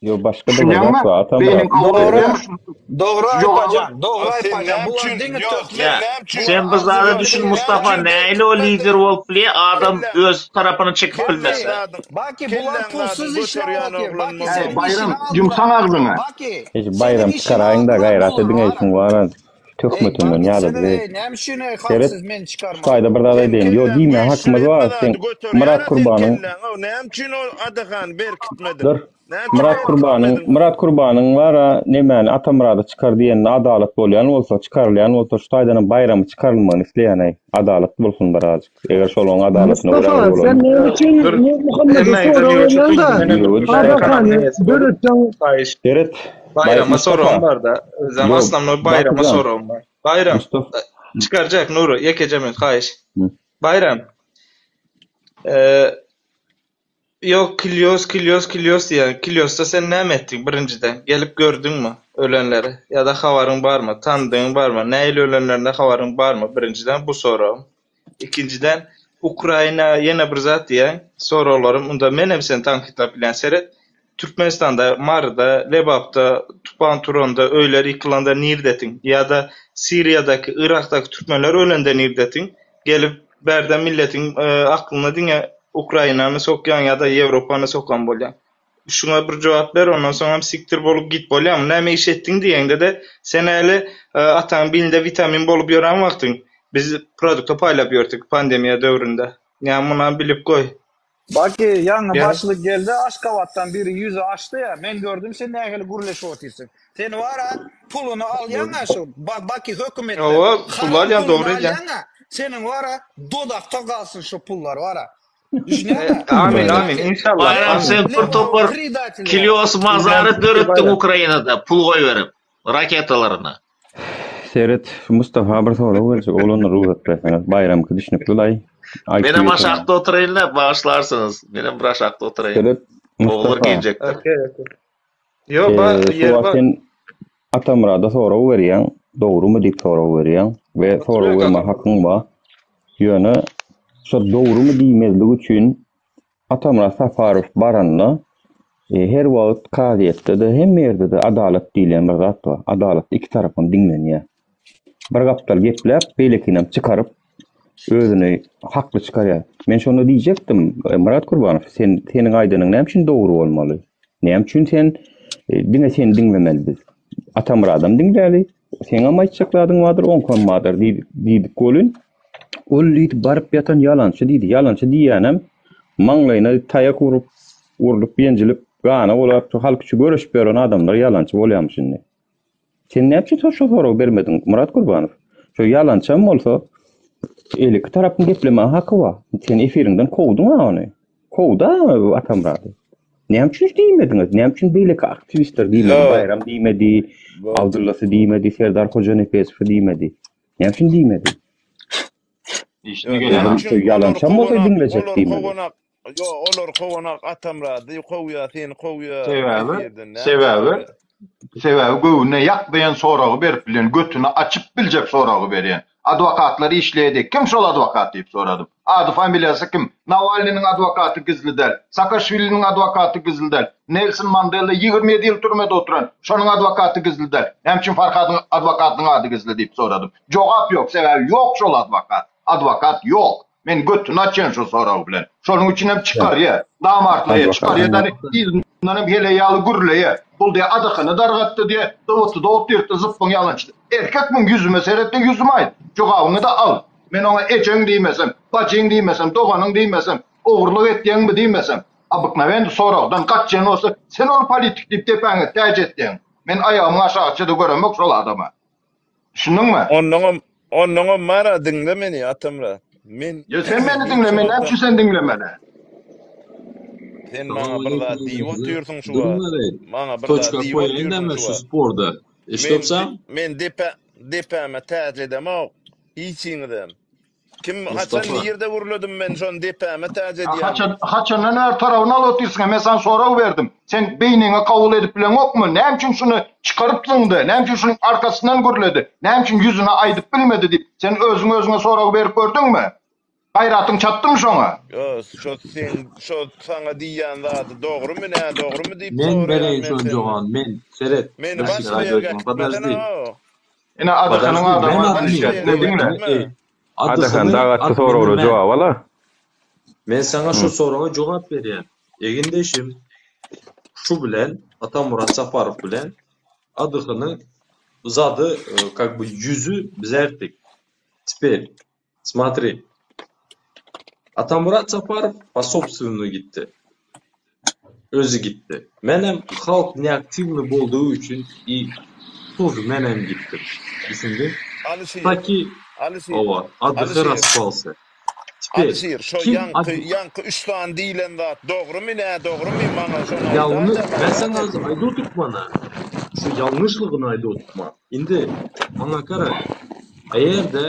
Ýok, başga-da bir Düşünýäňmi? zat bar, Atamyrat. Beýniň kabul Dogry. edýärmi şuny? Dogry Şu jogaby Aýpajan, dogry A sen Aýpajan. näme Bular üçin, diňe ýok, töhmet. sen näme üçin, Bular Sen bir zada arzuw düşün näme Mustafa, üçin nähili o lider berkitmediň? bolup bilýär, adam Kelläň, öz tarapyny çekip kelläň bilmese. zadyň, Baki bular kelläň zadyň pulsuz işläp göterýän otyr. oglan Baki bolmaly. Äý, seniň Baýram, işini aldylar. ýumsaň agzyňy. Baki Hiç seniň Baýram işini çykaraýyň-da, aldylar gaýrat bular ediň wara. eýsiň wara. Ey Töhmetinden Baki ýadady seni eý. ey näme üçin ey Seret, halk siz meni şu çykarmaly? taýda bir zat Sen aýdaýyn. Ýo kelläň diýmäge güýçli hakymyz hemme bar. Sen zady göterýär-ä Myrat sen Kurbanyň kelläň. Ow, näme üçin ol Adahany berkitmediň? Dur. Näme üçin Myrat Kurbanyň berkitmediň? Myrat Kurbanyň bar-a nemäni Atamyrada çykar diýenine adalat bolýan bolsa, çykarylýan bolsa şu taýdanam Baýramy çykarylmagyny isleýän-eý. Adalat bolsun birazjyk. Eger şolaryň adalatyna görä Mustafa, bir sen bolanda. näme üçin Dur. Nurmuhammede Hemmäňizden sorag ýuwaş berýäň-de, oturyň. Menem Ýüregi bir düşýär. Adakany kanalyň eýesi bolup, döretseň haýyş. Seret, Baý Baýrama Mustafa. soragym bar-da. Özem Ýok, aslamnoý Baýrama Bakyjan. soragym bar. Baýram, Mustafa. çykarjak Nury, ýekeje minut haýyş. Hı. Baýram, eee, Ýok kilýos kilýos kilýos diýýäň. Kilýosda sen näme etdiň birinjiden? Gelip gördüňmi ölenleri? Ýa-da habaryň barmy? Tanydygyň barmy? Nähili ölenlerinde habaryň barmy? Birinjiden bu soragym. Ikinjiden Ukraina ýene bir zat diýýäň. Soraglarym unda menem seni tankytlap bilýän seret. Türkmenistanda Maryda, Lebapda tupan turanda, öýler ýykylanda nirdetiň? Ýa-da Siriýadaky, Yrakdaky türkmenler ölende nirdetiň? Gelip bärde milletiň aklyna diňe Ukrainany sokýaň ýa-da Ýewropany sokan bolýaň. Şuňa bir jogap ber, ondan soňam sikdir bolup git bolýamy? Näme iş etdiň diýeňde-de, sen häli ataň bilinde witamin bolup ýören wagtyň biz produkta paýlap ýördik pandemiýa döwründe. Ýa munam bilip goý. Baki ýaňy Ýa. başlyk geldi Aşgabatdan biri ýüzi açdy ýa men gördüm sen nähili gürleşip otyrsyň. Sen wara puluny alýaňa şu Baki hökümetden Hawa, pul haram alýan puluny dogry edýäň. alýaňa seniň wara dodakda galsyn şu pullar wara. Düşünýäňmi? Amin, amin, Predatelь. inşallah, Baýram amin. sen bir Lebabyň topar predateli wara. kilýos mazary Bilýän döretdiň Baýram. Ukrainada pul goýberip raketalaryna. Seret, şu Mustafa bir sorag berjek, oglanlar rugsat berseňiz. Baýramky düşnükli-laý. IQ Menem ýeten. aşakda oturaýyn-la, bagyşlarsyňyz. Menem bir aşakda oturaýyn. Seret, Ogullar Mustafa. geljekdir. Okey, okey. Ýok, ba, Şu ýer wagt bar. sen Atamyrada sorag berýäň, dogrumy diýip sorag berýäň we sorag berme hakyň bar. Ýöne şo dogrumy diýmezlik üçin Atamyrat Saparow baranda her wagt kazyýetde-de, hemme ýerde-de adalat diýilýän bir zat bar. Adalatda iki tarapam diňlenýär. Bir gapdal gepläp, beýlekinem çykaryp, özüni hakly çykarýar. Men şonda diýjekdim, Myrat Kurbanow, sen seniň aýdanyň näme üçin dogry bolmaly? Näme üçin sen diňe seni diňlemeli biz? Atamyradam diňläli, seňem aýtjak zadyň bardyr, oňkam bardyr diýdik welin, Ol diýdi, baryp ýatan ýalançy diýdi. Ýalançy diýýänem maňlaýyna taýak urup, urlup, ýenjilip, gana bulap, şu halk üçin göreşip ýören adamlar ýalançy bolýarmyş indi. Sen näme üçin şo soragy bermediň, Myrat Gurbanow? Şo ýalançam bolsa. Eliki tarapyň geplemäge haky bar. Sen efiriňden kowduň-a ony. Kowda Atamyrady. Näme üçin diýmediňiz? Näme üçin beýleki aktiwistler diýmedi? Ýok. Baýram diýmedi, Abdullasy diýmedi, Serdar Hojanepesowy diýmedi. Näme üçin diýmedi? Işine Ýok, gelen näme Olar üçin olar ýalançam bolsa kowanak, diňlejek olar diýmedi. kowanak, ýok, olar kowanak Atamyrady kowýa, seni kowýa Sebäbi, efirden näme üçin sebäbi, kowýa? sebäbi göwnüne ýakmaýan soragy berip bilen, götüni açyp biljek soragy berýän. Adwokatlar işleýär Kim şol adwokat diýip soradym. Ady familiýasy kim? Nawalnynyň adwokaty gizli däl. Sakaşwiliniň adwokaty gizli däl. Nelson Mandela 27 ýyl türmede oturan, şonuň adwokaty gizli däl. Näme üçin Farhadyň adwokatynyň ady gizli diýip soradym. Jogap ýok, sebäbi ýok şol adwokat. Adwokat ýok. Men götüni açýan şo sorag bilen. Şonuň üçin hem çykarýa. Damartlaýa, çykarýa da yzyndan hem heleý ýaly gürleýä. Bul diýä adakyny dargatdy diýä, dywytdy-da otyrtdy zypbyň ýalançy. Erkekmiň ýüzüme seret-de ýüzüme aýt. Jogabyňy-da al. Men oňa ejeň diýmesem, bajyň diýmesem, doganyň diýmesem, ogurlyk etýäňmi diýmesem, obyknowenny soragdan gaçýan bolsa, sen ony politik diýip depäňe täç etýäň. Men aýagymyň aşagyça-da göremok şol adama. Düşündiňmi? Onnoňam, onnoňam bar-a, diňle meni, Atamyrat. Men Ýa sen meni hiç diňle, men näme wagtam üçin seni diňlemeli? Sen maňa bir zat diýip Salowmaleýkim otyrsyň şu Duruň wagt. heleý. Maňa bir zat Toçka diýip goýaýyn otyrsyň näme şu şu wagt. sporda. Men Eşidipsaň? men depe depäme täç edemok. Hiçiňizem. Kim haçan Mustafa. nirde gürledim men şony depäme täç A edýän haçan diýip. haçandan bäri tarabyny alyp otyrsyň? Men saňa sorag berdim. Sen beýniňe kabul edip bileňokmy? Näme üçin şuny çykaryp zyňdy? Näme üçin şunuň arkasyndan gürledi? Näme üçin ýüzüne aýdyp bilmedi diýip, sen özüň özüňe sorag berip gördüňmi? Gaýratyň çatdymy şoňa? Ýo, şo seň şo saňa diýýän zady dogrumy, nädogrumy diýip Men soraýan bereýin men şony senden. jogabyny men. Seret. Meni Bir başga sekund ýerge özüňe. äkitmesene Podожди. o. Ine Adyhanyň Podожди, men adamy admin. Başga aýtýar. ýere Diňle. Men äkitme. eý. Adyhan Adyhyny dagatdy admini soraglara men. jogap ala. Men saňa şu Hı. soraga jogap berýän. Egindeşim şu bilen Atamurat Saparow bilen Adyhynyň zady как бы ýüzi bizertik. Teper смотри. Atamurat Saparow po sobstwennyý gitdi. Özi gitdi. Menem halk neaktiwnyý boldugy üçin i тоже menem gitdim. Düşündiň? Alyşir, Taki Alyşir, owa, ADH Alyşir, raspalsy. Teper Alyşir, şo kim ýaňky, ad ýaňky üç sany diýlen zat dogrumy, nädogrumy, maňa şony Ýalňy aýdaýda, men gaýrat saňa et. az aýdyp oturtmana. Şu ýalňyşlygyny aýdyp oturtma. Indi maňa gara. Eger-de,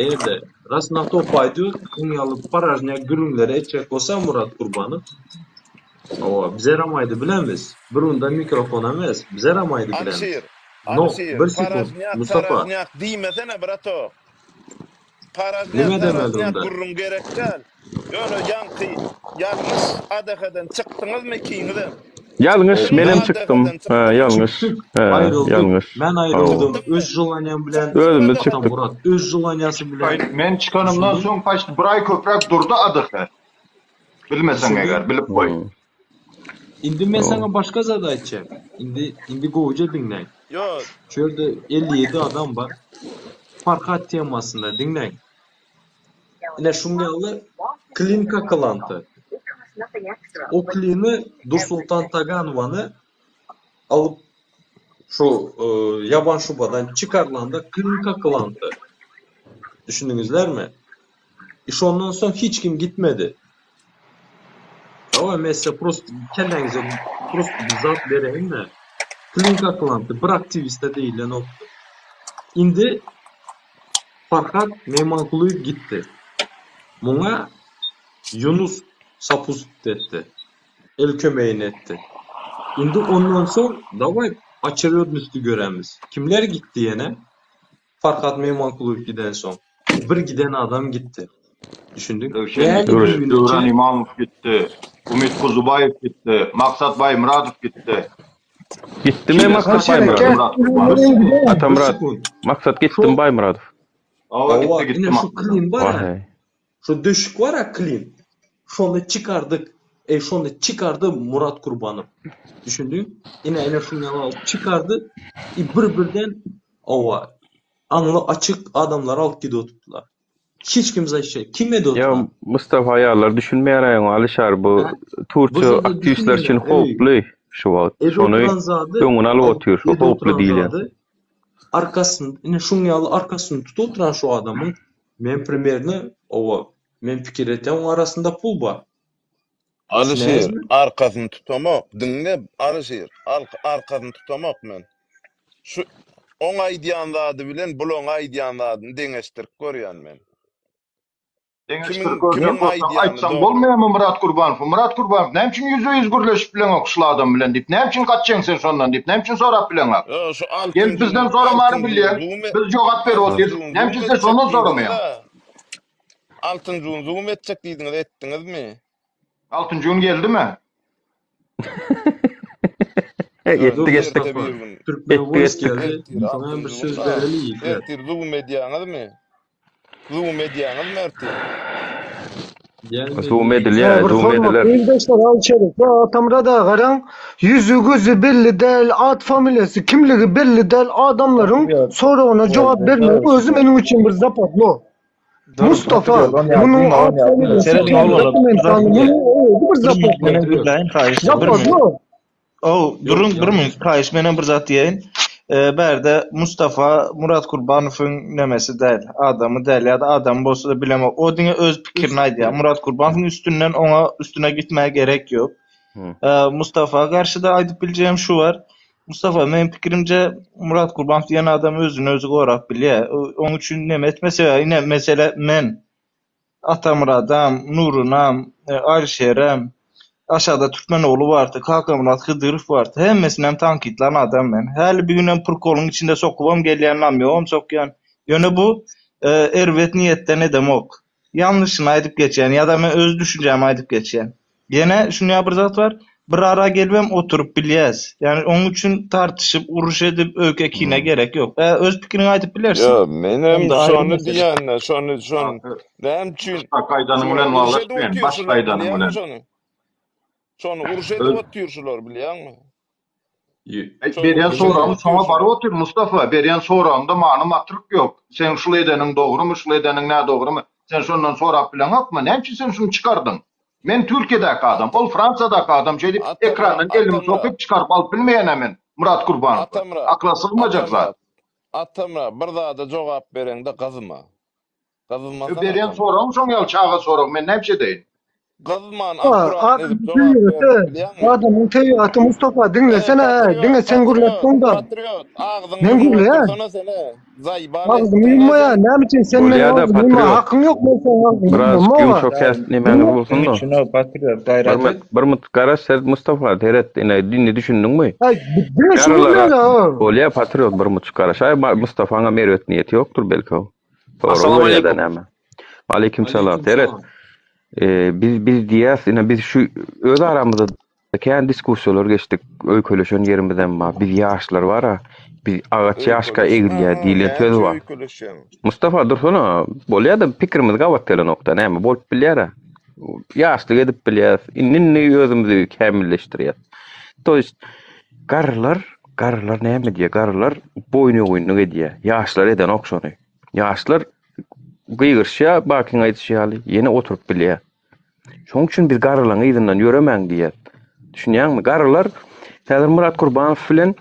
eger-de ras na to paýdýot, oň ýaly poražnýak gürrüňleri etjek bolsa Murat Gurbanow, hawa, bizerem aýdy bilemiz. Bir unda mikrofon emes, bizerem aýdy bilemiz. Alyşir, No, Alyşir, bir sekund, poražnýak, Mustafa. saražnýak diýmesene, bratok. Paražnýak, Nime demeli saražnýak onda? gürrüň gerek däl. Ýöne ýaňky ýalňyş ADH-den çykdyňyzmy ikiňizem? Ýalňyş, Çykdyňyzmy menem çykdym. ADH-den Hä, çykdyňyzmy? ýalňyş. Çykdyk, Hä, aýryldyk. ýalňyş. Men Hawa. aýryldym öz želaniýam bilen, Özümiz çykdyk. Atamyrat öz želaniýasy bilen. Men çykanymdan Düşündiň? soň paçti bir aý köpräk durdy ADH. Bilmeseň Düşündiň? eger, bilip goý. Hmm. Indi men Hawa. saňa başga zat aýtjak. Indi indi gowuja diňläň. Ýok. Şu ýerde 57 adam bar. Farhat temasynda diňläň. Ine şuň ýaly klin kakylantdy. O klini Dursultan Taganowany alyp şu ýaban şubadan çykarlanda klin kakylantdy. Düşündiňizlermi? I şondan soň hiç kim gitmedi. Hawa men size prost kelläňize prost bir zat bereýin-de. Klin kakylantdy bir aktiwiste diýilenokdy. Indi Farhat Meýmankulyýew gitdi. Muňa Ýunus sapust etdi. El kömegini etdi. Indi ondan soň dawaý oçerednosti göremiz. Kimler gitdi ýene? Farhat Meýmankulyýew gidensoň. Bir giden adam gitdi. Düşündiň? Röwşen Näme gitdi, gün Döwran içe Imamow gitdi, Umyt Kuzubaýew gitdi, Maksat Baýmyradow gitdi. Gitdimi Şeýle Maksat saçma Baýmyradow? Murat bir Gurbanow. sekund, bir Atamyrat, sekund. Maksat Şo gitdimi Baýmyradow? Hawa Hawa, gitdi gitdi ine şu Maksadam. klin bar-a. Waheý. Şu döşük bar-a klin. Şony çykardyk. Eý şony çykardy Murat Kurbanow. Düşündiň? Ine ine şuny ýaly alyp çykardy. I bir-birden hawa aňly açyk adamlary alyp gidip oturdylar. Hiç kim zaşe kim edip Ýa oturan? Mustafa aýallar düşünmeýär aýoň Alyşar bu Hä? Bu Türkiýe zada aktiwistler üçin düşünmeýär. Eý, howply şu wagt. edip Şony oturan zady öňüni alyp alyp otyr şu edip howply oturan diýilýän. zady arkasyn ine şuň ýaly arkasyny tutup oturan şu adamyň. Men primerno owa men pikir etýän oň arasynda pul bar. Alyşir, Düşünýäňizmi? arkasyny tutamok. Diňle, Alyşir, arkasyny tutamok men. Şu oň aýdýan zady bilen bulaň aýdýan zadyny deňeşdirip görýän men. Deňeşdirip Kimiň görjek kimiň bolsaň, aýdýany aýtsaň dogry? bolmaýarmy Myrat Gurbanow? Myrat Gurbanow, näme üçin ýüzbe-ýüz gürleşip bileňok şul adam bilen diýip, näme üçin gaçýaň sen şondan diýip, näme üçin sorap bileňok? Ýo, şu Gelip altynjy bizden gün, soramany altynjy gün bilýäň, zoom biz jogap berip altynjy otyrys. gün Näme zoom üçin sen etjek şondan soramaýaň? diýdiňiz-ä. Altynjy gün zoom etjek diýdiňiz, etdiňizmi? Altynjy gün geldimi? Etdik Ýok, etdik. erte bir gün. Türkmen Etdik Voice etdik. geldi. Ertir Şoňa bir altynjy söz gün-da. bereli ýigitler. Ertir zoom edýäňizmi? Zoom edýäňizmi ertir? Gelmedi. Zoom Ýa edilýär, bir zoom hormatly ediler. ildeşler aýşerik. Ýa Atamyrat aga garaň, ýüzi gözi belli däl, at familiýasy, kimligi belli däl adamlaryň Patriot. soragyna jogap Boldy. bermegiň Dur. özi meniň üçin bir zapadlo. Dur Mustafa, Patriot ony ýaz munuň diýme at ony ýaz diýme. familiýasy Serediň kim, oglanlar bir zat dokumentany, diýýär. munuň özi bir Bir minut zapadlo. menem Patriot. gürläýin haýyş bir minut. Zapadlo. Ow, Ýok, duruň bir ýalňyş. minut haýyş menem bir zat diýeýin. E, bärde Mustafa Murat Kurbanowyň nemesi däl, adamy däl ýa-da adamy bolsa-da bilemok. O diňe öz pikirini aýdýar. Murat Kurbanowyň üstünden oňa üstüne gitmäge gerek ýok. E, Mustafa garşy-da aýdyp biljegim şu bar. Mustafa meniň pikirimce Murat Kurbanow diýen adam özüni özi gorap bilýär. Oň üçin neme etme sebäbi ine mesele men Atamyradam, Nurunam, Alişerem, aşagda Türkmenogly bardy, Kakamyrat Hydyrow bardy. Hemmesinem tankytlan adam men. Häli bir günem prikoluň içinde sokubam gelýän, namýogam sokýan. Ýöne bu erbet niýetden edemok. Ýalňyşyny aýdyp geçýän ýa-da men öz düşünjämi aýdyp geçýän. Ýene şunýa bir zat bar, bir ara gelibem oturyp bilýäs. Ýagny oň üçin tartyşyp, uruş edip, öýke-kine gerek ýok. Ä, öz pikiriňi aýdyp bilersiň. Ýok, menem Onda aýry şony mesele. diýende, şony, şony, näme üçin Başga aýdanyň şular bilen uruş edip ylalaşmaýan, otyr başga şular aýdanyň bilýäňmi bilen. şony? Şony uruş edip Öz otyr şular bilýäňmi? Aý, Şony berýän uruş edip soragym otyr şoňa baryp şular. otyr, Mustafa, berýän soragyňda many matryk ýok. Seň şul edeniň dogrumy, şul edeniň nädogrumy? Sen şondan sorap bileňokmy? Näme üçin sen şuny çykardyň? Men Türkiýedäki adam, ol Fransiýadaky adam şeýdip Atamyrat, ekrandan elimi Atamyrat, sokup çykaryp alyp bilmeýän-ä men Myrat Gurbanowy. Atamyrat, Akyla sygmajak zat. Atamyrat, Atamyrat, bir zada jogap bereňde gyzma. Gyzmasana Berýän Atamyrat. soragyň şoň ýaly çaga soragy, men näme edeýin? Gyzman Ha, akkuratny edip adamyň jogap tebigaty, berip bilýäňmi? adamyň tebigaty Mustafa E, diňlesene, diňe patriot, sen patriot, gürläpdiň-da. patriot, agzyňy Men ýumup gürleýän. otursana sen-e. Zaýbal Agzymy etdiň-ä ýummaýan, sen. näme üçin sen meniň Bolýa-da, agzymy ýumma patriot. hakyň ýok, men seň agzyňy Biraz ýumamok-a. ýumşak ses nemäňiz Diňle. bolsun-da. Üçin o patriot Bir gaýrat mut, et. bir mut garaş ser Mustafa seret ine indi düşündiňmi? Aý, diňe şu Garrylara gürleýär-ä. bolýa patriot bir mut garaş. Aý Mustafaňam erbet niýeti ýokdur belki. Sorag Assalamu berýär-de aleykum. näme. Aleýkim salam. Aleýkim Seret. salam. E, biz biz diýýäs, ine biz şu öz aramyzda kän diskussiýalar geçdik. Öýkeleşen ýerimizem bar. Biz ýaşlar bar-a, biz agaç ýaşka Öýkeleşme, egilýär diýlen näçe söz bar. öýkeleşýäň? Mustafa dursana, bolýar-da pikirimiz gabat gelenok-da, näme bolup bilýär-ä. Ýaşlyk edip bilýäs. Indi-indi özümizi kämilleşdirýäs. To ýest garrylar, garrylar näme edýär? Garrylar boýun-egünlik edýär. Ýaşlar edenok şony. Ýaşlar gygyryşýar, Bakyň aýdyşy ýaly, ýene oturyp bilýär. Şonuň üçin biz garrylaryň yzyndan ýöremäň diýýär. Düşünýäňmi? Garrylar häzir Myrat Kurbanow bilen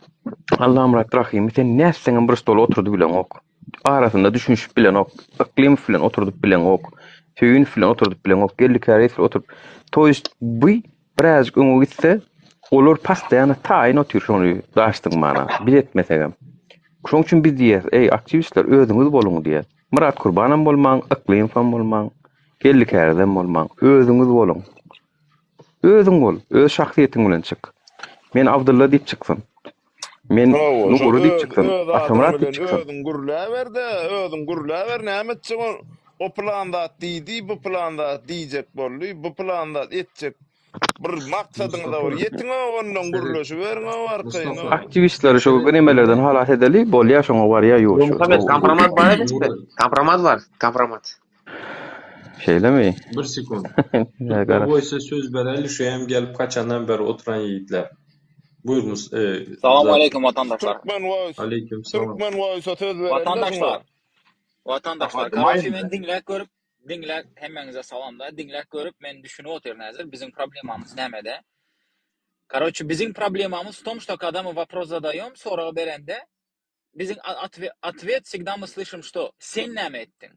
Allamyrat Rahymy sen nätseňem bir stola oturdyp bileňok. Arasynda düşünişip bilenok. Yklymow bilen oturdyp bileňok. Söýünow bilen oturdyp bileňok. Geldi Käriýew bilen oturyp. To ýest bu birazjyk öňe gitse, olar postoýanno taýyn otyr şony daşdyň mana. Biz etmesegem. Şonuň üçin biz diýýäs, eý, aktiwistler, özüňiz boluň diýýäs. Myrat Kurbanam bolmaň, Yklymowam bolmaň, Geldi Kärizem bolmaň. Özüňiz boluň. Özüň bol, öz şahsyýetiň bilen çyk. Men Abdylla diýip çyksyn. Men Hawa, şo Nury diýip öz çyksyn, öz adyň Atamyrat diýip bilen çyksyn. özüň gürläber-de, özüň gürläber, näme etjek ol? O pylan zat diýdi, bu pylan zat diýjek boldy, bu pylan zat etjek Bir maksadyňyza bir ýetiň-ow ondan gürleşiberiň-ow arkaýyn-ow. Aktiwistleri şu nemelerden halas edeli, bolýa şoňa barýa ýuwaş. Muhammet kompromat bar bizde. Kompromat bar, kompromat. Şeýlemi? Bir sekund. Türkmen Voice-e söz bereli şu hem gelip haçandan beri oturan ýigitler. Buýur Mus e, Salam Zat. aleýkum watandaşlar. Türkmen Voice Aleýkum salam. Türkmen Voice-a söz bereli-de şuňa. Watandaşlar. Watandaşlar. Karoçi men diňläp görüp Diňläp hemmäňize salam da diňläp görüp men düşünip otyryn häzir biziň problemamyz nämede. Karoçe biziň problemamyz w tom što kada my wopros zadaýom sorag berende biziň otwet wsegda my slyşym što sen näme etdiň.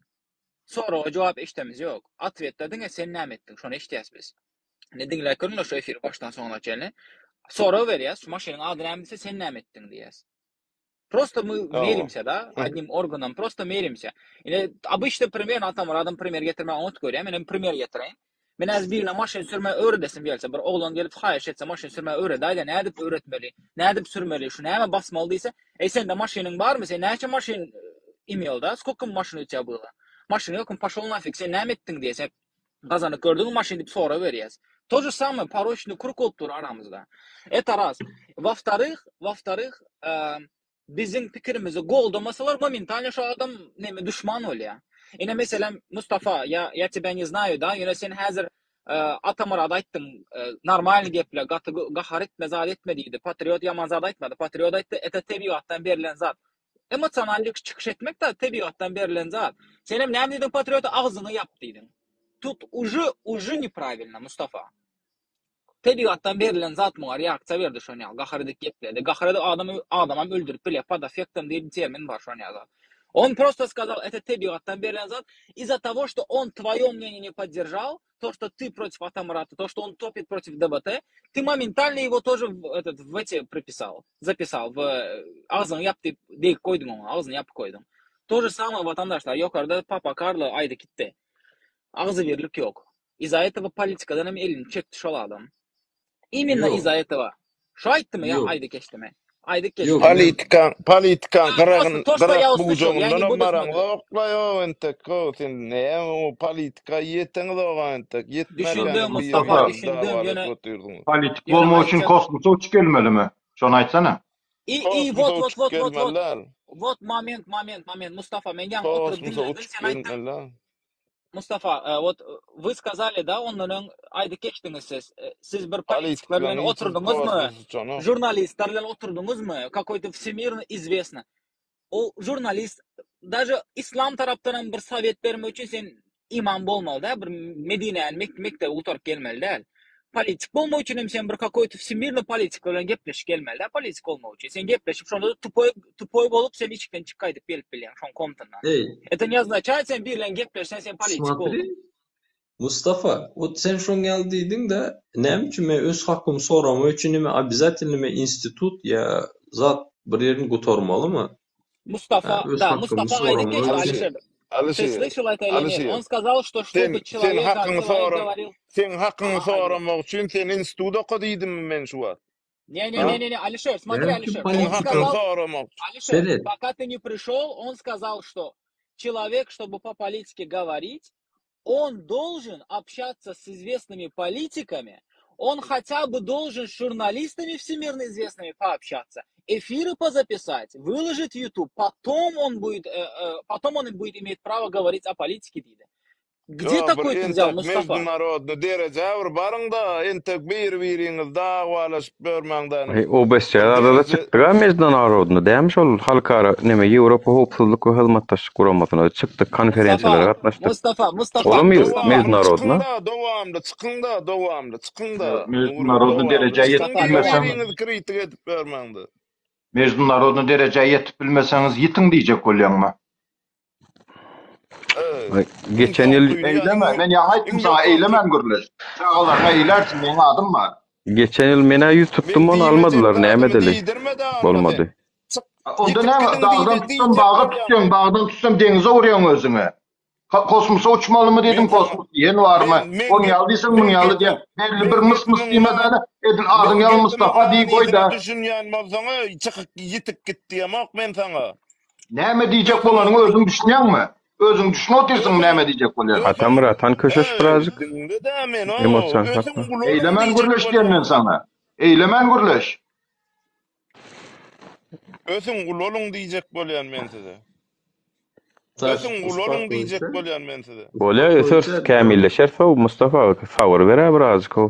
Soraga jogap eşdemiz ýok. Otwetde diňe sen näme etdiň, şony eşidýäs biz. Indi diňläp görüň-le şu efiri başdan soňuna çenli. Sorag berýäs, şu maşynyň ady näme diýse, sen näme etdiň diýýäs. Prosto мы merimся, da, одним органом, prosto merimся. Ine, обычно primer, Atamyradam primer getirmäge oňat görýär, menem primer getireýin. Men häzir birine maşyn sürmegi öwredesim gelse, bir oglan gelip haýyş etse maşyn sürmegi öwredäýdä, nädip öwretmeli, nädip sürmeli, şu näme basmaly diýse, eý sende maşynyň barmy, sen näçe maşyn imel da, skoka maşyn u тебя было? Maşyn ýok, poşol nafig, sen näme etdiň diýse, sen gazanyp gördüňmi maşyn diýip sorag berýäs. To же самое порочный kruг bolup dur aramyzda. Это раз. Во-вторых, во-вторых, biziň pikirimizi goldamasalar momentalno şo adam neme duşman bolýar. Ine meselem Mustafa ýa ýa тебя ne znaýu da ýöne sen häzir Atamyrada aýtdyň normalny geple gaty gahar etme zat etme diýdi. Patriot ýaman zat aýtmady. Patriot aýtdy это tebigatdan berlen zat. Emosionalnyk çykyş etmek da tebigatdan berlen zat. Senem näme diýdiň patriota agzyňy ýap diýdiň. Tut uje uje nepravilno Mustafa. Tebigatdan berlen zat muňa reaksiýa berdi şon ýaly gahar edip gepledi. Gahar edip adamy adamam öldürip bilýär. Pod affektom diýip termin bar şon ýaly zat. On prosto skazal это tebigatdan berlen zat из-за того что он твоё мнение не поддержал, то что ты против Атамурата, то что он топит против ДБТ, ты моментально его тоже в этот в эти приписал, записал в agzyňy ýap diýip degip goýduň oňa, agzyny ýapyp goýduň. To же самое watandaşlar ýokarda Papa Karlo aýdy gitdi. Agzybirlik ýok. Из-за этого politikadan hem elini çekdi şol adam. Imенно Ýok. из-за этого. Şo aýtdymy ýa Ýok. aýdy geçdimi? Aýdyp geçdi. Ýok, men Politikaň, politikaň Ýa gyragyn, prosto to, što gyrak ja uslyşal, ja ne bujagyndanam budu baraň смотреть. zokla ýok entek how sen näme o politika ýeteňzok entek Düşündim ýetmänkäňiz bir Mustafa, ýerden düşündim dawalaşyp ýöne otyrsyňyz. Politik ýöne bolmak üçin aýtjak kosmosa uçup gelmelimi? Şony aýtsana. I i Kosmosa wot wot uçup wot wot wot. gelmeli däl. Wot moment moment moment Mustafa men ýaňy oturyp Kosmosa diňledim uçup sen aýtdyň gelmeli däl. Mustafa e, wot вы сказали da ondan öň aýdyp geçdiňiz siz. E, Siz bir politikler bilen Politikleriň hiç oturdyňyzmy? kosmosa uçanok. Žurnalistler bilen oturdyňyzmy? Какой-то всемирно известно. O žurnalist даже islam tarapdan hem bir sowet bermek üçin sen imam bolmaly däl, bir Medinäni mek mekdebi gutaryp gelmeli däl. Politik bolmak üçin hem sen bir kakoý-to wsemirny politik bilen gepleşip gelmeli däl politik bolmak üçin. Sen gepleşip şonda-da tupoý tupoý bolup sen içikden çyk gaýdyp gelip bilýäň şoň komtyndan. Eý, Это не ozначает sen biri bilen gepleşseň sen politik Смотri, bolduň. Mustafa, ot sen şoň ýaly diýdiň-de, näme üçin men öz hakymy soramak üçin neme obязательно men institut ýa zat bir ýerini gutarmalymy? Mustafa, Hä, öz da, hakymy Mustafa aýdyp soramak geçdi üçin. Alişer. Ты Alişer, слышал это или нет? Alişer, Он сказал, что sen чтобы sen человека, hakyňy человек sora говорил, sen hakyňy Aha, aýdyp. soramak üçin sen institut oka diýdimmi men şu wagt? Не, не, Ha? не, не, не, Алишер, смотри, Näme üçin Алишер, Sen он politik hakyňy сказал, soramak üçin. Алишер, Seret. пока ты не пришел, он сказал, что человек, чтобы по политике говорить, он должен общаться с известными политиками, он хотя бы должен с журналистами всемирно известными пообщаться, эфиры позаписать, выложить в YouTube, потом он будет, э, э, потом он будет иметь право говорить о политике diýdi. Где Ýok, bir такой ты взял, entek Mustafa? mejdunarodny derejä bir baryň-da, entek bir-biriňiz dawalaşyp ýörmäň-dä. Hey, OBSE Bir da dereje çykdyk-a mejdunarodny, dämi şol halkara neme Ýewropa Howpsuzlyk we Hyzmatdaşlyk Guramasyna çykdyk, konferensiýalara Mustafa, gatnaşdyk. Mustafa, Mustafa, Olam Mustafa, Dowamly mejdunarodny. çykyň-da, dowamly çykyň-da, dowamly çykyň-da, Nury, Mejdunarodny dowamly derejä ýetip çykyň, Mustafa, bilmeseň, bir-biriňizi kritik edip ýörmäň-de. mejdunarodny derejä ýetip bilmeseňiz ýitiň diýjek bolýaňmy? Ey, iň Geçen ýyl soňky ýa Eýleme, iň men ýaňy aýtdym iň saňa ýokarky eýlemän gürleş. Çagalaryňa eýlärsiň, meň adym bar. geçen ýyl menä ýüz men tutdum ony diýmejek almadylar, näme zadymy edeli? diýdirme-de onda sen. Bolmady. Çyk, Onda ýitip näme, gidiň dagdan diýde tutsam diýjek baga bolýaňmy? tutýaň, bagdan tutsam deňize urýaň özüňi. Kosmosa uçmalymy Men diýdim, saňa kosmos diýen barmy? men men Oň gep ýaly diýseň, muň men ýaly gepim diýen. Belli men bir mys-mys gepimiň diýmedäne, edil adyň men ýaly gepimiň Mustafa diý manysyna goý-da. düşünýän bolsaň, öý, çykyp ýitip git diýemok men saňa. Näme diýjek Özüň bolanyňy özüň düşünýäňmi? Özüň düşünip otyrsyňmy özüň näme diýjek bolýanyňy? özüň Atamyrat, han köşeş öý, birazjyk. diňle-dä meni-ow, Emosiýany ösüň sakla. ulalyň Eýlemän diýjek gürleş diýen bolýan. men saňa. Eýlemän gürleş. Ösüň ulalyň diýjek bolýan men size. Taş Ösüň ulalyň diýjek uspokojte. bolýan men size. Bolýa öseris, Uspokojte. kämilleşeris-ow, Mustafa, sabyr ber-ä birazjyk-ow.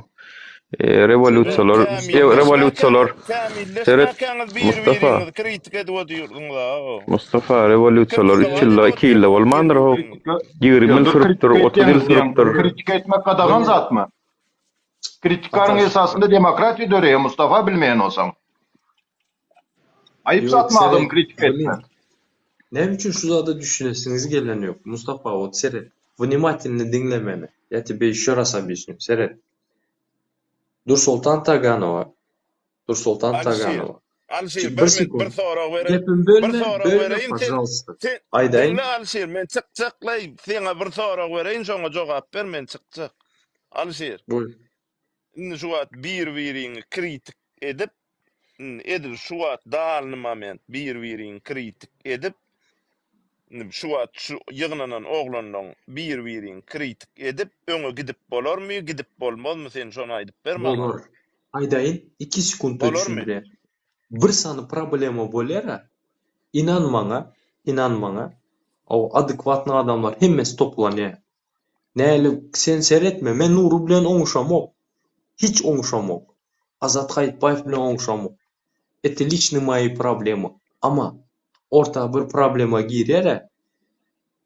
E, rewolýusiýalar, e, rewolýusiýalar, seret, Kämilleşmäkäňiz, kämilleşmäkäňiz Mustafa, bir-biriňizi kritika edip otyrsyňyz-a. Mustafa, rewolýusiýalar Kim üç ýylda, sowal iki ýylda bolmandyr-ow. Kritika, 20 ýa ýyl dur sürüpdir, kritika 30 ýyl etýäňiz diýýäň. sürüpdir. Kritika etmek gadagan Bolýa. zatmy? Kritikanyň Ataş. esasynda demokratiýa döreýär Mustafa bilmeýän bolsaň. Aýyp Ýok, zatmy adamy seret, kritika blin. etmek? Näme üçin şu zada düşünesiňiz gelen ýok? Mustafa, wot seret. Wnimatilno diňle meni. Ýa tebe ýeşe raz obýasnýu. Seret. Dursoltan Taganowa. Dursoltan Alişir, Taganowa. Alişir Bir bir min sekund. bir sorag bereýin. Gepimi Bir bölme, sorag bölme bereýin sen pažalsta. sen Aýdaýyn. diňle Alişir men çykjaklaý seňe bir sorag bereýin şoňa jogap ber men çykjak. Alişir. Bol. Indi şu wagt bir biriňi kritik edip indi edil şu wagt dalny moment bir biriňi kritik edip indi şu wagt şu ýygnanan oglanlaň bir biriňi kritik edip öňe gidip bolarmy gidip bolmazmy sen şony aýdyp ber maňa. Bolar. Aýdaýyn, iki sekuntda Bolarmy? düşündirýän. Bir sany problema bolýara, inan maňa, inan maňa, o adekwatny adamlar hemmesi toplanýar. Näli sen seretme, men Nury bilen oňuşamok. Hiç oňuşamok. Azat Haýytbaýew bilen oňuşamok. Это личные мои проблемы. Ama orta bir problema girýär-ä,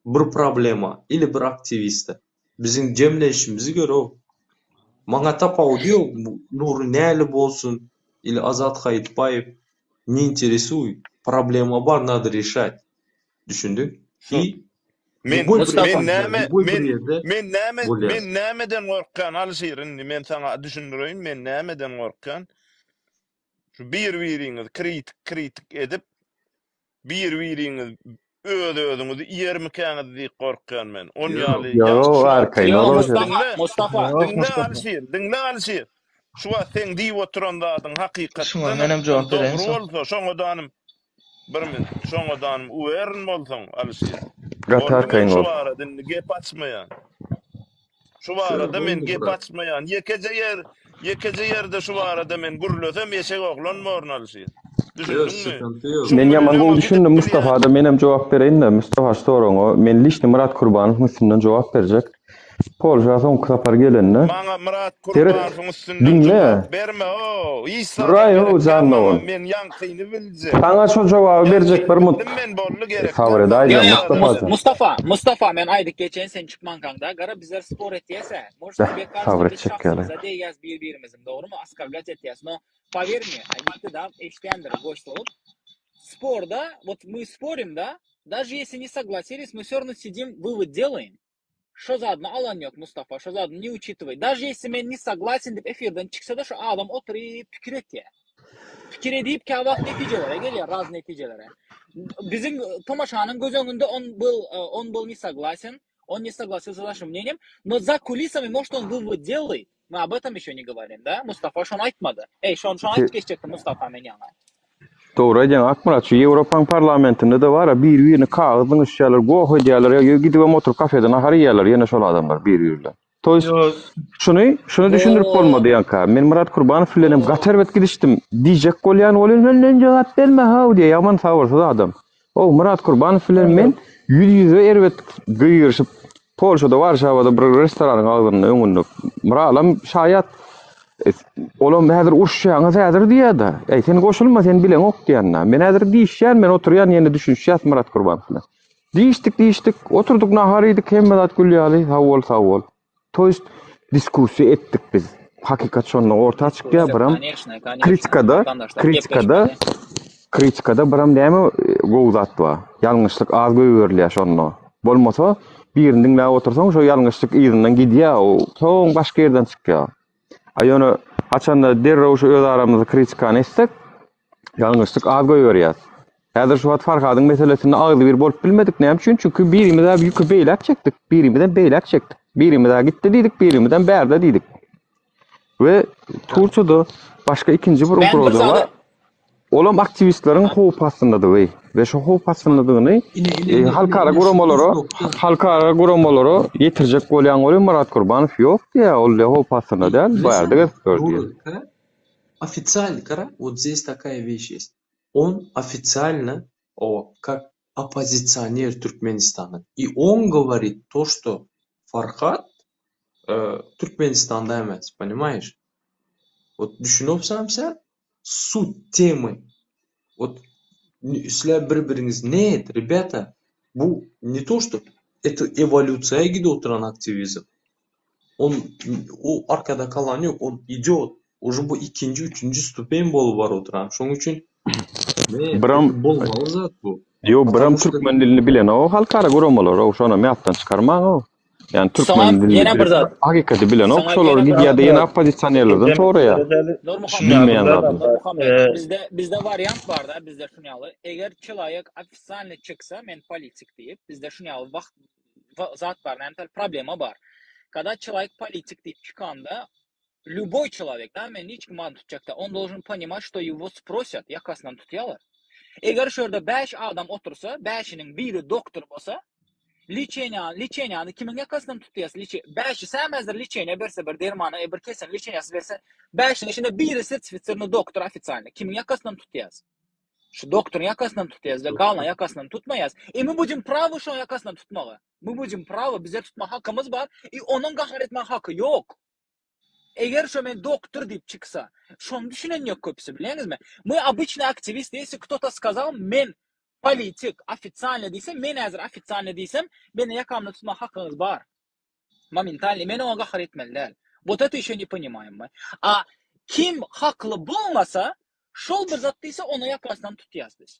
bir problema ili bir aktiwiste. Biziň jemlenişimizi gör-ow. Maňa tapawudy ýok, Nury näli bolsun ili Azat Haýytbaýew ne interesuýt. Problema bar, nado reşat. Düşündiň? Şu I men lýuboý bir Mustafa. men ýerde, näme lýuboý bir men ýerde men näme bolýar. men nämeden gorkýan Alyşir indi men saňa düşündireýin men nämeden gorkýan şu bir biriňiz kritik kritik edip bir biriňiz öz özüňizi iýermikäňiz diýip gorkýan men on Ýok. ýaly ýa Ýok, şu wagt arkaýyn Ýok, ol diňle özem. Mustafa, diňle Mustafa. Ýok, diňle Mustafa. Alyşir diňle Alyşir şu wagt seň diýip oturan zadyň Şuňa hakykatdanam menem jogap bereýin dogry soň. bolsa şoňadanym Bir minut, şoňa danym uwerin bolsaň, Alyşir. Gaty Boldy men arkaýyn şu bol. barada indi gep açmaýan. Şu Şö, barada men boldy gep brat. açmaýan. Ýekeje ýer, ýekeje ýerde şu barada men gürlesem eşek oglan borun Alyşir. Ýok, Düşündiňmi? sykanty ýok. Şuň Men bilen ýaman öňe gowy gidip düşündim bilýän. Mustafada menem jogap bereýin-de Mustafa şu soragyňa men liçny Myrat Kurbanowyň üstünden jogap berjek. Polşa soňky sapar gelende Maňa Myrat seret Kurbanowyň üstünden diňle jogap berme o, hiç zadam duraý how gerek däl jan maňa dogan. men ýaňkyny biljek. Saňa şo jogaby berjek Ýaňkyny bir mut bildim men boldy gerek sabyr däl maňa edäýjä Ýa ýa hiç zadam. Mustafa jan. Mustafa, Mustafa men aýdyp geçeýin sen çykmankaňda gara bizler spor etýäs-ä. Может Beh тебе кажется sabyr biz etjek ýaly. şahsymyza degýäs bir-birimiziň dogrymy oskarblat etýäs no power me aýtdy da eşidýändir goşt bolup sporda вот мы sporim da даже если не согласились мы все равно sidim вывод делаем Şo zadyny alan ýok Mustafa, şo zadyny ne uçitywaý. Daže ýesi men ne saglasin diýip efirden çyksada şo adam oturyp pikir etýä. Pikir edip käwagt netijelere gelýär, raz netijelere. Biziň tomaşanyň göz öňünde on byl on byl ne saglasin, on ne saglasился s našim mneniýem, no za kulisami может on wywod delait. My ob etom ýeşe ne goworim da. Mustafa şony aýtmady. Eý şony şony aýdyp geçjekdim Mustafa men ýaňy. Dogry aýdýaň Akmyrat, şu Ýewropaň parlamentinde-de bar-a, bir-birini kagyz zyňyşýarlar, goh edýärler, ýa gidibem oturyp kafede nahar iýýärler ýene şol adamlar bir-biri bilen. To ýest, Ýok. şuny, şuny düşündirip bolmady ýaňka. Men Myrat Kurbanow bilenem gaty erbet gidişdim. Diýjek bolýan welin, menden jogap berme how diýýär, ýaman sabyrsyz adam. Ow, Myrat Kurbanow bilen men ýüz-ýüze erbet gygyryşyp, Polşada, Warşawada bir restoranyň agzynda, öňünde. Myralam şaýat. Olam häzir uruşýaňyz häzir diýýär-de. Eý, sen goşulma, sen bileňok diýýän-dä. Men häzir diýişýän, men oturýan ýene düşünişýäs Myrat Kurbanow bilen. Diýişdik, diýişdik, oturdyk nahar iýdik, hemme zat gül ýaly, sag bol, sag bol. To ýest diskussiýa etdik biz. Hakykat şonda orta çykýar, biram kritikada, kritikada, kritikada biram näme gowy zat bar. Ýalňyşlyk az goýberilýär şonda. Bolmasa birini diňläp otursaň, şo ýalňyşlyk yzyndan gidýär, o soň başga ýerden çykýar. A ýöne haçanda derrew şu öz aramyzda kritikany etsek, Ýalňyşlyk az goýberýäs. Häzir şu wagt Farhadyň meselesinde agzybir bolup bilmedik. Näme üçin? Çünki birimiz-ä ýüki beýläk çekdik, birimizem beýläk çekdik. Birimiz-ä gitdi diýdik, birimizem bärde diýdik. We Turkiýada başga ikinji bir Men bir ugroza zady bar. Olam aktiwistleriň howp astyndadygy we şu howp astyndadygyny Ine ine e, ine ine halkara ine şu guramalara üç nokta. halkara guramalara ýetirjek bolýan welin Myrat Kurbanow ýok diýýär, ol diýýär howp astynda däl, bu ýerde Bilesem, gezip ýör diýýär. Nury, hä? Ofitsial gara, вот здесь такая вещь есть. On ofitsialno o как oppozisioner Türkmenistana i on govorit to что Farhat Türkmenistanda emes, ponimaýeş? Wot düşünopsam sen sut temy. Wot sizler bir biriňiz net rebýata bu ne to что eto ewolýusiýa gidip oturan aktiwizm. On o arkada kalan ýok, on idýot. Uje bu ikinji, üçünji stupen bolup bar oturan. Şoň üçin ne Biram bolmaly zat bu. Ýo, birem Потому что türkmen dilini bilenok halkara guramalar, şonam ýatdan çykarmaň. Ýani türkmen Soňam dilini ýene bir bilip, zat. hakykaty bilenok, Soňam şolar ýene bir gidýär-de zat. ýene oppozisionerlerden soraýar. Nurmuhammet, Bilmeýän zadyny. Nurmuhammet, bizde bizde wariant bar-da, bizde şuny ýaly, eger çylaýyk ofitsialnyý çyksa, men politik diýip, bizde şuny ýaly wagt zat bar, näme problema bar. Kada çylaýyk politik diýip çykanda, Lýuboý çelowek, da, men hiç kim adyny tutjak däl, on dolžun ponimat, şto ýewo sprosýat, ýakasyndan tutýalar. Eger şu ýerde bäş adam otursa, bäşiniň biri doktor bolsa, liçeniýa, liçeniýany kimiň ýakasyndan tutýas, liçe, bäşi sämezdir liçeniýa berse bir dermany, bir kesen liçeniýasy berse, bäşiniň içinde biri sertifisirny doktor ofitsialnyý, kimiň ýakasyndan tutýas? Şu doktoryň ýakasyndan tutýas, we galan ýakasyndan tutmaýas. I my budem prawy şoň ýakasyndan tutmaga. My budem prawy, bize tutma hakymyz bar, i onuň gahar etme haky ýok. Eger şo men doktor diýip çyksa, şony düşünen ýok köpüsi bilýäňizmi? My obyçnyý aktiwist ýesi kto-to skazal men politik ofitsialnyý diýse men häzir ofitsialnyý diýsem meni ýakamdan tutmak hakyňyz bar. Momentalnyý men oňa gahar etmeli däl. Wot eto ýeşe ne ponimaýem my. A kim hakly bolmasa şol bir zat diýse ony ýakasyndan tutýas biz.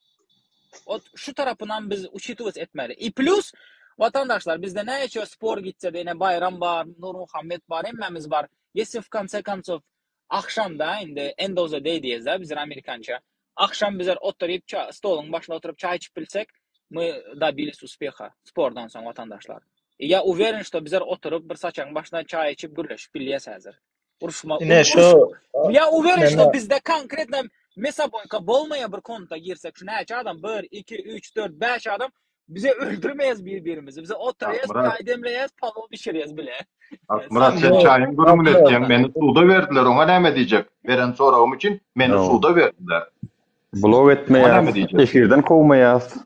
Ot şu tarapynam biz uçitywać etmeli. I plus watandaşlar bizde näçe spor gitse-de ine Baýram bar, Nurmuhammet bar, hemmämiz bar. Ýesi w konse konsow agşamda indi end of the day diýýäs-dä bizler amerikança. Agşam bizler oturyp stoluň başynda oturyp çaý içip bilsek, my dobilis uspeha spordan soň watandaşlar. I ýa uweren şto bizler oturyp bir saçagyň başynda çaý içip gürleşip bilýäs häzir. Uruşma, Ine uruş, şu ýa uweren şto neme bizde konkretno mesaboýka bolmaýa bir komnata girsek şu näçe adam bir, iki, üç, dört, bäş adam bize öldürmeýäs bir-birimizi. Bize oturýas, Akmyrat, çaý demleýäs, palow bişirýäs bile. Akmyrat sen Ýok, çaýyň gürrüňini Akmyrat. etýäň, meni suda berdiler, oňa näme diýjek? Beren soragym üçin meni Ýok. suda berdiler. Blok Oňa etmeýäs, näme diýjek? efirden kowmaýas.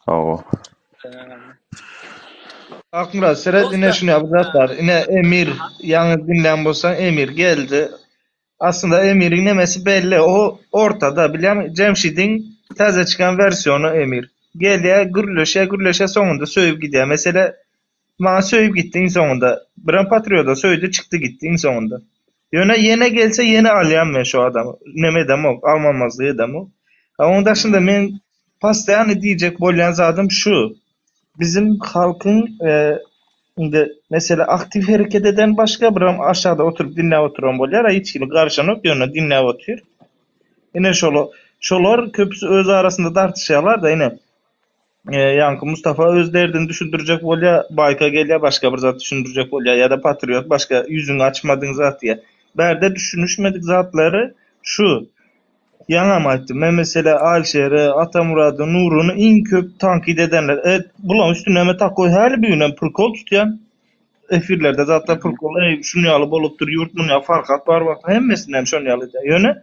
Hawa. Akmyrat seret ine Dostlar, şuny bir zat bar. Ine Emir ýaňy diňlän bolsaň Emir geldi. Aslynda Emiriň nemesi belli. O ortada bilýäňmi Jemşidiň täze çykan wersiýony Emir. Gelýär gürleşýär gürleşýär soňunda söýüp gidýär. Mesele maňa söýüp gitdi iň soňunda. Birem patrioda söýdi çykdy gitdi iň soňunda. Ýöne ýene gelse ýene alýan men şu adamy. Neme edemok almamazlyk edemok. A oň daşynda men Postoýanny diýjek bolýan zadym şu, bizim halkyň indi mesele aktiw hereket eden başga biram aşagda oturyp diňläp oturan bolýar, a hiç kimi garyşanok ýöne diňläp otyr. Ine şola şolar köpüsi öz arasynda dartyşýarlar-da ine. Ýaňky Mustafa öz derdini düşündirjek bolýar, Baýka gelýär başga bir zat düşündirjek bolýar ýa-da Patriot başga ýüzüňi açmadyň zat diýýär. Bärde düşünişmedik zatlary şu. Ýaňam aýtdym, men meselä Alişeri, Atamurady, Nuryny iň köp tankyt edenler. E, bulaň üstünde me takoý häli bir günem prikol tutýan. Efirlerde zatlar prikol, eý, şun ýaly bolupdyr, ýurt mun ýaly Farhat bar wagty hemmesinem şon ýaly edýär. Ýöne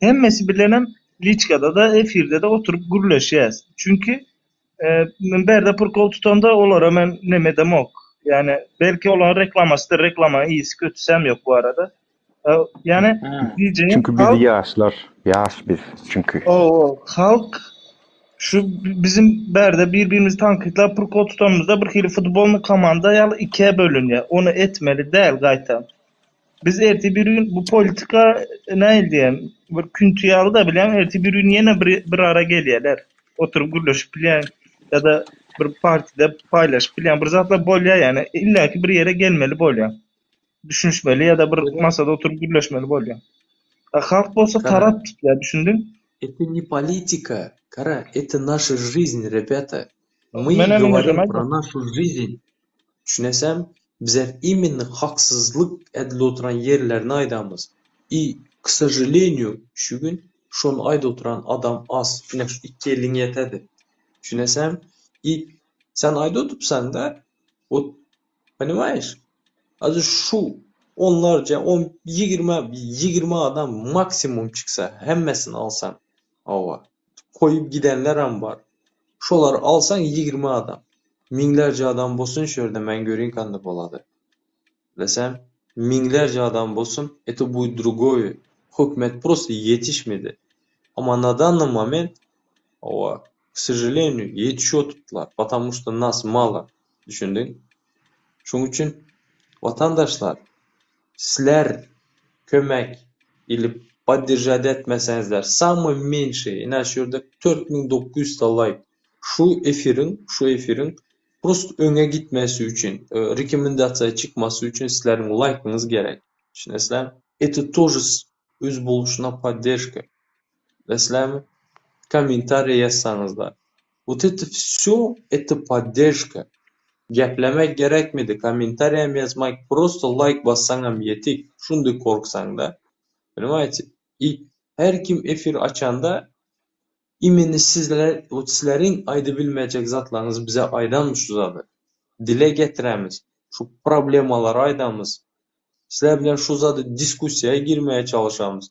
hemmesi bilenem liçkada-da, efirde-de oturyp gürleşýäs. Çünki e, men bärde prikol tutanda olara men neme edemok. Ýani belki olaryň reklamasydyr, reklama iyisi kötüsem ýok bu arada. Ýani diýjegim Çünki biz ýaşlar, ýaş biz çünki. O, halk şu bizim bärde bir-birimizi tankytlap prikol tutanymyzda bir hili futbolny komanda ýaly ikä bölünýär. Ony etmeli däl gaýta. Biz ertir bir gün bu politika nähili diýem, bir künti ýaly-da bilýän, ertir bir gün ýene bir bir ara gelýärler. Oturyp gürleşip bilýän ýa-da bir partide paýlaşyp bilýän bir zatlar bolýar ýani. Illäki bir ýere gelmeli bolýar. Düşünişmeli ýa-da bir masada oturyp gürleşmeli bolýar. A halk bolsa Kara. tarap tutýar, düşündiň? Это не политика, Kara, это наша жизнь, ребята. Мы Menem ine говорим şony про aýdýan. нашу жизнь. Düşünesem, bizler именно haksyzlyk edilip oturan ýerlerini aýdamyz. I, k sожалению, şu gün şony aýdyp oturan adam az. Ine şu iki eliň ýetedi. Düşünesem, i sen aýdyp oturpsaň-da, вот, понимаешь? Hazır şu onlarca, on, ýigrimi, ýigrimi adam maksimum çyksa, hemmesini alsaň, hawa, goýup gidenlerem bar. Şolary alsaň ýigrimi adam. Müňlerce adam bolsun şu ýerde men göreýin kanda bolady. Bilesem, müňlerce adam bolsun, это будет другое. Hökümet prosto ýetişmedi. Amma na данный moment, hawa, k sожалению, ýetişip oturdylar, потому что nas malo. Düşündiň? Şoň üçin watandaşlar, sizler kömek ilip. Podderžat etmeseňizler, samyý menşi, ine şu ýerde 4900 ta laýk. Şu efiriň, şu efiriň prosto öňe gitmesi üçin, rekomendasiýa çykmasy üçin sizleriň laýkyňyz gerek. Düşünesizlermi? Это тоже öz bolşuna podderžka. Bilesizlermi? Kommentariýa ýazsaňyzlar. Вот это всё, это podderžka. Geplemek gerekmidi, kommentariýam ýazmak, prosto laýk bassaňam ýetik, şundy korksaňda. Понимаете? И her kim efir açanda imенно sizler, вот sizleriň aýdybilmejek zatlaryňyzy bize aýdamyz şu zady. Dile getiremiz. Şu problemalary aýdamyz. Sizler bilen şu zady diskussiýa girmäge çalyşamyz.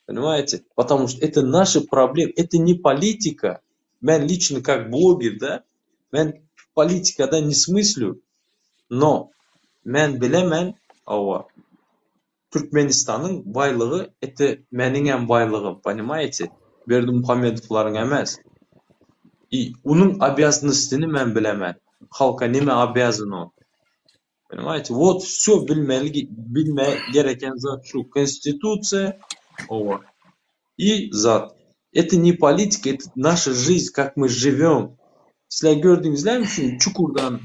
Понимаете? Потому что это наши проблемы, это не политика. Men лично как блогер, да, men politikada не смыслю, но men bilemen, hawa, Türkmenistanyň baýlygy это meniňem baýlygym, понимаете? Berdimuhamedowlaryň emes. И onuň обязанностini men bilemen. Halka nime обязан он. Понимаете? Вот все bilmeli, bilme gereken zat şu. Konstitusiýa, hawa, и zat. Это не политика, это наша жизнь, как мы живем. Sizler gördüňizlermi şu çukurdan,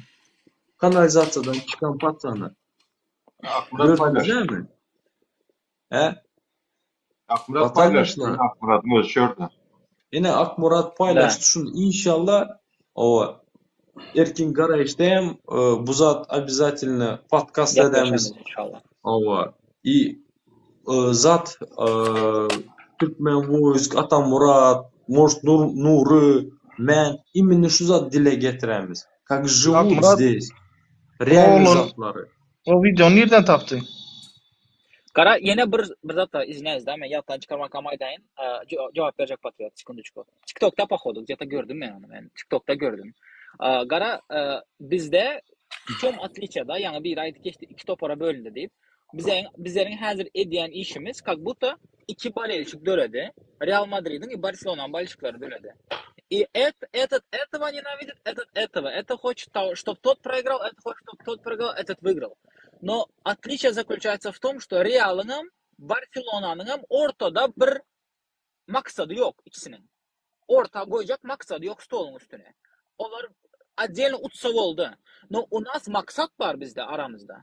kanalizasiýadan çykan paçany? Akmyrat paýlaşdy. Gördüňizlermi? He? Akmyrat paýlaşdy. Watandaşlar. Akmyradyň özi şu ýerde. Ine Akmyrat paýlaşdy şuny. Inşallah hawa Erkin garaýyşda hem bu zat obязательно podkast edemiz. Gepleşemiz inşallah. Hawa. I zat Türkmen Voice, Atamyrat, может Nur, Nury, men imенно şu zat dile getiremiz. Как живут Akmyrat здесь. Реальный oglan zatlary. o wideony nirden tapdy? Gara ýene bir bir zat bar, izwinyayuz da, men ýatdan çykarmakam aýdaýyn. Jogap berjek patriot, sekundочку. TikTokda pohodu, gde-to gördüm men ony, men TikTokda gördüm. Gara bizde w çom otliçe da, ýaňy biri aýdyp geçdi, iki topara bölündi diýip. Bize bizleriň häzir edýän işimiz kak budto iki bolelşik döredi. Real Madridiň i Barselonanyň bolelşikleri döredi. И этот этого ненавидит, этот этого. Это хочет, чтоб тот проиграл, это хочет, чтоб тот проиграл, этот выиграл. Но отличие заключается в том, что Realyňam, Barselonanyňam ortada bir maksady ýok ikisiniň. Orta goýjak maksady ýok stoluň üstüne. Olar отдельно utsa boldy. No u nas maksat bar bizde aramyzda.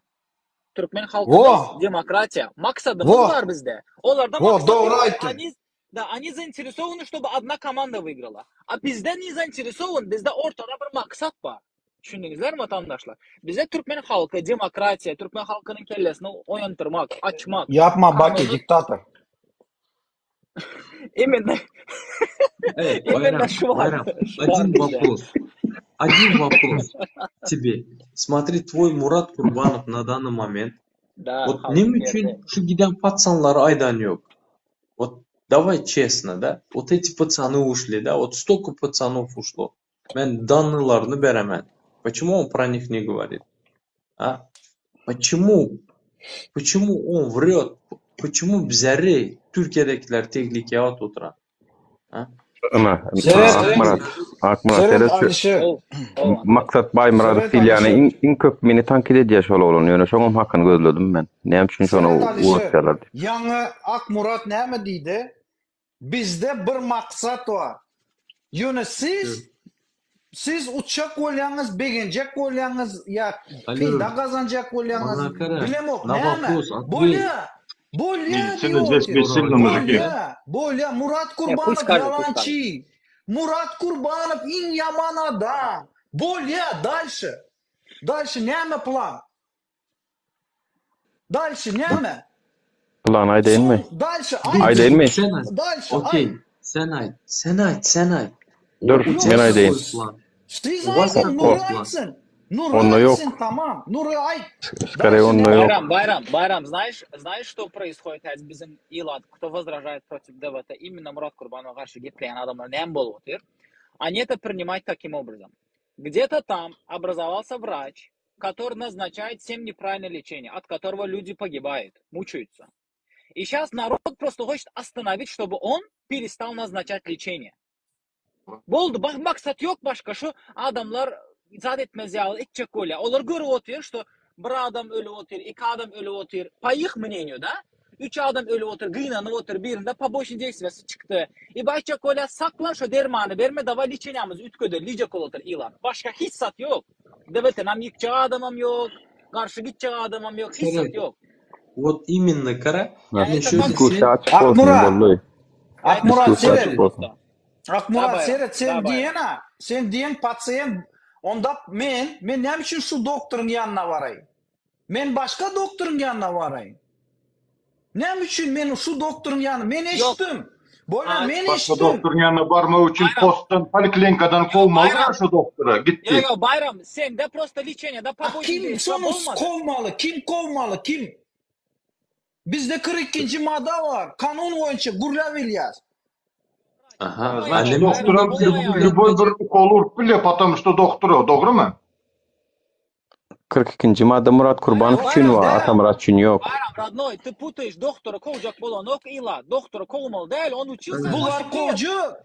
Türkmen halky Wo! biz demokratiýa. Maksadymyz Wo! bar bizde. Olarda Wo, maksat dogry ýok. aýtdyň. Они da они zainteresowany чтобы одна komanda wygrala. A bizde ne zainteresowan? Bizde ortada bir maksat bar. Düşündiňizlermi watandaşlar? Bize türkmen halky demokratiýa, türkmen halkynyň kellesini oýandyrmak, açmak, Ýapma Baki, kanuny diktator. Именно. Ey, Именно Bayram, şu bar. Bayram, Şu bar один bizde. вопрос. Один вопрос тебе. Смотри, твой Murat Kurbanov на данный момент. Да, Вот halkyň neme berdi. üçin şu giden paçanlary aýdan ýok? Вот давай честно, да? Вот эти пацаны ушли, да? Вот столько пацанов ушло. Men данныйларны beremen. Почему он про них не говорит? А? Почему? Почему он врет? Почему bizleri Türkiýedäkiler tehlikeye atyp oturan? Ha? Ana, Seret, Akmyrat, Akmyrat Seret seret şu Alişer. Ol, ol Maksat Baýmyradow Seret diýilýäni Alişer. iň iň köp meni tankyt edýär şol oglan. Ýöne şoňam hakyny gözledim men. Näme üçin şony Seret Alişer. ugrukýarlar diýip. Ýaňy Akmurat näme diýdi? Bizde bir maksat bar. Ýöne siz siz uçjak bolýaňyz, begenjek bolýaňyz, ýa Alo, peýda gazanjak bolýaňyz, maňa gara, bilemok na näme? вопрос ответь. Bolýa, bolýa Медицина diýip здесь otyr. бессильна, мужики. Bolýa, bolýa. Murat Ne, pust Kurbanow скажет, pust скажет. ýalançy. Murat Kurbanow iň ýaman adam. Bolýa, дальше. Дальше näme plan? Дальше näme? Plan aýdaýynmy? Soň дальше aýt. Aýdaýynmy? Sen aýt. Дальше aýt. Okey, sen aýt. Sen aýt, sen aýt. Dur, У men тебя aýdaýyn. какой план? Siz У вас aýdyň, какой Nury план? aýtsyn. Nury Onda ýok. aýtsyn, tamam. Nury aýt. Скорее Дальше onda näme? ýok. Bayram, Bayram, Bayram, знаешь, знаешь, что происходит häzir biziň ilat, кто возражает против ДВТ, именно Murat Kurbanowa garşy gepleýän adamlar näme bolup otyr? Они это принимают таким образом. Где-то там образовался врач, который назначает всем неправильное лечение, от которого люди погибают, мучаются. И сейчас народ просто хочет остановить, чтобы он перестал назначать лечение. Boldy, bak maksat ýok başga şu adamlar zat etmez ýaly etjek bolýar. Olar görüp otyr, что bir adam ölüp otyr, iki adam ölüp otyr. По их мнению, да? Üç adam ölüp otyr, gynanyp otyr, birinde poboçnyý deýstwiýasy çykdy. I aýtjak bolýar, saklan şo dermany berme, dawaý liçeniýamyzy üýtgedeli diýjek bolup otyr ilat. Başga hiç zat ýok. DWT-nam ýykjak adamam ýok, garşy gitjek adamam ýok, hiç zat Seret. ýok. Wot iminno gara. Ýa Men это şu ýerde Diskussiýa sen açyk bolsun Akmyrat, boldy. Akmyrat Diskussiýa seret. açyk bolsun. Da Akmyrat Baýram, seret da sen Baýram. diýen-a, sen diýen pasient onda men, men näme üçin şu doktoryň ýanyna baraýyn? Men başga doktoryň ýanyna baraýyn. Näme üçin men şu doktoryň ýanyna, men Ýok. eşitdim. Bolýa A, men Başga eşitdim. doktoryň ýanyna barmak üçin Baýram. postdan, poliklinikadan Ýok, kowmaly Baýram. şu doktora. Ýok, Gitdi. ýok, Baýram, sende prosto liçeniýada A poboçnyý kim deýstwiýa şony bolmady. kowmaly, kim kowmaly, kim? Bizde 42-nji madda bar. Kanun boýunça gürläp bilýäs. Aha, Bolmaýar, Значит, annem doktora Baýram, bolmaýar. любой bir ukol urup bilýär, потому что doktor o, dogrymy? 42-nji madda Murat Kurbanow Baýram, üçin Baýram, bar, Baýram. Atamyrat üçin ýok. Baýram, rodnoý, ty putaýyş, doktora kowjak bolanok ila. Doktora kowmaly däl, on učился Bular 8 lет. kowjak.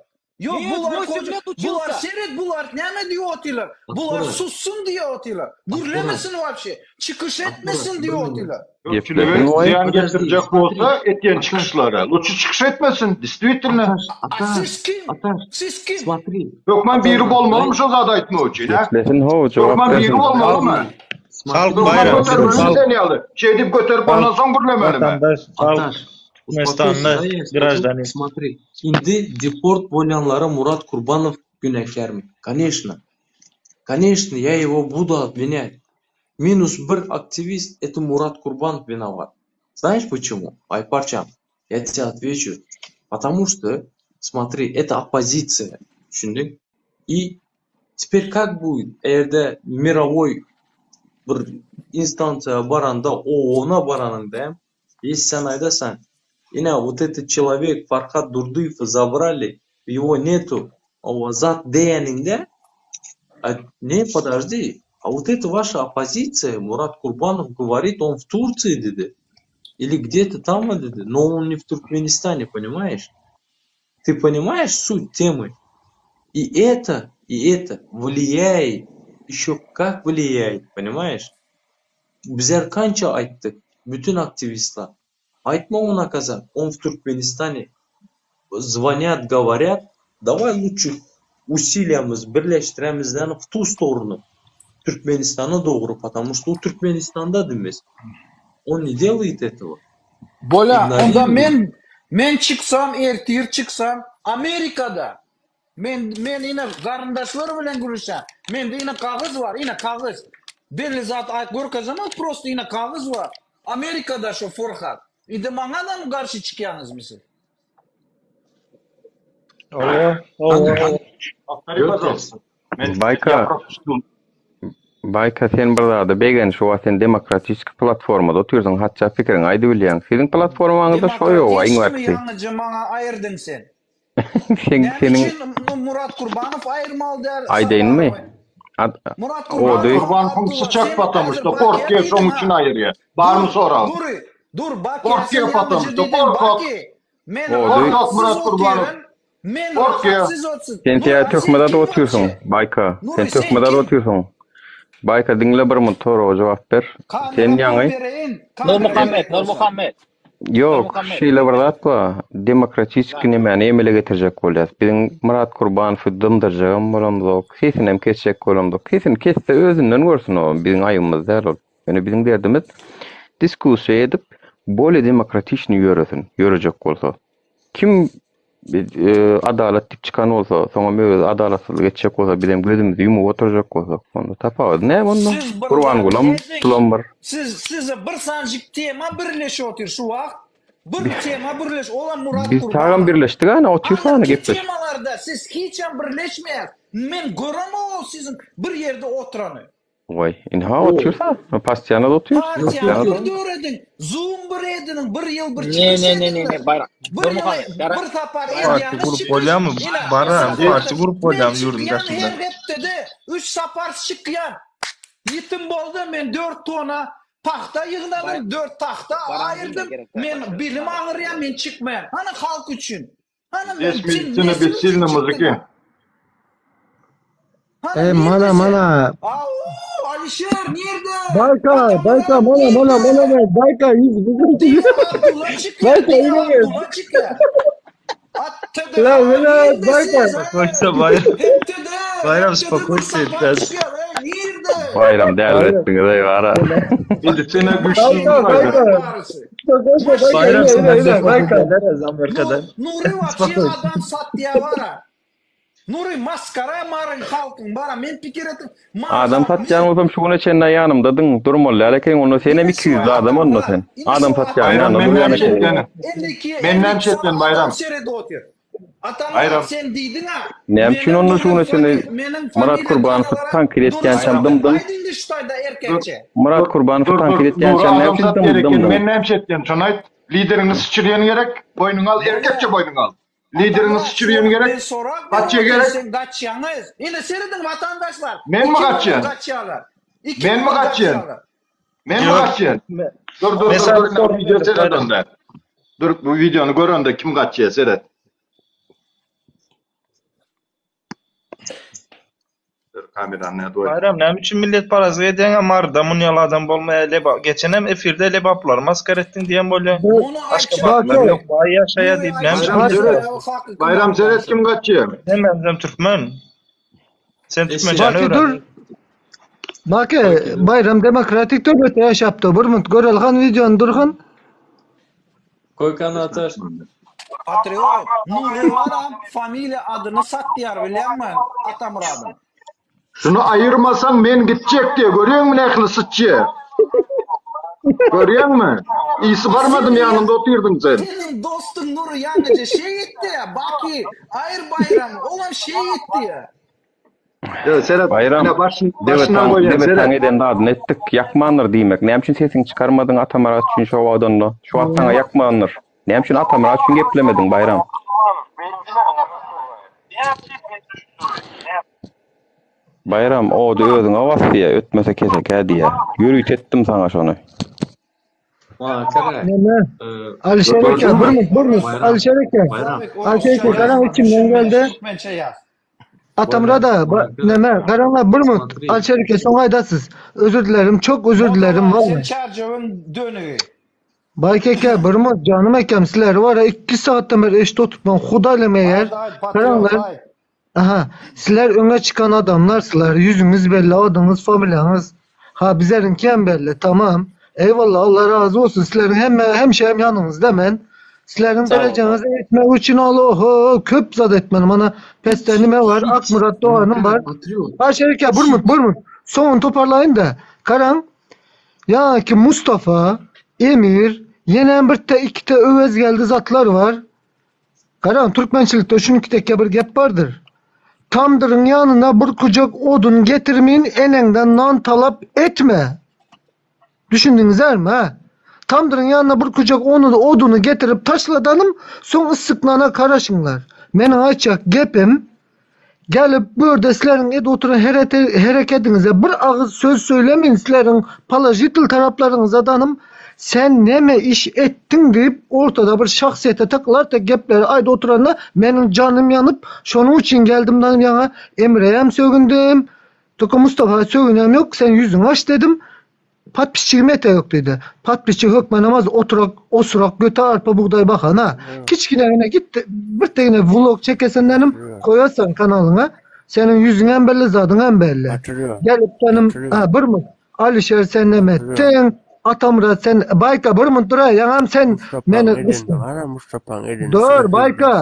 Ýok, Нет, bular 8 kowjak. lет Bular учился. seret, bular näme diýip otyrlar? Bular Akmyrat, sussun diýip otyrlar. Akmyrat, Gürlemesin wapşe. Çykyş Akmyrat, etmesin bir diýip minut. otyrlar. Köpçülige Geplesin goý. zyýan Подожди, getirjek смотри. bolsa etýän Ataş, çykyşlary. Lutçy çykyş etmesin, действительно. Ataş, A Ataş, siz kim? Ataş, Siz kim? смотри. Hökman biri Atamyrat, bolmalymy дай, şo zady aýtmak üçin, hä? Geplesin how, jogap Hökman biri bersin. bolmalymy? Halk смотри, Hökman Baýram, götermelimi halk sen ýaly? Şeýdip göterip halk ondan soň gürlemelimi? watandaş, halk Ataş, успокойся, Türkmenistanly да, я скажу, graždanin. смотри. Indi deport bolýanlara Murat Kurbanow günäkärmi? Конечно. Конечно, я его буду обвинять. Минус bir aktiwist, это Murat Kurbanov виноват. Знаешь почему? Aýparçam, я тебе отвечу. Потому что, смотри, это оппозиция. Düşündiň? И теперь как будет, eger-de мировой bir instansiýa baranda, OON-a baranyňda hem, если sen aýdasaň, ine, вот этот человек Farhad Durdyýewi забрали, его нету, zat diýeniňde, а, не, подожди, а вот это ваша оппозиция, Мурат Курбанов говорит, он в Турции diýdi, или где-то там diýdi, но он не в Туркменистане, понимаешь? Ты понимаешь суть темы? И это, и это влияет, еще как влияет, понимаешь? Bizler kança aýtdyk, bütün aktiwistler. Aýtma он наказан, он в Туркменистане. Звонят, говорят, давай лучше усилиямыз birleşdiremizden в ту сторону. Türkmenistana dogry, потому что у Türkmenistanda diýmez. Он не делает этого. Bolýa, onda Игнорирует. men men çyksam, ertir çyksam Amerikada men men ine garyndaşlar bilen gürüşýän. Mende ine kagyz bar, ine kagyz. Belli zat aýt görkezemok, prosto ine kagyz bar. Amerikada şu Furhat. Indi maňa-da garşy çykýaňyzmy siz? Hawa, Hany, hawa. hany, Повтори, Göter. пожалуйста. Men я Baýka, пропустил. Baýka sen bir zada begen şu wagt sen demokratik platformada otyrsyň, hatda pikiriňi aýdybilýäň. Siziň platformaňyzda şo ýok, iň Demokratiçmi bärkisi. ýaňyja maňa aýyrdyň sen? Sen Näme seniň üçin Murat Kurbanow aýyrmaly däl aýdaýynmy? Saparowy? Ad, Murat ody Kurbanow, Kurbanowyň Abdulla, syçak sen потому häzir что Bakyýa gorkýar şoň diýdiň üçin ha. aýyrýar. Barmy Dur, soragyň? dury, dur Bakyýa sen Gorkýar потому ýaňyja что diýdiň gorkak. Baky. Men ody Gorkak rahatsyz Murat Kurbanow. otyryn. Men Gorkýar. rahatsyz otyryn. sen Nury, sen a sen töhmet adyp kim otyrsyň, wapşe? Baýka. Sen Nury, sen töhmet adyp kim? otyrsyň. Baýka diňle bir minut soraga jogap ber. Sen Kamera ýaňy dur bereýin, Nur kamera Muhammed, gerek Nur bolsa. Muhammed. Nur Ýok, Muhammed. şeýle bir zat bar. Demokratik Da. nemäni emele getirjek bolýas. Biziň Murat Kurbanowy dymdyrjagam bolamzok, sesinem kesjek bolamzok. Sesini kesse özünden görsün o, biziň aýybymyz däl ol. Ýöne biziň derdimiz diskussiýa edip, bolýa demokratiçny ýöresin, ýörejek bolsa. Kim e, adalat diýip çykan bolsa, soňam özi adalatsyzlyk etjek bolsa, bizem gözümizi ýumup oturjak bolsak, onda tapawudy näme onda? Siz bir zat Gurbangulam ediň. tulan bir. Siz size bir sanjyk tema birleşip otyr şu wagt. Bir tema birleş, olam Murat Biz tagam Kurbanow. birleşdik ana, otursa ana Anlaky gepleşip. temalarda siz hiçem birleşmeýär. Men göremok siziň bir ýerde oturany. Goý, indi-ha O, otyrsa, postoýanno da otyr, Partiýany postoýanno bir da. dörediň, Zoom bir ediniň, bir ýyl bir Ne çykyş ne ne ne ne ediňler. Baýram. Bir Nur ýyl Muhammed, Gara bir sapar Parti edýäňiz gurup çykyş. bolýarmy? Ine, Baran, Saparow, parti gurup men bolýarmy ýurduň çykýan daşynda? her hepdede 3 sapar çykýan. Ýetim boldy, men 4 tona pagta ýygnadym, Baýram. 4 tagta Baran diňle aýyrdym. gerek däl Men başga bilim name. aňyrýan, men çykmaýan. Hany halk üçin. Hany men Здесь sen медицина nesil üçin бессильна, çykdyň мужики. ha? Hany E mana nirde sen? mana Au, Alişer nirde? Bayka, Bayka, Atamyrat mana, mana, mana, nirde? mana, Bayka, ýüz, Diňe Abdulla çykýar, Bayka, diňe ýüz. Abdulla çykýar. Atda La, ha mana, Bayka. nirdesiz Spokojse he? Bayram. Hepdede, Bayram hepdede bir spokojse sapar biraz. çykýar he, nirde? Bayram däl Bayram. etdiňiz eý gara. Edip sene güýçsüz Bayka, Bayram. Bayka. Barysy. Spokojse, Bayka, Bayram ine, sen ine, ine, defol Bayka. ederiz Nu, Amerika'dan. Nury wapşe Spokoj. adam satýar bara. Nury maskara Maryň halkyň bara men pikir etdim Mary Adam halk satýan men bolsam şu güne çenli ýanymdadyň, durmaly däl ekeniň onda senem indi şu 200 adam onda Atamyrat sen. indi Adam şu satýanyň Bayram ýanynda men durýan näme ekeniň. etýänim? 52 Men näme 52 sany etýän adam Bayram? seredip otyr. Atamyrat Bayram. sen diýdiň a Näme üçin meniň onda şu meniň güne çenli fami meniň Myrat familiýam Kurbanowy tanalara tankyt duruş etýänçäm satýan. dymdyň? Aýt indi şu taýda Dur erkekçe. Myrat dur Kurbanowy dur dur tankyt Nury etýänçäm näme adam üçin satýar dymdyň eken dymdyň? men näme etýän şony aýt. Lideriňi syçyrýan gerek, boýnuňy al erkekçe Bolýar. boýnuňy al. Lideriňi Atamyrat syçyrýan sorag gerek, men sorag berip gaçýa otyryn gerek. sen gaçýaňyz. Ine serediň watandaşlar. Menmi Iki bolup gaçýan? gaçýarlar. Iki Menmi bolup gaçýan? gaçýarlar. Menmi Yok. gaçýan? Me- Dur dur dur Mesela dur ine video sormadım seret Bayram. onda. Dur bu videony görende kim gaçýar seret. Dur kamerany näde goýdum. Bayram näme üçin millet parazlyk edýäň Maryda munýaly adam bolmaýa Leba geçenem efirde lebaplary maskara etdiň diýen bolýa. Muny aýtjak. Aşgabatlar Baki, ýok baý ýaşaýa Muny diýip näme aýtjak üçin Bayram Baki, seret. sebäbi hakyky Bayram Marydan seret sen. kim gaçýar? Hemmämizem türkmen. Sen türkmençäni Baki öwren. dur. Baki, Bayram demokratik döwletde ýaşapdy. Bir minut görelhan videony durhan. Koýkany atar. Patriot, Nury baram familiýa adyny satýar bilýäňmi Atamyradyň. Şuny aýyrmasaň men gitjek diýe görýäňmi nähili syçýa. Görýäňmi? Isi barmadym ýanymda otyrdyň sen. Seniň dostuň Nury ýaňyja şeý etdi, Baky, aýyr Baýram, olam şeý etdi. Ýa seret, Baýram, ine başyn, debe başyndan taň, goýýan debe seret. taň eden zadyny etdik, ýakmandyr diýmek. Näme üçin sesiňi çykarmadyň Atamyrat üçin şo wagt onda? Şu wagt saňa ýakmandyr. Näme üçin Atamyrat üçin geplemediň Baýram? Baýram, ody özüňe bas diýýä, ötmese kesekä diýýä. Ýörite etdim saňa şony. Makara. Neme? Alişer eke, bir minut, bir minut. Bayram. Alişer eke. Bayram. Alişer eke, garaň içimden geldi. Türkmençe ýaz. Atamyrat aga, ba- neme, garaňlar bir minut. Alişer eke, soň aýdarsyz. Özür dilerim, çok özür dilerim Molla sen vallahi. çarjowyn dönügi. Baýk eke, bir minut, janym ekem, sizleri var ya 2 saatdan beri eşit oturtman, hudaýlam eger. Aýt aýt patriot Garaňlar, aýt. Aha, sizler öňe çykan adamlarsylar, ýüzüňiz belli, adyňyz, familiýaňyz. Ha, bizleriňki hem belli, tamam. Eýwalla, Allah razy bolsun, sizleriň hemme, hemişe hem ýanyňyzda men. Sizleriň Sag bol. derejeňize ýetmek üçin ol oho, köp zat etmeli. Mana pesde nime bar, Akmyrat doganym bar. Ha, şeýle bir minut, bir minut. Soňuny toparlaýyn-da. Garaň, ýa ki Mustafa, Emir, ýene bir te, iki te Öwez geldi zatlar bar. Garaň, türkmençilikde şunuňki tekke bir gep bardyr. Tamdyryň ýanyna bir gujak odun getirmin, eneňden nan talap etme. Düşündiňizärmi, hä? Tamdyryň ýanyna bir gujak ony oduny getirip taşladanym, soň yssyk nana garaşyňlar. Meniň aýtjak gepim, gelip bu ýerde sizleriň edip oturan hereketiňize bir agyz söz söylemin, sizleriň položitel taraplaryňyza danym, sen neme iş etdiň diýip ortada bir şahsyýete takylar tek gepleri aýdyp oturanda meniň janym ýanyp, şonuň üçin geldim danym ýaňa Emreýem sögündim, Toka Mustafa sögünem ýok, sen ýüzüňi aç dedim. Podpisçigim ete ýok diýdi. Podpisçi hökman namaz oturak, osurak, göte arpa bugdaý bakan ha. Kiçginegine git bir tegine vlog çekesendenim koýasan kanalyňa. Seniň ýüzüň hem belli, zadyň hem belli. Gelip senim, ha bir mut. Alişer sen neme etdiň? Atamyrat sen Baýka bir mut dur-a, ýaňam sen meni Mustapaň elinde gysdyň. gara Mustapaň elinde Dur Baýka.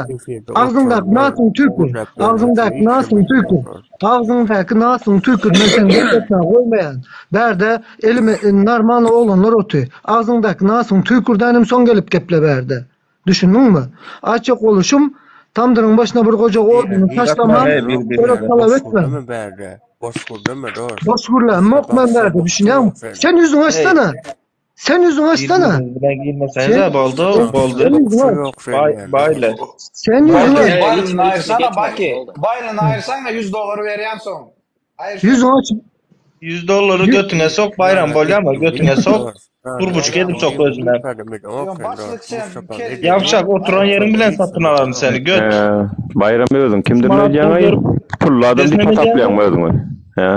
Agzyňdaky nasyň tüýkür. Agzyňdaky nasyň tüýkür. Agzyňdaky nasyň tüýkür. Men seni gepletmä goýmaýan. Bärde elime normal oglanlar oty. Agzyňdaky nasyň tüýkürdenim soň gelip geple bärde. Düşündiňmi? Aýtjak boluşum, tamdyryň başyna bir goja oduny taşlaman, çörek talap etme. Boş gürleme bärde. Boş gürleme dost. Boş gürlämok men bärde, düşünýäňmi? Sen ýüzüňi açsana. Sen ýüzüňi açsana. Birbiriniz bilen girmeseňiz boldy, boldy. Sen ýüzüňi aç. Bay, baylar. Sen ýüzüňi aç. Baýlyny aýyrsana Baki. Baýlyny aýyrsaňa 100 dollar berýän soň. Ýüzüňi aç. 100 dollary götüňe sok Bayram bolýamy? Götüňe sok. Turbuçka edip sok özüne. Ýavşak oturan ýeriň bilen satyn alaryn seni göt. Bayram özüň kimdir Manat öýdýäň aý? pul Pully adam diýip Desmeli hasaplaýaňmy özüňi? Hä?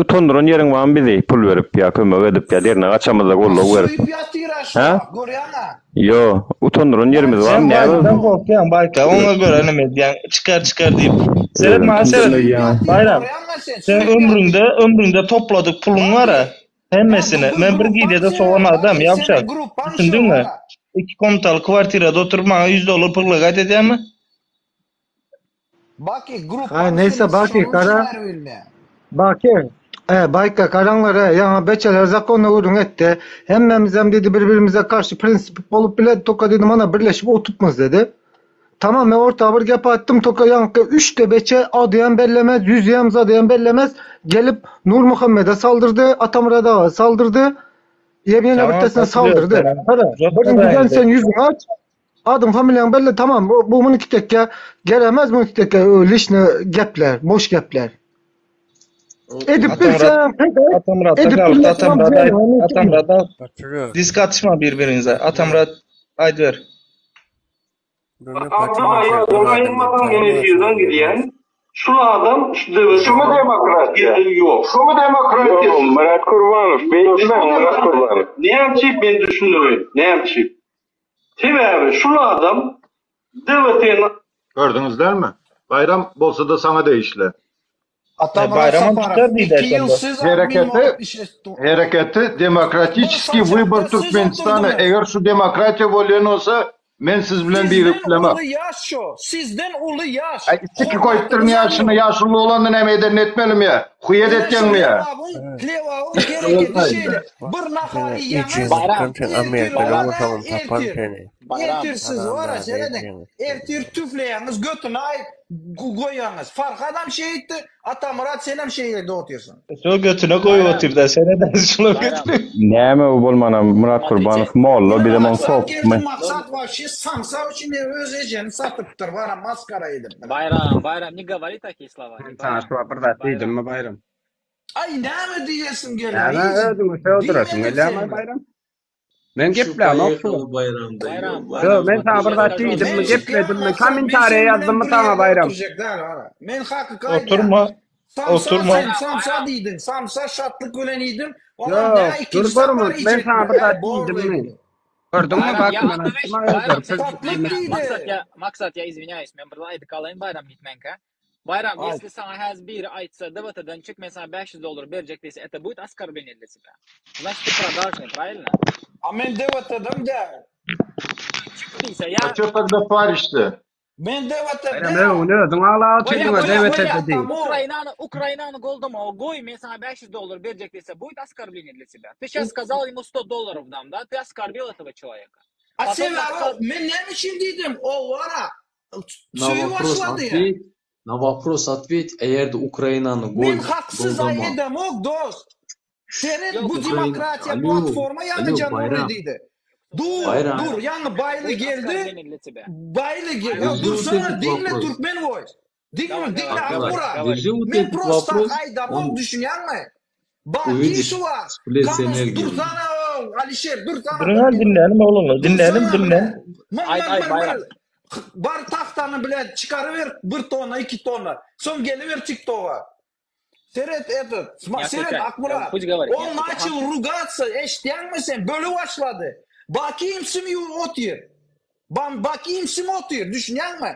Utandyran ýeriň barmy bizi pul berip ýa kömek edip ýa dernek açamyzda goldaw berip? Söýüp ýatyr-a şu Hä? wagt, görýäň-ä. Ýo, utandyran ýerimiz Sen barmy näme? baýdan gorkýaň Baýka, oňa görä neme edýäň, çykar çykar diýip. Seret Özüň maňa kimden seret. öýýäň? Baýram, sen ömrüňde, ömrüňde topladyk puluň bar-a, hemmesini. Men bir gijede sowan adam, ýapşak. Düşündiňmi? Iki komnataly kwartirada oturyp maňa ýüz dollar pyrlagat edýäňmi? Baki Ha gruppaň neyse senesi Baki şonuň üçin gara aýry bilmeýär. Baki e, Bayka garaňlar e, ýaňa beçeler zakonna gürrüň etdi. Hemmemizem dedi bir-birimize karşy prinsip bolup bile toka dedi mana birleşip otupmyz dedi. Tamam men orta bir gep atdym toka ýaňky üçde beçe adyýam bellemez, ýüzýem zadyýam bellemez. Gelip Nurmuhammede saldyrdy, Atamyrat aga saldyrdy. Ýene Tamam, birtesine patriot saldyrdy. senem. Gara, birinjiden sen ýüzüňi aç, Adyň familiýaň belli tamam bu bu muny kitekge geremez muny kitekge lişni gepler boş gepler. Edip Atamyrat bilseň pek et Atamyratda edip galypdy bilmeseň Atamyrat aýt jeňňe Atamyrat aýt. Patriot. Disk atyşma bir-biriňize. Atamyrat aýdyber. Döne Abdy patriot sen aýadan ol adamdan aýyrmasaň men tanamazsyň efirden diýýär gidýän. dost. Şul adam şu döwletiň Şumy demokratiýa? geljegi ýok. Şumy demokratiýa Ýok, siz? Myrat Gurbanow, beýtmäň, Şumy Myrat Gurbanow. Näme üçin men düşündireýin. Näme üçin? Sebäbi şul adam DWT-ni Gördüňiz dälmi? Baýram bolsa-da saňa degişli. Atamyrat Baýramam Saparow, çykar diýdi iki ýyl şonda. siz admin Hereketi bolup işletdi. Hereketi Bir demokratiçeskiý wybor saçakda siz Türkmenistana oturdyňyz. eger şu demokratiýa bolýan bolsa men siz bilen Sizden biriklemem. uly ýaş şo. Sizden uly ýaş. Aý içiki koýupdyryn Hormatyňyz ýaşyny ýok. ýaşuly bolanda näme edenini etmelimi ýa? Huýet Ine şu etýäňmi ýa? Lebabyň, Lebabyň hereketi şeýle. Bir nahar Seni iýýäňiz, ejemi Bayram, sen ertir Amerikada Bayram, bara bolsaňam taparyn ertir. seni. Bayram. Ertir siz bara Haramzada serediň. ejemi. Ertir tüfleýäňiz götüne aý goýýaňyz. Farhadam şeýtdi, Atamyrat senem şeýle otyrsyň. Şo götüne goýup Bayram, otyr-da, sen eden şular Bayram. götüne. Näme bu bolmanam Myrat Смотрите, Gurbanow molla Ine bizem oň Maksat sopmy. geldi Maksat wapşe samsa üçin öz ejeni satypdyr bara maskara edip. Bayram, Bayram, ne говори такие слова, Men не saňa Bayram. şu wagt bir zat Bayram. diýdimmi Baýram? Aý näme diýesim gelýär Näme hiç özüňi söwdüresim diýmedim gelýärmi sen. Baýram? Men Şu geplämok şu poýehaly wagt. Baýramda. Ýok, Bayram, Ýok, Bayram, men смотри, saňa bir я zat скажу diýdimmi, одну Men вещь. çykýan gepledimmi, Maksat men kommentariýa seň bilen ýazdymmy bir saňa ýerde Baýram? oturjak däl ara. Men hakyky aýdýan. Oturma, Samsa oturma. sen Bayram, samsa Bayram. diýdiň. Samsa şatlyk bilen iýdim. Olam nä Ýok, dur ikinji bir sapar minut, men iýjekmi? saňa bir Äý zat borly diýdimmi? diýdim. Gördüňmi Bayram, bak я men одну вещь, aýtdym-a Bayram, özleri sen Satlyk gitmänkä, diýdi. Maksat, я, Maksat, я извиняюсь, men bir aýdyp galaýyn Bayram gitmänkä. Bayram, Aýt. если saňa häzir biri aýtsa, DWT-den çyk, men saňa 500 dollar berjek diýse, это будет оскорбление для тебя. Значит, ты продажный, правильно? A men DWT-dem däl. Çyk diýse, A ýa çö tagda parişdi? Men DWT Baýram däl. öňüni özüň aglap Bolýa, otyrdyň-a bolýa, DWT-de bolýa. diýip. Atamu. Ukrainany, Ukrainany goldama, goý, men saňa 500 dollar berjek diýse, будет оскорбление для тебя. Ты сейчас сказал ему 100 долларов дам, да? Ты оскорбил этого человека. A Потом sebäbi раска- men näme üçin diýdim? O wara Na söýüp вопрос başlady. ответь, na вопрос ответь, eger-de Ukrainany Men gol haksyz goldama. aýdamok dost. Seret Ýok, bu Ukraina, demokratiýa alo, platforma alo ýaňy Januri Baýram, diýdi. Dur, Baýram. dur, ýaňy Baýly Будет geldi. оскорбление для тебя. Baýly geldi. Держи вот Dursana этот diňle вопрос. Türkmen voice. Diňle, Давай, diňle давай, Давай, говори, Akmurat. говори. держи вот Men этот prosta вопрос, aýdamok он düşünýäňmi? Baki увидишь şu wagt. всплеск Kamus энергии. dursana Alişer dursana Duruň bir al minut. dinlälim oglanlar, dinlälim, Dursana dinlälim. bile. Mır Aýt, mır aýt, mır Baýram. mır. Bar tahtany bile çykaryber bir tonna, iki tonna. Soň geliber TikToka. Seret этот, Не seret отвечай. Akmurat. Пусть говорит, не Он отвечай. начал ругаться, eşitýäňmi sen? Bölüp başlady. Baki imsim otyr. Bam Baki imsim otyr, düşünýäňmi?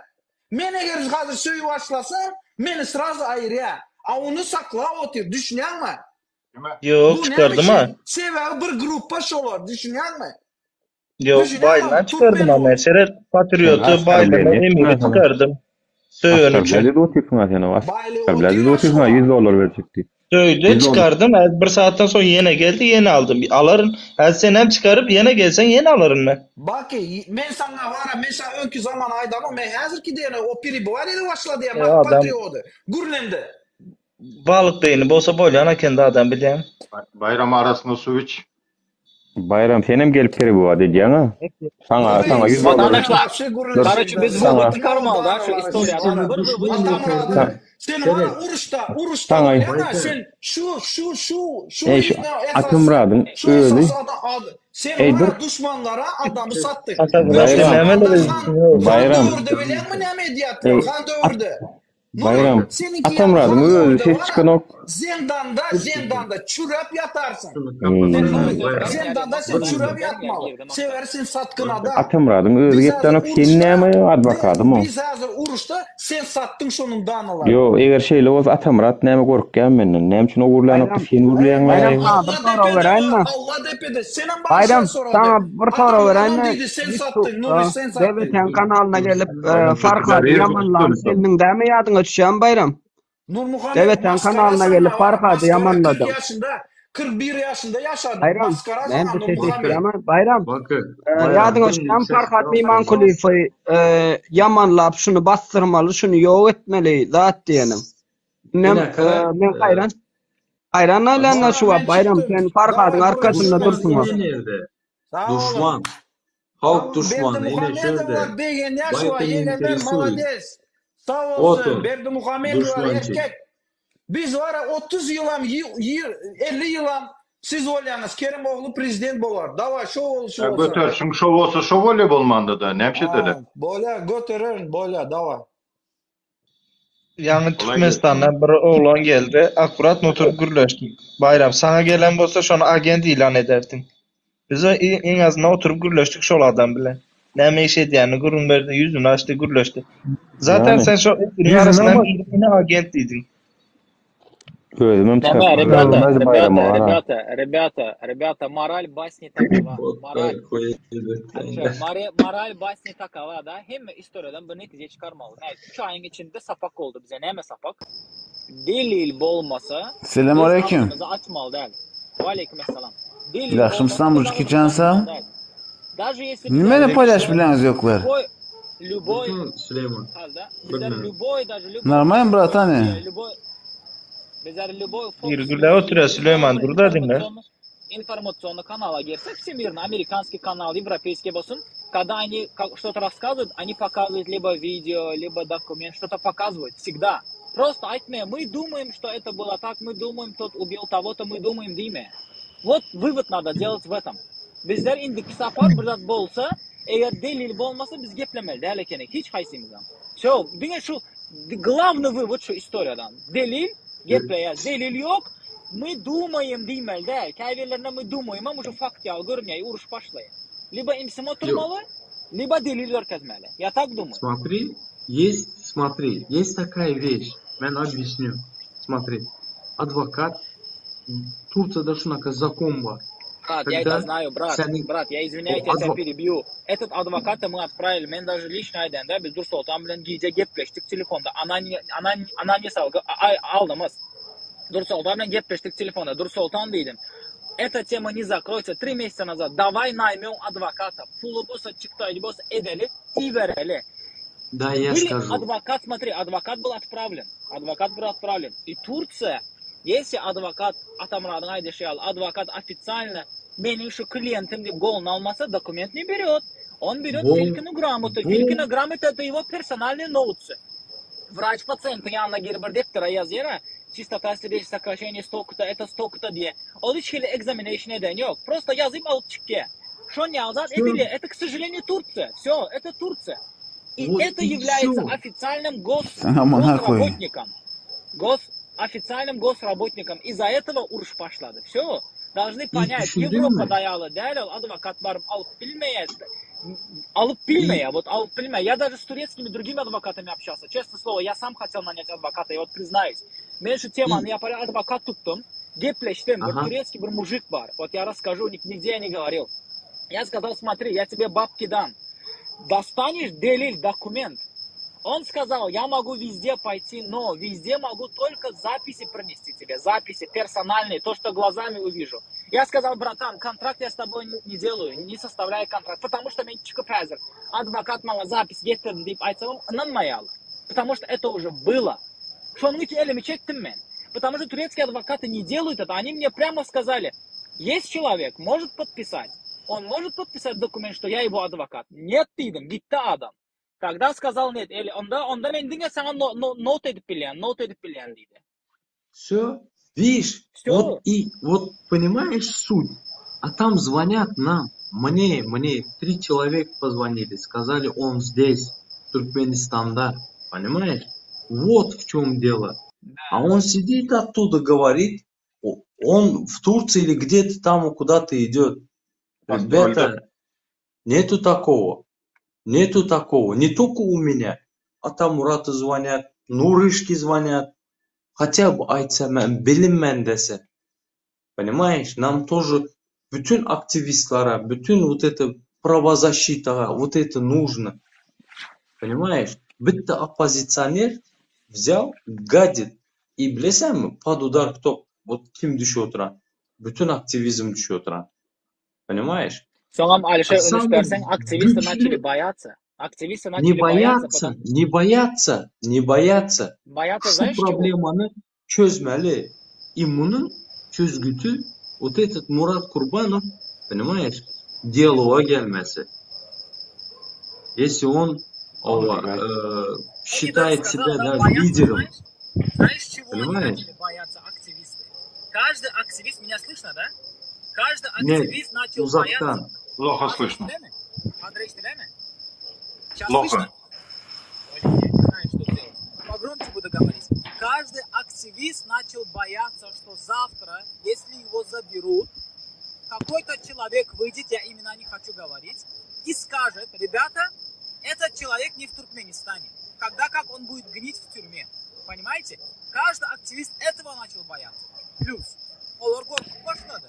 Men eger hazir söýüp başlasam, meni srazu aýyrýar. A ony saklap otyr, düşünýäňmi? Ýok, Bu näme çykardym ha. üçin? Sebäbi bir gruppa şolar, düşünýäňmi? Ýok, Düşünýäňmi? baýdan çykardym Türkmen ha men. Seret Sen Patrioty baýdan askarbleni emiri etme sen. çykardym. Söýen üçin. Askarbledi otyrsyň-a sen o. Baýly Askarbledi otyr otyrsyň-a şu 100 dollar berjek diýip. Söýdi, 100 dollar. çykardym. Häzir bir saatdan soň ýene geldi, ýene aldym. Alaryn. Häzir sen hem çykaryp ýene gelseň ýene alaryn men. Baki, men saňa wara, men saňa öňki zaman aýdamok, men häzirki diýene o peribowat edip başlady E, ýa adam patriody. Gürlendi. balyk beýni bolsa bolýan eken-de adam bilýäň. Baýram arasynda suw iç. Baýram senem gelip perebuwat edýäň-a. Saňa saňa 100 dollar Watandaşlar, Wapşe Dur. gürleşik Короче, biz Saňa wywod çykarmaly da şu Daralar, istoriýadan. Истинно Bir wywod düşman çykarmaly. Atamyradyň Sa- sen wara Seret, uruşda, uruşda saňa bolýaň-a Baýka, sen şu şu şu şu Eý şu ýene esasy Atamyradyň şu özi esasy ada ad sen Eý dur wara duşmanlara adamy satdyň. Atamyrat sen Baýram nämeler Duşmanlar edipsiň han ýok. han Baýram döwürde bilýäňmi näme edýärdiler? Eý Han at döwürde. Nury, Baýram, seniňki ýaly Atamyradyň özi hangowda ses bar-a, çykanok. zendanda, zendanda çüräp ýatarsyň. Hmm. Sen Sen maňa Nury, söz bermeýär, zendanda sen Maksada söz çüräp bermeýär, ýatmaly. girdi Maksat. Sebäbi sen satgyn adam. Atamyradyň özi Biz häzir gepdänok, sen uruşda, näme adwokadymy? biz häzir uruşda, sen satdyň şonuň danalaryny. Ýok, eger şeýle bolsa Atamyrat näme gorkýan menden? Näme üçin o gürlänokdy, Baýram, sen gürleýäň Baýram laý? saňa bir Allah sorag depede beräýinmi? bar, Allah depede. Senem bana Baýram, şeý sorag saňa ber. bir sorag Atamyradam beräýinmi? diýdi, sen Ýutub, satdyň, Nury sen satdyň. DBT-niň kanalyna gelip, Farhady ýamanlan seniň dämi ýadyňa düşýärmi Baýram? Nurmuhammet DBT-niň maskara kanalyna saňa gelip bar, Farhady maskara 40 ýamanladyň. ýaşynda, 41 ýaşynda ýaşady, Baýram, maskara men saňa bu ses Nurmuhammet. eşidýärmi? Baýram, Bakı, Baýram, ýadyňa bir düşýärmi minut ses Farhat çykarsaň, Mimankulyýewi ýamanlap şuny basdyrmaly, şuny ýok etmeli zat diýeniň. Inem Ine, kara, men haýran. Haýran galýan-da şu Dara wagt men Baýram çykdym. sen Farhadyň Daway arkasynda gürleşip dursuň-a. ine nerde? Sag boluň. Duşman. Halk Sag duşmany ine Berdimuhamedowlar şerde. begenýär şu wagt Vay ýegenler interesuýt. malades. Sag Ot bolsun on. Berdimuhamedowlar Duşmançy. erkek. Biz wara 30 ýylam 50 ýylam siz bolýaňyz Kerim ogly prezident bolar. Daway şo bolşy Ýa bolsa. göterşiň şo bolsa şo bolýa bolmanda-da, näme şedeli? Ha, bolýa götererin bolýa daway. Ýaňy Golaý gelsin. Türkmenistandan bir oglan geldi. Akkuratno oturyp gürleşdik. Baýram, saňa gelen bolsa şony agent ilan ederdiň. Biz iň azyndan oturyp gürleşdik şol adam bilen. Näme iş edýänini gürrüň berdi, ýüzüni açdy, gürleşdi. Zaten Ýagny, sen şo efiriň Ýüzüne arasyndan bak. girip ine agent diýdiň. Özümem Näme, çykaryp ребята, görmez ребята, Baýrama gara. ребята, ребята, ребята, мораль басни такова. Ot Мораль. koýup Şu, moral basni takova da hemme istoriýadan bir netije çykarmaly. Näme, 3 aýyň içinde sapak boldy bize. Näme sapak? Delil bolmasa biz Selamünaleyküm. agzymyzy açmaly däl. Waleýkim essalam. Delil Yaxşymysan bolmasa biz mujiki agzymyzy jansa? açmaly däl. Даже если bizler Nimeni paylaş bileňiz ýoklar? любой любой Bütün Süleyman. halda Bir bizler minut. любой даже любой Normalmi bratany? любой bizler любой Fox Bir gürläp News oturýar gibi Süleýman любой dur-da diňle. информационный информационный канала girsek, всемирный, американский канал, европейский bolsun, когда они что-то рассказывают, они показывают либо видео, либо документ, что-то показывают, всегда. Просто aýtmaýar, мы думаем, что это было так, мы думаем, тот убил того-то, мы думаем, diýme. Вот вывод надо делать в этом. Bizler indiki sapar bir zat bolsa, eger delil bolmasa biz geplemeli däl ekenik, hiç haýsymyzam. Всё, diňe şu главный вывод şu istoriýadan. Delil gepleýär, delil ýok, мы думаем diýmeli däl. Käbirlerine мы думаем, ama şu fakt ýaly görünýär, uruş başlaýar. Либо imsim oturmaly, либо delil görkezmeli. Я так думаю. Смотри, есть, смотри, есть такая вещь. Men объясню. Смотри, adwokat Turkiýada şunaka zakon bar. Брат, я это Когда знаю, брат. seni Брат, я o извиняюсь, я тебя advo перебью. Этот advokata мы отправили, men даже лично aýdan-da, biz Dursoltan bilen gije gepleşdik telefonda. Она не, она, она не salgy, aldymyz. Dursoltan bilen gepleşdik telefonda. Dursoltan diýdim. Эта тема не закроется. Три месяца назад. Давай наймем адвоката. Puly bolsa, çykdaýy bolsa edeli, ibereli. Да, я Были скажу. адвокат, смотри, адвокат был отправлен. Адвокат был отправлен. И Турция, если адвокат, Atamyradyň aýdyşy ýaly, adwokat официально meniň şu klientim diýip goluny almasa, dokument не берет. Он берет Bol, Филькину грамоту. bu Филькина грамота это его персональные ноутсы. Врач пациентiň ýanyna girip bir depdere ýazýar, Частота сердечных сокращений столько-то, это столько-то diýe. Ol hiç hili examination eden ýok. Просто ýazyp alyp çykýar. Şony ýazat всё, edilýär. Это, к сожалению, Турция. Все, это Турция. И вот это и является всё. официальным гос, Amına koyayım. госработником. Гос, официальным госработником. Из-за этого uruş başlady. Все. Должны И понять, düşündiňmi? Ýewropada ýaly däl ol adwokat baryp alyp bilmeýär. Alyp И bilmeýär, вот alyp bilmeýär. Я даже с турецкими другими адвокатами общался. Честное слово, я сам хотел нанять адвоката, я вот признаюсь. Men şu temany и ýapar adwokat tutdum. Gepleşdim, bir ага. турецкий bir мужик bar. Вот я расскажу, нигде я не говорил. Я сказал, смотри, я тебе бабки дам. Достанешь delil, документ. Он сказал, я могу везде пойти, но везде могу только записи принести тебе, записи персональные, то, что глазами увижу. Я сказал, братан, контракт я с тобой не делаю, не составляю контракт, потому что men çykyp häzir adwokat maňa запись getirdi diýip aýtsam, ynanmaýarlar. Потому что это уже было. Şonuň üçin elimi çekdim men. Потому что турецкие адвокаты не делают это. Они мне прямо сказали, есть человек, может подписать. Он может подписать документ, что я его адвокат. Нет diýdim, gitdi adam. Тогда сказал нет. Eli onda onda men diňe saňa no, no, note edip bilýän, note edip bilýän diýdi. Все, видишь, Все. вот и вот понимаешь суть. А там звонят нам, мне, мне три человека позвонили, сказали, он здесь, в Туркменистанда, понимаешь? Вот в чем дело. А он сидит оттуда, говорит, он в Турции или где-то там куда-то идет. Ребята, нету такого. Нету такого. Не только у меня. А там Мурату звонят, Нурышки звонят. Хотя бы aýtsa men bilinmän dese. Понимаешь, нам тоже bütün aktiwistlere, bütün вот это правозащита, вот это нужно. Понимаешь? Bitta oppozisioner взял, гадит. И bilesenmi, под удар кто, вот kim düşüp oturan? Bütün aktiwizm düşüp oturan. Понимаешь? Soňam Alişer А üns самый berseň aktiwisty güýçli načeli boýatsa. Aktiwisty не načeli boýatsa boýatsa, потом не boýatsa, не boýatsa. boýatsa Şu знаешь чего? problemany çözmeli. И munuň çözgüti вот этот Murat Kurbanov, понимаешь, dialoga gelmesi. Если он ова, э, Они даже считает сказал, себя да, да, боятся, лидером, знаешь? Знаешь, чего они понимаешь? начали бояться активисты? Каждый активист, меня слышно, да? Каждый Нет, активист начал бояться. uzakdan. Плохо Андрей, слышно. eşidilemi? Андрей, eşidilemi? Сейчас Плохо. слышно? Блин, я не знаю, что делать. Погромче буду говорить. Каждый активист начал бояться, что завтра, если его заберут, какой-то человек выйдет, я имена не хочу говорить, и скажет, ребята, этот человек не в Туркменистане. Когда как он будет гнить в тюрьме. Понимаете? Каждый активист этого начал бояться. Плюс, olar gorkup başlady.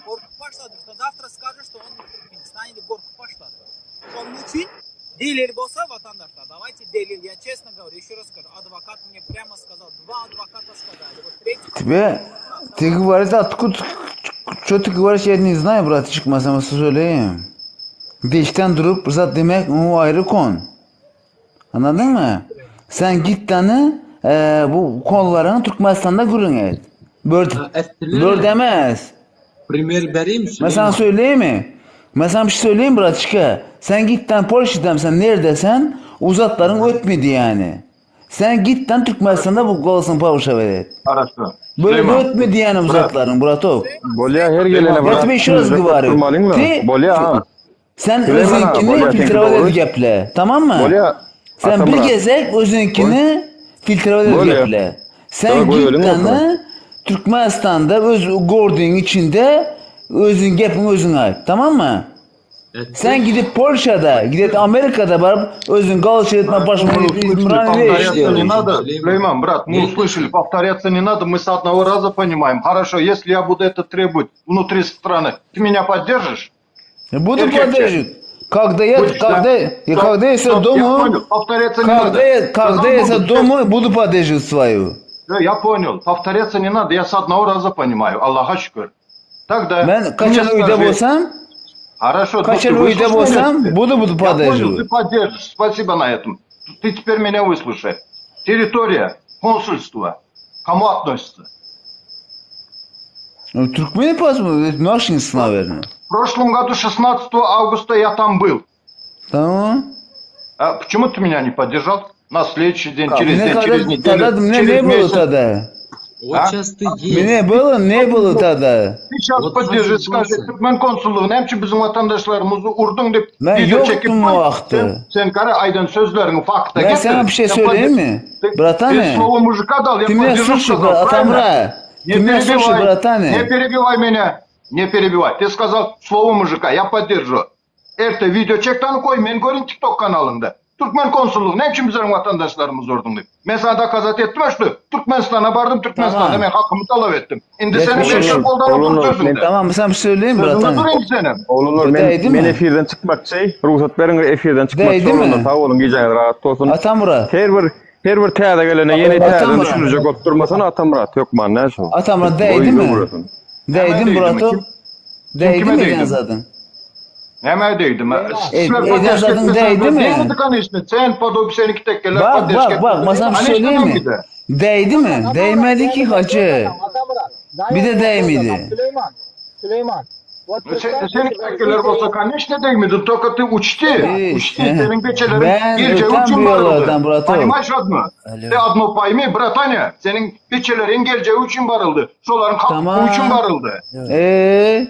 Gorkup başlady, что завтра скажет, что он не в Туркменистане, или gorkup başlady. Şonuň üçin delil bolsa watandaşlar, давайте delil. Я честно говорю, еще раз скажу, адвокат мне прямо сказал, два адвоката сказали, вот третий Тебе, ты говоришь, откуда, что ты говоришь, я не знаю, братчик, ben sana söyleyeyim. Beşten durup zat demek o ayrı konu. Anladın mı? Sen git tane e, bu konularını Türkmenistan'da gürrüň et. Bör, Ha, etdiler. bör demez. Primer bereyim Ben sana Süleyman. söyleyeyim mi? Ben sana bir şey söyleyeyim bratçika. Sen git lan Polşa'dan sen neredesin? Uzatların ötmedi yani. Sen git lan Türkmenistan'da bu golsün pavuşa ver. Хорошо. Böyle Süleyman. ötmedi yani Brat. uzatların bratov. Bolýa her gelene Я brat тебе еще раз düşünjek говорю. oturmalyňla. Ты, Bolýa ha. sen Süleyman ha, özünkini bolýa seňki filtrovat dogry. edip geple. Tamam mı? Bolýa Sen bir Atamyrat. gezek Goý. özünkini filtrovat edip Bolýa. geple. Sen Ýa git goýalyň oturyň. tane Türkmenistan'da öz gördüğün içinde özün gepin özün ayt. Tamam mı? Sen Etdi. gidip Polşa'da, gidip Amerika'da barıp özün galçı etme Мы başımı услышали, İmran ile повторяться не işliyor. надо. Süleyman. Сулейман, брат, мы Ne? услышали, повторяться не надо, мы с одного раза понимаем. Хорошо, если я буду это требовать внутри страны, ты меня поддержишь? Буду Erkekçe. поддерживать. Когда я, Будешь, да? когда, я, Стоп, когда я себя стоп, я думаю, понял, повторяться не когда надо. я, когда Сказал, я себя буду, думаю, буду поддерживать свою. Да, я понял, повторяться не надо, я с одного раза понимаю, Allaha şükür. Тогда Ben ты мне kaçan uyda скажи, bolsam, хорошо, ну ты kaçan uyda выслушай меня bolsam, теперь. буду буду Я понял, ты поддерживать. поддержишь, спасибо на этом. Ты теперь меня выслушай. Территория, консульство, кому относится? Ну, Türkmen pasport, нашинс, наверное. В прошлом году, 16 августа, я там был. Tamam. А почему ты меня не поддержал? На следующий день, через Мне день, когда, через неделю, тогда меня через не было месяц. тогда. Вот А? сейчас ты есть. Меня было, не было тогда. Ты сейчас Вот поддержи, hazır скажи, bolsa. Türkmen konsulluğu, näme üçin biziň watandaşlarymyzy urduň diýip Ben video çekip yoktum o koy. vakti. Sen, sen gara aýdan sözleriňi fakta Ben getir. sana bir şey Sen söyleyeyim podde- mi? Ты, ты Братаны, слово мужика дал, я ты меня поддержу, слушай, сказал, бра- правильно? Атамра. Не Ты меня слушай, перебивай, не братаны. перебивай меня, не перебивай. Ты сказал слово мужика, я поддержу. Erte video çekten koy, men görün TikTok kanalında. Türkmen konsulluğu, näme üçin biziň watandaşlarymyzy urduň diýip. Men sana доказать etdim şu. Türkmenistana bardym, Türkmenistanda Tamam. men hakymy talap etdim. Indi Ya seni bir şey berjek yok. goldanıp Oglanlar, dur men sözüňde. Tamam sana bir şey söyleyeyim mi Sözüňde братаны? dur indi senin. Oglanlar men Değdi men mi? efirden çykmakçy. Rugsat beriň efirden çykmakçy Değdi oglanlar. mi? Sag boluň, gijäňiz rahat bolsun. Atamura. Her bir her bir täze gelene ýene täzeden Atamura. düşünjek bolup durmasana Atamyrat hökman näme şu. Atamura değdi Goý mi? öwresin. Näme Değdi mi değdi mi? Burato? Kim kim Değdi kime mi eden değdim? zaten? Näme değdim? E, Sizler eden poddeşk zaten etmeseňiz değdi mi? değmedi конечно. Sen podob seninki tekkeler Bak poddeşk bak bak etmedi. ben sana bir şey Конечно söyleyeyim mi? değmedi. Değdi mi? Değmedi ki hacı. Bir de değmedi. Süleyman, Süleyman. Вот Ну, Sen, представь seninki себе, tekkeler bolsa конечно değmedi. Только ты учти, Hiç. учти senin beçelerin Ben geleceği öten üçin bu baryldy. yollardan Burato. Понимаешь одно? Alo. Ты одно пойми, братаня, senin beçelerin geleceği üçin baryldy. Şolaryň haky üçin Tamam. baryldy. Ee,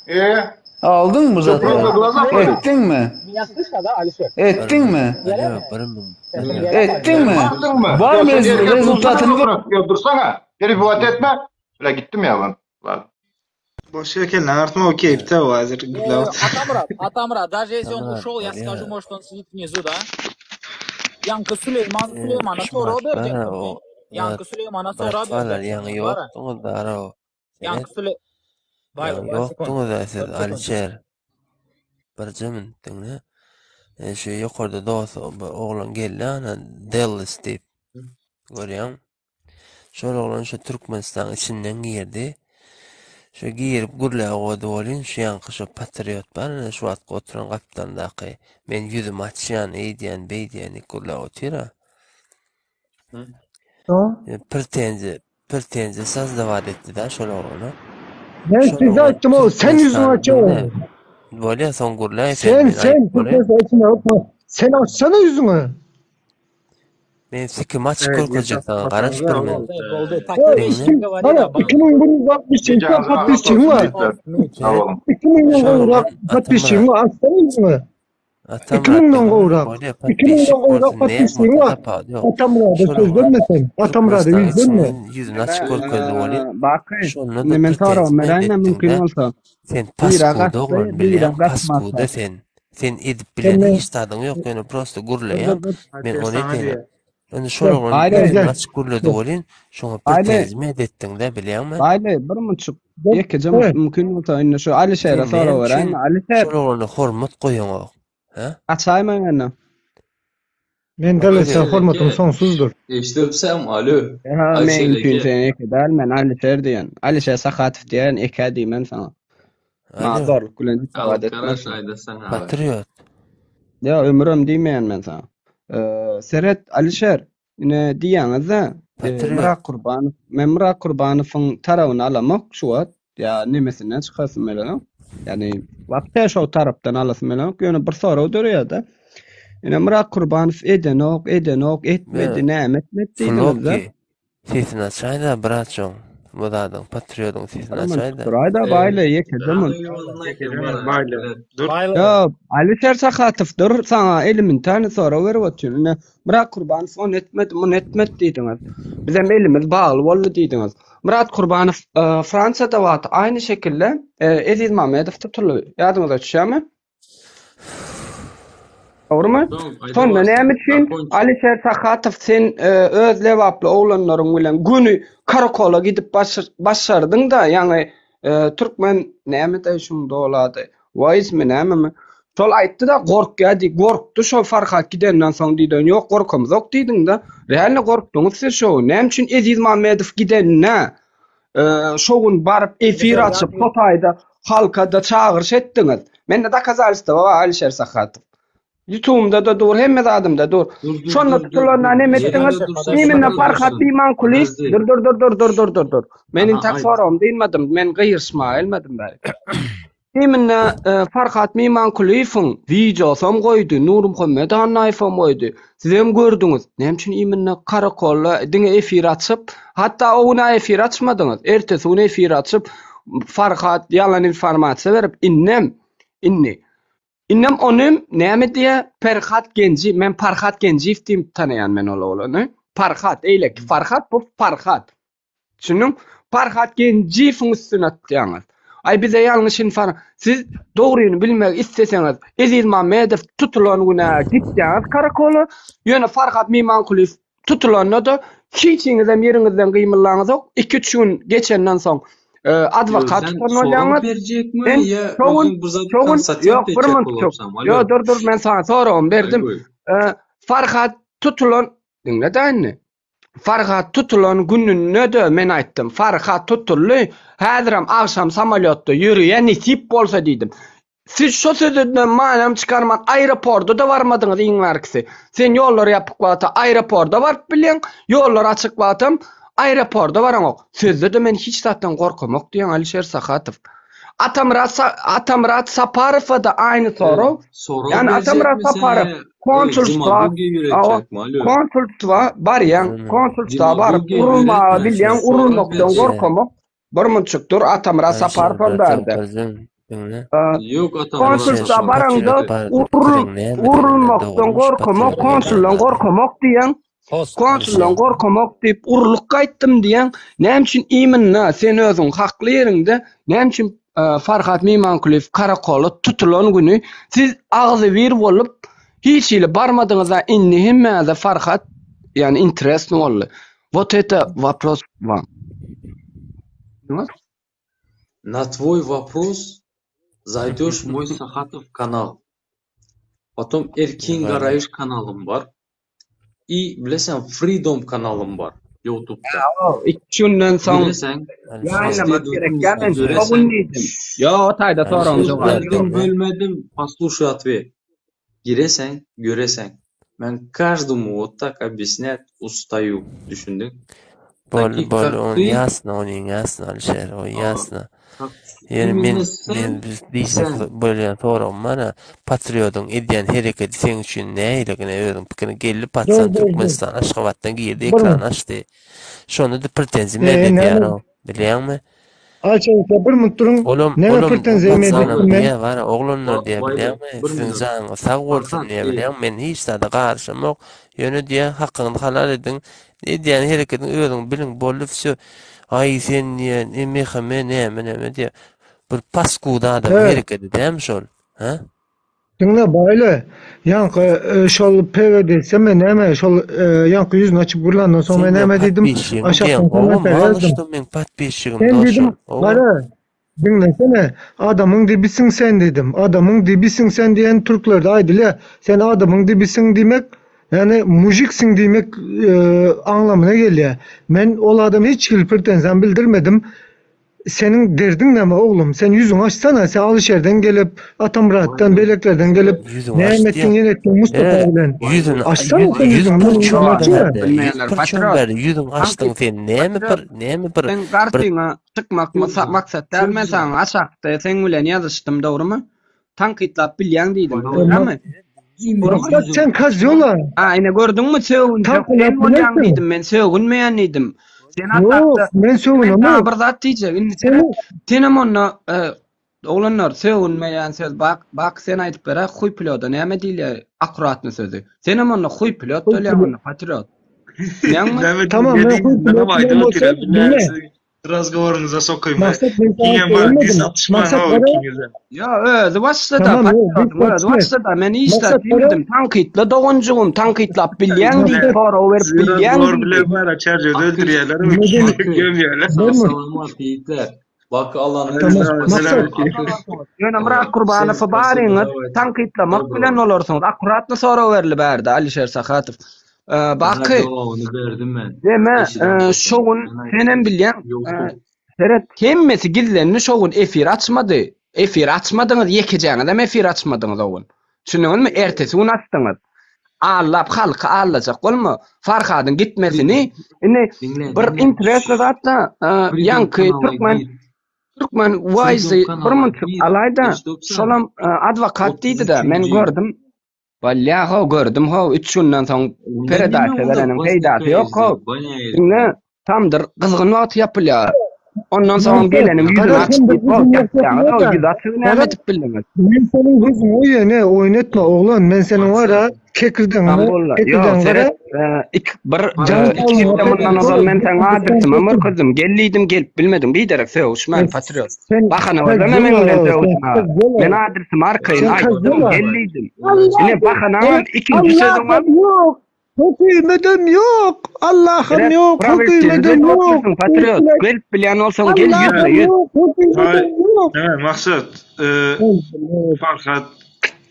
E? Aldyňmy bu Что, zatlary? просто глаза болит? Etdiňmi? Меня слышно, да, Алишер? Etdiňmi? Alo, bir min. Etdiňmi? Bardyňmy? Bar Ya mı sen rez erkek dursana rezultatyny gör. bırak. Ya dursana. Перебивать etme. Bile gittim ya ben. Lan. Boş ekenler artma o keyifte o hazır Э, gürläp otyr. Атамрат, Атамрат, даже если он Atamyrat ушел, я bolýa. скажу, может, он сидит внизу, да? Ýaňky Süleýman, E, Süleýmana Şumat sorag bara berjekdim o men. Ýaňky zat Süleýmana sorag bratwalar berjekdim ýaňy men, bara. ýokduňyz dara o. Ýaňky Seret. Süle Baýly, Ýaňy bir sekund. ýokduňyz-a siz Bir sekund. Alişer. Birje minut diňle. E, şu ýokarda dost bir oglan geldi ana Dallas diýip. Görýäň? Şol oglan şu Türkmenistanyň içinden girdi. Şu girip gürläp goýdy welin şu ýaňky şu patriot bar ine şu wagtky oturan gapdalyndaky men ýüzümi açýan eýdýän beýdýän diýip gürläp otyr-a. Ha? E, Pretenziýa pretenziýa sazdavat etdi-dä şol oglana. Ben Şol size oglan aýtdym o sen ýüzüňi Türkmenistany açýaň. diňle. Bolýa soň gürläý sen Sen men sen aýdyp boraýyn. Türkmenistan içine Sen açsana ýüzüňi. Men sikim açyk Evet, görkezjek yasak saňa garaş bir basanlar men. Boldy, boldy. O Такие вещи Diňle. не говори, Bana да, Baýly. 2162 Geceniz rahat podpisçiň olsun bar. yiğitler. Sağ Seret. olun. 2000'den Şol gowrak oglan podpisçiň Atamyrat. bar. Açsana ýüzüňi. Atamyrat 2000'den diňle. gowrak. Bolýa 2000'den podpisçik gowrak bolsun näme podpisçiň bolsa bar. tapawudy ýok. Atamyrada Şol söz oglan berme sen. Atamyrada Türkmenistanyň ýüzlenme. içinden ýüzüni açyk görkezdi welin Baky, şonda-da indi men soragym pretenziýa beräýme mümkin etdiň-dä. bolsa. Sen Bira paskuda gaçdy, oglan bira bilýäň gaçmasa. paskuda sen. Sen edip Sen bilen men hiç zadyň ýok ýöne prosta Dur gürleýäň. dur dur. Men Alişer ony sana edeýin. diýýär. Indi şol gel oglan Baýly, gel ýüzüni gel. açyk gürledi Gel. welin şoňa Baýly, pretenziýa etdiň-dä bilýäňmi? Baýly, bir munçuk Gel. ýekeje Evet. mümkin bolsa indi şu Alişere Sen sorag näme beräýme. üçin Alişer, şol oglana hormat goýaňok? Hä? açaýma ýöne. Men Dallas'a Alişer hormatym eke sonsuzdur. eşidipsem alo. Ha, Alişer men üçin eke. sen eke däl, men Alişer diýen. Alişer Sahatow diýen eke diýmen saňa. Maňa Alo, zorluk bilen hiç Al zat karaş etmersiň. aýdasaň abi. patriot. Ýa ömürem diýmeýän men saňa. Ee, seret Alişer, ine diýýäňiz-de, e, Patriot. Myrat Kurbanow, men Myrat Kurbanowyň tarabyny alamok şu wagt. Ýa nemesinden çykasym gelenok. Ýagny wapşe şo tarapdan alasym gelenok. Ýöne bir sorag döreýär-de. Ine Myrat Kurbanow edenok, edenok, etmedi, Be, näme etmedi diýdiňiz-de. Floki, sesini açaýda bratjon. Bu zadyň, patriotyň sesini Bir minut açaýda. duraýda Ey, baýly ýekeje minut. zadyň ýoluna Ýekeje kim minut bara. Baýly. Dur. Baýly. Ýa Alişer Sahatow dur saňa elementarny sorag berip otyryn. Ine Myrat Kurbanow ony etmedi, muny etmedi diýdiňiz. Bizem elimiz bagly boldy diýdiňiz. Myrat Kurbanow e, Fransiýada wagty aýny şekilde e, Eziz Mamedow tutuldy. Ýadyňyza düşýärmi? Dogrumy? Soň aýda Şonda başla. näme üçin Zakonçi. Alişer Sahatow sen e, öz lebaply oglanlaryň bilen göni karakola gidip başardyň-da, ýaňy e, türkmen näme-de şuň doly ady? Waýzmy nämemi? Şol aýtdy-da gorkýar diý, gorkdy şol Farhat gidenden soň diýden, ýok gorkamzok diýdiň-de. Realno gorkduňyz siz şo gün. Näme üçin Eziz Mamedow gidenine e, şo gün baryp efir Alişer açyp, ýaňky şo taýda halka-da çagyryş etdiňiz. Mende dokazalstwo bar Alişer Sahatow. YouTube'umda-da dur, hemme zadymda dur. Dur dur Şonda dur dur tutulanda dur. näme Ýerinde etdiňiz? dursa Imенно şonda Farhat dursun. Imankulyýew. Podожди. Dur dur dur dur dur dur dur dur. Men Aha intak aýt. soragym dynmadym. Men gyýyryşmaga gelmedim bäri. Imенно e, Farhat Mimankulyýewiň wideosam goýdy, Nurmuhammet Annaýewem goýdy. Sizem gördüňiz. Näme üçin imенно karakolda diňe efir açyp, hatda o gün efir açmadyňyz. Ertesi gün efir açyp Farhat ýalan informasiýa berip, innem indi Indem onym näme diýýär? Perhat Genji, men Parhat Genjiýew diýip tanaýan men ol oglany. Parhat, eýleki Farhat bu Parhat. Düşündiň? Parhat Genjiýewiň üstüne atýaňyz. Aý bize ýalňyş infor siz dogryny bilmek isleseňiz Eziz Mamedow tutulan günä gitýäňiz karakola, ýöne Farhat Mimankulyýew tutulanda-da hiçiňizem ýeriňizden gymyllaňyzok. 2-3 gün geçenden soň e, adwokat Sen tutan sorag bolýaňyz. berjekmi Sen ýa şo gün özüň bir zat şo gün konstatyp ýok bir etjek minut bolupsaň? Ýo Alo. dur dur men sana soragymy berdim. Aý goý. E, Farhat tutulan diňle-dä indi. Farhat tutulan gününde-de men aýtdym. Farhat tutuldy. Häzirem agşam samolýotda ýöreýär nesip bolsa diýdim. Siz şo sözünden manam çykarman aeroporda-da barmadyňyz iň bärkisi. Sen ýollar ýapyk wagty aeroporda baryp bilýäň, ýollar açyk wagtam aeroporda baraňok. Sözde-de men hiç zatdan gorkamok diýýäň Alişer Sahatow. Atamyrat Atamyrat Saparowa-da aýny Ey, sorag. sorag Ýani Atamyrat berjekmi sen Saparow ýa ey konsulstwa demagogiýa ýöretjekmi? Alo. konsulstwa barýaň, konsulstwa baryp Demagogiýa urulmaga ýöretme bilýäň, sen sorag urulmakdan berjek. gorkamok. Bir munçuk dur Atamyrat Alişer Saparow hem bratok bärde. birden. Diňle. Ýok Atamyrat. Konsulça Alişer baraňda patriot barada urul pikiriň näme diýeninden urulmakdan dogrumy şu gorkamok, patriota konsuldan gelýän zady. gorkamok diýýäň. Konsuldan Alişer. gorkamok diýip urulyp gaýtdym diýýäň. Näme üçin imенно sen özüň hakly ýeriňde näme üçin Farhat Mimankulyýew karakola tutulan güni siz agzybir bolup hiç hili barmadyňyza indi hemmäňize Farhat ýani interesny boldy. Wot eta wopros wam. Na twoý wopros zaýdýoş moý Sahatow kanal. Potom Erkin Garaýyş kanalym bar. I bileseň Freedom kanalym bar Youtubda. Iki günden soň Bileseň ýaýlamak gerek ýa men şo gün diýdim. Ýo o taýda soragyň Söz jogaby berdim ýok. bölmedim послушай ответ. Gireseň göreseň. Men každomu wot tak obýasnýat ustaýu düşündiň. Boldy Takih boldy kak ony ty ýasna onyň ýasna Alişer o ýasna. kak Ýöne men imенно sen men biz diýjek sen bolýan soragym bar-a patriodyň edýän hereketi seň üçin nähililigine özüň pikiriň geldi Dur patsan dur dur. Türkmenistan Aşgabatdan girdi Bir ekrany minut. açdy. Şonda-da pretenziýa Eee edýär näme? o bilýäňmi? Ayça uka bir minut duruň. Olam Näme olam pretenziýa patsanam edýän men? diýýär bar-a oglanlar diýýär Baýly bilýäňmi bir siziň minut. janyňyz sag bolsun Farhat diýýär ey bilýäňmi men hiç zada garyşamok ýöne diýýär hakyňyzy halal ediň edýän hereketiňi özüňiz biliň boldy wsё aý sen diýýär ne mhme näme näme diýýär bir paskuda adamyň He. hereketi dämi şol hä? Diňle Baýly, ýaňky şol PWD-se men näme şol ýaňky ýüzüni açyp gürländan soň Sen men meň näme diýdim? podpisçigim diýeň Aşakdan gowy kommentariýa maly ýazdym. şdo meň podpisçigim Sen dos diýdim, şol gowy. gara, diňlesene, adamyň dibisiň sen diýdim. Adamyň dibisiň sen diýen türklerde aýdylýar. Sen adamyň dibisiň diýmek, ýagny mužiksiň diýmek aňlamyna gelýär. Men ol adama hiç hili pretenziýam bildirmedim. Seniň derdiň näme oglum? Sen ýüzüňi açsana, sen Alyşerden gelip, Atamyratdan, beýlekilerden gelip, Ýüzüňi näme aç etdiň, diýýär. ýene etdiň Mustafa Ere, bilen. ýüzüni Açsana ýüz sen ýüz ýüzüňi, men pyrçon ýüzüňi açýan. bärde, ýüz Bilmeýänler pyrçon patriot. bärde, ýüzüňi açdyň Tankyt sen. Näme bir, patriot. näme bir Sen bir garşyňa çykmak maksat däl, men saňa aşakda seň bilen ýazyşdym, dogrymy? Tankytlap bilýäň diýdim, dogrymy? Maksat sen kozyola. Ha, ine gördüňmi sögünjek Tankytlap sen bolýaň bilersiň. diýdim, men sögünmeýän diýdim. Sen Ýok, aşakda men men sögünemok. saňa bir zat diýjek. Indi Seni senem onda e, oglanlar sögünmeýän söz bak, bak sen aýdyp ber-ä, huý pilota näme diýilýär akkuratny sözi. Senem onda huý pilot bolýaň onda patriot. Bilýäňmi? Näme Tamam, men diýýän huý menem pilot aýdyp bilen otyryn bolsam, bilýän diňle. siziň razgoworyňyza sokaýyn. Maksat men saňa Diýen bar sögünmedim. diss atyşmaň Maksat ho gara ikiňize. Ýa özi başlada, Tamam, ýok, patriotyň biz özi başla. başlada. Men hiç zat Maksat gara diýmedim. Tankytla doganjygym, tankytlap bilýäň diýdi, Maksat sorag berip Sizi bilýäň razgowor diýdi. bilen bar çerjede Akyl öldürýärler o Neden? ikisi Akyl gömýärler. sag Bolma. salamat ýigitler. Baky Allanyň Tamam. özi Maksat. Selam Ýöne Ee, Myrat sen Kurbanowy spasibo baryňyz dawayt. tankytlamak bilen Dobro. bolarsyňyz. Akkuratny sorag berildi bärde Alişer Sahatow. Ee, Sana Baky jogabyny berdim men. deme Eşiden e, bolsaň. şo gün Men senem aýtdym. bilýäň e, Ýokdur. seret hemmesi gizlendi şo gün efir açmady. Efir açmadyňyz ýekejeňizem efir açmadyňyz o gün. Düşündiňizmi? Ertesi gün açdyňyz. Allap halky allajak bolma. Farhadyň gitmesini indi Diňle, bir diňle. interesli zat-da e, Freedom ýaňky kanala türkmen gir. Türkmen Freedom Wise bir kanala munçuk gir. alaýda Eşidipsiň? şolam e, adwokat diýdi-de men 33-nji. gördüm. Bolýa how gördüm how üç günden soň Onda neme peredaça onda bereniň gwozdika peýdasy ýok how. ýazdy, banýa Diňle ýazdy. tamdyr gyzgyn wagty ýapylýar. Ondan soň Maksat, geleniň ýüzüni gara açyp sen bir diýip how gözüňi ýapýaňyz how ýapýaňda. ýüzi açygy näme Gara edip bildiňiz? men seniň gözüňi oýun, oýun etme oglan. Men seniň var Maksat. kekirdeňi, Tam boldy. Ýok, kekirdeňi gara seret, e, iki, bir, Jan e, iki saglygyňa hepde mundan peýdasy ozal ýok. men saňa adresimi Sen görkezdim. Gel diýdim, gelip bilmediň. Biderek sögüşmän, patriot. sen Bahana gözleme meň kozyola, bilen sen sögüşmäge. kozyola. Men adresimi arkaýyn Sen aýtdym, kozyola. gel diýdim. Ine Allah'ım, bahanaňam, ikinji sözüňem, Allah'ım yok. Hökümedem yok. Allah'ım seret, yok. prawilçilik Hökümedem edip yok. otyrsyň, patriot. Gelip bilýän bolsaň, gel Allah'ım ýüzbe-ýüz. yok. Hay, Hökümedem yok. näme maksat e, Farhat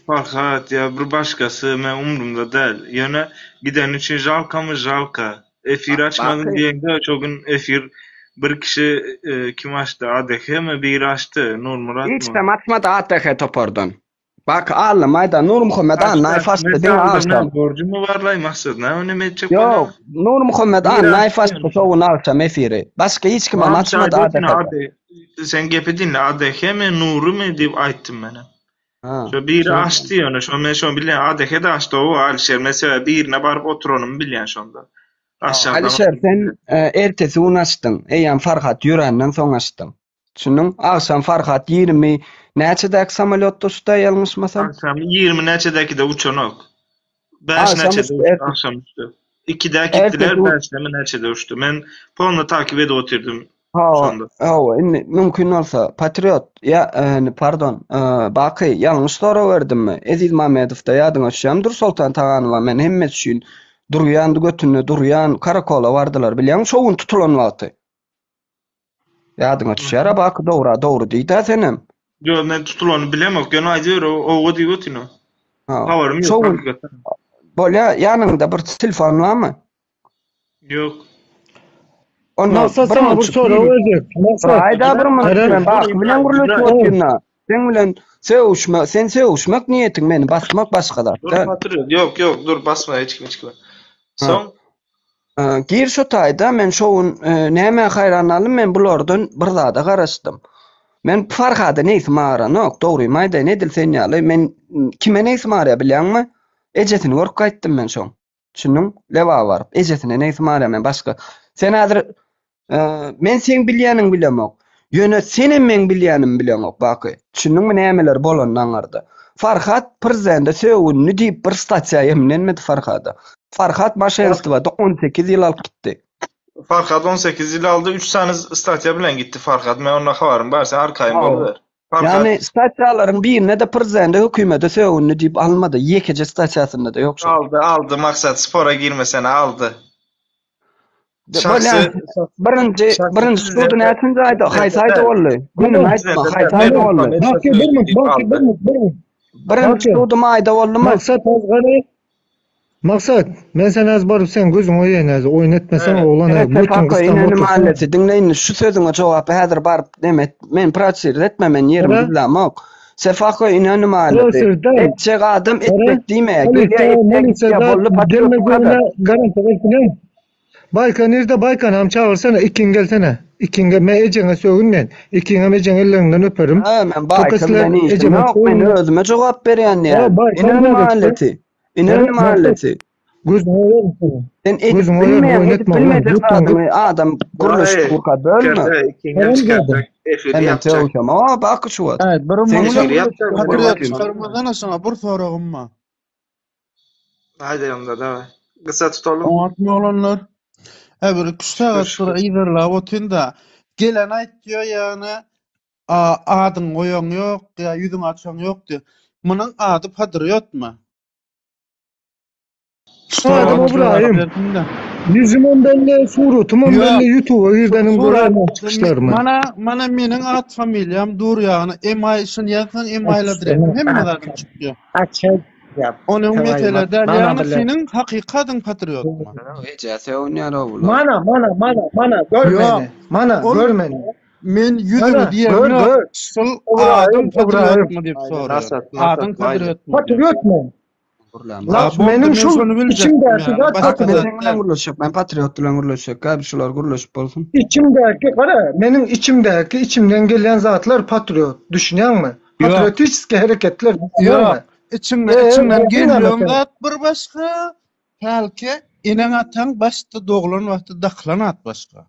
Farhat ya bir başkası men umrumda däl. Ýöne giden üçin žalkamy žalka. Efir açmadym Baky. diýende şo gün efir bir kişi e, kim açdy? ADH mi biri açdy? Nurmurat Hiç mı? dem açmady ATH topardan. Bak allam aýda Nurmuhammet Açdy Annaýew açdy. açdy Men diňe saldym agşam. näme borjumy barlaý maksat näme näme etjek Ýok, bolýaň? Nurmuhammet Biri Annaýew açdy açdy ýöne. şo gün agşam efiri. Başga hiç kimem Tamam açmady şaýda otyryn ATH-da. AD sen gepi dinle ADH mi Nury mi diýip aýtdym menem. Ha, Şo biri şo. açdy ýöne şo men şony bilýän ADH de açdy o Alişer mesela birine baryp oturanymy bilýän şonda. Aşağıdan Alişer sen e, ertesi gün açdyň. Eýýäm Farhat ýöränden soň açdyň. Düşündiň? Agşam Farhat 20 näçedäki samolýotda uçdy ýalňyşmasam? Agşam 20 näçedäkide uçanok. 5 Agşam näçede uçdy, uçdy, ertesi. agşam uçdy. 2-de gitdiler, Ertesi 5-de mi näçede uçdy. Men polny takip edip otyrdym Hawa, şonda. hawa, indi mümkin bolsa, Patriot, ýa, indi pardon, e, Baky, ýalňyş sorag berdimmi? Eziz Mamedowda ýadyňa düşýärmi Dursoltan Taganowa men hemmesi üçin durýan, götünde durýan, karakola bardylar, bilýäňmi, şo gün tutulan wagty. Ýadyňa düşýär-ä Baky, dogry-a, dogry diý-dä senem. Ýok, men tutulanyny bilemok, ýöne aýdyber, owa diýip otyryn. Ha, Habarym şo ýok gün hakykatdan. bolýa, ýanyňda bir telefon barmy? Ýok. Onda Maksat bir saňa bir minutjyk sorag diýdim. berjek. Maksat. Aýda bir minut Eren. men Baky bilen gürleşip otyryn-a. Seň bilen sögüşme, sen sögüşmek niýetiň meni basmak başga zat Dur däl. patriot, ýok, ýok, dur basma hiç kim hiç kime. Ha. Soň Gir şu taýda men şo gün nämä haýran galdym men bulardan bir zada garaşdym. Men Farhada neýsim aranok, dogrymy aýdaýyn edil sen ýaly men kime neýsim arýa bilýäňmi? Ejesini görüp gaýtdym men şoň. Düşündiň? Lebaba baryp ejesine neýsim arýa men başga. Sen häzir Men seň bilýäniňi bilemok. Ýöne senem meň bilýänimi bileňok, Baky. Düşündiňmi nämeler bolanyny aňarda. Farhat prezidende sögündi diýip bir statýa ýemlenmedi Farhada. Farhat maşenstwada 18 ýyl alyp gitdi. Farhat 18 ýyl aldy, 3 sany statýa bilen gitdi Farhat. Men onda habarym bar, sen arkaýyn boluber. Farhat. Ýagny statýalaryň birine-de prezidende hökümete sögündi diýip almady. Ýekeje statýasynda-da ýok şol. Aldy, aldy Maksat, spora girmesene aldy. Şahsy birinji birinji sudy näçinji aýda haýsy aýda boldy? Gününi aýtma, haýsy aýda boldy? Baky bir minut, Baky bir minut, bir minut. Birinji sudy maýda boldumy? Maksat Azgary Maksat, men sen az baryp sen gözüň oýaýyn az, oýun etmeseň oglan az, götüň gysdam Inönü otursaň. mahallesi diňle indi şu sözüňe jogap häzir baryp neme et, men protsir etme men ýerimi gizlämok. Sefako Inönü mahallesi. Etjek adam etjek diýmeýär. Gelýär etjek gitýär boldy patriot bu kadar. Garanti bersin Baýka nirde Baýkanam çagyrsana ikiň gelsene. Ikiň gel men ejeňe sögünmen. Ikiňem ejeň ellerinden öperim. Ha men Baýka bilen işim ýok men özüme jogap berýän diýýän. Inönü mahallesi. Inönü mahallesi. Gözüňe oýaryn seni. Sen edip bilmeýän, edip bilmejek zadyňy adam gürleşip durka bölme. Hemen sögüşem. O bak şu wagt. Evet, bir Sen Patriot çykarmazdan şoňa bir soragym bar. Haydi onda daway. Gysa tutalım. Oňatmy oglanlar? He bir 2 sagat bir yzarlap otyryn da. Gelen aýtýar ýagny adyň goýaň ýok ýa ýüzüň açaň ýok diýär. Munuň ady patriotmy? Adym Ybraýym. Ýüzümem belli, suratymam belli, YouTube'a girdenim görermen çykyşlarymy. Mana mana meniň at familiýam dur ýagny MI şuny ýazsaň email adresim hemme zadym çykýar. Açyk ýap. Onuň mesele däl ýagny seniň hakyky adyň patriotmy? Eje sögünýär o bular. Mana mana mana mana gör meni. Mana gör meni. Men ýüzüňi diýemok. Şul adyň patriotmy diýip soraýar. Adyň patriotmy? Patriot men. La meniň şu içimdäki zat Baky men seň bilen gürleşjek, men patriot bilen gürleşjek, gel şular gürleşip bolsun. Içimdäki gara, meniň içimdäki içimden gelýän zatlar patriot, düşünýäňmi? Patriotiski hereketler, düşünýäňmi? Içiňden içiňden gelýän zat bir başga, hälki eneň-ataň başda doglan wagty dakylan at başga.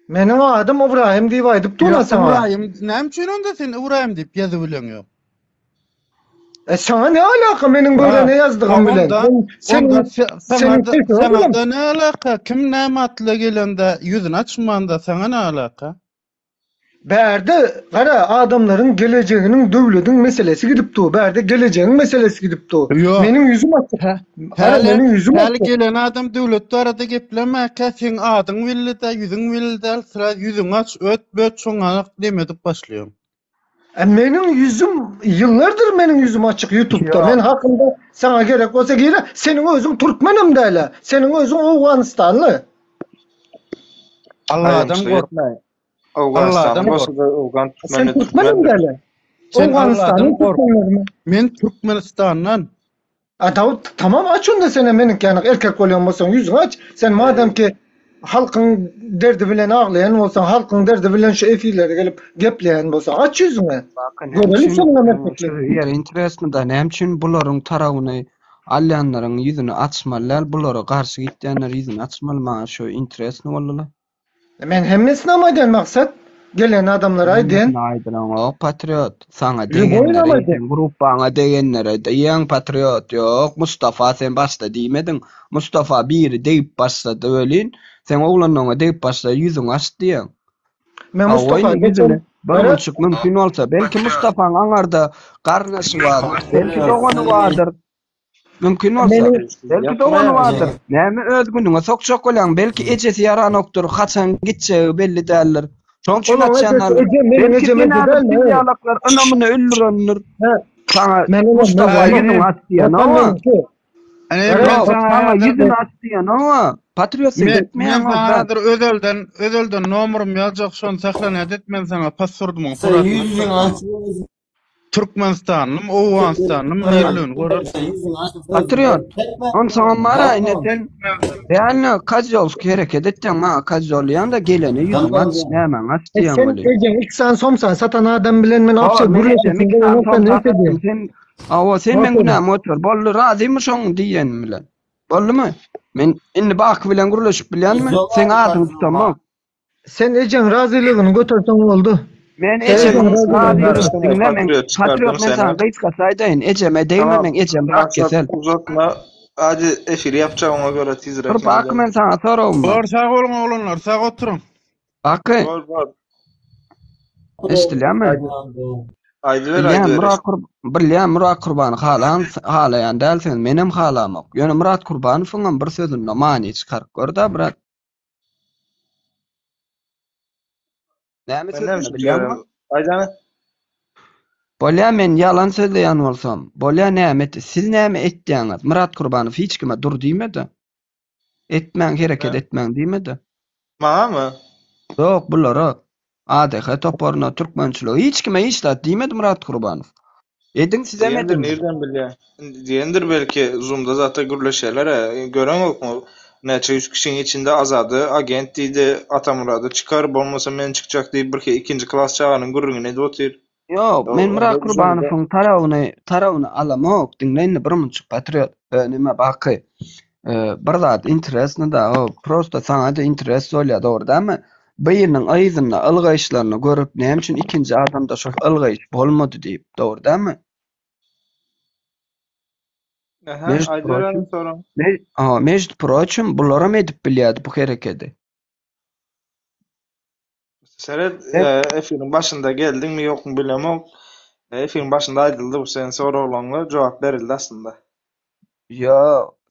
Meniň adym Ybraýym diýip aýdyp dur-a saňa. Ybraýym, näme üçin onda sen Ybraýym diýip ýazyp bileň ýok? E saňa ne alaka meniň bu ýere ne ýazdygym bilen? Sen saňa ne alaka? Kim näme atly gelende ýüzüni açmanda saňa ne alaka? Bärde gara adamlaryň gelejeginiň döwlediň meselesi gidip dur. Bärde gelejegiň meselesi gidip dur. Meniň ýüzüm açyk. Gara meniň ýüzüm açyk. Häli gelen adam döwlet barada geplemäkä seň adyň belli däl, ýüzüň belli däl, sraz ýüzüňi aç, öt böt şoňa demedip başlaýaň. E meniň ýüzüm ýyllardyr meniň ýüzüm açyk ýutubda. Men hakynda saňa gerek bolsa gire, seniň özüň türkmenem däl-ä. Seniň özüň owganystanly. Alladan gork. Owganystanyň bolsa-da owgan Sen türkmeni türkmenem türkmendir. däl-ä. Sen Owganystanyň Alladan gork. türkmenlerimi? Men Türkmenistandan. A Dawut tamam aç onda senem meniňki ýaly erkek bolýan bolsaň ýüzüňi aç. Sen madem ki halkyň derdi bilen aglaýan bolsaň, halkyň derdi bilen şu efirlere gelip gepleýän bolsaň aç ýüzüňi. Baka näme Görelim üçin seniňem şu erkekligiňi. ýeri interesno da näme üçin bularyň tarabyny alýanlaryň ýüzüni açmaly däl bulara garşy gitýänler ýüzüni açmaly maňa şu interesno boldyla. Men hemmesinem aýdýan Maksat. Gelen adamlara aýdýan. Hemmesine aýdylaňok patriot. Saňa Lýuboýynam degenlere aýdýan. seň gruppaňa degenlere diýýäň patriot. Ýok Mustafa sen başda diýmediň. Mustafa biri degip başlady welin seň oglanlaryňa degip başlady ýüzüňi aç diýýäň. Men Hawa Mustafa indi geçen ýüzüni bir Gara munçuk mümkin bolsa belki Mustafaň aňarda garyndaşy bardyr. Belki dogany bardyr. Mümkin bolsa. meni Belki dogany bardyr. Näme öz günüňe sokjak bolýaň? Belki ejesi ýaranokdyr, haçan gitjegi belli däldir. Şoň üçin Onuň ejesi açýanlardyr. ejem meniň Belki ejem sen eje häzir dälmi? siz ýalaklar ynamyny öldürendir. He. Saňa Men ynam men Mustafa ynam. ýüzüňi aç diýen Watan oňa. meniňki. Ene Gara men Ýok, saňa saňa häzir ýüzüni aç diýen oňa. Patriot sen men, men gitmeýäň saňa brat. häzir özelden özelden nomerim ýazjak şony sahlanýat et men saňa passwordumyň Sen suratyny ýüzüňi atjak. aç. Türkmenistanlym, Owganystanlym nirligini görersiň. Patriot. Onsoňam bar-a ine sen realno kozýolski hereket etýäň maňa kozýol diýýäň-de gelene ýüzüňi aç, nämäňi aç E diýýäň sen weli. ejeň iki sany somsany satan adam bilen men Hawa, obşe men ejem gürleşesim iki sany gelenok sen somsa näçe satdym diýen. sen hawa sen meň Aferin. günämi göter. Boldy razymy şoň diýenim bilen? Boldumy? Men indi Baky bilen gürleşip bilýänmi? Seň adyňy tutamok. Sen ejeň razylygyny göterseň boldy. Men Sen ejemiň ejeň razylygyny razylygyny göter. diňle men Patriot çykardym patriot men seni. saňa gysgaça aýdaýyn ejeme degme Tamam. meň ejem rak Maksat kesel. uzatma. Hadi efiri ýapjak oňa görä tizräk Bir Baky neme men saňa soragym bar. Bor sag boluň oglanlar, sag oturyň. Baky Bor bor. eşidilýärmi? Aýdyber Bilýän aýdyber. Murat Kur bilýän Murat Kurbany halan halaýan dälsiňiz menem halamok. Ýöne Murat Kurbanowyňam bir sözünde many çykaryp gör-dä brat. Näme Men näme sözüni üçin bilýäňmi? çykarýan? Aýdana. Bolýa men ýalan sözleýän bolsam, bolýa näme et, siz näme etýäňiz? Myrat Kurbanow hiç kime dur diýmedi. Etmäň, hereket etmäň diýmedi. Maňamy? Ýok, bulara, ADH toparyna, türkmençilige hiç kime hiç zat diýmedi Myrat Kurbanow. Ediň sizem Diýendir ediň. nirden bilýä. Diýendir belki zoomda zata gürleşýärler-ä. Göreňokmy? Näçe ýüz kişiň içinde Azady agent diýdi, Atamyrady çykar, bolmasa men çykjak diýip birki ikinji klas çaganyň gürrüňini edip otyr. Ýok, men Myrat Kurbanowyň tarabyny tarabyny alamok. Diňle indi bir munçuk patriot. Neme Baky. Bir zat interesno da, o prosto saňa-da interes bolýar, dogry dälmi? Biriniň yzynda ylgaýyşlaryny görüp, näme üçin ikinji adamda şol ylgaýyş bolmady diýip, dogry dälmi? Aha, Mežd aýdyber proçim, ony soraň. aha, mežd proçim bularam edip bilýärdi bu herekedi. Seret, Sen e, efiriň başynda geldiňmi ýokmy bilemok. E, Efiriň başynda aýdyldy bu seň soraglaryňa jogap berildi aslynda. Ýo,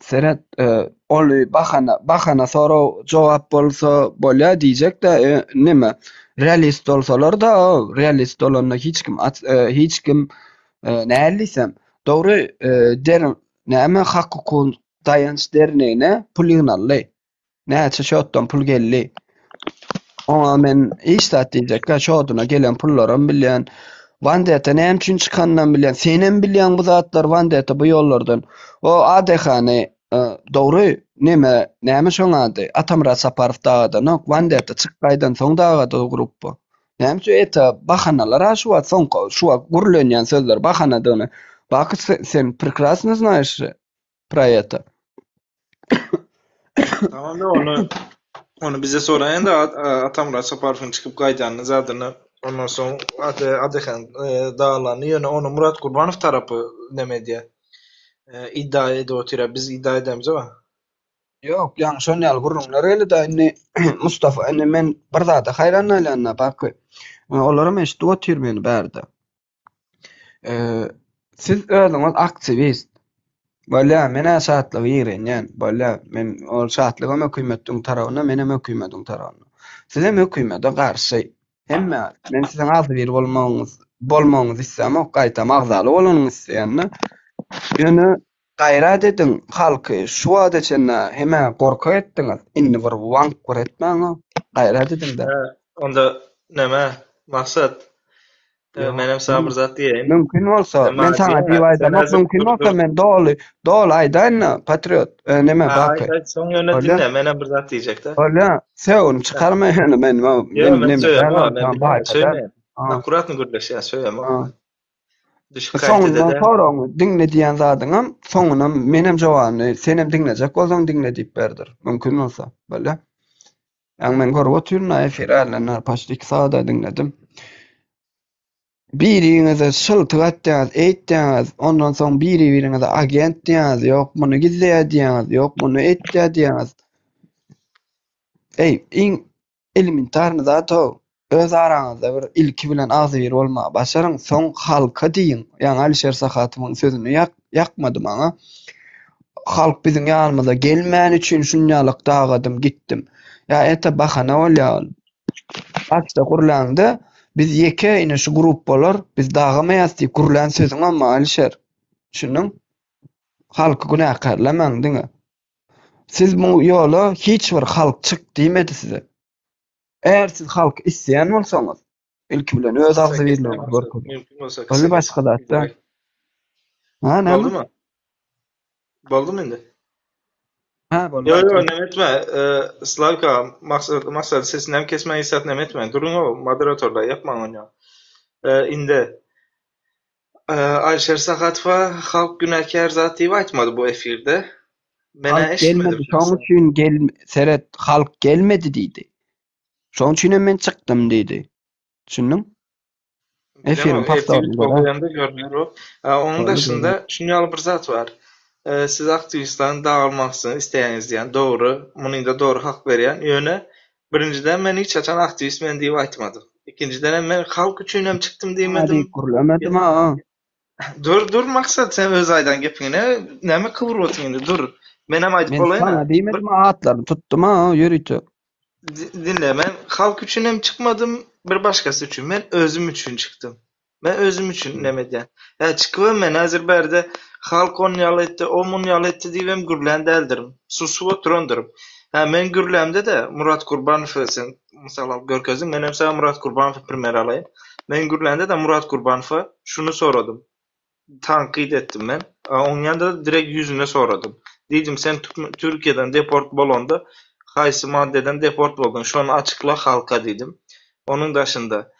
seret, e, ol bahana, bahana sorag jogap bolsa bolýar diýjek-de, e, neme, realist bolsalar-da, o realist bolanda hiç kim at, e, hiç kim e, nähili diýsem, dogry, e, der, näme hak-hukuk daýanç dernegine pul ýygnaldy. Näçe şotdan pul geldi. Oňa men hiç zat diýjekkä, şoduna gelen pullaram bilýän. Wandeta näme üçin çykanynam bilýän. Senem bilýäň bu zatlary Wandeta bu ýollardan. O ADH-ny e, dogry neme, näme şoň ady? Atamyrat Saparow dagadanok. Wandeta çyk gaýdan soň dagady o gruppa. Näme üçin eta bahanalar şu wagt soňky şu wagt gürlenýän sözler bahanadygyny. Baky sen prekrasno znaешь pro это. Tamam da ony ony bize soraýan da Atamyrat Saparowyň çykyp gaýdanyny zadyny ondan soň ADH-nyň dagylanyny ýöne ony Murat Gurbanow tarapy neme edýär. Iddia edip otyr biz iddia edemizok. Ýok, ýaňy şon ýaly gürrüňler geldi-de indi Mustafa indi men bir zada haýran galýan-da Baky. Olaram eşidip otyr meni bärde. Siz özüňiz aktiwist. Bolýa, men-ä Şatlygy ýigrenýän. Bolýa, men ol Şatlygam hökümetiň tarabynda, menem hökümetiň tarabynda. Sizem hökümete garşy. Hemme, men siziň agzybir bolmagyňyz, bolmagyňyzy islämok, gaýtam agzaly bolanyňyzy isleýän-de. Ýöne gaýrat ediň, halky şu wagta çenli hem-ä gorkak etdiňiz, indi bir waňk bir etmäň-ow, gaýrat ediň-de. Onda neme, Maksat, Menem saňa bir zat diýeýin. Mümkin bolsa, men saňa diýip aýdamok, mümkin bolsa men doly, doly aýdaýyn-da, patriot, neme, Baky. Aýt, aýt, soň ýöne diňle, menem bir zat diýjek-de. Bolýa, sögüni çykarma ýöne men, men neme däl, Akkuratny gürleşýäs, söýemok. Düşüp Soňundan soragyňy diňle diýen zadyňam, soňunam menem jogabyny, senem diňlejek bolsaň diňle diýip berdir. Mümkin bolsa, bolýa. Ýaňy men görüp otyryn-a efir ärlenler paçti 2 sagada diňledim. Biriňize şyltyk atýaňyz, eýtýäňiz, ondan soň biri-biriňize agent diýýäňiz, ýok muny gizleýär diýýäňiz, ýok muny etýär diýýäňiz. Eý, iň elementarny zat-ow, öz araňyzda bir ilki bilen agzybir bolmagy başaryň, soň halka diýiň. Ýaňy Alişer Sahatowyň sözüni ýak, ýakmady maňa. Halk biziň ýanymyza gelmäni üçin şunýalak dagadym, gitdim. Ýa ete bahana bolýar ol. Başda gürläňde biz ýeke ine şu grup bolar, biz dagamaýas diýip gürlän sözüňem bar Alişer. Düşündiň? Halky günäkärlemäň diňe. Siz bu ýola hiç bir halk çyk diýmedi size. Eger siz halky isleýän bolsaňyz, ilki bilen öz agzybirligiňizi görkeziň. Mümkin bolsa Boldy başga zat däl. Ha näme? Boldumy? Boldumy indi? Ha boldy. Ýok, ýok, näme etme. Slawka, maksat, maksat sesini hem kesmän hiç näme etme. Duruň o moderatorlar ýapmaň ony. Indi Alişer Sahatowa halk günäkär zat diýip aýtmady bu efirde. Men-ä Halk eşitmedim gelmedi, şoň şahsen. üçin gel seret, halk gelmedi diýdi. Şoň üçinem men çykdym diýdi. Düşündiň? Efiriň Bilemok, ertir powtoryny göräý. goýanda görner o. Onuň Boldy, daşynda görner. şunuň ýaly bir zat bar. Siz aktiwistleriň dagylmasyny isleýäňiz diýýän. Dogry, munyňda dogry hak berýän. Ýöne birinjiden men hiç haçan aktiwist men diýip aýtmadym. Ikinjiden hem men halk üçin hem çykdym Ha diýmedim. diýip gürlemedim ha. Dur, dur Maksat, sen öz aýdan gepiňi ne, näme kybryp otyň indi, dur. Menem aýdyp Men bolaýyn-a. saňa Bir diýmedim atlaryny tutdum ha ýörite. Dinle, men halk üçin hem çykmadym, bir başgasy üçin. Men özüm üçin çykdym. Men özüm üçin neme edýän. Hä, çykybam men häzir bärde halk on ýaly etdi, o mun ýaly etdi diýibem gürlän däldirin. Susup oturandyryn. Hä, men gürlämde-de Murat Gurbanowy sen mysal alyp görkezdiň, menem saňa Murat Gurbanowy primer alaýyn. Men gürlände-de Murat Gurbanowa şuny soradym. Tankyt etdim men. Oň ýanynda-da direkt ýüzüne soradym. Diýdim, sen Türkiýeden deport bolanda haýsy maddeden deport bolduň, şony açykla halka diýdim. Onuň daşynda,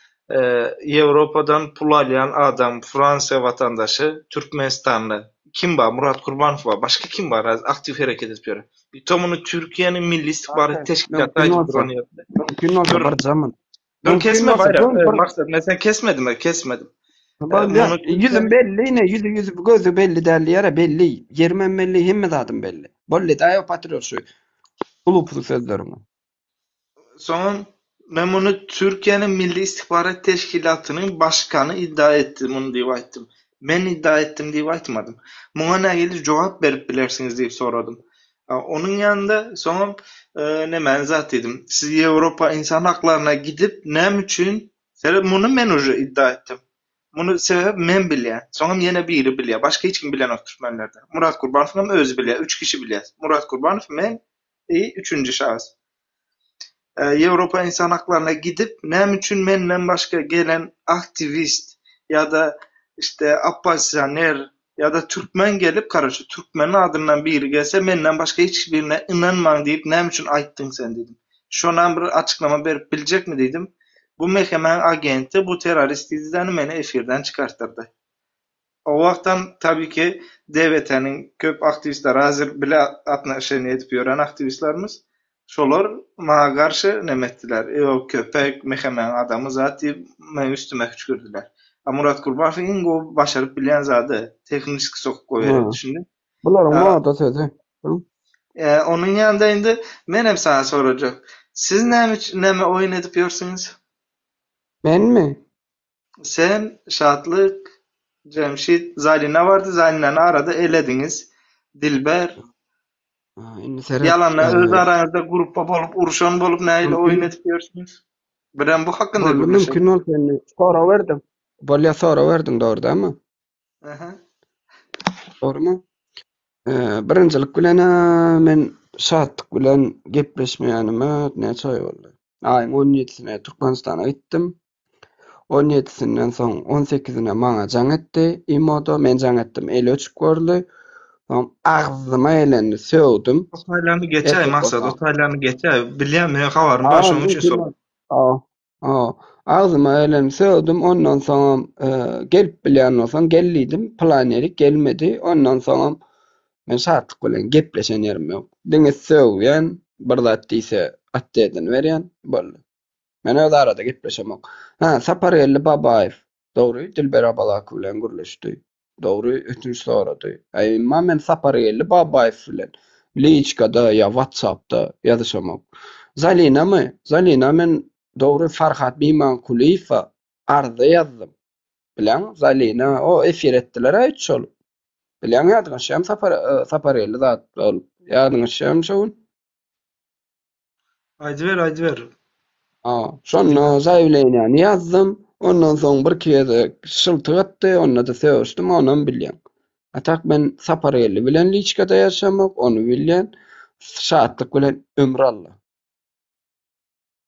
Ýewropadan pul alýan adam, Fransiýa watandaşy, türkmenistanly kim bar? Murat Gurbanow bar. Başga kim bar häzir aktiw hereket edip ýören? I to muny Türkiýäniň Milli istihbarat teşkilaty Mümkin aýdyp bolsa, duran ýerde. mümkin bolsa Dur. bir jamyn. Dur Mümkin kesme bolsa Baýrak. dur bir Maksat men seni kesmedim, kesmedim. Bolýa. Muny Ýüzüm Türkiýäniň belli ine, ýüzi ýüzi gözi belli däl diýýär-ä, belli. Ýerimem belli, hemme zadym belli. Boldy daýaw patriot şu ulupsy sözleriňi. Soňam men muny Türkiýäniň Milli istihbarat teşkilatynyň başkany iddia etdi muny diýip aýtdym. Men iddia etdim diýip aýtmadym. Muňa nähili jogap berip bilersiňiz diýip soradym. Onuň ýanynda soňam nemäni zat diýdim. Siz Ýewropa ynsan haklaryna gidip näme üçin sebäp muny men uje iddia etdim. Muny sebäp men bilýän. Soňam ýene biri bilýär. Başga hiç kim bilenok türkmenlerde. Murat Gurbanowyňam özi bilýär. Üç kişi bilýär. Murat Gurbanow, men i üçünji şahs. Ýewropa ynsan haklaryna gidip, näme üçin menden başga gelen aktiwist ýa-da işte oppozisioner ýa-da türkmen gelip, karoçe, türkmeniň adyndan biri gelse, menden başga hiç birine ynanmaň diýip näme üçin aýtdyň sen diýdim. Şonam bir açyklama berip biljekmi diýdim. Bu MHM-niň agenti, bu terrorist diýdi-de meni efirden çykartdyrdy. O wagtam tabii ki DWT-niň köp aktiwistleri hazir bile atnoşeniýe edip ýören aktiwistlerimiz şolar maňa garşy neme etdiler. Ýok köpek, MHM-niň adamy zat diýip meň üstüme hüçgürdiler. A Murat Gurbanowyň iň gowy başaryp bilýän zady tehniski sokup goýberýär düşündiň? Bularyň moda sözi. Onuň ýanynda indi menem saňa sorajak. Siz näme üçin näme oýun edip ýörsüňiz? Menmi? Sen, Şatlyk, Jemşit, Zalina bardy, Zalinany arada elediňiz. Dilber. Indi seret. Ýalanda öz araňyzda gruppa bolup, urşan bolup nähili oýun edip ýörsüňiz? Birem bu hakynda Boldy, gürleşelim. mümkin bolsa indi sorag berdiň. Bolýa sorag berdiň dogry dälmi? Aha. Dogrymy? Birinjilik bilen men Şatlyk bilen gepleşmeýänime näçe aý boldy? Aýyň on ýedisine Türkmenistana gitdim. On ýedisinden soň on sekizine maňa jaň etdi imoda. Men jaň etdim, eli öçük gördi. Soň agzyma gelenini sögdüm. O taýlany geçäý Erkek Maksat, o bolsaň. taýlany geçäý. Bilýän men habarym bar şonuň üçin sor. Hawa. Agzyma gelenini sögdüm. Ondan soňam gelip bilýän bolsaň gel diýdim. Plan ýeri gelmedi. Ondan soňam men Şatlyk bilen gepleşen ýerim ýok. Diňe sögýän, bir zat diýse. Otdedini berýän, boldy. Men öz arada gepleşemok. Hä, Sapargeldi Babaýew, dogry, Dilber Abalakow bilen gürleşdi. Dogry, ötünç sorady. Äý, emma men Sapargeldi Babaýew bilen liçkada ýa WhatsApp-da ýazyşamok. Zalinamy? Zalina men, dogry, Farhat Mimankulyýewe arza ýazdym. Bilýäňmi, Zalina, o efir etdiler-ä üç bolup. Bilýäň ýadyňa düşýärmi Sapar Sapargeldi zat bolup? Ýadyňa düşýärmi şo gün? Aýdyber, aýdyber. Ha, şonda zaýawleniýany ýazdym. Ondan soň birki gezek şyltyk atdy, onda-da sögüşdim, onam bilýäň. A tak men Sapargeldi bilen liçkada ýaşamok, ony bilýän. Şatlyk bilen ömür alla.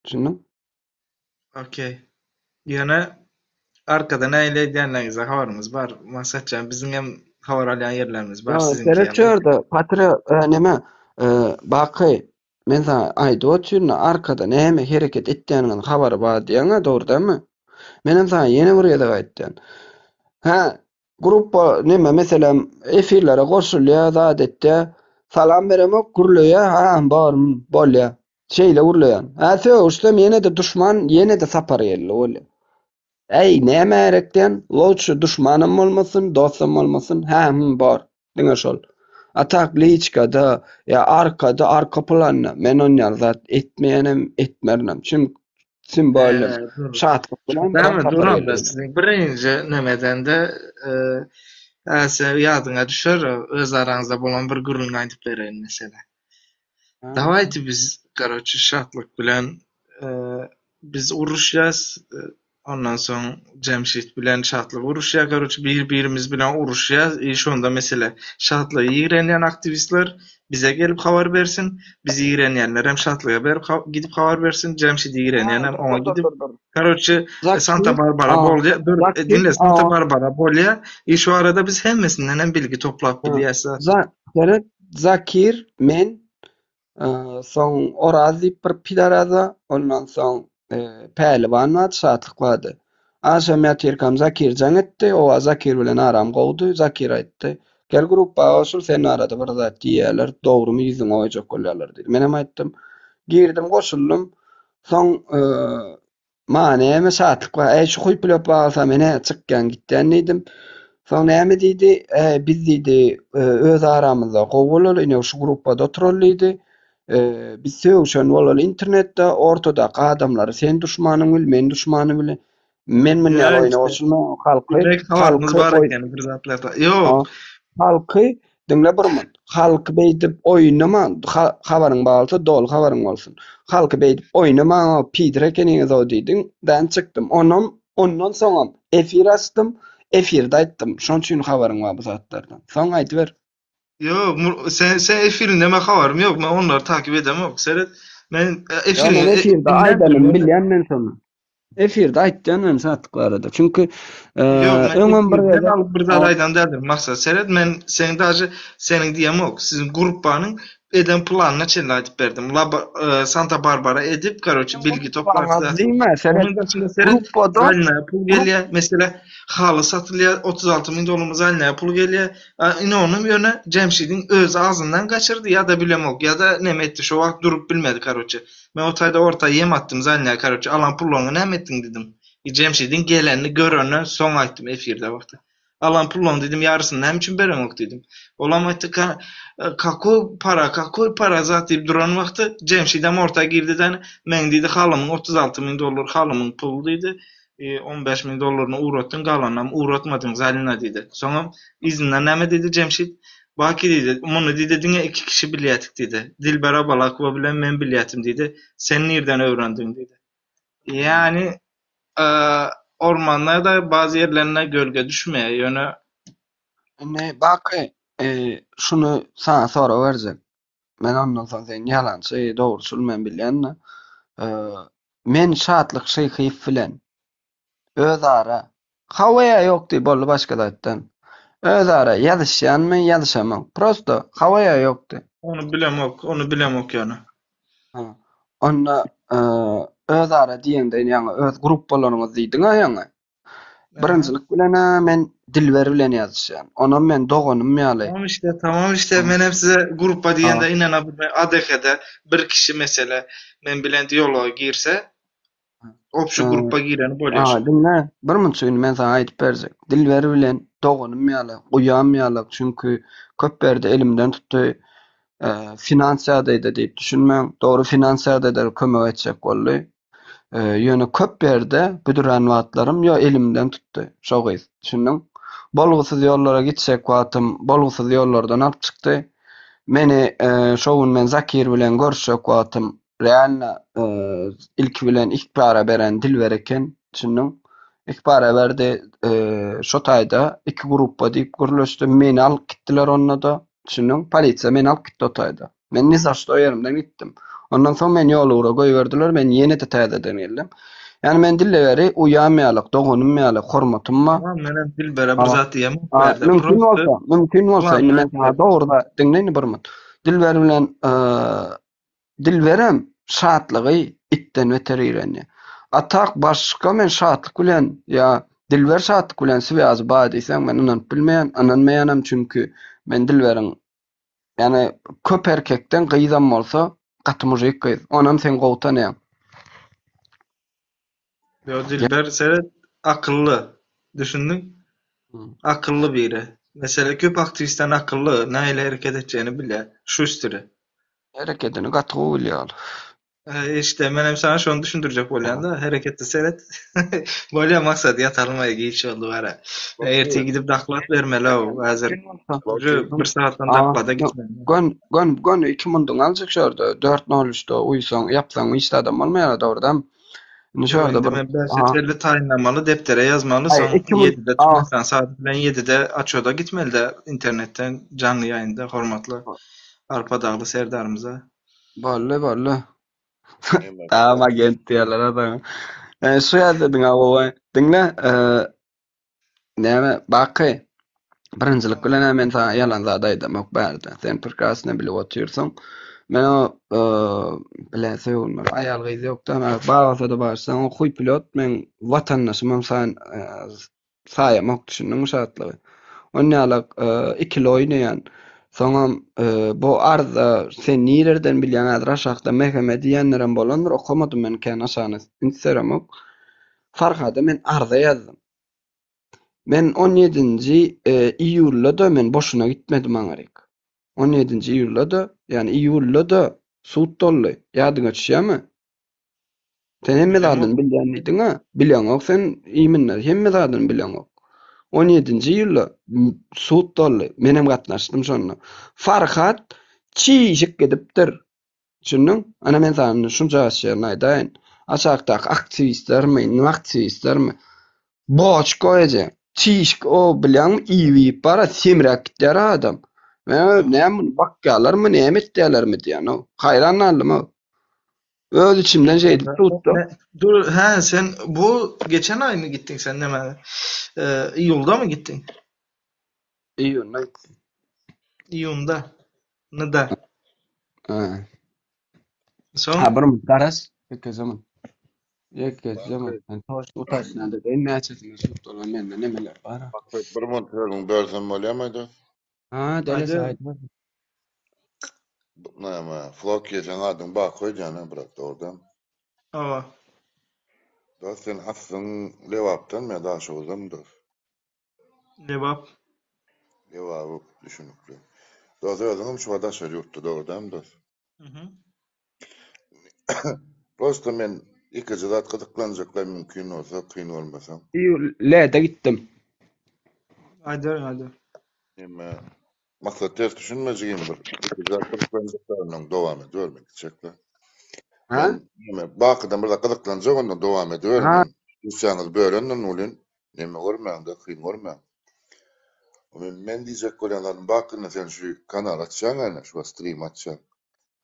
Düşündiň? Okey. Ýöne arkada nähili edýänleriňizden habarymyz bar. Maksatjan biziň hem habar alýan ýerlerimiz bar siziňki Seret ýaly. şu ýerde Patria neme Baky men saňa aýdyp otyryn arkada näme hereket etýäniňiň habary bar diýýäňä dogry dälmi? Menem saňa ýene bir gezek aýtýan. Hä gruppa neme meselem efirlere goşulýa zat etýä salam beremok gürleýä ha bar bolýa. Şeýle gürleýän. Hä sögüşsem ýene-de duşman, ýene-de Sapar geldi bolýa. Äý, nämä gerek diýen, lowçy duşmanam bolmasyn, dostam bolmasyn, hä, hüm, bor. Diňe şol. A tak liçkada ýa arkada, arka planda men onýaly zat etmeýänem, etmerinem. Çünki tim bolýa. Hä, dur. Şatlyk bilen Dämi, Sapar duram geldi. siziň birinji nemedende, e, sen ýadyňa düşer, öz araňyzda bolan bir gürrüňi aýdyp bereýin meselem. Dawayte biz karoçe Şatlyk bilen biz uruşýas ondan soň Jemşit bilen Şatlyk uruşýar karoçe bir birimiz bilen uruşýas i şonda mesele Şatlygy ýigrenýän aktiwistler bize gelip habar bersin bizi ýigrenýänler hem Şatlyga berip gidip habar bersin Jemşidi ýigrenýän hem oňa gidip karoçe Santa Barbara bolýa dur diňle Santa Barbara bolýa i şu arada biz hemmesinden hem bilgi toplap bilýäs. Seret Zakir, men, soň Oraz diýip bir pidaraza, ondan soň Päliwan bardy, Şatlyk bardy. Agşam ýatyrkam Zakir jaň etdi, owa Zakir bilen aram gowudy, Zakir aýtdy, Gel gruppa goşul, sen barada bir zat diýýärler, dogrumy ýüzüňe goýjak bolýarlar diýdi. Menem aýtdym, girdim goşuldym, soň Maňa näme şatlyk bar? Äý, şu huýpülöp baglasa men-ä çykýan gitýän diýdim. Soň näme diýdi? Äý, biz diýdi, öz aramyzda gowy bolaly, ine şu gruppada oturaly diýdi. Biz sögüşen bolaly internetde, ortadaky adamlary sen duşmanyň bil, men duşmany bil. Men mundan Ýa oýna işte. goşulmaň, halky, Demek habarymyz halky bar oý ekeni bir zatlarda. Ýok. Halky diňle bir munt. Halky beýdip oýnama, habaryň bar bolsa doly habaryň bolsun. Halky beýdip oýnamaň o pidr ekeniňiz o diýdiň, dan çykdym. Onam ondan soňam efir açdym, efirde aýtdym. Şoň üçin habaryň bar bu zatlardan. Soň aýdyber. Ýok, sen sen efirinde men habarym ýok. Men onlary takip edemok. Seret, men Ýok, efiriňi men efirde aýdanymy bilýän men şony. Efirde aýtýan men Şatlyk barada. Çünki Ýok, men öňem bir efirden gezek alyp bir zat aýdan däldir. Maksat seret, men seň daže seniň diýemok. Siziň gruppanyň eden planyna çenli aýdyp berdim. Laba, Santa Barbara edip, karoçe, bilgi toplap zat. Diýme, seret. Onuň daşynda seret, Gruppada Zalinaýa pul gelýär. Mesele haly satylýar, 36 müň dollarmy Zalinaýa pul gelýär. Ine onuň ýöne Jemşidiň özi agzyndan gaçyrdy ýa-da bilemok, ýa-da neme etdi, şo wagt durup bilmedi, karoçe. Men o taýda orta ýem atdym Zalinaýa, karoçe, alan pullaryňy näme etdiň diýdim. Jemşidiň gelenini görenden soň aýtdym efirde wagty. Alan pullaryň diýdim ýarysyny näme üçin bereňok diýdim. Olam aýtdy ka kakoý para, kakoý para zat diýip duran wagty Jemşidem orta girdi-de meň diýdi halymyň 36 müň dollar halymyň puly diýdi. 15 müň dollaryny ugratdyň galanynam ugratmadyň Zalina diýdi. Soňam yzyndan näme diýdi Jemşit? Baki diýdi, muny diýdi diňe iki kişi bilýätik diýdi. Dilber Abalakowa bilen men bilýätim diýdi. Sen nirden öwrendiň diýdi. Ýagny ormanda-da bazy ýerlerinde gölge düşmeýär, ýöne. Indi Baky, şuny saňa sorag berjek. Men ondan soň sen ýalançy, dogruçyl men bilýän-de. Men Şatlyk Şyhyýew bilen özara hawa ýa ýok diý boldy başga zatdan. Özara ýazyşýanmy, ýazyşamok. Prosto hawa ýa ýok diý. Ony bilemok, ony bilemok ýöne. Onda özara diýende ýaňy öz gruppalaryňyz diýdiň-ä ýaňy. Birinjilik bilen-ä men Dilber bilen ýazyşýan. Onam men doganym ýaly. Tamam işte, tamam işte. Men hem size gruppa diýende ynana bilmän ADH-de bir kişi mesele men bilen dialoga girse, obşi gruppa gireni bolýar. Ha, diňle, bir munça indi men saňa aýdyp berjek. Dilber bilen doganym ýaly, uýam ýaly, çünki köp berdi, elimden tutdy. Finans ýagdaýda diýip düşünmäň. Dogry finans ýagdaýda kömek etjek boldy. Ýöne köp ýerde büdürän wagtlarym ýo elimden tutdy şo gyz. Düşündiň? Bolgusyz ýollara gitjek wagtym bolgusyz ýollardan alyp çykdy. Meni şo gün men Zakir bilen görüşjek wagtym realno ilki bilen ihbara beren Dilber eken. Düşündiň? Ihbara berdi. Şo taýda iki gruppa diýip gürleşdi. Meni alyp gitdiler onda-da. Düşündiň? Polisiýa meni alyp gitdi o taýda. Men ni za şto ýerimden gitdim. Ondan soň meni ýol ugra goýberdiler, men ýene-de täzeden geldim. Ýani men Dilberi uýam ýaly, doganym ýaly hormatym bar. Tamam, menem Dilbere bir zat diýemok bu ýerde. Mümkin bolsa, mümkin bolsa, indi men saňa dogry zat diňle indi bir minut. Dilber bilen Dilberem Şatlygy itden beter ýigrenýär. A tak başga men Şatlyk bilen ýa Dilber Şatlyk bilen swýazy bar diýseň men ynanyp bilmeýän, ynanmaýanam çünki men Dilberiň Ýani köp erkekden gyzam bolsa gaty mužik gyz. Onam sen gowy tanýaň. Ýo Dilber seret akylly. Düşündiň? Akylly biri. Mesele köp aktiwistden akylly, nähili hereket etjegini bilýär. Şu üstüri. Herekedini gaty gowy bilýär ol. Işte menem saňa şony düşündirjek bolýan-da, hereketde seret. Bolýa Maksat ýatalmaý giç boldy bara. Ertir gidip doklad bermeli-ow häzir. Uje bir sagatdan doklada gitmeli. Gön gön gön iki munduň aljak şu ýerde. Dört nol üçde uýsaň, ýapsaň hiç zadam bolmaýar dogrudan. Indi şu Ýok, ýerde indi bir men bäşe çenli taýynlamaly, depdere ýazmaly, Aý, soň iki mun ýedide Türkmenistan saady bilen ýedide açoda gitmeli-de internetden janly ýaýynda hormatly Arkadagly Serdarymyza. Boldy, boldy. Tamam agent diýerler adama. E, şu ýazdyň gowy. Diňle, e, näme, Baky. Birinjilik bilen men saňa ýalan zat aýdamok bärde. Sen prekrasno bilip otyrsyň. Men o e, bilen sögünmeli aýal gyz ýokda. Bar bolsa-da barsaň, o huý pilot men watandaşymam san e, Saýamok düşündiňmi şatlygy. Onýalak ikili oýnaýan. Soňam bu arza sen nirerden bilýäň häzir aşakda MHM diýenlerem bolandyr okamadym men kän aşagyna üns beremok. Farhada men arza ýazdym. Men on ýedinji iýulda-da men boşuna gitmedim aňryk. On ýedinji iýulda-da ýagny iýulda-da sud boldy. Ýadyňa düşýärmi? Sen hemme zadyny bilýän diýdiň-ä. Bileňok sen iýminler, hemme zadyny bileňok. On ýedinji ýylda sud boldy. Menem gatnaşdym şonda. Farhat çişik gidipdir. Düşündiň? Ana men saňa indi şunça ýerini aýdaýyn. Aşakdaky aktiwistlermi, indi aktiwistlermi? Boçka eje. Çişik o bilýäňmi iýip iýip bara semräp gitýär adam. Men näme muny bakýarlarmy, näme etýärlermi diýýän-ow. Haýran galdym-ow. Öz içimden şeýdip tutdum. Dur, hä, sen bu geçen aýmy gitdiň sen näme? Iýulda mı gitdiň? Iýunda gitdim. Iýunda. Nyda. Ha. Soň Ha, bir minut garaş. Ýeke zaman. Ýeke zaman. Men toş utaşyna dedeýin näçesine sud bolan mende nemeler bar. Bir minut sözüňi bölsem bolýarmy dost? Ha, delese aýdyber. Näme, Floki seň adyň Baky öýdýän-ä brat, dogrudanmy? Hawa. Dost sen aslyň Lebapdanmy ýa Daşoguzdanmy dost? Lebap. Lebaby düşünikli. Dost özüňem şu wagt daşary ýurtda dogrudanmy dost? Mhm. Prosta men ýekeje zat gyzyklanjaklar mümkin bolsa, kyn bolmasa. L-de gitdim. Aýdyberiň, aýdyber. Neme, Maksat ters düşünme jigim bir ýekeje zat gyzyklanjaklar ondan dowam ediber men gitjekler. Ha? Men neme Bakydan bir zat gyzyklanjak ondan dowam ediber Ha. men. Üstüňizi bölendir welin neme görmäňde kyn görmäň. Men, men diýjek bolýan zadym Baky indi sen şu kanal açýaň ene şu stream açýaň.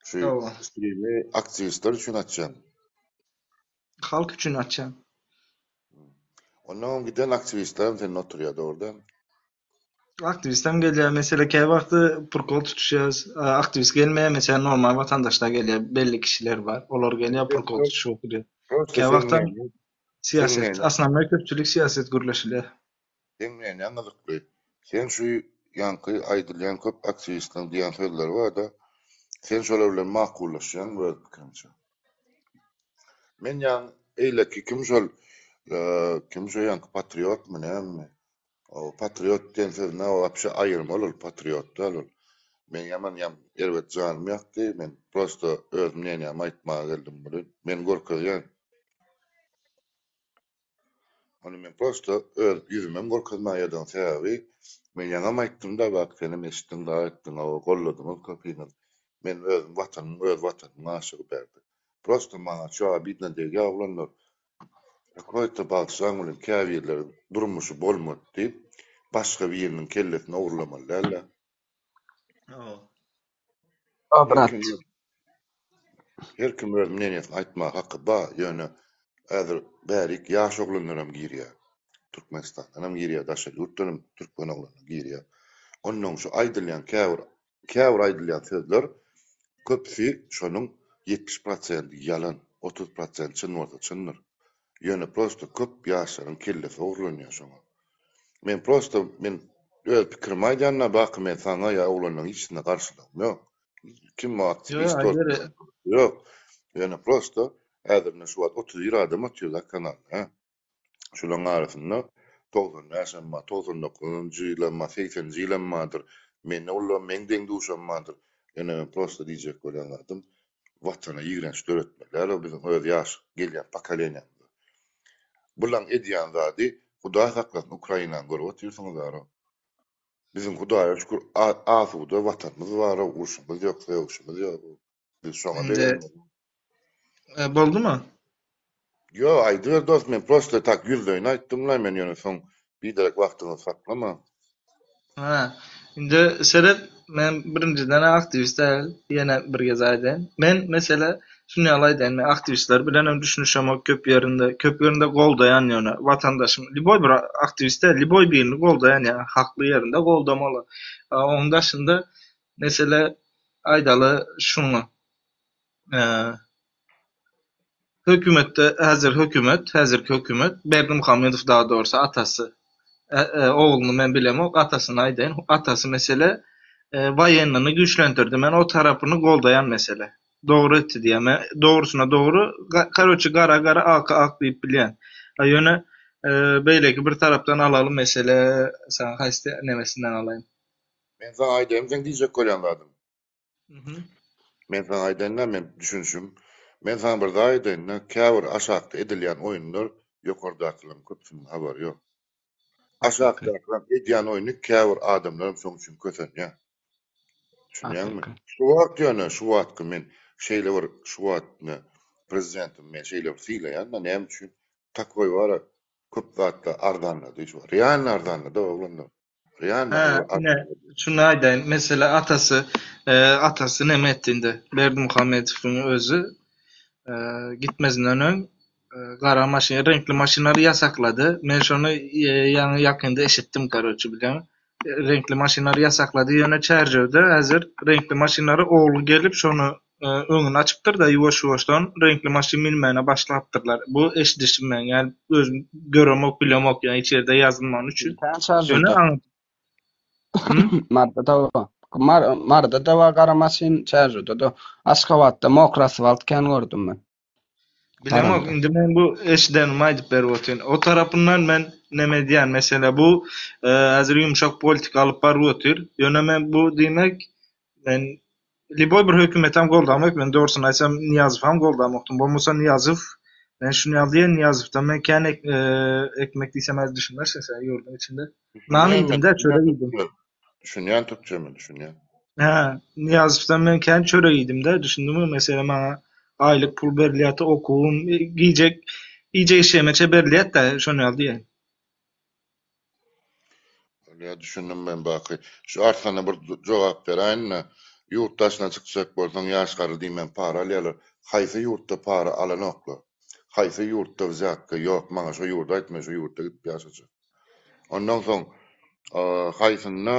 Şu Hawa. streami aktiwistler üçin açýaň. Halk üçin açýan. Ondan giden aktiwistler hem sende oturýar dogry dälmi? Aktiwistem gelýär. Mesele käwagty prokol tutuşýas. Aktiwist gelmeýär, meselem normal watandaşlar gelýär, belli kişiler bar. Olar gelýär, prokol tutuşyp oturýar. Prosta seň Käwagtam näme? Syýasat, asnamnoý köpçülik syýasat gürleşilýär. Seň nämäň gyzykly? Sen şu ýaňky aýdylýan köp aktiwistleriň diýýän sözleri barda, sen şolar bilen makullaşýaňmy öz pikiriňçe? Men ýaň eýleki kim şol kim şo ýaňky patriotmy nämemi? O patriot diýen sözüne wapşe aýyrmaly ol patriot däl ol. Men ýaman ýam erbet janym ýakdy men prosto öz mneniýamy aýtmaga geldim muny men görkezýän. Ony men prosto öz ýüzümem görkezmäge ýadan sebäbi men ýaňam aýtdymda bak senem eşitdiň zat etdiň hawa golladyňyz köpüňiz men özüm watanymyň öz watanymyň aşygy bärde prosto maňa ço obidno degýä oglanlar kakoýto bagyşlaň bilen käbirleriň durmuşy bolmady diýip başga biriniň kellesini ogurlamaly dälda. A brat. Her kim öz mneniýesini aýtmaga haky ba, ýöne häzir bärik ýaş oglanlaram girýär. Türkmenistandanam girýär, daşary ýurtdanam türkmen oglanlar girýär. Onnoň şu aýdylýan käbir käbir aýdylýan sözler köpüsi şonuň 70 prosenti ýalan, 30 prosent çyn bolsa çyndyr. Ýöne prosto köp ýaşlaryň kellesi ogurlanýar şoňa. Men prosto men öz pikirimi aýdýanda baky men saňa ýa oglanlaryň hiçisine garşylygym ýok. Kim o aktiwist bolsun ýok. Ýöne prosto häzir ine şu wagt 31 adam otyr-da kanalda hä. Şularyň arasynda 95 hem bar, 99-njy ýylam bar, 80-nji ýylam bardyr. Menden ulam, meň deň-duşam bardyr. Ýöne men prosto diýjek bolýan zadym Watana ýigrenç döretmeli däl o biziň öz ýaş gelýän pokoleniýamyza. Bulaň edýän zady Hudaý saklasyn Ukrainany görüp otyrsyňyz aro. Biziň Hudaýa şükür asuda watanymyz baro urşumyz ýok sögüşimiz ýok biz şoňa begenmeli. Boldumy? Ýok aýdyber dost men prosto tak ýüzleýin aýtdymlaý men ýöne soň biderek wagtyňyzy saklama. Ha, indi seret men birinjiden aktiwist däl ýene bir gezek aýdaýyn. Men mesele şuny ýaly aýdaýyn men aktiwistler bilenem düşünişemok köp ýerinde köp ýerinde goldaýan ýöne watandaşym lýuboý bir aktiwist däl lýuboý birini goldaýan ýa hakly ýerinde goldamaly. Onuň daşynda mesele aýdaly şuňa Hökümetde häzir hökümet, häzirki hökümet, Berdimuhamedow daha dogrusy atasy, ogluny men bilemok, atasyny aýdaýyn, atasy mesele woýennyny güýçlendirdi, men o tarapyny goldaýan mesele. Dogry etdi diýýän. Men dogrusyna dogry, karoçe gara gara, aka ak diýip bilýän. A ýöne beýleki bir tarapdan alaly mesele, saňa haýsy nemesinden alaýyn. Men saňa aýdaýyn seň diýjek bolýan zadyň. Men saňa aýdaýyn-da, men düşünişim. Men saňa bir zat aýdaýyn-da, käbir aşakda edilýän oýunlar ýokardakylaryň köpüsiniň habary ýok. Aşakdakylaryň edýän oýny käbir adamlaram şoň üçin kösenýär. Düşünýäňmi? Şu wagt ýöne, şu wagtky men şeýle bir şu wagt ine prezidentimi men şeýle bir sylaýan-da, näme üçin? Takoý bar-a, köp zatlar arzanlady şu wagt. Realno arzanlady oglanlar. Hä, ine, şuny aýdaýyn, mesele atasy, atasy neme etdi indi, Berdimuhamedowyň özi gitmezinden öň gara maşyn, reňkli maşynlary ýasaklady. Men şony ýaňy ýakynda eşitdim, karoçe, bilýäňmi? Reňkli maşynlary ýasaklady, ýöne Çärjewde häzir reňkli maşynlary ogly gelip şony öňüni açypdyr-da, ýuwaş-ýuwaşdan reňkli maşyn münmäne başlapdyrlar. Bu eşidişim meň, ýa özüm göremok, bilemok, ýa hiç ýerde ýazylmany üçin. Ýöne aň Marda-da bar. Marda-da bar gara maşyn, Çärjewde-de. Aşgabatda mokry asfalt kän gördüm men. Bilemok, indi men bu eşidenimi aýdyp berip otyryn. O tarapyndan men neme edýän, mesele bu häzir ýumşak politika alyp baryp otyr. Ýöne men bu diýmek, men Liboý bir hökümetem goldamok men dogrusyny aýtsam Nyýazowam goldamokdym bolmasa Nyýazow men şuny ýaly diýen Nyýazowdan men kän ekmek diýsem häzir düşünmersiň sen ýurduň içinde nan iýdim-de çörek iýdim. Düşünýän türkçe men düşünýän. Hä Nyýazowdan men kän çörek iýdim-de düşündiňmi meselem maňa aýlyk pul berilýärdi okuwym iýjek iýjek içjegimeçe berilýärdi-de şony ýaly diýen. Bolýa düşündim men Baky. Şu Arslana bir jogap beräýinle. Ýurt daşyna çykjak bolsaň ýaş garry diýmän para alýarlar. Haýsy ýurtda para alanoklar? Haýsy ýurtda wzýatka ýok? Maňa şo ýurdy aýt men şo ýurtda gidip ýaşajak. Ondan soň haýsynda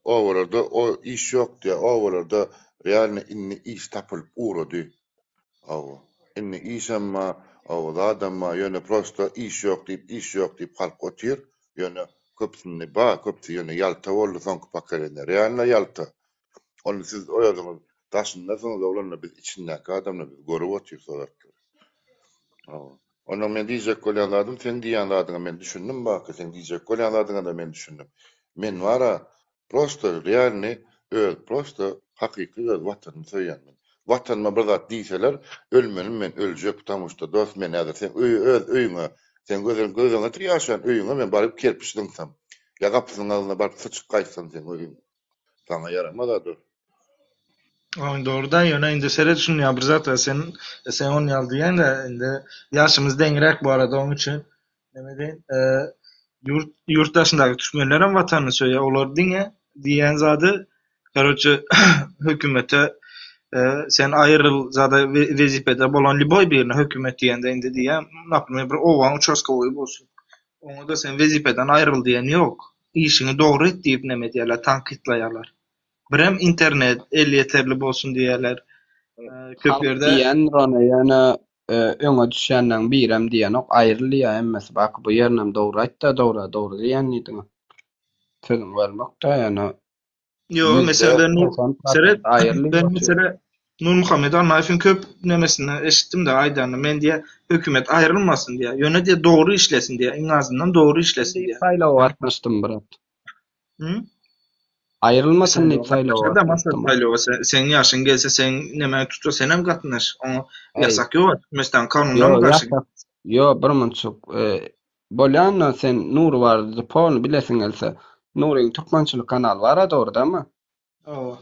obalarda o iş ýok diýýär. Obalarda realno indi iş tapylyp ugrady. Hawa. Indi işem bar. Hawa zadam bar ýöne prosta iş ýok diýip iş ýok diýip halk otyr ýöne köpüsinde bar köpüsi ýöne ýalta boldy soňky pokoleniýa realno ýalta ony siz özüňiz daşyndasyňyz oglanlar biz içindäki adamlar biz görüp otyrys o zatlary. Hawa. Onnoň men diýjek bolýan zadym seň diýýän zadyňa men düşündim Baky seň diýjek bolýan zadyňada men düşündim. Men bara prosto realny öz prosto hakyky öz watanymy söýýän men. Watanyma bir zat diýseler ölmelim men öljek ptamu şto dost men häzir seň öýe öz öýüňe seň göz gözüňe getir ýaşaýan öýüňe men baryp kerpiç zyňsam ýa gapysynyň agzyna baryp syçyp gaýtsam seň öýüň saňa ýaramaz-a dost. Oň dogry-da, ýöne indi seret şuny ýa bir zat sen sen ony ýaly diýýäň-de, indi ýaşymyz deňräk bu arada oň üçin neme diýin, ýurt ýurt daşyndaky türkmenlerem watanyny söýýär, olar diňe diýýän zady karoçe hökümete sen aýryl zada wezipede bolan lýuboý birine hökümet diýende indi diýýän, naprimer bir obaň uçastkowoýy bolsun, oňa-da sen wezipeden aýryl diýen ýok, işiňi dogry et diýip neme edýärler, tankytlaýarlar. Birem internet elýeterli bolsun diýýärler. Köp Halk ýerde. diýendir ony ýöne öňe düşýänleň birem diýenok aýryl diýýär hemmesi baky bu ýerinem dogry aýtda dogry dogry diýen diýdiňa sözüňi bölmekdä ýöne Ýo ýüzde meselede Nur 90 seret prosent aýryl diýip ben otyr. mesele Nurmuhammet Annaýewiň köp nemesini eşitdim-de aýdanyny men diýýär hökümet aýrylmasyn diýýär ýöne diýýär dogry işlesin diýýär iň azyndan dogry işlesin Diýip diýýär. saýlawa gatnaşdym brat. Hı? Aýrylmasyn diýip Saýlawa saýlawa gatnaşar-da maksat gatnaşdym. saýlawa sen, seň ýaşyň gelse seň nemäň tutsa senem gatnaş. Oňa Äý. ýasak ýok Türkmenistan Ýo, kanunynam garşy. ýasak. Ýo, bir munçuk. E, bolýanda sen Nury barada polny bilesiň gelse, Nuryň türkmençilik kanaly bar-a dogry dälmi? Hawa.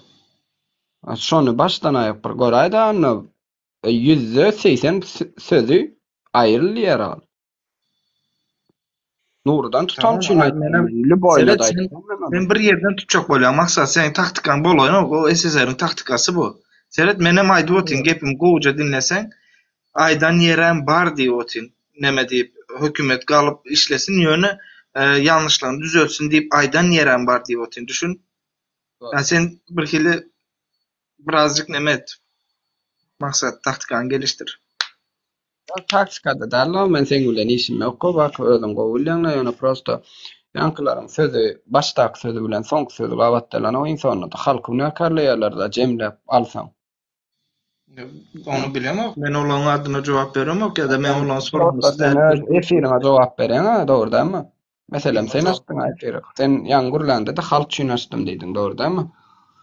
A, Şony başdan aýak bir göräýdä onda 80% sözi aýryl diýer ol. Nurudan tutan Tamam, üçin a, aýtdym menem men. Lüboýna seret da sen aýtdym men ony. sen bir ýerden tutjak bolýaň Maksat seň taktikaň bolaýanok o SSR-iň taktikasy bu. Seret menem aýdyp otyryn gepimi gowuja diňleseň aýdan ýerem bar diýip otyryn neme diýip hökümet galyp işlesin ýöne e, ýalňyşlaryny düzeltsin diýip aýdan ýerem bar diýip otyryn düşün. Ýa sen birhili birazjyk neme et. Maksat taktikany gelişdir. Ýok taktikada däl-ow men seň bilen işim ýok-ow baky özüň gowy bilýäňle ýöne prosto ýaňkylaryň sözi başdaky sözi bilen soňky sözi gabat gelenok iň soňunda-da halky günäkärleýärler-da jemläp alsaň. Ony bilemok men olaryň adyna jogap beremok ýa-da men olaryň Prosto sorumlysy sen däl. öz efiriňe jogap berýäň-ä dogry dälmi? Meselem sen açdyň-a efiri. Sen ýaňy gürläňde-de halk üçin açdym diýdiň dogry dälmi?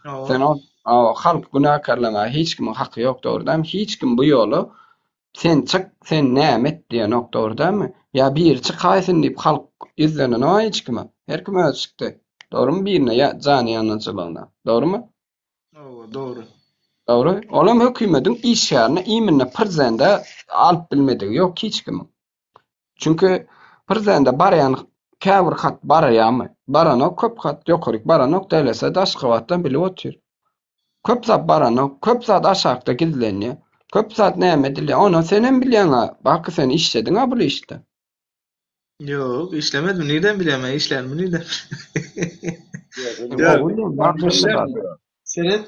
Hawa. Sen ol halky günäkärlemäge hiç kimiň haky ýok dogry dälmi? Hiç kim bu ýola sen çyk, sen näme et diýenok dogry dälmi? Ýa biri çykaýsyn diýip halk ýüzlenenok hiç kime. Her kim özi çykdy. Dogrymy birine ýa jany ýanynjylygyna. Dogrymy? Hawa, dogry. Dogry. Olam hökümediň işgärine iminne przende alyp bilmedigi ýok hiç kimiň. Çünki prezidente barýan käbir hat baraýarmy? Baranok köp hat ýokaryk baranok dälese-de Aşgabatdan bilip otyr. Köp zat baranok, köp zat aşakda gizlenýär. Köp zat näme edilýär? Ony senem bilýäň-ä, Baky sen işlediň-ä bul işde. Ýok, işlemedim. Nirden bilýän men işlänimi nirden? Sen gowy bilýäň, Baky hemme zady. Seret.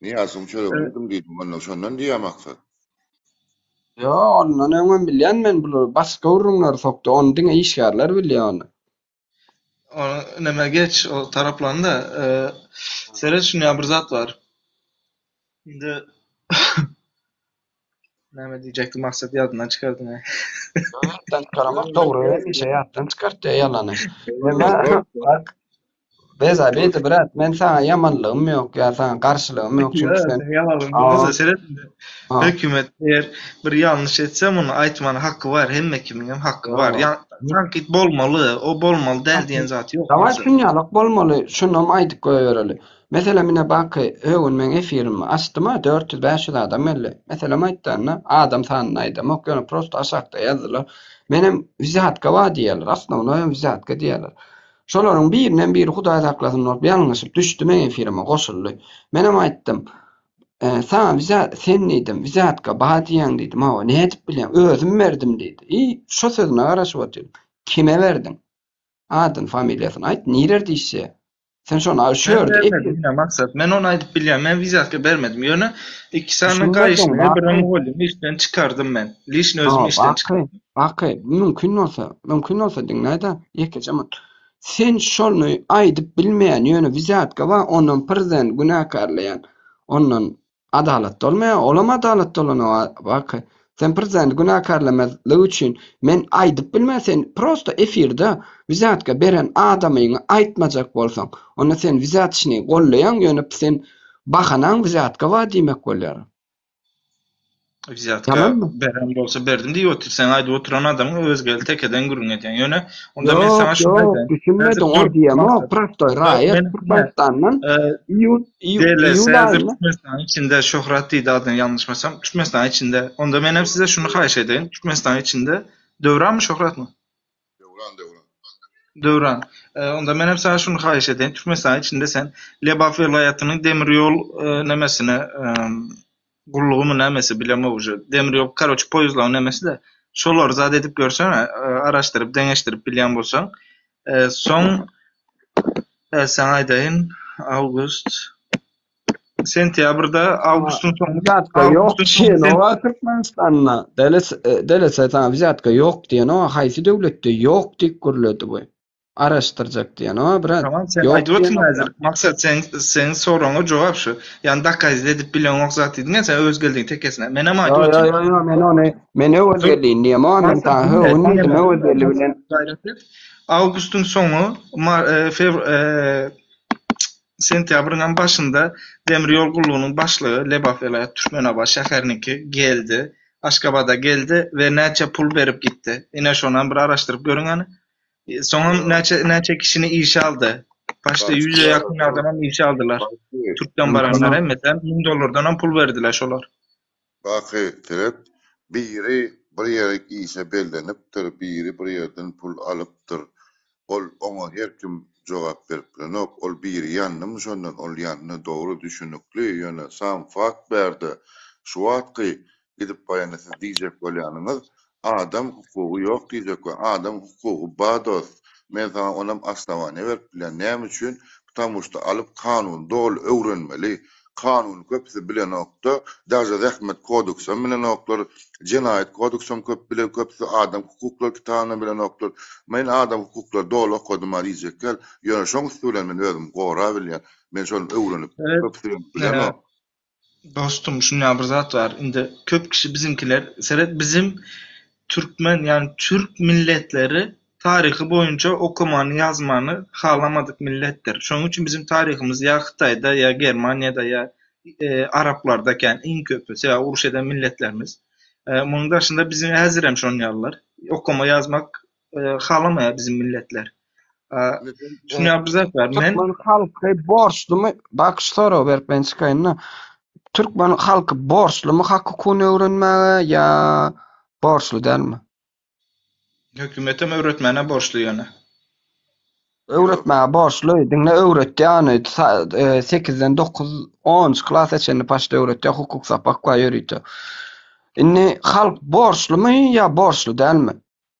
Nyýazowyň çöregini iýdim diýdim, onda şondan diýýär Maksat. Ýok, ondan öňem bilýän men bular başga gürrüňleri sokdy, ony diňe işgärler bilýär ony. Ony neme geç o taraplaryny-da. Seret şunda bir zat bar. Indi näme diýjekdim Maksat ýadyndan çykardyň. Ýatdan çykaramak dogry hemişe ýatdan çykartýar ýalany. Neme bak Bez obidi brat men saňa ýamanlygym ýok ýa saňa garşylygym ýok çünki sen Ýamanlygym bolmasa seret indi. Hökümet eger bir ýalňyş etse muny aýtmana haky bar hemme kimiňem haky bar. Tankyt bolmaly o bolmaly däl diýen zat ýok. Dawaý şunýalak bolmaly şunam aýdyp goýbereli. Meselem ine baky öwün meň efirimi açdyma 400 500 adam geldi. Meselem aýtdanda adam sanyny aýdamok ýöne prosto aşakda ýazdylar. Menem wzýatka bar diýýärler osnownoýam wzýatka diýýärler. Şolaryň birinem biri Hudaý saklasyn bolup ýalňyşyp düşdi meň efirime goşuldy. Menem aýtdym. Saňa wzýa sen diýdim, wzýatka bar diýýäň diýdim. Hawa, nädip bilýäň? Özüm berdim diýdi. I şo sözüne garaşyp otyryn. Kime berdiň? Adyny, familiýasyny aýt, nirerde işleýär? Sen şony şu Men ýerde bermedim ine maksat. Men ony aýdyp bilýän. Men wizýatka bermedim. Ýöne iki sany Düşünmedim, gaýyşny baky. bir mugallym işden çykardym men. Lişni özüm Ha, işden baky, çykardym. baky, mümkin bolsa, mümkin bolsa diňläý-de, ýekeje minut. Sen şony aýdyp bilmeýän, ýöne wizýatka bar, ondan prezident günäkärleýän. Ondan Adalat bolmaýar, olam adalat bolanok Baky. Sen prezidenti günäkärlemezlik üçin men aýdyp bilmen sen prosto efirde wzýatka beren adamyňy aýtmajak bolsaň, onda sen wzýatçyny gollaýaň ýöne sen bahanaň wzýatka bar diýmek bolýar. Wzýatka Ýalanmy? beren bolsa berdim diýip otyr. Sen aýdyp oturan adamyň Özgeli tekeden gürrüň edýäň. Ýöne onda men Ýok, saňa şuny ýok, aýdaýyn. Häzir düşünmediň, o dur, diýemok, Maksat. prostoý Ýok, raýat men diňle. Türkmenistandan iýul, iýul, DLS iýul häzir aýynda Türkmenistanyň içinde Şöhrat diýdi adyny ýalňyşmasam, Türkmenistanyň içinde. Onda menem size şuny haýyş edeýin, Türkmenistanyň içinde Döwranmy, Şöhratmy? Döwran, Döwran. Döwran. Onda menem saňa şuny haýyş edeýin, Türkmenistanyň içinde sen Lebap welaýatynyň demir ýol nemesine gullugymy nämesi bilemok uje. Demir ýol, karoçe poýezdlaryň nemesi-de. Şolary zat edip görsene, araşdyryp, deňeşdirip bilýän bolsaň. Soň saňa aýdaýyn, awgust, sentýabrda, awgustyň soňy, Wzýatka ýok awgustyň soňy diýenoga Türkmenistanda. DLS saňa wzýatka ýok diýenoga haýsy döwletde ýok diýip gürledi bu. Araşdyrjak diýenoga brat. Tamam sen Ýok aýdyp oturma diýenok. häzir. Maksat sen seň soragyňa jogap şu. Ýani dokazit edip bileňok zat diýdiň sen Özgeldiň tekesine. Menem Ýo aýdyp ýo otyryn. ýo ýo men ony men Öwezgelini diýemok men Maksat saňa diňle, höwün diňle diýdim meni. Öwezgeldi bilen. Gaýrat et. Awgustyň soňy, mar, e, fewr, e, sentýabryň başynda demir ýol gullugynyň başlygy Lebap welaýat Türkmenabat şäheriniňki geldi. Aşgabada geldi we näçe pul berip gitdi. Ine şonam bir araşdyryp görüň hany. Soňam näçe näçe kişini işe aldy. Başda ýüze ýakyn adamam işe aldylar. Türkden baranlar hemmesem 1000 dollardanam pul berdiler şolar. Baky, seret, biri bir ýere işe bellenipdir, biri bir ýerden pul alypdyr. Ol oňa her kim jogap berip bilenok. Ol biri ýandymy şondan, ol ýandy, dogry, düşünikli, ýöne sam fakt bärde şu wagtky Gidip barýanda siz diýjek bolýanyňyz adam hukugy ýok diýjek we adam hukugy ba dost men saňa onam osnowaniýa berip bilýän näme üçin ptamuşda alyp kanuny doly öwrenmeli kanuny köpüsi bilenokda daže zähmet kodeksam bilenoklar jenaýat kodeksam köp bile köpüsi adam hukuklary kitabynam bilenoklar men adam hukuklary doly okadyma diýjek däl ýöne şoň üsti bilen men özümi gorabilýän men şony öwrenip köpüsi bilenok. Dostum şunda bir zat bar indi köp kişi biziňkiler seret bizim türkmen ýagny türk milletleri taryhy boýunça okamany ýazmany halamadyk milletdir şonuň üçin bizim taryhymyz ýa hytaýda ýa germaniýada ýa araplarda kän iň köpi sebäbi uruş eden milletlerimiz munuň daşynda bizim häzirem şon ýalylar okama ýazmak halamaýar bizim milletler. Şuny bir zat bar. Men Türkmen halky borçlumy? Bak şu soragy berip men çykaýyn-da. Türkmen halky borçlumy hak hukugyny öwrenmäge ýa borçly dälmi? Hökümetem öwretmäne borçly ýöne. Öwretmäge borçly. Diňle öwretýär ony. Sekizden dokuz, onunjy klasa çenli paçta öwretýär. Hukuk sapak bar ýörite. Indi halk borçlumy ýa borçly dälmi?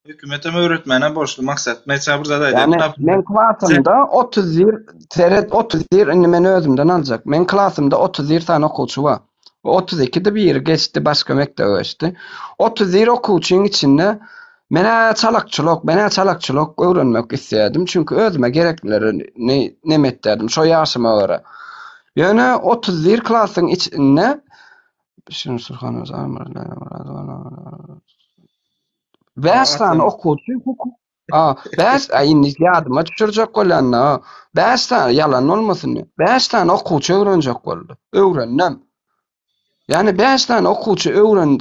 Hökümetem öwretmäne borçly Maksat. Men saňa bir zat aýdaýyn. Ýani men klasymda 31 seret 31 indi men özümden aljak. Men klasymda 31 sany okuwçy bar. 32 de biri geçdi başga mekdebe geçdi. 31 okuwçyň içinde men-ä çalakçylyk, men-ä çalakçylyk öwrenmek isleýärdim. Çünki özüme gereklilerini neme etýärdim şo ýaşyma görä. Ýöne 31 klasyň içinde Bäş sany okuwçy hukuk A, bäş, a indi ýadyma düşürjek bolýan-da. Bäş sany, ýalan bolmasyn. Bäş sany okuwçy öwrenjek boldy. Öwrendem. Ýani bäş sany okuwçy öwren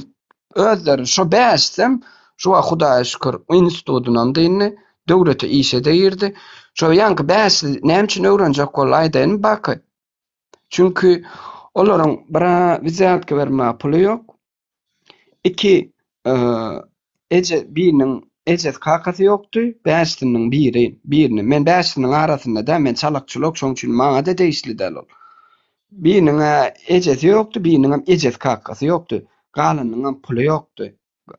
özleri şo bäşisem şu wagt Hudaýa şükür institutynam dyndy, döwlete işe-de girdi. Şo ýaňky bäşisi näme üçin öwrenjek boldy aýdaýynmy Baky? Çünki olaryň bir-ä wzýatka bermäge puly ýok. Iki eje biriniň ejesi kakasy ýokdy, bäşisiniň biri, birini, men bäşisiniň arasynda däl, men çalak-çulak, şoň üçin maňa-da degişli däl ol. Biriniň-ä ejesi ýokdy, biriniňem ejesi kakasy ýokdy, galanynyňam puly ýokdy,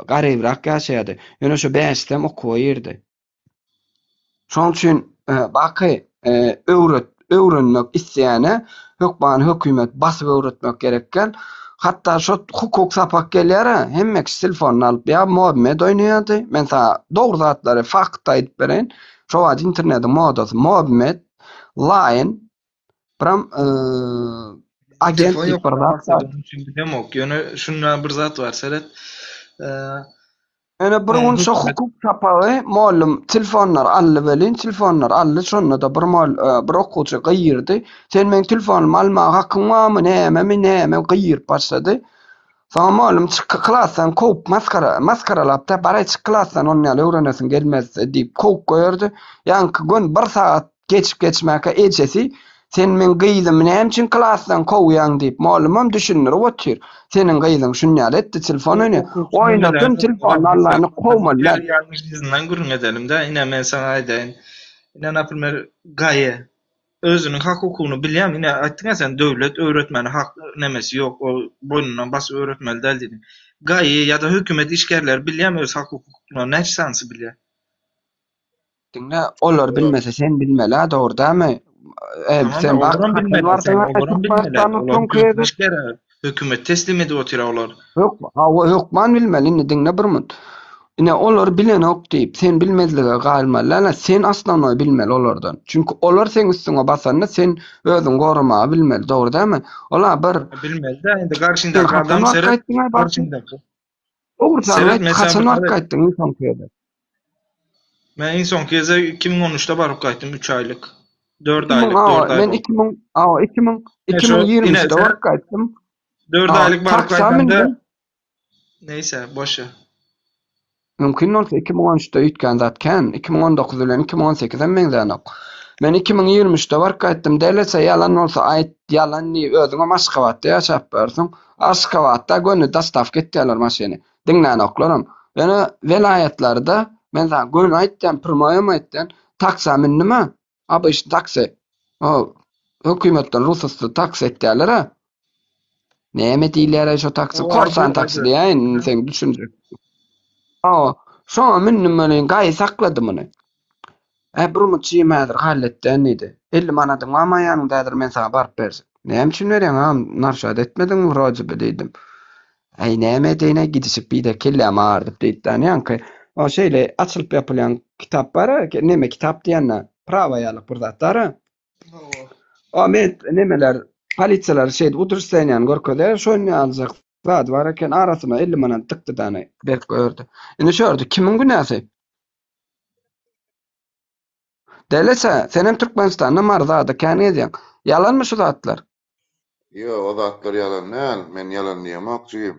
garybrak ýaşaýardy. Ýöne şo bäşisem okuwa girdi. Şoň üçin baky öwret. öwrenmek isleýäne hökman hökümet basyp öwretmek gerek däl. Hatda şo hukuk sapak gelýär-ä, hemme kişi telefonyny alyp ýa MobMed oýnaýardy. Men saňa dogry zatlary fakt aýdyp bereýin. Şo wagt internetiň modasy MobMed, Line, biram agent Telefon diýip ýok bir zat bar. Onuň üçin bilemok. Ýöne şunda bir zat bar, seret. Ýöne bir gün şo hukuk sapagy mollum telefonlary aldy welin, telefonlary aldy, şonda-da bir mol bir okuwçy gygyrdy. Sen meň telefonymy almaga hakyň barmy, nämemi, näme gygyryp başlady. Soňra mollum çyk klasdan kowup masgara masgaralap-da, baraý çyk klasdan onuň ýaly öwrenesiň gelmezse diýip kowup goýardy. Ýaňky gün bir sagat Geçip-geçmäkä ejesi, Sen meň gyzymy näme üçin klasdan kowýaň diýip, mugallymam düşündirip otyr. Seniň gyzyň şunýaly etdi, telefon oýnaýar. Oýnasyn telefonyny Allany kowmaly däl. Ýalňyş yzyndan gürrüň edelim-dä. Ine, men saňa aýdaýyn. Ine, naprimer, Gaýe özüniň hak-hukugyny bilýärmi? Ine, aýtdyň-a sen, döwlet öwretmäne hak nemesi ýok, ol boýnundan basyp öwretmeli däl diýdiň. Gaýe ýa-da hökümet işgärleri bilýärmi öz hak-hukuklaryny? Näçe sanysy bilýär? Diňle, olar bilmese sen bilmeli-ä, dogry dälmi? E, Tamam da sen bak, olaram haçan bilmeli, sen bardyň olaram bilmeli. Türkmenistana Olar soňky hökümet gezek? işgäri, hökümet teslim edip otyr olar. Hök, hawa, hökman bilmeli, indi diňle bir minut. Ine, olar bilenok diýip, sen bilmezlige galmaly däl-ä, sen osnownoý bilmeli olardan. Çünki olar seň üstüňe basanda sen özüňi goramagy bilmeli, dogry dälmi? Ol-a bir Bilmeli-dä, indi Sen garşyňdaky haçan adam baryp seret, gaýtdyň-aý Baky? garşyňdaky. Dogrusyny Seret, aýt, men saňa haçan bir baryp zat gaýtdyň iň soňky gezek? Men iň soňky gezek 2013-de baryp gaýtdym, 3 aýlyk. 4 2000 aýlyk, awa, 4 aý men boldy. 2000, awa, 2000, Ine şo, ine 2023-de seret, baryp gaýtdym. 4 Awa, aýlyk baryp taksa gaýdamda, mündim. neýse, boş ver. Mümkin bolsa 2013-de üýtgän zat kän. 2019 bilen 2018 hem meňzänok. Men 2023-de baryp gaýtdym. Dälese ýalan bolsa aýt, ýalan diý, özüňem Aşgabatda ýaşap ýörsüň. Aşgabatda göni dostawka etýärler maşyny. Diňlänoklaram. Ýöne welaýatlarda, men saňa göni aýtýan, primoýam aýtýan, taksa mündüm-ä, obyçny taksi. O hökümetden rugsatsyz taksi etýärler-ä. Näme diýilýär-aý şo taksi? Korsan taksi diýäýin, indi sen düşünjek. Hawa, şoňa mündüm welin, gaýy saklady muny. Ä, bir muçjym häzir halletdän diýdi. 50 manadyň barmy ýanyňda häzir men saňa baryp berjek. Näme üçin berýäň agam, narşat etmediňmi wroje bi diýdim. Äý, näme edeýin-aý, gidişip biýde kellämi agyrdyp diýdi-de, ýaňky o şeýle açylyp ýapylýan kitap bar-a, neme kitap diýende, prawa ýalyk bir zat bar-a. O men nemeler, polisiýalar şeýdip udrusteniýany görkezýär, şony aljak zady bar eken, arasyna 50 manat dykdy dany berip goýberdi. Indi şu ýerde kimiň günäsi? Dälese, senem Türkmenistanda Marzada kän gezýäň. Ýalanmy şu zatlar? Ýok, o zatlar ýalan däl. Men ýalan diýemok jigim.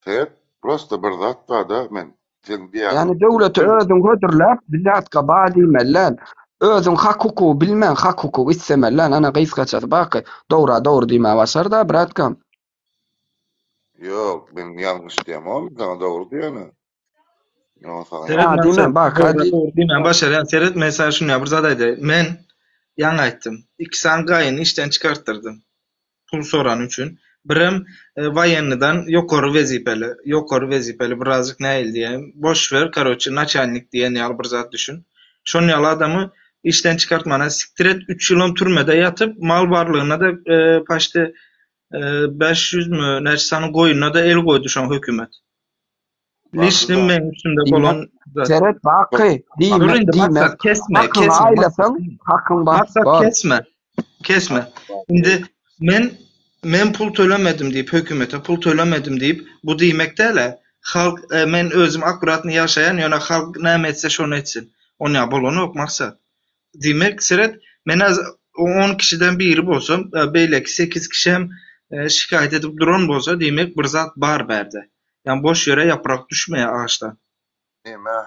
Seret, prosta bir zat bar-da, men seň diýýäniň Ýagny döwlete özüň hödürläp, wzýatka bar diýmeli däl. Özüň hak-hukugy bilmän, hak-hukuk islemeli däl. Ana gysgaçasy baky, dogra dogry diýmäge başar-da, bratkam. Ýok, men ýalňyş diýemok, men saňa dogry diýýän. Seret Ha, diýme, bak, ha, diý. Diýme, başarýan. Seret, men sana şuny bir zat aýdaýyn. Men ýaňy aýtdym. Iki sany gaýyny işden çykartdyrdym. Pul sorany üçin. Birem e, woýennydan ýokary wezipeli, ýokary wezipeli birazjyk nähili diýeýin. Boş ver, karoçe, naçalnik diýen ýaly bir zat düşün. Şon ýaly adamy işden çykartmana siktir et, 3 ýylam türmede ýatyp, mal barlygyna-da e, paçti e, 500 mü, näçe sany goýuna-da el goýdy şoň hökümet. Lişni meň üstümde bolan zat. Seret baky, Dur diýmek, indi diýmek. maksat kesme, Hakyňy kesme. aýlasaň, hakyň bar. Maksat Bor. kesme. Kesme. Indi men men pul tölemedim diýip hökümete pul tölemedim diýip bu diýmek däl-ä. Halk e, men özüm akkuratny ýaşaýan, ýöne halk näme etse şony etsin. Onýa bolanok maksat. Diýmek, seret, men az on kişiden biri bolsam, e, beýleki sekiz kişem e, şikaýat edip duran bolsa, diýmek bir zat bar bärde. Ýagny boş ýere ýaprak düşmeýär agaçdan. Neme,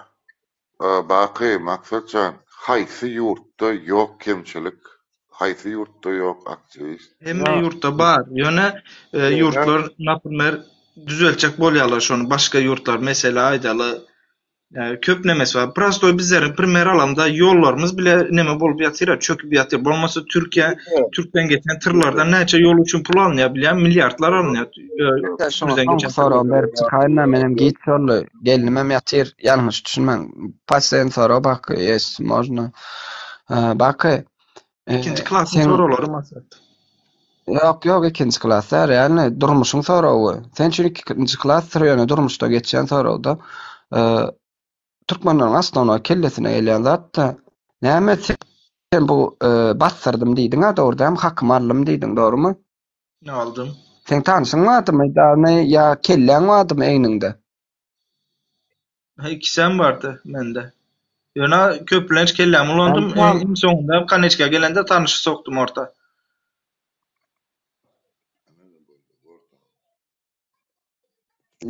Baky, Maksat jan, haýsy ýurtda ýok kemçilik, haýsy ýurtda ýok aktiwist? Hemme ýurtda bar, ýöne e, ýurtlar, naprimer, düzeltjek bolýarlar şony, başga ýurtlar, mesela aýdaly, Köp nemesi bar. Prostoý bizleriň primer alamda ýollarymyz bile neme bolup ýatyr, çöküp ýatyr. Bolmasa Türkiýe, türkden geçen tyrlardan näçe ýol üçin pul alynýar bilýän, milliardlar alynýar. Şuňa soňky soragy berip çykaýyn-da, menem giç boldy. Gelnimem ýatyr, ýalňyş düşünmäň. Paslen sorag Baky, ýes, można. Baky. Ikinji klasyň Sen soraglary maksat. Ýok, ýok, ikinji klas däl, ýagny durmuşyň soragy. Sen üçin ikinji klasdyr, ýöne durmuşda geçýän soragda. Türkmenleriň osnownoý kellesine gelýän zat-da, näme sen bu basdyrdym diýdiň-ä, dogry dälmi? Hakymy aldym diýdiň, dogrumy? Aldym. Seň tanşyň bardymy, dany ýa kelläň bardymy egniňde? Ha, ikisem bardy mende. Ýöne köplenç kellämi ulandym, iň soňunda koneçka gelende tanyşy sokdum orta.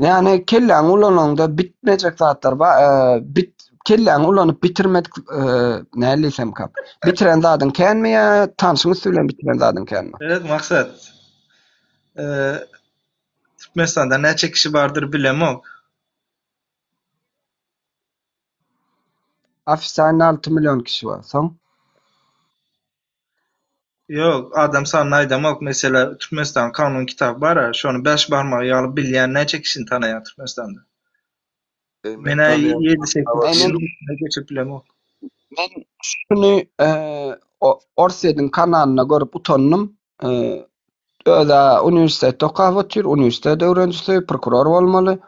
Ýagny kelläňi ulanaňda bitmejek zatlar bar. Bit kelläňi ulanyp bitirmedik näle diýsemkä? Bitiren zadyň känmi ýa tanşyň üsti bilen bitiren zadyň känmi? Evet, maksat. Türkmenistanda näçe kişi bardyr bilemok. Ofisialny 6 million kişi bar. Soň? Ýok, adam sanyny aýdamok. Mesele Türkmenistanyň kanun kitaby bar-a, şony bäş barmagy ýaly bilýän näçe kişini tanaýaň Türkmenistanda? Men-ä ýedi-sekiz kişiniň üstüne geçirip bilemok. Men şuny Orsýetiň kanalynda görüp utandym. Öz-ä uniwersitetde okap otyr, uniwersitet öwrenjisi, prokuror bolmaly.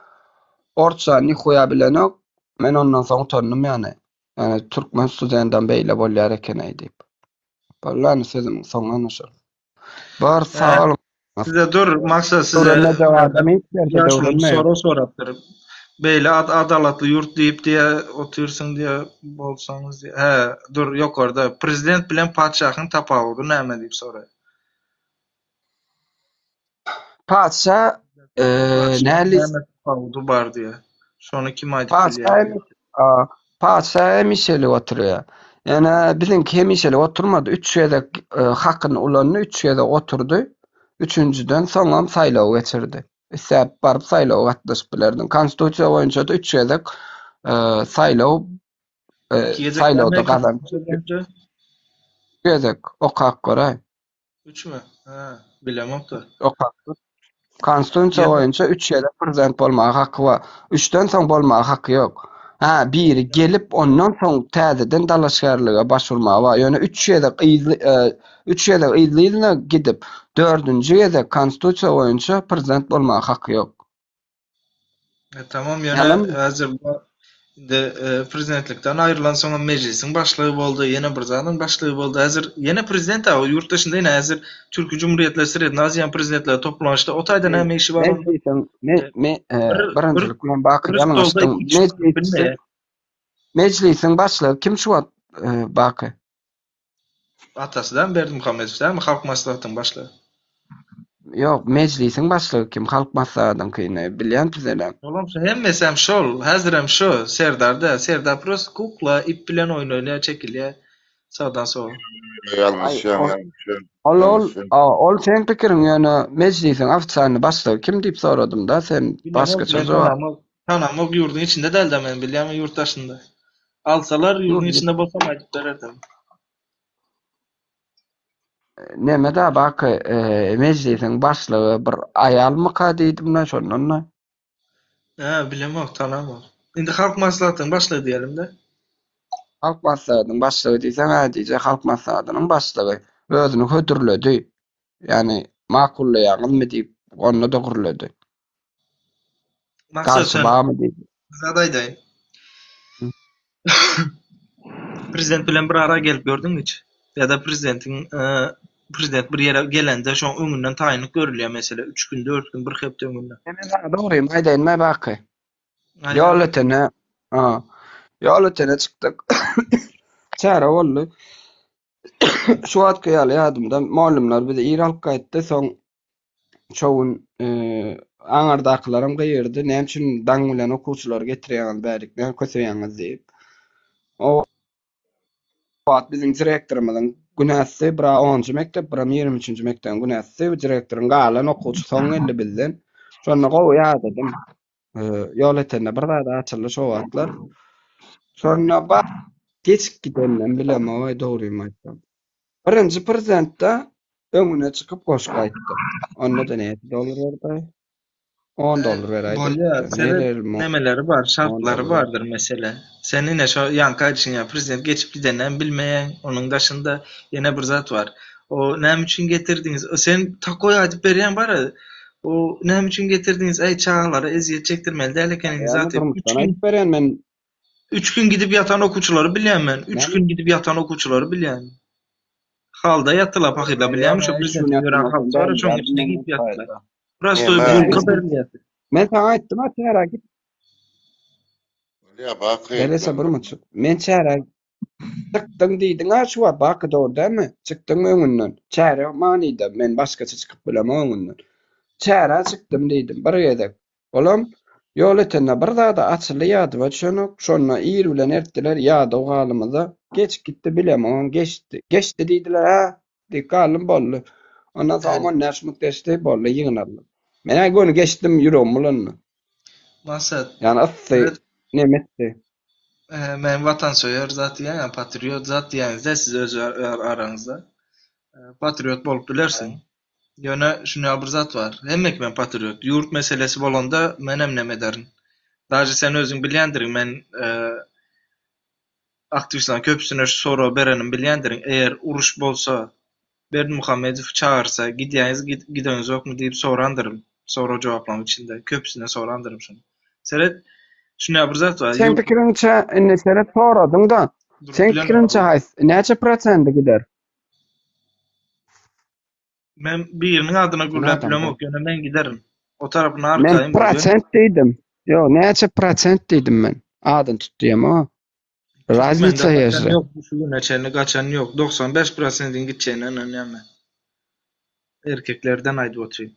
Orsça nihuýa bilenok. Men ondan soň utandym ýagny. Ýagny türkmen studendem beýle bolýar eken-eý diýip. Bolýany sözümiň soňy ana şol. Bar sag boluň. Size dur maksat size Öwrenmejek adam hiç ýerde ýaşuly öwrenmeýär. sorag sorapdyr. Beýle ad adalatly ýurt diýip diýe otyrsyň diýe bolsaňyz diýe. Hä, dur ýokarda prezident bilen patyşahyň tapawudy näme diýip soraýar. Patyşa Patyşahyň näli näme tapawudy bar diýe. Şony kim aýdyp Patyşa bilýär diýe. patyşa hemişelik oturýar. Ýöne biziňki hemişelik oturmady. Üç gezek hakyny ulandy, üç gezek oturdy. Üçünjiden soňam saýlaw geçirdi. Isläp baryp saýlawa gatnaşyp bilerdiň. Konstitusiýa boýunça-da üç gezek saýlaw Iki gezek saýlawda näme gazanyp konstitusiýa boýunça? Üç gezek okap göräý. Üçmi? Ha, bilemok-da. Okap gör. Konstitusiýa Ýöne boýunça üç gezek prezident bolmaga haky bar. Üçden soň bolmaga haky ýok. Ha, biri gelip ondan soň täzeden dalaşgärlige baş urmaga bar. Ýöne üç gezek yzly e, üç gezek yzly-yzyna gidip, dördünji gezek konstitusiýa boýunça prezident bolmaga haky ýok. E, tamam ýöne Ýalan häzir bu indi e, prezidentlikden aýrylan soňam mejlisiň başlygy boldy, ýene bir zadyň başlygy boldy. Häzir ýene prezident a ýurt daşynda ýene häzir Türki Jumhuriýetler Srednýa Aziýanyň prezidentleri toplanyşdy. O taýda näme işi bar onuň? Mejlisiň me, me, e, Bir bir birinjilik bilen baky bir stolda ýalňyşdyň. iki kişi oturyp Mejlisi bilmeýär. Mejlisiň başlygy kim şu wagt e, Baky? Atasy dämi Berdimuhamedow dämi Halk Maslahatynyň başlygy? Ýok, Mejlisiň başlygy kim? Halk Maslahatynyňkyny bilýän tüzelem. Olam şu hemmesem şol, häzirem şu Serdar däl. Serdar prosto kukla, ip bilen oýun oýnaýar, çekilýär sagdan sola. Aý, Ýalňyşýaň, ol ýalňyşýaň, ol ol ýalňyşýaň. a, ol seň pikiriň ýöne Mejlisiň ofitsialny başlygy kim diýip soradym-da, sen Bilemok, başgaça men jogap. tanamok. Tanamok, ýurduň içinde däl-dä men bilýän, ýurt daşynda. Alsalar ýurduň Ýurduň içinde bolsam aýdyp bererdim. Neme-dä Baky, Mejlisiň başlygy bir aýalmyka diýdim-de şondan-da. Hä, bilemok, tanamok. Indi Halk Maslahatynyň başlygy diýelim-de. Halk Maslahatynyň başlygy diýseň, hä diýjek, Halk Maslahatynyň başlygy özüni hödürledi. Ýagny makullaýaňyzmy diýip, onda-da gürledi. Maksat Garşy sen barmy diýdi. bir zat aýdaýyn. Prezident bilen bir ara gelip gördüňmi hiç? Ýa-da prezidentiň e, prezident bir ýere gelende şoň öňünden taýynlyk görülýär mesele 3 gün, 4 gün, bir hepde öňünden. Men saňa dogrymy aýdaýynmy Baky? Aýdaý. Ýol ötene, ha. Ýol ötene çykdyk. Çäre boldy. Şu wagtky ýaly ýadymda, mugallymlar bizi ir alyp gaýtdy, soň şo gün aňardakylaram gygyrdy, näme üçin daň bilen okuwçylary getirýäňiz bärik, näme köseýäňiz diýip. O wagt biziň direktorymyzyň günäsi, bir-ä onunjy mekdep, birem 23-nji mekdebiň günäsi, direktoryň galan okuwçy soň geldi bizden. Şonda gowy ýadadym. Ýolötende bir zat açyldy şo wagtlar. Şonda ba geçip gideninem bilemok-aý dogrymy aýtsam. Birinji prezidentde öňüne çykyp goşgy aýtdy. Onda-da näçe dollar berdi? 10 dollar beräýdim. Bolýar, Neler seret nemeleri bar, 10 şartlary dollar. bardyr mesele. Sen ine şo ýaňky aýdyşyň ýaly prezident geçip gideninem bilmeýäň, onuň daşynda ýene bir zat bar. O näme üçin getirdiňiz? O sen takoý aýdyp berýäň bara. O näme üçin getirdiňiz? Äý çagalara ezýet çekdirmeli däl ekeniňiz Ýa zat diýip. Üç durmuşdan gün aýdyp berýän men. üç gün gidip ýatan okuwçylary bilýän men. Üç Näme? gün gidip ýatan okuwçylary bilýän. Halda ýatdylar pahyrlar Ýa bilýäňmi şo men üç gün prezidentiň ýatdym ýören oturan halysy bar däl şoň ýa içine men girip ýatdylar. saýda. Prostoý Neme? bulka berilýär. Men saňa aýtdym-a çärä git. Bolýar Baky Berese men bir munçuk. Men çärä çykdyň diýdiň-ä şu wagt Baky dogry dälmi? Çykdyň öňünden. Çäre manyda men başgaça çykyp bilemok öňünden. Çärä çykdym diýdim bir gezek. Olam ýol etende bir zada açyldy ýadyma düşenok. Şonda ir bilen ertdiler ýadaw galymyza. Geçip gitdi bilemogam geçdi. Geçdi diýdiler hä diýip galdym boldy. Ondan soň on bäş minut geçdi boldy ýygnaldy. Men-ä göni geçdim ýüregim bulandy. Maksat, Ýani yssy evet, neme etdi. men watansöýer zat diýýän, patriot zat diýýäňizde siz öz araňyzda. Patriot bolup bilersiň. Ýöne şuny ýaly bir zat bar. Hemme kim hem patriot. Ýurt meselesi bolanda menem neme ederin. Daže sen özüň bilýändirin men aktiwistleriň köpüsine şu soragy berenimi bilýändirin. Eger uruş bolsa Berdimuhamedow çagyrsa gidýäňiz gideňizokmy diýip sorandyryn. Sorag jogaplaryň içinde köpüsine sorandyryn şuny. Seret şuny ýaly bir zat bar. Seň Ýurt pikiriňçe indi seret soradyň-da. durup Seň bilenok. pikiriňçe haýsy näçe prosendi gider? Men biriniň adyna Sen gürläp adam bilemok, ýöne men giderin. O tarapyna Men arkaýyn bol. Ýöne prosent diýdim. Ýok, näçe prosent diýdim men. Adyny tut diýemok. Türkmende Raznitsa gaçan ýežde. ýok, şu güne çenli gaçan ýok. 95 prosentiň gitjegine ynanýan men. Erkeklerden aýdyp otyryn.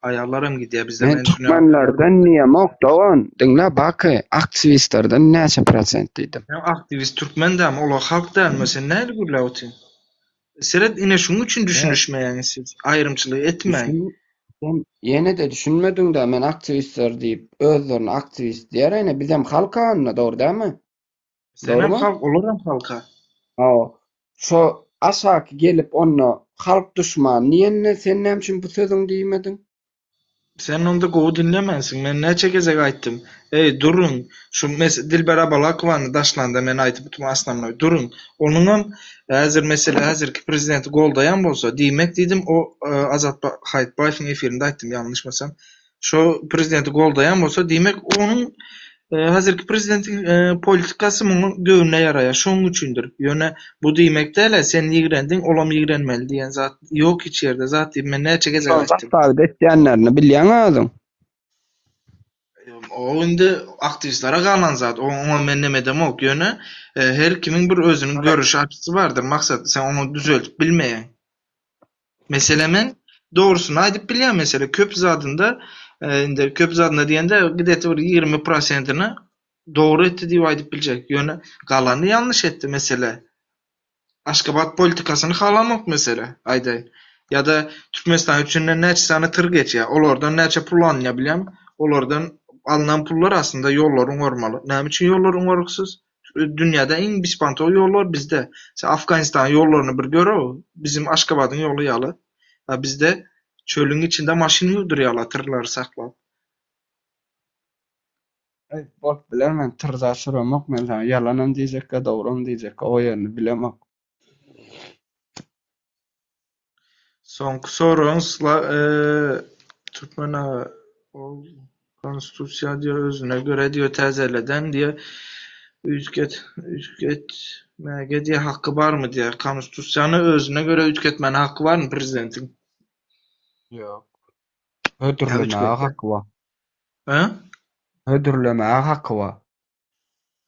Aýallar hem gidýär bizde Men men şuny türkmenlerden diýemok dogan. Diňle Baky, aktiwistlerden näçe prosent diýdim. Sen aktiwist türkmen dämi, olar halk dälmi? Sen nähili gürläp otyryn? Seret ine şuň üçin düşünişmeýäňiz siz. Aýrymçylyk etmäň. Düşün, sen ýene-de düşünmediň-dä, men aktiwistler diýip, özlerini aktiwist diýer ene, bizem halk anna, dogry dälmi? Senem Dogrymy? halk, olaram halka. Hawa. Şo aşaky gelip onda halk duşmany diýende sen näme üçin bu sözüňi diýmediň? Sen onda gowy diňlemänsiň. Men näçe gezek aýtdym. Eý, duruň, şu mes Dilber Abalakowany daşlanda men aýdypdym asnamnoý, duruň. Onuňam häzir mesele häzirki prezidenti goldaýan bolsa, diýmek diýdim, o Azat Haýytbaýewiň efirinde aýtdym ýalňyşmasam. Şo prezidenti goldaýan bolsa, diýmek onuň häzirki prezidentiň politikasy munuň göwnüne ýaraýar, şonuň üçindir. Ýöne bu diýmek däl-ä, sen ýigrendiň, olam ýigrenmeli diýen zat ýok hiç ýerde zat diýip men näçe gezek Şol aýtdym. zastawyda etýänlerini bilýäň özüň. O indi aktiwistlere galan zat, oňa men neme edemok. Ýöne her kimiň bir özüniň görüş açysy bardyr, maksat sen ony düzeltip bilmeýäň. Mesele men dogrusyny aýdyp bilýän mesele köp zadynda indi köp zadynda diýende gideti bir 20 prosentini dogry etdi diýip aýdyp biljek. Ýöne galanyny ýalňyş etdi mesele. Aşgabat politikasyny halamok mesele aýdaýyn. Ýa-da Türkmenistan üçinden näçe sany tyr geçýär. Olardan näçe pul alynýar bilýäňmi? Olardan alnan pullar aslynda ýollary oňarmaly. Näme üçin ýollar oňaryksyz? Dünýäde iň bispantow ýollar bizde. Sen Afganistanyň ýollaryny bir gör-ow, bizim Aşgabadyň ýoly ýaly. A bizde çölüň içinde maşyn ýuwdurýarlar tyrlary saklap. Aý, bolup biler men tyrda süremok men saňa ýalanam diýjekkä dogram diýjekkä o ýerini bilemok. Soňky soragyň Türkmen aga ol konstitusiýa diýýär özüne görä diýýär täzeleden diýýär üýtget üýtgetmäge diýýär haky barmy diýýär konstitusiýany özüne görä üýtgetmäne haky barmy prezidentiň? Ýok. Hödürlemäge haky bar. Hä? Hödürlemäge haky bar.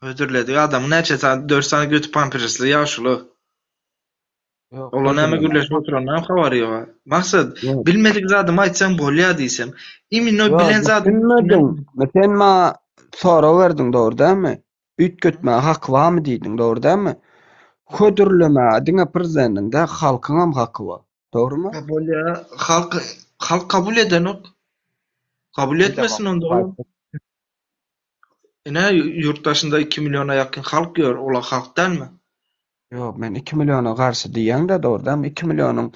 Hödürledik adamyň näçe sany dört sany göti pampersli ýaşuly. Ýok, Ola näme hödürlemäge gürleşip oturanynam habary ýok. Maksat Ýok. bilmedik zadymy aýtsaň bolýa diýsem. Imенно Ýok, bilen zadymy düşünmediň. Sen maňa sorag berdiň, dogry dälmi? Üýtgetmäge haky barmy diýdiň, dogry dälmi? Hödürlemäge diňe prezidentiň däl, halkyňam haky bar. Dogrumy? Bolýa, halk halk kabul edenok. Kabul etmesin onda olam. Ine, ýurt daşynda iki milliona ýakyn halk ýör, olar halk dälmi? Ýok, men iki milliona garşy diýýäň-dä, dogry dälmi? Iki millionyň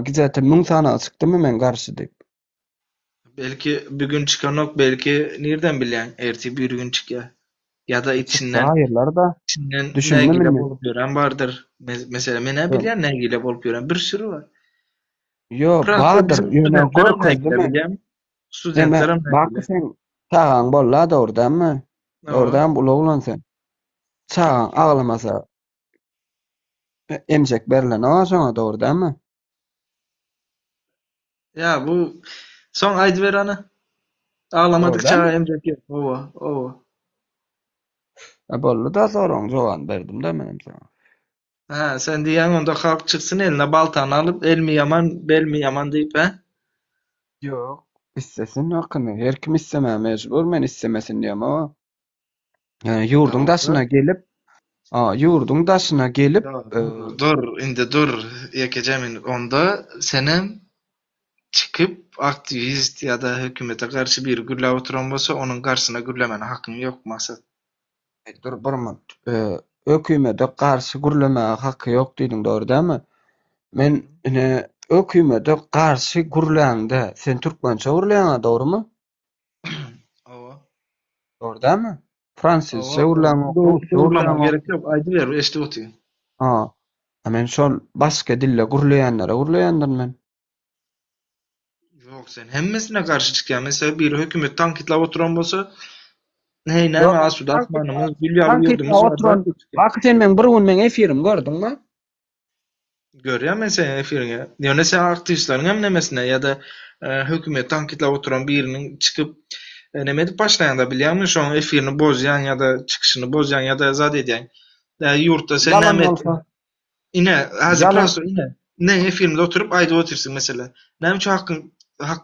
gijete müň sanagy çykdymy men garşy diýip? Belki bu gün çykanok, belki nirden bilýäň, ertir bir gün çykýar. Ýa-da Çyksa içinden aýyrlar-da. içinden Düşündim nägile indi. bolup ýören bardyr. Meselem, men-ä Ýok. bilýän nägile bolup ýören bir sürü bar. Ýok, Prosto bardyr. bizim Ýöne studentlerem nägile görkezdimi? bilýäňmi? Eme, Studentlerem Baky nägile. seň çagaň boldy-a dogry dälmi? Dogry Hawa. dälmi uly oglan sen? Çagaň aglamasa emjek berlenok-a şoňa dogry dälmi? Ýa bu soň aýdyber ana. Aglamadyk Dogry çaga dälmi? emjek ýok. Hawa, hawa. E boldy-da soragyň jogabyny berdim-dä menem saňa. Hä, sen diýýäň onda halk çyksyn eline baltany alyp, elmi ýaman, belmi ýaman diýip, hä? Ýok, istesin hakyny. Her kim istemäge mejbur, men istemesin diýemok-a. Ýöne ýurduň daşyna gelip, ýurduň daşyna gelip, Dur, indi dur, ýekeje minut. Onda senem çykyp aktiwist ýa-da hökümete garşy biri gürläp oturan bolsa, onuň garşysyna gürlemäne hakyň ýok, Maksat. Dur bir minut. Hökümete garşy gürlemäge haky ýok diýdiň, dogry dälmi? Men ine hökümete garşy gürläňde, sen türkmençe gürleýäň-ä, dogrymy? Hawa. Dogry dälmi? Fransuzça Hawa, gürläňok, dogry rusça gürlemäge gürläňok. gerek ýok, aýdyber, eşidip otyryn. Ha. A men şol başga dilde gürleýänlere gürleýändirin men. Ýok, sen hemmesine garşy çykýaň. Meselem, biri hökümeti tankytlap oturan bolsa, Heý, näme Ýok, asuda asmanymyz, gül ýaly tankytlap ýurdumyz bar, oturan. zat diýip çykýaň. Baky sen meň bir gün meň efirimi gördüňmi? Görýän men seniň efiriňi. Ýöne sen aktiwistleriň hem nemesine ýa-da hökümeti tankytlap oturan biriniň çykyp neme edip başlaýaňda bilýäňmi? Şoň efirini bozýaň ýa-da çykyşyny bozýaň ýa-da zat edýäň. Ýurtda sen Ýalan näme bolsa. Ine, häzir Ýalan. prosto ine. Meň efirimde oturyp aýdyp otyrsyň mesele. Näme üçin hakyň hak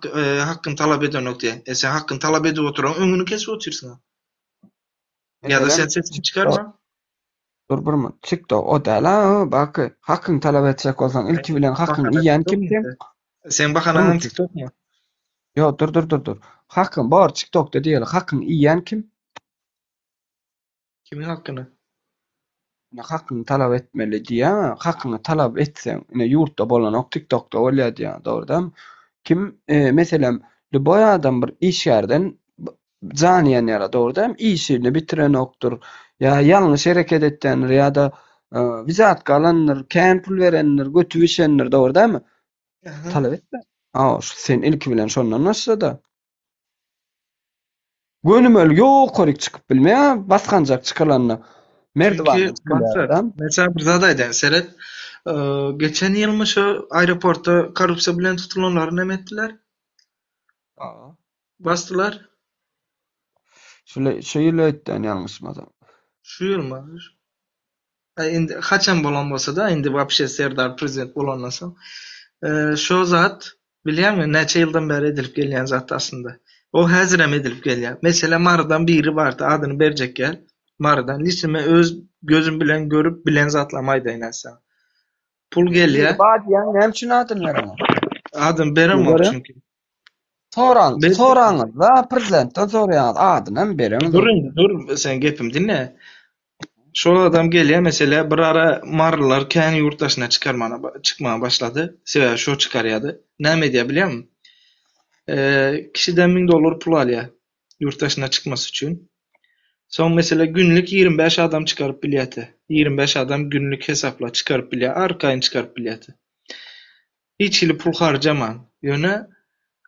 hakyny talap edenok diýen. E sen hakyny talap edip oturan öňüni kesip otyrsyň. Ýa-da sen Meselem, sesiňi çykarma. Dur bir minut. TikTok o däl-a, Baky. Hakyňy talap etjek bolsaň, ilki bilen hakyňy iýen kim sen? Seň bahanaňam TikTokmy? Ýok, dur dur dur dur. Hakyň bor TikTokda diýeli, hakyňy iýen kim? Kimiň hakyny? Ine hakyňy talap etmeli diýýäň-ä, hakyňy talap etseň, ine ýurtda bolanok TikTokda bolýar diýýäň, dogry dälmi? Kim, meselem, lýuboý adam bir işgärden jany ýanýar, dogry dälmi? Işini bitirenokdyr, ýa ýalňyş hereket etýändir, ýa-da wzatka alandyr, kän pul berendir, göti bişendir, dogry dälmi? Talap etme. Hawa, sen ilki bilen şondan başla-da. Gönümel ýokaryk çykyp bilmeýär, basgançak çykylanda Çünki merdiwandan çykylýar Maksat, adam. men saňa bir zat aýdaýyn, seret, geçen ýylmy şo aeroportda korrupsiýa bilen tutulanlary neme etdiler? Basdylar. Şu şu ýyl öýtdän ýalňyşmasam. Şu ýylmy? Aý indi haçan bolan bolsada indi wapşe Serdar prezident bolandan soň şo zat bilýäňmi näçe ýyldan bäri edilip gelýän zat aslynda. O häzirem edilip gelýär. Meselem Marydan biri bardy adyny berjek gel. Marydan liçno men öz gözüm bilen görüp bilen zatlarymy aýdaýyn häzir saňa. Pul gelýär. Biri bar diýýäň näme üçin adyny bereňok? Adyny beremok çünki. Soraň, soraňyzda prezidentden soraýaňyz adynam bereňiz. Dur indi dur sen gepimi diňle. Şol adam gelýär meselä bir ara marylylar kän ýurt daşyna çykarmana çykmaga başlady. Sebäbi şo çykarýady. Näme edýär bilýäňmi? Kişiden 1000 dollar pul alýar ýurt daşyna çykmasy üçin. Soň mesele günlük 25 adam çykaryp bilýärdi. 25 adam günlük hesapla çykaryp bilýär, arkaýyn çykaryp bilýärdi. Hiç hili pul harjaman. Ýöne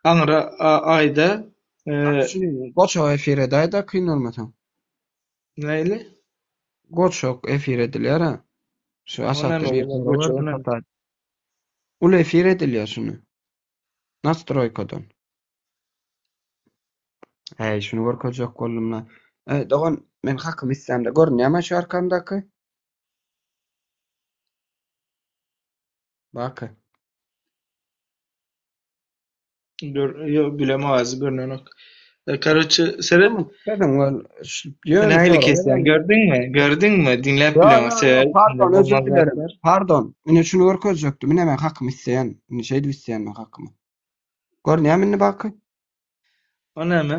aňyra aýda Goçak efir edäýdä kyn bolmasaň. Nähili? Goçak efir edilýär-ä. Şu O aşakda näme bir bolýar? sorag Goçagy berdi näme? hata. Uly efir edilýär şuny. Nastroýkadan. Äý, şuny görkezjek boldum-la. Äý, dogan, men hakymy islämde görünýärmi şu arkamdaky? Baky. Gör, ýok, bilem azy görnenok. E, Karoçe, seret. Sözüň bol. Ýöne Nähili sorag kesýän, gördüňmi? Gördüňmi? Diňläp Ýok, bileňok. ýok, Sebäbi ýok, pardon, içinde özür bolmaz dilerim. zatlar. Pardon. Ine şuny görkezjekdim. Ine men hakymy isleýän. Indi şeýdip isleýän men hakymy. Görünýärmi indi Baky? O näme?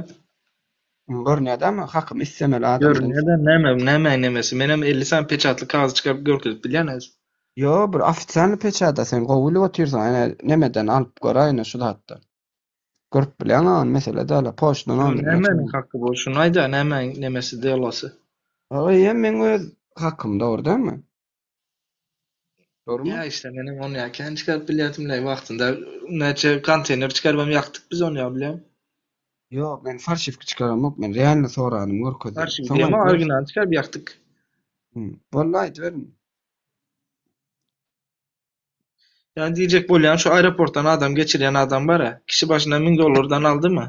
Görünýär dämi? Hakymy islemeli adamdan. Görünýär-de, näme, nämäň nemesi? Menem 50 sany peçatly kagyz çykaryp görkezip bilýän häzir. Ýok, bir ofitsialnyý peçada sen gowy bilip otyrsyň. Ene nemeden alyp göräýine şu zatdan. Görüp bilýäň ony mesele däl. Poçta nomerini Nämäniň haky bu? Şuny aýda, nämäniň nemesi delasy? Eýýäm meň öz hakym, dogry dälmi? Dogrumy? Ýa işte menem ony ýa kän çykaryp bilýärdim-le wagtynda näçe konteýner çykarybam ýakdyk biz ony ýa bilýäň. Ýok, men farşiwka çykaramok, men realny soranym görkezdim. Farşiw Soň diýemok, aýdyber. originalyny çykaryp ýakdyk. Hmm. Boldy aýdyber indi. Ýani diýjek bolýan şu aeroportdan adam geçirýän adam bar-a, kişi başyna 1000 dollardan aldymy?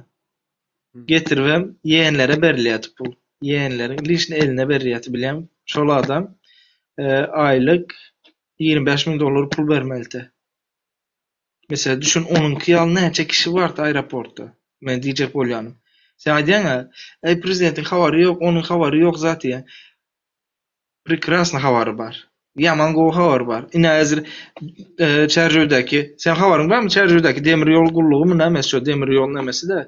Getiribem ýegenlere berilýärdi pul. Ýegenleriň lişni eline berilýärdi bilýäňmi? Şol adam aýlyk 25 müň dollar pul bermelidi. Meselä düşün onuňky ýaly näçe kişi bardy aeroportda. Men diýjek bolýanym. Sen aýdýaň-a, äý prezidentiň habary ýok, onuň habary ýok zat diýýäň. Prekrasny habary bar. Ýaman gowy habary bar. Ine häzir Çärjewdäki, sen habaryň barmy Çärjewdäki demir ýol gullugymy nämesi şo demir ýol nemesi-de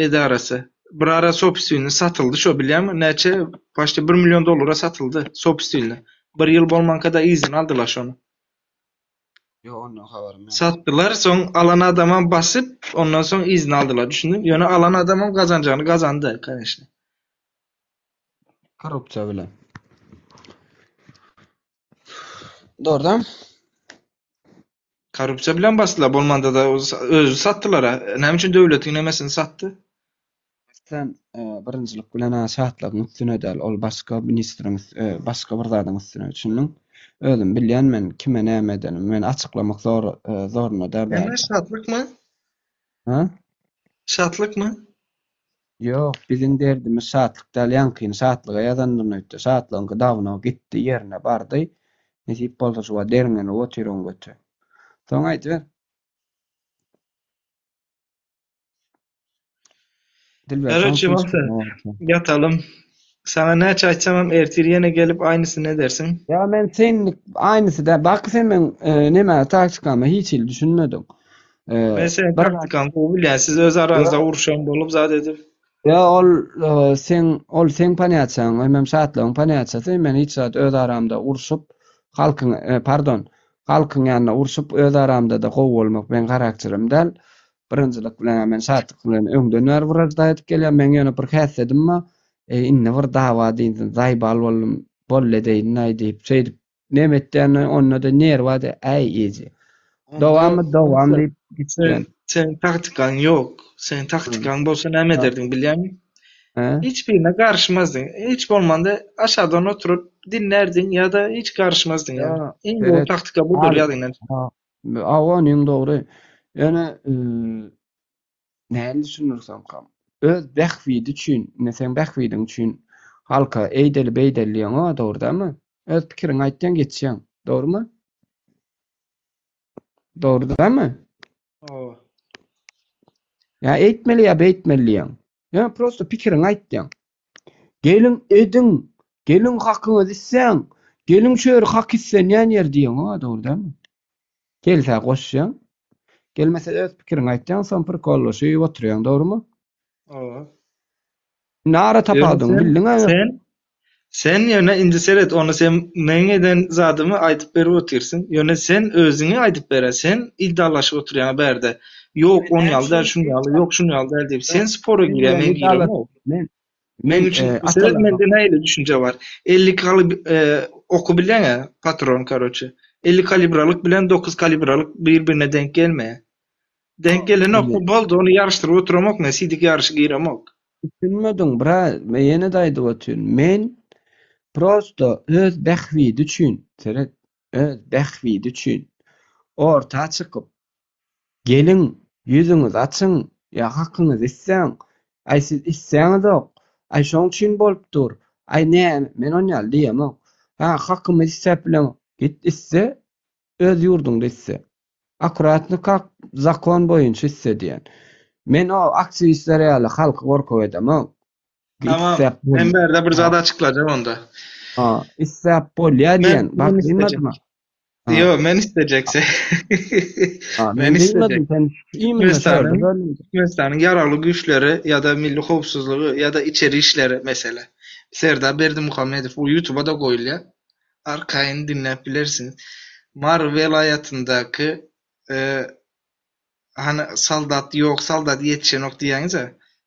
edarasy. Bir ara sobstwinny satyldy şo bilýäňmi? Näçe paçti bir million dollara satyldy sobstwinny. Bir ýyl bolmanka-da yzyna aldylar şony. Ýok ondan habarym ýok. Satdylar soň alan adamam basyp ondan soň yzyna aldylar düşündiňmi? Ýöne alan adamam gazanjagyny gazandy koneçne. Korrupsiýa bilen. Dogrudan? Korrupsiýa bilen basdylar, bolmanda-da özi satdylar-a. Näme üçin döwletiň nemesini satdy? Sen e, birinjilik bilen ha şatlygyň üstüne däl, ol başga ministriň e, başga bir zadyň üstüne düşündiň. Özüm bilýän men kime näme edenimi, men açyklamak zor e, zorunda däl Näme bärde. şatlykmy? Ha? Şatlykmy? Ýok, biziň derdimiz Şatlyk däl, ýaňkyny Şatlyga ýazandyryn öýtdi. Şatlygyňky dawno gitdi, ýerine bardy. Nesip bolsa şu wagt derňenip otyr oň göti. Soň aýdyber. Dilber, soň Karoçe kim Wagta, çykmaly? ýatalym. Saňa näçe aýtsamam ertir ýene gelip aýnysyny edersiň. Ýa men senlik aýnysy däl. Baky sen meň e, nämä taktikama hiç hili düşünmediň. E, Men seniň bir taktikaňy gowy bilýän. Siz öz araňyzda urşan bolup zat edip. Ýa ol e, seň ol seň ponýatiýaň, hemem Şatlygyň ponýatiýasy. Men hiç zat öz aramda urşup, halkyň, e, pardon, halkyň ýanynda urşup öz aramda-da gowy bolmak meň harakterim däl. Birinjilik bilen men Şatlyk bilen öňden bäri wražda edip gelýän. Meň ýöne bir häsiýetim bar. Eý, indi bir dawa diýsin, zaýbal boldum, boldy edeýin-aý diýip, şeýdip neme etýän, onda-da nerwa de, äý, eje. Dowammy, dowam diýip gitýän. Sen, seň taktikaň ýok. Seň taktikaň bolsa näme ederdiň bilýäňmi? Hiç birine garyşmazdyň. Hiç bolmanda aşadan oturyp diňlärdiň ýa-da hiç garyşmazdyň ýa. Iň gowy taktika budur ýadyňdan. Hawa onyň dogry. Ýöne nähili düşündirsemkam. Öz bähbidi üçin, indi seň bähbidiň üçin halka eýdeli beýdeli diýeňoga dogry dälmi? Öz pikiriňi aýtýaň geçýäň. Dogrymy? Dogry dälmi? Hawa. Ýa eýtmeli ýa beýtmeli diýýäň. Ýa prosto pikiriňi aýtýaň. Geliň ediň, geliň hakyňyzy isläň, geliň şu ýeri hak islenýän ýer diýeňoga dogry dälmi? Gelse goşýaň. Gelmese öz pikiriňi aýtýaň, soň prikollaşyp oturýaň, dogrymy? Hawa. Indi ara Ýöne tapawudyny sen, bildiň-ä. sen, sen ýöne indi seret, ony sen meň eden zadymy aýdyp berip otyrsyň. Ýöne sen özüňi aýdyp ber-ä, sen iddialaşyp oturýaň bärde. Ýok, Men on näme ýaly däl, üçin şun ýaly, ýok, şun ýaly däl diýip. Sen spora Men girýäň, bilen men iddialaş giremok. men Meň men üçin e, seret atalar mende nähili düşünje bar. 50 kalib e, oky bilýäň-ä, patron karoçe. 50 kalibralyk bilen 9 kalibralyk bir-birine denk gelmeýär. Denk gelenok, Indi boldy, ony ýaryşdyryp oturamok men, sidik ýaryşa giremok. Düşünmediň, bra, men ýene-de aýdyp otyryn. Men prosto öz bähbidi üçin, seret, öz bähbidi üçin orta çykyp, geliň, ýüzüňizi açyň, ýa hakyňyzy isläň, aý siz isläňizok, aý şoň üçin bolup dur, aý näme, men on ýaly diýemok. Hä, hakymy isläp bilemok, git iste, öz ýurduňda iste. Akkuratny kak zakon boýunça iste diýen. Men o aktiwistler ýaly halky gorkup edemok. Tamam. Isläp Men bol. bärde bir zat açyklajak onda. Ha, isläp bolýa Men diýen. men Bak istejek. diýmedimi? Ha. Ýo, men istejek. Ha, Men men istejek. diýmedim sen imенно şo ýerde Türkmenistanyň bölündi. Türkmenistanyň ýaragly güýçleri ýa-da milli howpsuzlygy ýa-da içeri işleri mesele. Serdar Berdimuhamedow bu YouTube'a-da goýulýar. Arkaýyn diňläp bilersiňiz. Mary welaýatyndaky e, Hany soldat ýok, soldat ýetişenok diýýäňiz-ä.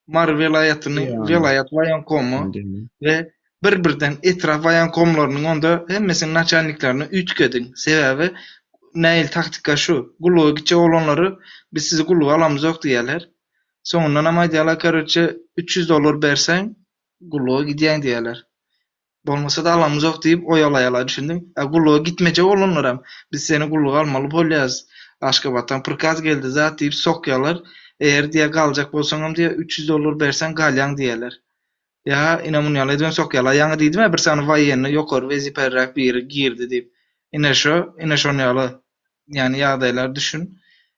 Mary welaýatyny welaýat waýankomy we bir-birden etrap waýankomlarynyň onda hemmesiniň naçalniklerini üýtgediň. Sebäbi nähili taktika şu. Gulluga gitjek oglanlary biz sizi gulluga alamyzok diýýärler. Soňundanam aýdýarlar karoçe 300 dollar berseň gulluga gidýäň diýýärler. Bolmasa-da alamyzok diýip oýalaýarlar düşündiň. A gulluga gitmejek oglanlaram biz seni gulluga almaly bolýas. Aşgabatdan prikaz geldi zat diýip sokýarlar. Eger diýýär galjak bolsaňam diýýär 300 dollar berseň galýaň diýýärler. Ýa ine muny ýaly edibem sokýarlar. Ýaňy diýdim-ä bir sany waýennyý ýokary wezipeliräk biri girdi diýip. Ine şo, ine şon ýaly ýani ýagdaýlar düşün.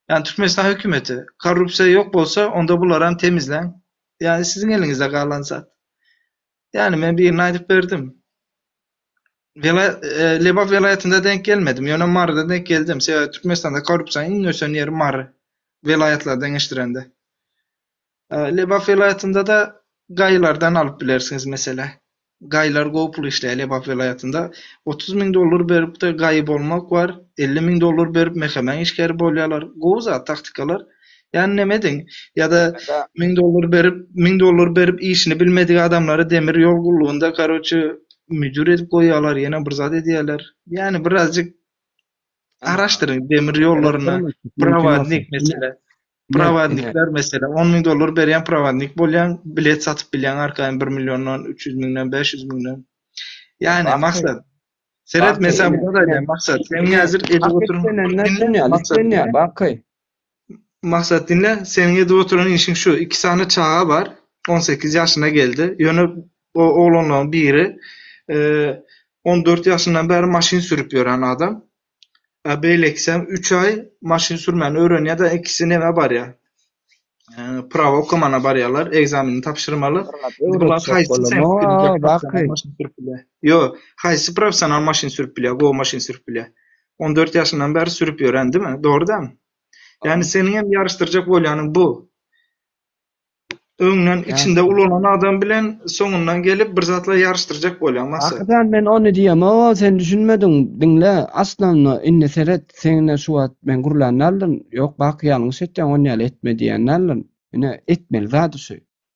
Ýani Türkmenistan hökümeti korrupsiýa ýok bolsa onda bularam temizläň. Ýani siziň eliňizde galan zat. Ýani men birini aýdyp berdim. Wela e, Lebap welaýatynda denk gelmedim, ýöne Maryda denk geldim. Sebäbi Türkmenistanda korrupsiýanyň iň ösen ýeri Mary. Welaýatlara deňeşdirende. E, Lebap welaýatynda-da gaýylardan alyp bilersiňiz mesele. Gaýylar gowy pul işleýär Lebap welaýatynda. 30 müň dollar berip-de gaýy bolmak bar, 50 müň dollar berip MHM-iň işgäri bolýarlar. Gowy zat taktikalar. Ýani neme ediň? Ýa-da 1000 dollar berip, 1000 dollar berip işini bilmedik adamlary demir ýol gullugynda karoçe müdür edip goýýarlar, ýene bir zat edýärler. Ýani birazjyk araşdyryň demir ýollaryna prowadnik mesele. Prowadnikler mesele 10 müň dollar berýän prowadnik bolýaň, bilet satyp bilýäň arkaýyn 1 milliondan, 300 müňden, 500 müňden. Ýani maksat Seret men saňa bir zat aýdaýyn Maksat. Seniň häzir edip oturan Maksat Baky. Maksat diňle, seniň edip oturan işiň şu, iki sany çaga bar, 18 ýaşyna geldi. Ýöne o oglanlaryň biri 14 ýaşyndan bäri maşyn sürüp ýören adam. A beýlekisem 3 aý maşyn sürmäni öwrenýär-de, ikisi nämä barýar? Prawa okamana barýarlar, ekzamenini tabşyrmaly. Indi bular haýsy sen professional maşyn sürüp bilýär? Ýok, haýsy professional maşyn sürüp bilýär, gowy maşyn sürüp bilýär? 14 ýaşyndan bäri sürüp ýören, dimi? Dogry dämi? Ýagny seniň hem ýaryşdyrjak bolýanyň bu. Öňden içinde ulanan adam bilen soňundan gelip bir zatlar ýaryşdyrjak bolýaň Maksat. Hakydan men ony diýemok, sen düşünmediň, diňle, aslynda indi seret, seňle şu wagt men gürlän däldirin, ýok Baky ýalňyş etýäň on ýaly etme diýen däldirin, ine etmeli zady şu,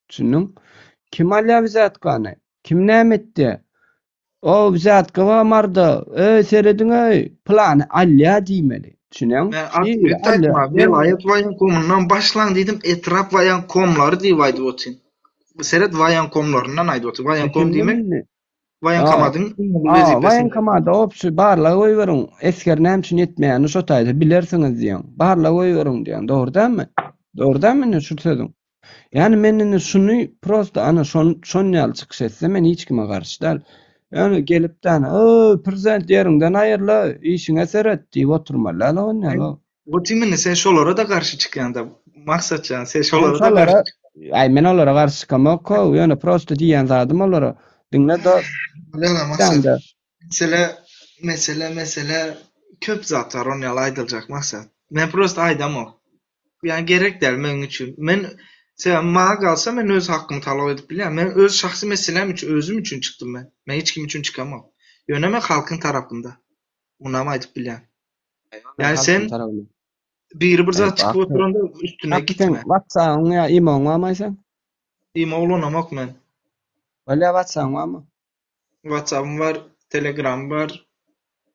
düşündiň? Kim alýar wzýatkany, kim näme etýär, O wzýatka bar Maryda. Öý serediň-eý, pylany alýa diýmeli. Düşünýäňmi? Men atlyk aýtma, welaýat waýankomyndan başlaň diýdim, etrap waýankomlary diýip aýdyp otyryn. Seret waýankomlaryndan aýdyp otyryn. Waýankom diýmek waýankomadyň iň uly wezipesi. Waýankomada obşi barlag goýberiň, esger näme üçin ýetmeýänini şo taýda bilersiňiz diýýäň. Barlag goýberiň diýýäň. Dogry dälmi? Dogry dälmi indi şu sözüň? Ýani men indi şuny prosta ana şon şon ýaly çykyş etse men hiç kime garşy däl. Ýöne gelip-de ana, Öý, prezident ýeriňden aýyrla, işiňe seret diýip oturmaly däl on ýaly. Вот именно sen şolara-da garşy çykýaňda Maksatjan sen şolara-da garşy Aý men olara garşy çykamok-ow, ýöne prosta diýýän zadym olara, diňle dost. Bolýa Maksat. Mesele mesele mesele köp zat bar on ýaly aýdyljak Maksat. Men prosta aýdamok. Ýani gerek däl meň üçin. Men sebäbi maňa galsa men öz hakymy talap edip bilýän. Men öz şahsy meselem üçin, özüm üçin çykdym men. Men hiç kim üçin çykamok. Ýöne men halkyň tarapynda. Munam aýdyp bilýän. Ýani sen biri bir zat çykyp oturanda üstüne gitme. WhatsApp-yň ýa imo-ň barmy seň? Imo ulanamok men. Bolýa WhatsApp-yň barmy? WhatsApp-ym bar, Telegram bar.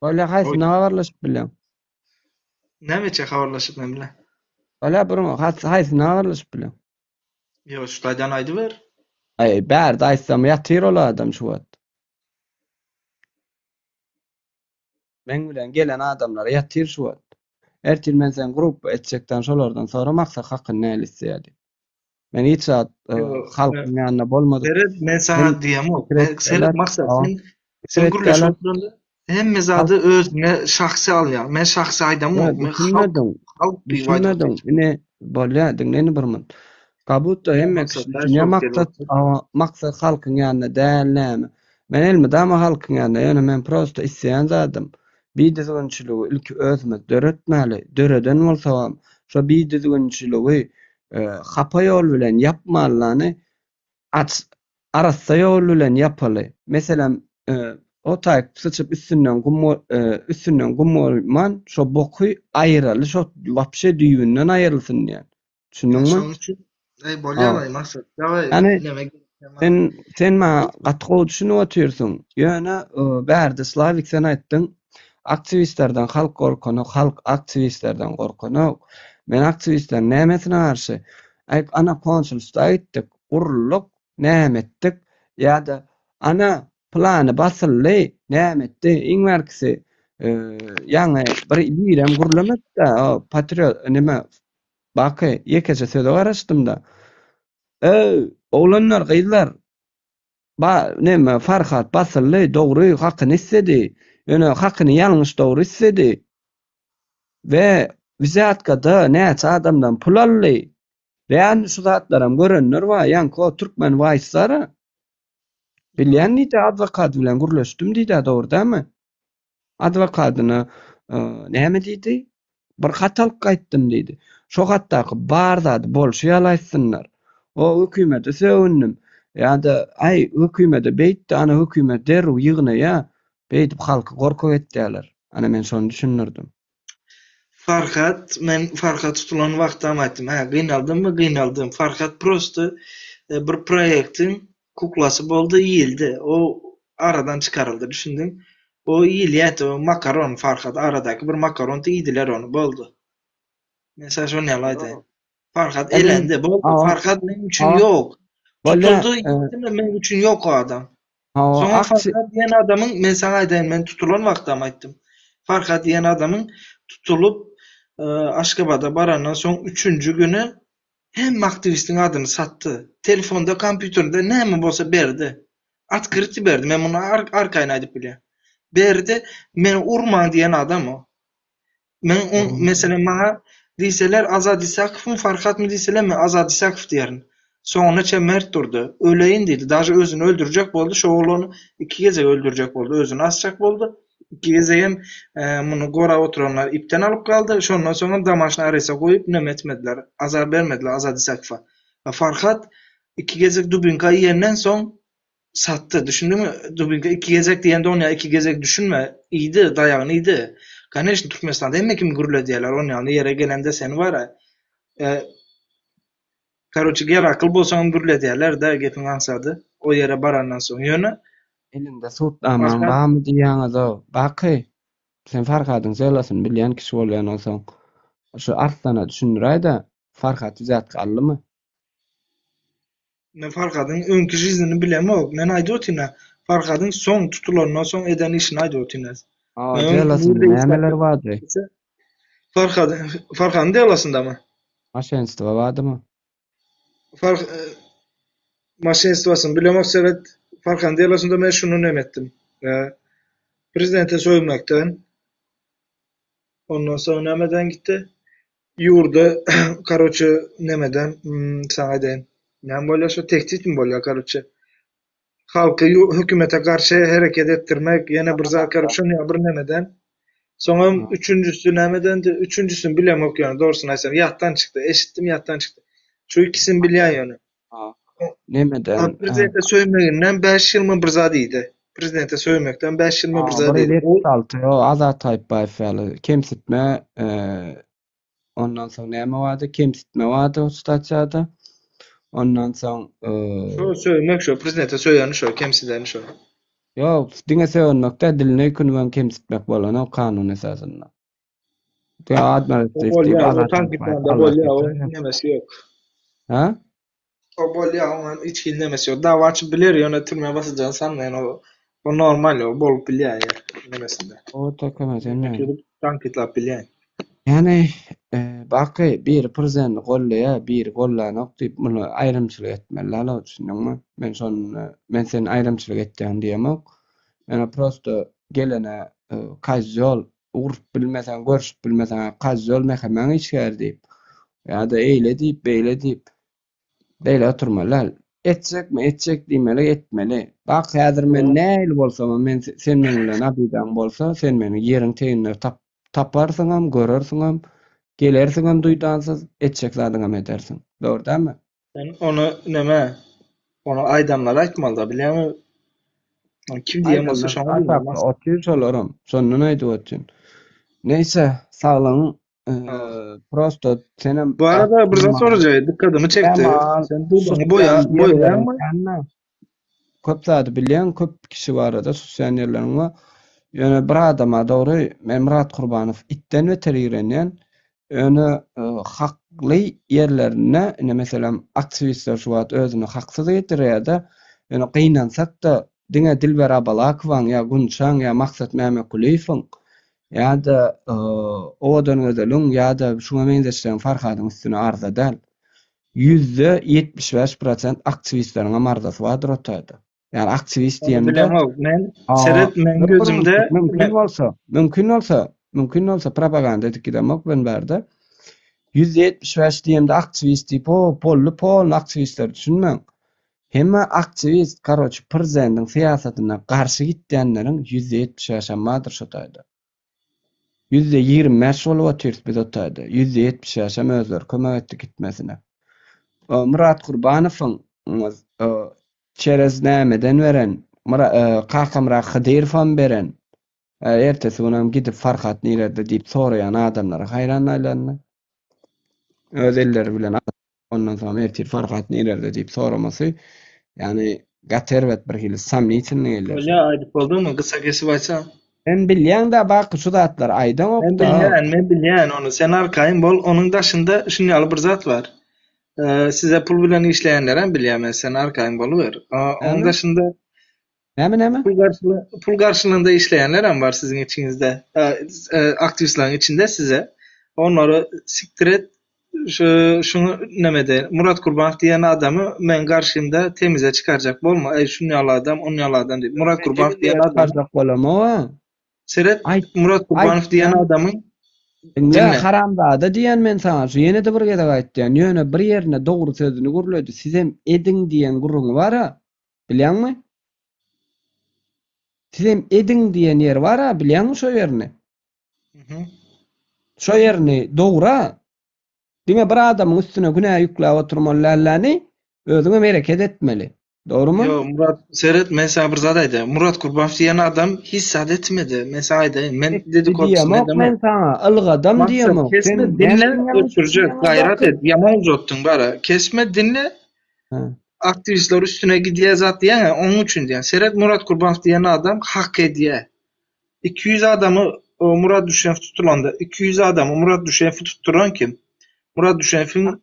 Bolýa haýsyndan habarlaşyp bilýäň? Nämeçe habarlaşyp men bilen? Bolýa bir haýsyny habarlaşyp bilen? Ýok, şu taýdan aýdyber. Aý, bärde aýtsam ýatyr ol adam şu wagt. Meň bilen gelen adamlar ýatyr şu wagt. Ertir men seni gruppa etjekden şolardan sora maksat hakyny näle isleýär diýip. Men hiç zat e, halkyň ýanynda bolmadyk. Seret, men saňa diýemok. Seret, maksat, sen sen gürleşip oturanda hemme zady özüňe şahsy alýaň. Men şahsy aýdamok. Men halk, halk diýip aýdamok. Ine, bolýar, diňle indi bir minut. Kabutda hemme kişi düşünýär, maksat, maksat halkyň ýanynda däl näme. Men elmydama halkyň ýanynda, ýöne men prosta isleýän zadym, bidüzgünçiligi ilki özümiz döretmäli, döreden bolsagam, şo bidüzgünçiligi hapa ýol bilen ýapmalyny aç arassa ýol bilen ýapaly. Meselem, O taýyk syçyp üstünden gum üstünden gum goýman şo boky aýyraly şo wapşe düýbünden aýrylsyn diýýän. Düşündiňmi? Şonuň üçin eý bolýar aý maksat. Daway Ýani neme sen sen maňa gaty gowy düşünip otyrsyň. Ýöne bärde Slawik sen aýtdyň aktiwistlerden halk gorkanok, halk aktiwistlerden gorkanok. Men aktiwistleriň nämesine garşy? Aý ana konsulstwa gitdik, guruldyk, näme etdik? Ýa-da ana Pylany basyldy, näme etdi? Iň bärkisi, ýaňy bir birem gürlemedi-dä, o patriot, neme, Baky, ýekeje söze garaşdym-da. Öý, oglanlar, gyzlar, ba, neme, Farhat basyldy, dogry, hakyny isledi. Ýöne hakyny ýalňyş dogry isledi. We wzýatkada näçe adamdan pul aldy. Realny şu zatlaram görenler bar, ýaňky o türkmen waýslara. Bilýän diýdi, adwokat bilen gürleşdim diýdi, dogry dälmi? Adwokadyna näme diýdi? Bir hat alyp gaýtdym diýdi. Şo hatdaky bar zady bolşy ýaly aýtsynlar. O hökümete sögündim. Ýa-da aý hökümete beýtdi, ana hökümet derrew ýygnaýa. Beýdip halky gorkak etýärler. Ana men şony düşündirdim. Farhat, men Farhat tutulan wagtam aýtdym, hä, gynaldymmy, gynaldym. Farhat prosto bir proýektiň kuklasy boldy, iýildi. O aradan çykaryldy, düşündiň? O iýilýärdi, o makaron Farhat, aradaky bir makaron iýdiler ony, boldy. Men saňa şony ýaly aýdaýyn. Farhat elendi, boldy. Farhat meň üçin ýok. Tutuldy, iýildimi, meň üçin ýok o adam. Hawa, Soňam aksi Farhat diýen adamyň, men saňa aýdaýyn, men tutulan wagtam aýtdym. Farhat diýen adamyň tutulyp, Aşgabada barandan soň üçünji güni hemme aktiwistiň adyny satdy. Telefonda, kompýuterinde näme bolsa berdi. Otkryty berdi. Men muny arkaýyn aýdyp bilýän. Berdi, meni urmaň diýen adam o. Men on, meselem maňa diýseler Azat Isakowmy Farhatmy diýseler men Azat Isakow diýerin. Soňuna çen mert durdy. Öleýin diýdi. Daže özüni öldürjek boldy. Şo oglany iki gezek öldürjek boldy. Özüni asjak boldy. Iki gezegem muny gorap oturanlar ipden alyp galdy. Şondan soňam domaşny arese goýup neme etmediler. Azar bermediler Azat Isakowa. Farhat iki gezek dubinka iýenden soň Satdy, düşündiňmi? Dubinka iki gezek diýende onýa iki gezek düşünme. Iýdi, daýagyny iýdi. Koneçno Türkmenistanda hemme kimi gürledýärler, onýany ýere gelende sen bara. E, karoçe gerakyl bolsaňam gürledýärler-dä gepiň aňsady. O ýere barandan soň. Ýöne Elinde subutnamaň Farhat barmy diýýäňiz-ow. Baky, sen Farhadyň jelasyny bilýän kişi bolýan bolsaň, şu Arslana düşündiräý-dä, Farhat wzýatka aldymy? Men Farhadyň öňki žiznini bilemok. Men aýdyp otyryn-a. Farhadyň soň tutulandan soň eden işini aýdyp otyryn. Hawa, Men öň delasynda nirde işläp nämeler bardy? Farhad Farhadyň delasyndamy? Maşenstwo bardymy? Farh maşenstwosyny bilemok seret. Farhadyň delasynda men şuny neme etdim. Prezidente sögmekden ondan soň nämeden gitdi? Ýurda karoçe nemeden saňa aýdaýyn. Näme bolýar şo tehditmi bolýar karoçe. Halky hökümete garşy hereket etdirmek ýene bir zat karoçe şon ýaly bir nemeden. Soňam üçünjisi nämedendi? Üçünjisini bilemok ýöne dogrusyny aýtsam ýatdan çykdy. Eşitdim ýatdan çykdy. Şu ikisini bilýän ýöne. Nemeden? Prezidente söýmeginden 5 ýylmy bir zat iýdi. Prezidente söýmekden 5 ýylmy bir zat Bir iýdi. 76 o Azat Taýypbaýew ýaly kemsitme, ondan soň näme bardy? Kemsitme bardy o statýada. Ondan soň Şo söýmek şo prezidente söýeni şo, kemsideni şo. Ýok, diňe sögünmek däl, diline öýkünibem kemsitmek bolanok kanun esasynda. Diňe O admiraltiýa diýip bolýar, o Azat Taýypbaýew tankytlanda Allah bolýar, o geçirýär. nemesi ýok. Ha? O bolýar, oňa hiç hili nemesi ýok. Dawa açyp biler, ýöne türmä basyjagyny sanmaýan o o normal o bolup bilýär ýer nemesinde. O tökemez indi. Ötürip tankytlap bilýän. Ýani Baky biri prezidenti goldaýar, biri gollanok diýip muny aýrymçylyk etmeli däl düşündiňmi? Men şony men seni aýrymçylyk etýän diýemok. Ýöne prosto gelene kozýol urup bilmeseň, görüşip bilmeseň kozýol mehemäň işgäri diýip ýa-da eýle diýip, beýle diýip Beýle oturmaly däl. Etjekmi, etjek diýmeli, etmeli. Bak, häzir men nähili bolsamam, men sen meň bilen abidaň bolsa, sen meni ýeriň teýinde tap, taparsyňam, görersiňem, gelersiňem duýdansyz, etjek zadyňam edersiň. Dogry dälmi? Sen ony neme, ony aýdanlara aýtmalyda, bilýäňmi? Kim diýen bolsa Aýdanlar şoňa diýýän aşakda Maksat. otyr şolaram. Şondan aýdyp otyryn. Neýse, saglygyň prosto senem Bu arada bir zat sorajak, dikkatymy çekdi. Sen dudagyňy boýa, boýaýaňmy? Köp zady bilýäň, köp kişi barada susýan ýerleriň bar. Ýöne bir adama dogry, men Myrat Kurbanow itden beter ýigrenýän. Ýöne hakly ýerlerinde, ine meselem, aktiwistler şu wagt özüni haksyz getirýär-de, ýöne gynansak-da, diňe Dilber Abalakowaň ýa Gunçaň ýa Maksat Mämekulyýewiň ýa-da Owadangözeliň ýa-da şuňa meňzeşleriň Farhadyň üstüne arza däl. 75% aktiwistleriňem arzasy bardyr o taýda. Ýani aktiwist Ony diýemde bilemok. Men seret meň gözümde mümkin bolsa, mümkin bolsa, mümkin bolsa propaganda edip gidemok ben bärde. 75% diýemde aktiwist diýip, o boldy polny aktiwistleri düşünmäň. Hemme aktiwist, karoçi, prezidendiň syýasatyna garşy gitýänleriň 75%-em bardyr şo taýda. 25% bolup otyrys biz o taýda. 75%-em özleri kömek etdi gitmesine. Myrat Kurbanowyň çerez nämeden beren, Kakamyrat Hydyrowam beren, ertesi günem gidip Farhat nirede diýip soraýan adamlara haýran aýlandy. Öz elleri bilen Ondan soň ertir Farhat nirerde diýip soramasy, ýagny gaty erbet bir hili somnitelnyý gelýär. Bolýa aýdyp bolduňmy? Gysa kesip aýtsaň. Sen bilýäň-dä baky şu zatlary Men aýdaňok-da. bilýän, men bilýän ony. Sen arkaýyn bol. Onuň daşynda şuny ýaly bir zat bar. Size pul bilen işleýänlerem bilýän men. Sen arkaýyn boluber. Onuň Näme? daşynda Näme näme? Pul garşyly pul garşylygynda işleýänlerem bar siziň içiňizde. Aktiwistleriň içinde size. Onlary sikdir et. Şu şuny nemede Murat Kurbanow diýen adamy meň garşymda temize çykarjak bolma. Eý şun ýaly adam, on ýaly adam diýip. Murat Kurbanow diýen adam. Çykarjak bolamok. Seret Aýt, Murat Kurbanow diýen adamyň Diňle, Diňle. haramzada diýen men saňa şu ýene-de bir gezek aýtýan. Ýöne bir ýerinde dogry sözüni gürledi. Sizem ediň diýen gürrüňi bar-a. Bilýäňmi? Sizem ediň diýen ýeri bar-a, bilýäňmi şo ýerini? Şo ýerini dogry-a. Diňe bir adamyň üstüne günä ýükläp oturmaly dälläni, özüňem hereket etmeli. Dogrumy? Ýok, Murat, seret, men saňa bir zat aýdaýyn. Murat Kurbanow diýen adam hiç zat etmedi. Men saňa aýdaýyn. Men Etdi dedikodusyny diýemok edemok. men saňa, ylgadam Maksat, diýemok. kesme, Sen diňle, näme ýalňyş öçürjek, düşünýäň gaýrat Baky? et, ýaman uzatdyň bara. Kesme, diňle, Aktiwistler üstüne gidýär zat diýýäňä, onuň üçin diýýän. Seret Murat Kurbanow diýen adam hak edýär. 200 adamy Murat Düşenow tutulanda 200 adamy Murat Düşenowy tutduran kim? Murat Düşenowyň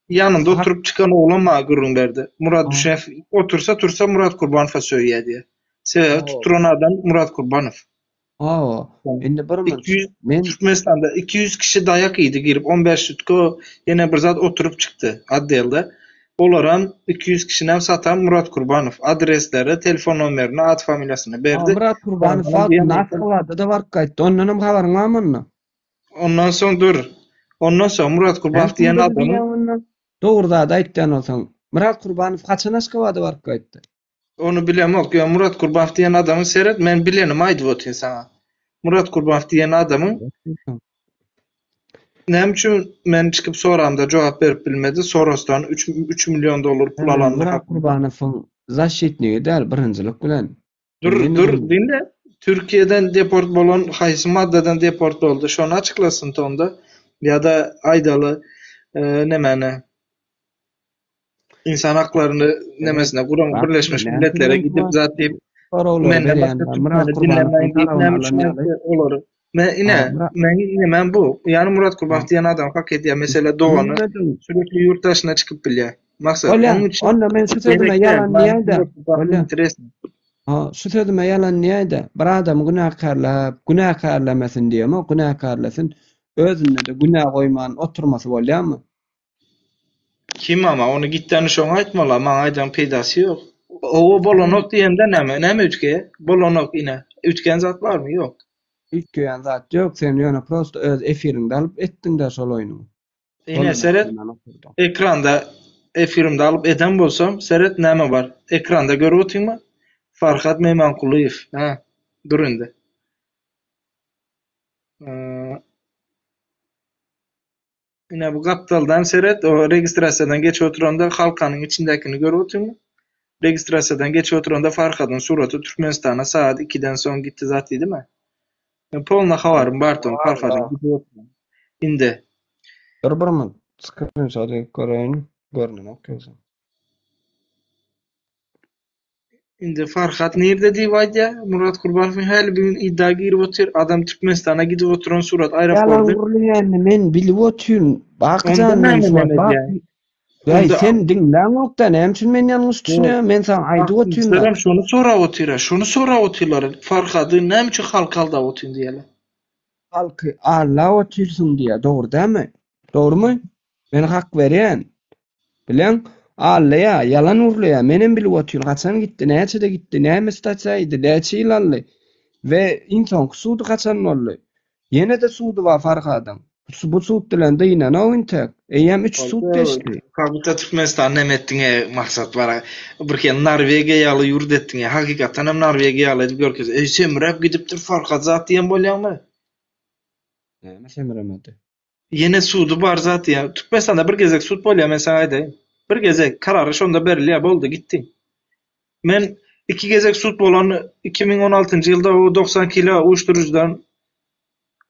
ýanynda oturyp çykan oglan maňa gürrüň berdi. Murat Düşenow otursa tursa Murat Kurbanowa sögýär diýýär. Sebäbi tutduran adam Murat Kurbanow. Hawa, indi bir minut. 200 Men Türkmenistanda 200 kişi daýak iýdi girip 15 sutko ýene bir zat oturyp çykdy otdelde. Olaram 200 kişinem satan Murat Kurbanow. Adresleri, telefon nomerini, at familiýasyny Hawa, berdi. Murat Kurbanow Ondan wagtynda diýen Aşgabada-da baryp gaýtdy. Ondanam habaryň barmy onda? Ondan soň dur. Ondan soň Murat Kurbanow diýen Näme adamyň diýýäň onda? Dogry zady aýtýan bolsaň. Murat Kurbanow haçan Aşgabada baryp gaýtdy? Ony bilemok. Ýa Murat Kurbanow diýen adamyň seret, men bilenimi aýdyp otyryn saňa. Murat Kurbanow diýen adamyň näme üçin men çykyp soramda jogap berip bilmedi? Sorosdan 3 3 million dollar pul Men alandyr Murat hakynda. Kurbanowyň zaşitnigi däl birinjilik bilen. Dur, Men dur, diňle. Türkiýeden deport bolan haýsy maddadan deport boldy? Şony açyklasyn tonda. Ýa-da aýdaly, e, nemäni? Insan haklaryny nemesine guran Birleşmiş Milletlere gidip zat diýip menden başga türkmeni dinlemäň diýip näme üçin aýtdy olary. Men ine men nemem bu. Ýani Murat Kurbanow diýen adam hak edýär mesele dogany sürekli ýurt daşyna çykyp bilýär. Maksat Bolýar. onuň üçin Onda men şu sözüme ýalan diýäýde. Bolýar. Interesno. Ha, şu sözüme ýalan diýäýde. Bir adamy günäkärläp, günäkärlemesin diýemok, günäkärlesin. Özünde-de günä goýman oturmasy bolýarmy? Kim ama ony gitdeni şoňa aýtmaly maňa aýdan peýdasy ýok. Owo bolanok diýende näme? Näme üýtgeýä? Bolanok ine. Üýtgän zat barmy? Ýok. Üýtgeýän zat ýok, sen ýöne prosto öz efiriňde alyp etdiňdä şol oýnuňy. Ine seret ekranda efirimde alyp eden bolsam seret näme bar? Ekranda görüp otyňmy? Farhat Meýmankulyýew. Hä. Dur indi. Ine bu gapdaldan seret, o registrasiýadan geçip oturanda halkanyň içindäkini görüp otyrmy? Registrasiýadan geçip oturanda Farhadyň suraty Türkmenistana sagat ikiden soň gitdi zat diýdimi? Men polny habarym bar toň Farhadyň gidip oturan. Indi. Dur bir minut skrinşot edip göreýin görnenok ýogsa. Indi Farhat nirde diýip aýdýa Murat Kurbanowyň häli bu gün iddia girip otyr adam Türkmenistana gidip oturan surat Ýalan aeropordy. gürleýänini men bilip otyryn Onda Bakyjan men näme şu wagt näme bak edýäň? Ýaý Onda sen diňläňokda näme üçin men ýalňyş Ýok. düşünýän men saňa aýdyp otyryn-da. Aktiwistlerem şony sorap otyr-a, şony sorap otyrlar, Farhady näme üçin halk aldap otyn diýýärler. Halky aldap otyrsyň diýýär, dogry dälmi? Dogrumy? Men hak berýän. Bileň, aldaýar, ýalan gürleýär, menem bilip otyryn, haçan gitdi, näçede gitdi, näme statýa iýdi, näçe ýyl aldy we iň soňky sudy haçan boldy. Ýene-de sudy bar Farhadyň. Bu sud bilen dynanok intek. Eýýäm üç sud geçdi. Kabutda Türkmenistany neme etdiňe maksat bar. Bir hili Norwegiýa ýaly ýurt etdiňe. Hakykatdan hem Norwegiýa ýaly edip görkez. Eý semräp gidipdir Farhat zat diýen bolýaňmy? Näme semremedi? Ýene sudy bar zat diýen. Türkmenistanda bir gezek sud bolýar men saňa aýdaýyn. Bir gezek karary şonda berilýär boldy gitdi. Men iki gezek sud bolan 2016-njy ýylda o 90 kilo uyuşturucudan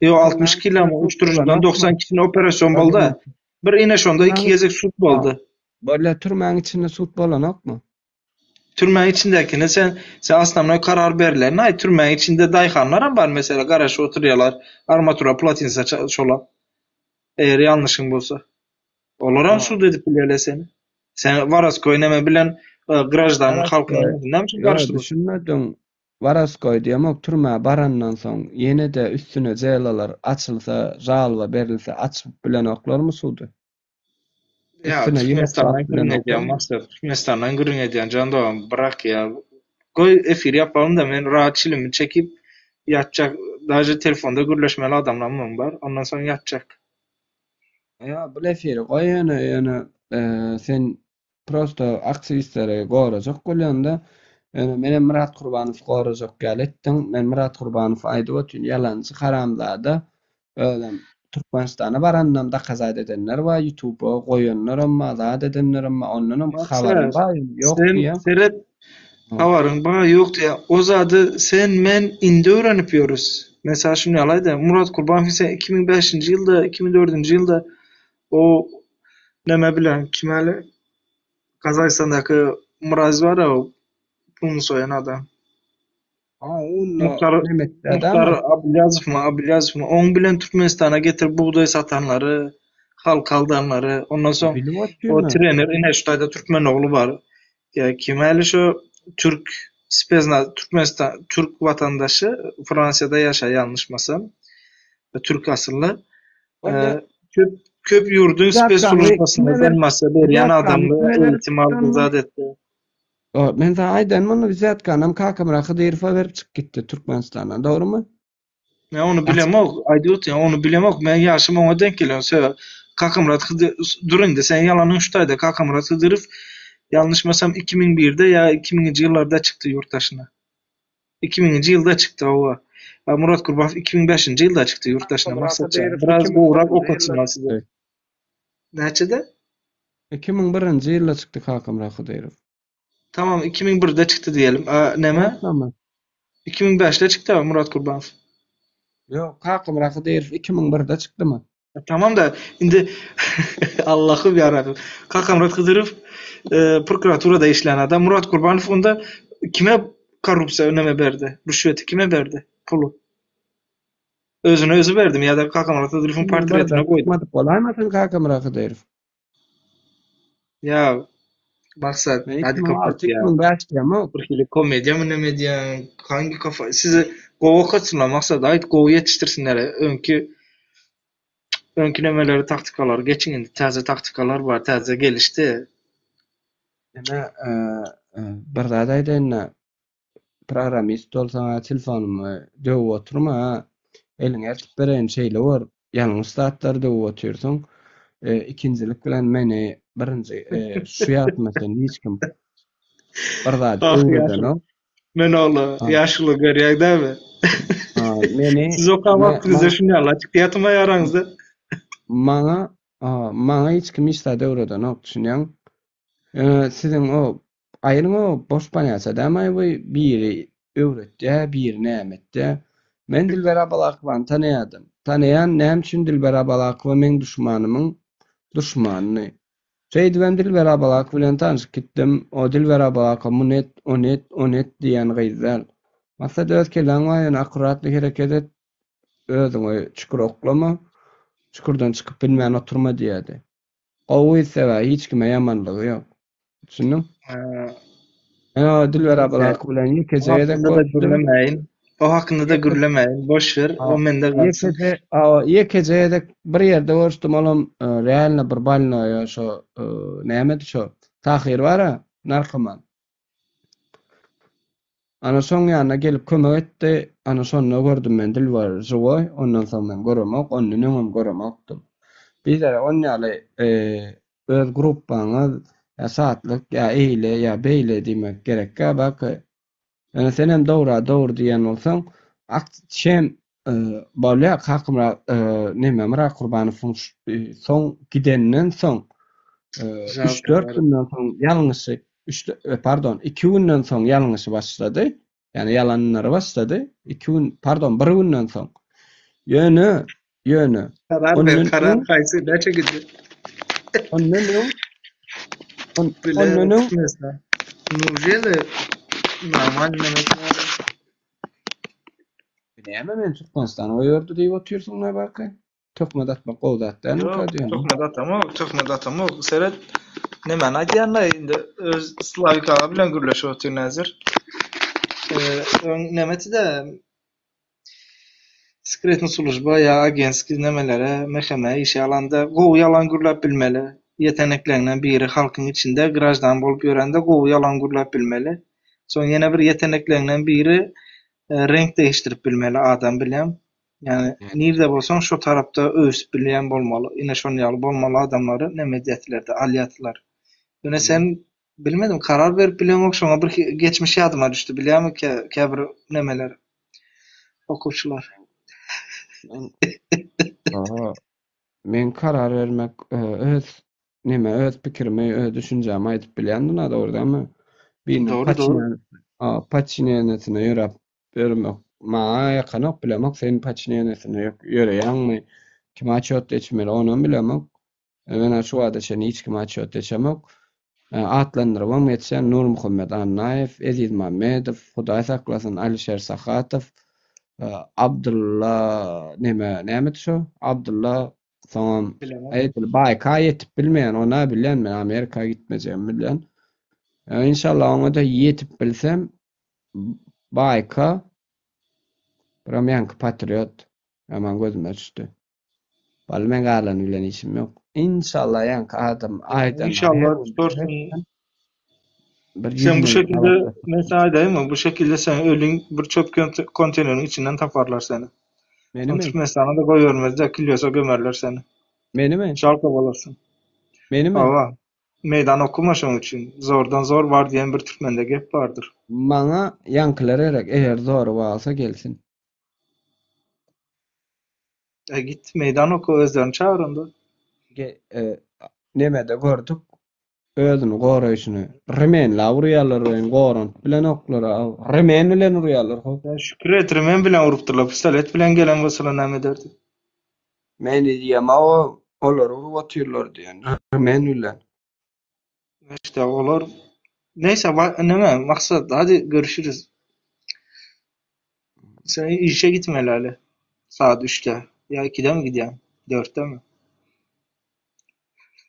Ýok, 60 kilomy uyuşturucudan 90 kişini operasyon boldy. Bir ine şonda iki gezek sud boldy. Bolýa türmäň içinde sud bolanokmy? Türmäň içindäkini sen sen osnovnoý karar berlen aý türmäň içinde daýhanlaram bar mesela garaşyp oturýarlar armatura plotinsa çolap. Eger ýalňyşyň bolsa. Olaram sud edip bilýärler seni. Sen woroskoý neme bilen graždan halkyň näme üçin Ýok, garyşdyryp? düşünmediň. Woroskoý diýemok türmä barandan soň ýene-de üstüne delalar açylsa, žalba berilse açyp bilenoklarmy sudy? Ýa Üstüne ýok Türkmenistandan zat gürrüň edýän bilenoklarmy? Maksat, Türkmenistandan gürrüň edýän jan dogan bırak ýa. Goý efir ýapalym-da men rahat çilimi çekip ýatjak. Daže telefonda gürleşmeli adamlarymam bar. Ondan soň ýatjak. Ýa bul efiri goý ýöne ýöne sen prosto aktiwistleri gorajak bolýanda ýöne menem Myrat Kurbanowy gorajak ýaly etdiň. Men Myrat Kurbanowy aýdyp otyryn ýalançy haramzada özem Türkmenistana baranynam dokazat edenler bar ýutuba goýanlaram bar zat edenlerem bar ondanam habarym Maksat bar ýöne ýok sen diýýän. seret habaryň bar ýok diýýän o zady sen men indi öwrenip ýörüs. Mesela şuny ýaly aýdaýyn Murat Kurbanow sen 2005-nji ýylda 2004-nji ýylda o neme bilen kim äli Gazagystandaky Muraz bar-a puluny soýan adam. Ha onda Muhtar nemetde Muhtar dämi? Abylýazowmy, Abylýazowmy, oň bilen Türkmenistana getirip bugdaý satanlary, halky aldanlary, ondan soň Bilip o otyryn. trener ine şu taýda türkmen ogly bar. Ýa kim äli şo türk spesnaz Türkmenistan türk watandaşy Fransiýada ýaşaýar ýalňyşmasam. Türk asylly. Bolýa. Köp köp ýurduň spes Wzýatkany kime službasyna berip massa berýän wzýatkany adamly kime berip eğitim aldy çykanmy? zat etdi. O, men saňa aýdaýyn muny wzýatkanam Kakamyrat Hydyrowa berip çykyp gitdi Türkmenistandan, dogrymy? Men ony Gaçyp. bilemok, aýdyp otyryn, ony bilemok. Men ýaşym oňa denk gelen. Sebäbi Kakamyrat Hydy dur indi, sen ýalanyň şu taýda. Kakamyrat Hydyrow ýalňyşmasam 2001-de ýa 2000-nji ýyllarda çykdy ýurt daşyna. 2000-nji ýylda çykdy, hawa. A Murat Kurbanow 2005-nji ýylda çykdy ýurt daşyna, Kakamyrat Maksatjan. Hydyrow Biraz gowrak 2001-nji ýylda okatsynlar sizi. Näçede? 2001-nji ýylda çykdy Kakamyrat Hydyrow. Tamam 2001-de çykdy diýelim. A neme? Ýatmamy? 2005-de çykdy Murat Kurbanow. Ýok, Kakamyrat Hydyrow 2001-de çykdymy? Tamam da indi Allahym ýa Rabbim. Kakamyrat Hydyrow e, prokuraturada işlän adam. Murat Kurbanow onda kime korrupsiýa neme berdi? Rüşweti kime berdi? Puly. Özüne özi berdimi ýa-da Kakamyrat Hydyrowyň 2001-de portretine goýdy? çykmadyk bolaýmasyn Kakamyrat Hydyrow? Ýa Maksat, Men hadi kapat 2006, ýa. 2005 diýemok. Bir hili komediýa mı neme edýäň? Hangi kafa? Sizi gowy okatsynlar Maksat, aýt gowy ýetişdirsinler. Öňki öňki nemeleri taktikalary geçiň indi. Täze taktikalar bar, täze gelişdi. Ine, bir zat aýdaýyn-da, Programmist bolsaň-a telefonymy döwüp oturma, eliňe eltip bereýin şeýle bor, ýalňyş zatlary döwüp otyrsyň. Ikinjilik bilen meni birinji şu ýaşyma çenli hiç kim bir zat Ah ýaşuly. öwredenok. Men ogly ýaşuly görýäň dämi? Meni Siz okan wagtyňyzda şuny ýaly açyk ýatmaý araňyzda. Maňa maňa hiç kim hiç zat öwredenok düşünýäň. Ýöne siziň o. Aýryň o boş ponýatiýa dämaý bu biri öwretýä biri näme etýä. Men Dilber Abalakowany tanaýadym. Tanaýan näme üçin Dilber Abalakowa meň duşmanymyň duşmanyny. Şeýdibem Dilber Abalakow bilen tanşyp gitdim. O Dilber Abalakow muny et, ony et, ony et diýýän gyz däl. Maksat öz kelläň bar ýöne akkuratny hereket et. Özüňi çükür oklama. Çükürden çykyp bilmän oturma diýýädi. Gowy gyz sebäbi hiç kime ýamanlygy ýok. Düşündiň? Men o Dilber Abalakow bilen ýekeje O gezek hakynda-da görüşdim. gürlemäýin. O hakynda-da gürlemäýin. Boş ver, o mende galsyn. Ýekeje, ýekeje gezek bir ýerde görüşdim, olam realno bir bolnoýa şo nämedi şo Tahyr bar-a, narkoman. Ana şoň ýanyna gelip kömek etdi, ana şonda gördüm men Dilbar žiwoý, ondan soň men göremok, ondan öňem göremokdym. Bizlere on ýaly öz gruppaňyz ýa şatlyk ýa eýle ýa beýle diýmek gerekkä baky. Ýöne senem dowra dogry diýýän bolsaň, ak çem bolýa Kakmyrat neme Myrat Kurbanowyň soň gidenden soň üç-dört günden soň ýalňyşy üç, pardon, iki günden soň ýalňyşy başlady. Ýagny ýalanlary başlady. Iki gün, pardon, bir günden soň. Ýöne, ýöne. Karar ber, karar haýsy, näçe günde? Ondan öň, ondan öň. Neujeli normalno Näme men Türkmenistana goýberdi diýip otyrsyň näbaky? Töhmet atmak gowy zat dälmikä Ýok, diýýän. töhmet atamok, töhmet atamok. Seret, nämäni aýdýan-da indi öz Slawik aga bilen gürleşip otyryn häzir. Öň nämetide sekretny služba ýa agentskiý nemelere, MHM işe alanda gowy ýalan gürläp bilmeli. Ýetenekleriňden biri halkyň içinde graždan bolup ýörende gowy ýalan gürläp bilmeli. Soň ýene bir ýetenekleriňden biri reňk degişdirip bilmeli adam bilýän. Ýagny nirde bolsaň şo tarapda öwsüp bilýän bolmaly. Ine şon ýaly bolmaly adamlary neme edýätilerde alýatylar. Ýöne sen bilmedim karar berip bileňok şoňa bir geçmiş ýadyma düşdi bilýäňmi käbir nemeler okuwçylar. Men karar bermek öz neme öz pikirimi öz düşünjämi aýdyp bilýändim-ä dogry dälmi? Biriniň Dogry dogry. podçineniýesine ýöräp ýörmek maňa ýakanok bilemok sen podçineniýesine ýöreýäňmi kime otçýot geçmeli onam bilemok. Men-ä şu wagta çenli hiç kime otçýot geçemok. Atlandyrybam geçýän Nurmuhammet Annaýew, Eziz Mammedow, Hudaý saklasyn Alişer Sahatow, Abdylla neme nämedi şo? Abdylla soňam edil Baýka ýetip bilmeýän, ony-a bilýän men Amerika gitmejegimi bilýän. Inşallah oňa-da ýetip bilsem Baýka biram ýaňky patriot ýaman gözüme düşdi. Wally meň galany bilen işim ýok. Inşallah ýaňky adam aýdan Inşallah tutarsyň. Bir Sen bu ýüzüne şekilde men sana aýdaýynmy? Bu şekilde sen ölüň bir çöp konteýneriň içinden taparlar seni. Menimi? Türkmenistana da goýbermezler, kilýosa gömerler seni. Menimi? Žalko bolarsyň. Menimi? Hawa. Meýdan okuma şoň üçin. Zordan zor bar diýen bir türkmende gep bardyr. Maňa ýaňkylar gerek, eger zory bolsa gelsin. E git meýdan oka özlerini çagyr onda. Ge e, nemede gördük özüni goraýşyny. Remenla urýarlar welin goranyp bilenoklar. Remen bilen urýarlar ho. Ya şükür et remen bilen urupdyrlar. Pistolet bilen gelen bolsalar näme ederdi? Men diýýän o olar urup otyrlar diýen. Remen bilen. İşte olar Neyse neme maksat hadi görüşürüz. Sen işe gitmeli hali. Saat 3'te. Ya 2'de mi gidiyorsun? 4'te mi?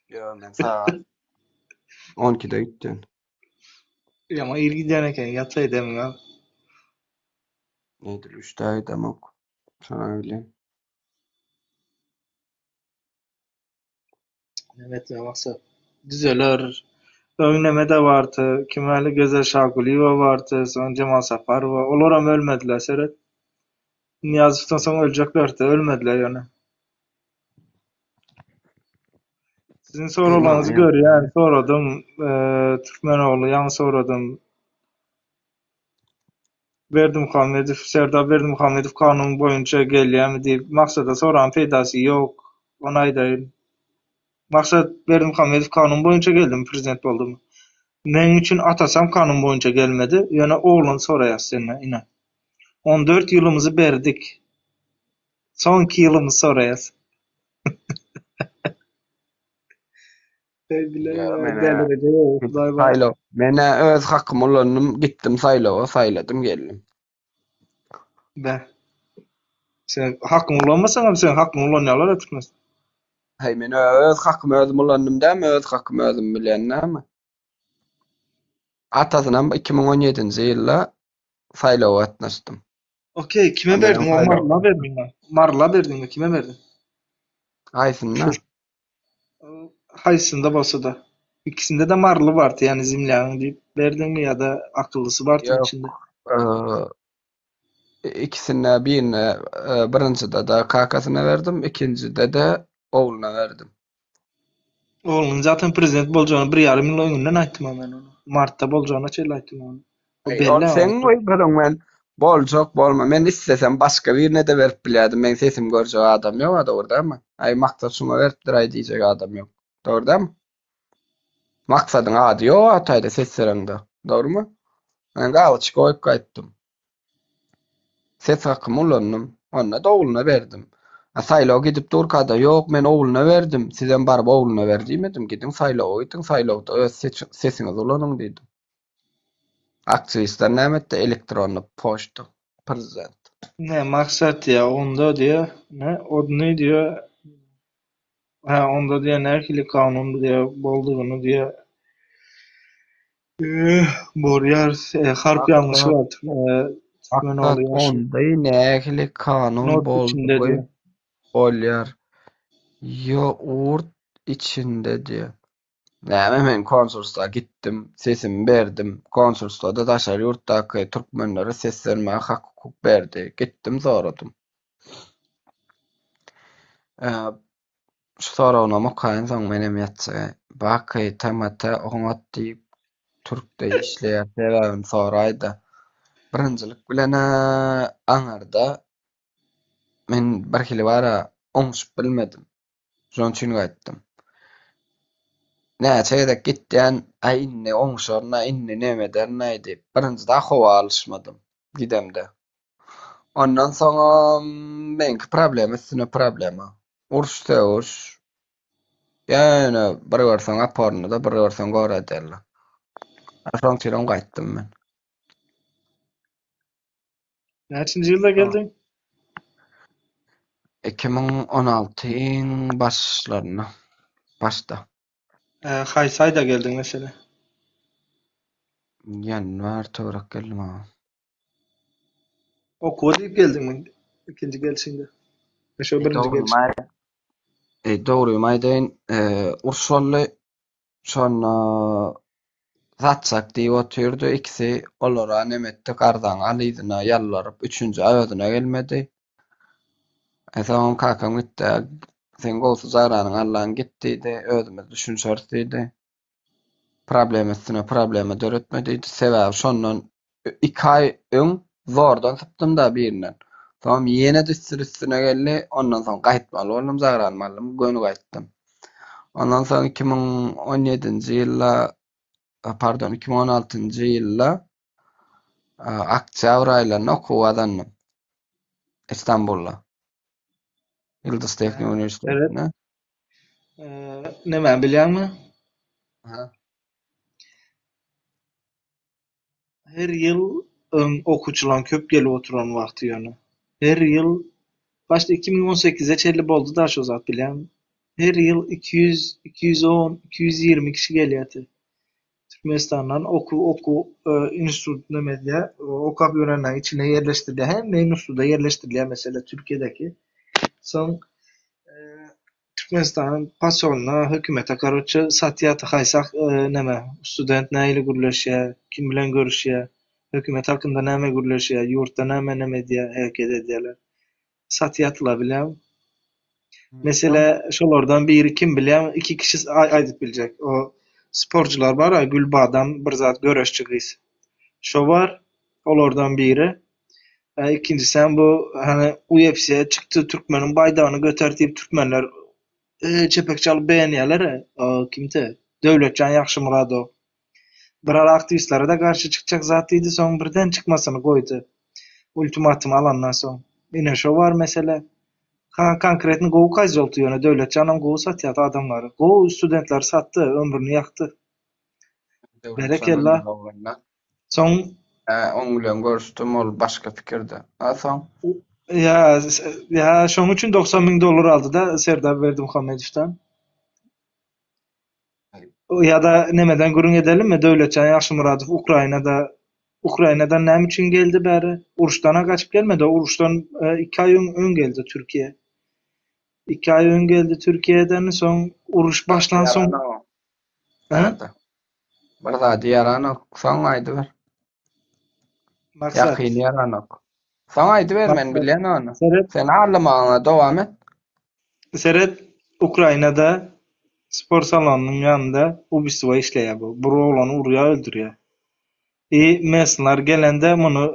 Ýok, men saat 12-de gitdim. Ama ir gidýän eken, ýataý demiň al. Nedir 3-de gidemok. Şona bilýän. Evet ya maksat düzeler. Öň neme-de bardy, kim hali Gözel Şagulyýewa bardy, soň Jemal Saparowa. Olaram ölmediler, seret. Nyýazowdan soň öljeklerdi, ölmediler ýöne. Siziň soraglaryňyzy görýän, soradym, Türkmenogly ýaňy soradym. Berdimuhamedow, Serdar Berdimuhamedow kanun boýunça gelýärmi diýip, Maksada soran peýdasy ýok. Ony aýdaýyn. Maksat Berdimuhamedow kanun boýunça geldimi, prezident boldumy? Meň üçin atasam kanun boýunça gelmedi, ýöne ogluny soraýas senden, ine. On dört ýylymyzy berdik. Soňky ýylymyzy soraýas. Eý bile, Ýa men dälireje ýok, Hudaý bar. Saýlaw. Men-ä öz hakymy ulandym, gitdim saýlawa, saýladym, geldim. Beh. Sen hakyňy ulanmasaňam seň hakyňy ulanýarlar-a Türkmenistan. Haý men öz hakymy özüm ulandym dämi, öz hakymy özüm bilýän dämi? Atasynam 2017-nji ýylda saýlawa gatnaşdym. Okey, kime Ondan berdiň? öň O saýlaw. Maryla berdiňmi? Maryla berdiňmi? Kime berdiň? Haýsynda? Haýsynda bolsa-da. Ikisinde-de maryly bardy, ýagny zemlýagyň diýip berdiňmi ýa-da akyllysy bardy Ýok. içinde? Ikisinde birine birinjide-de kakasyna berdim, ikinjide-de ogluna berdim. Oglunyň zaten prezident boljagyny bir ýarym ýyl öňünden aýtdym-a men ony. Martda boljagyna çenli aýtdym ony. O Eý, ol belli seň a. goýberin men boljak bolma. Men istesem başga birine-de berip bilýärdim. Meň sesimi görjek adam ýok-a, dogry dälmi? Aý, Maksat şuňa beripdir-aý diýjek adam ýok. Dogry dälmi? Maksadyň ady ýok ataýda ses bereňde. Dogrymy? Men galoçka goýup gaýtdym. Ses hakymy ulandym. Onda-da ogluna berdim. A saýlawa gidip durka-da, ýok, men ogluna berdim, sizem baryp ogluna ber diýmedim. Gidiň saýlawa gidiň, saýlawda öz sesiňizi ulanyň diýdim. Aktiwistler näme etdi? Elektronny poçta prezident. Ne maksat diýýär, onda diýýär, ne odny diýýär, hä onda diýýär nähili kanun diýýär boldugyny diýýär. Bolýar, harp ýalňyşy bar türkmen Maksat ogly ýaşy. onda nähili kanun Not içinde boldugy diýýär. bolýar. Ýurt içinde diýýär. Näme men konsulstwa gitdim, sesimi berdim. Konsulstwada daşary ýurtdaky türkmenlere ses bermäge hak-hukuk berdi. Gitdim soradym. Şu soragynam okaýyn soň menem ýatjak. Baky TMT oňat diýip türkde işleýär sebäbini soraýda. Birinjilik bilen-ä aňyrda men birhili bara oňuşyp bilmedim. Şonuň üçin gaýtdym. Näçe gezek gitýän, aý indi oňşaryn-a, indi neme ederin-aý diýip. Birinjide howa alyşmadym gidemde. Ondan soňam meňki problema üstüne problema. Uruş-sögüş. Ýöne bir görseň opornyda, bir görseň gorodella. Şonuň üçinem gaýtdym men. Näçinji ýylda geldiň? 2016-yň başlarynda. Başda. Haýsy aýda geldiň mesele? Ýanwar töwerek geldim aga. Okuwa diýip geldiňmi ikinji gelşiňde? Şo birinji gelşiňde. Dogrymy aýdaýyn, uruş boldy. Şonda satjak diýip otyrdy ikisi olara neme etdi garzaňy al yzyna ýalbaryp üçünji özüne gelmedi. Soňam kakam gitdi sen gowsy jagranyňy allan git diýdi özümiz düşünşeris diýdi. Problema üstüne problema döretme diýdi. Sebäbi şondan iki aý öň zordan sypdym-da birinden. Soňam ýene-de üstün üstüne geldi. Ondan soň gaýtmaly boldum, zagranymy aldym, göni gaýtdym. Ondan soň 2017-nji ýylda, pardon, 2016-njy ýylda oktýabr aýlarynda okuw gazandym. Istanbulda. Ýyldyz Tehnik uniwersitetinde. Näme bilýäňmi? Ha. Her ýyl öň okuwçylaryň köp gelip oturan wagty ýöne. Her ýyl başda 2018-e çenli boldy-da şo zat bilýäňmi? Her ýyl 200, 210, 220 kişi gelýärdi. Türkmenistandan okuw okuw institut neme edýär, okap ýörenleriň içine ýerleşdirilýär. Hemme instituta ýerleşdirilýär mesele Türkiýedäki. Soň Türkmenistanyň posolyna hökümete karoçe satýardy haýsy neme student nähili gürleşýär kim bilen görüşýär hökümet hakynda näme gürleşýär ýurtda näme neme edýär hereket edýärler satýardylar bilýäňmi mesele şolardan biri kim bilýäňmi iki kişi aýdyp biljek o sporcular bar a Gülbadam bir zat göreşçi gyz şo bar olardan biri Ikinjisem bu hany UFC çykdy türkmeniň baýdagyny göter diýip türkmenler çepek çalyp begenýärler kimdi Döwletjan Ýagşymyradow. Bir ara aktiwistlere-de garşy çykjak zat diýdi, soň birden çykmasyny goýdy. Ultimatum alandan soň. Ine şo bar mesele. Ha konkretny gowy kozýoldy ýöne Döwletjanam gowy satýady adamlary. Gowy studentleri satdy, ömrüni ýakdy. Berekella. Soň Hä, oň bilen görüşdim, ol başga pikirde. A soň? Ýa, ýa şoň üçin 90 müň dollar aldy-da Serdar Berdimuhamedowdan. Ýa-da nemeden gürrüň edelimmi, Döwletjan Ýagşymyradow Ukrainada Ukrainadan näme üçin geldi bäri? Uruşdan-a gaçyp gelmedi, o uruşdan iki aý öň öň geldi Türkiýä. Iki aý öň geldi Türkiýeden, soň uruş başlansoň Hä? Bir zady ýaranok, soň aýdyber. Maksat. Ýakyny ýaranok. Soň aýdyber, men Maksat. bilýän ony. Seret. Sen arlamagyňa dowam et. Seret, Ukrainada sport salonynyň ýanynda ubistwo işleýär bu. Bir oglany urýar, öldürýär. I mesnlar gelende muny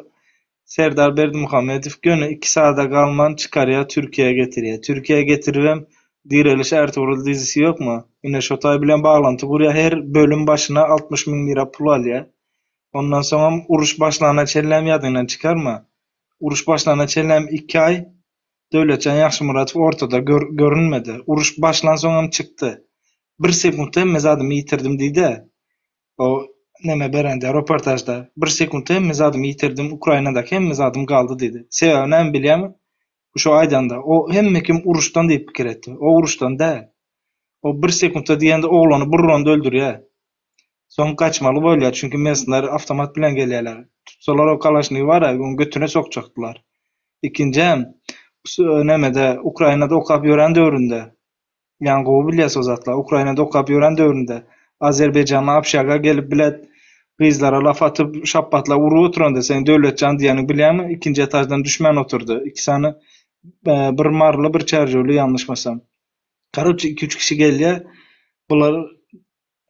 Serdar Berdimuhamedow göni iki saada galman çykarýar Türkiýä getirýär. Türkiýä getiribem Direliş Ärtugrul dizisi ýokmy? Ine şo taý bilen baglanty gurýar her bölüm başyna 60 müň lira pul alýar. Ondan soňam uruş başlana çenlem ýadyňdan çykarma. Uruş başlana çenlem iki aý Döwletjan Ýagşymyradow ortada görünmedi. Uruş başlansoňam çykdy. Bir sekuntda hemme zadymy ýitirdim diýdä. O neme berende reportažda bir sekuntda hemme zadymy ýitirdim, Ukrainadaky hemme zadym galdy diýdi. Sebäbi näme bilýämi? Şo aýdanda o hemme kim uruşdan diýip pikir etdi. O uruşdan däl. O bir sekuntda diýende oglany bir uranda öldürýär. Soň gaçmaly bolýar, çünki mesnler awtomat bilen gelýärler. Tutsalar o kalaşnigi bar-a, oň götüne sokjakdylar. Ikinjem, nemede Ukrainada okap ýören döwründe Ýaňy gowy bilýäs o zatlary. Ukrainada okap ýören döwründe Azerbaýjandan obşaga gelip bilet gyzlara laf atyp şapbatlap urup oturanda seň Döwletjan diýeniň bilýäňmi ikinji etaždan düşmän oturdy. Iki sany bir maryly bir çärjewli ýalňyşmasam. Karoçe iki üç kişi gelýä bular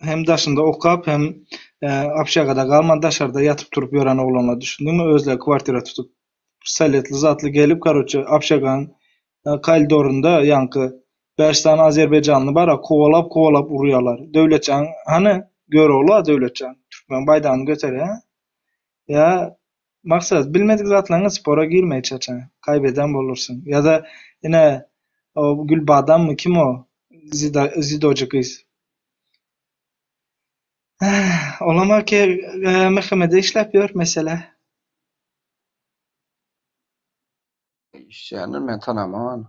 hem daşynda okap hem obşagada galman daşarda ýatyp turup ýören oglanlar düşündiňmi özleri kwartira tutup pistoletli zatly gelip karoçe obşaganyň koridorynda ýaňky bäş sany azerbaýjanly bara kowalap kowalap urýalar Döwletjan hany Görogly a Döwletjan türkmen baýdagyny göterýä ýa maksat bilmedik zatlaryňa spora girme hiç haçan kaýbeden bolursyň ýa-da ine o Gülbadammy kim o zidojy gyz olam ke MHM-de işläp ýör mesele. Işleýändir men tanamok ony.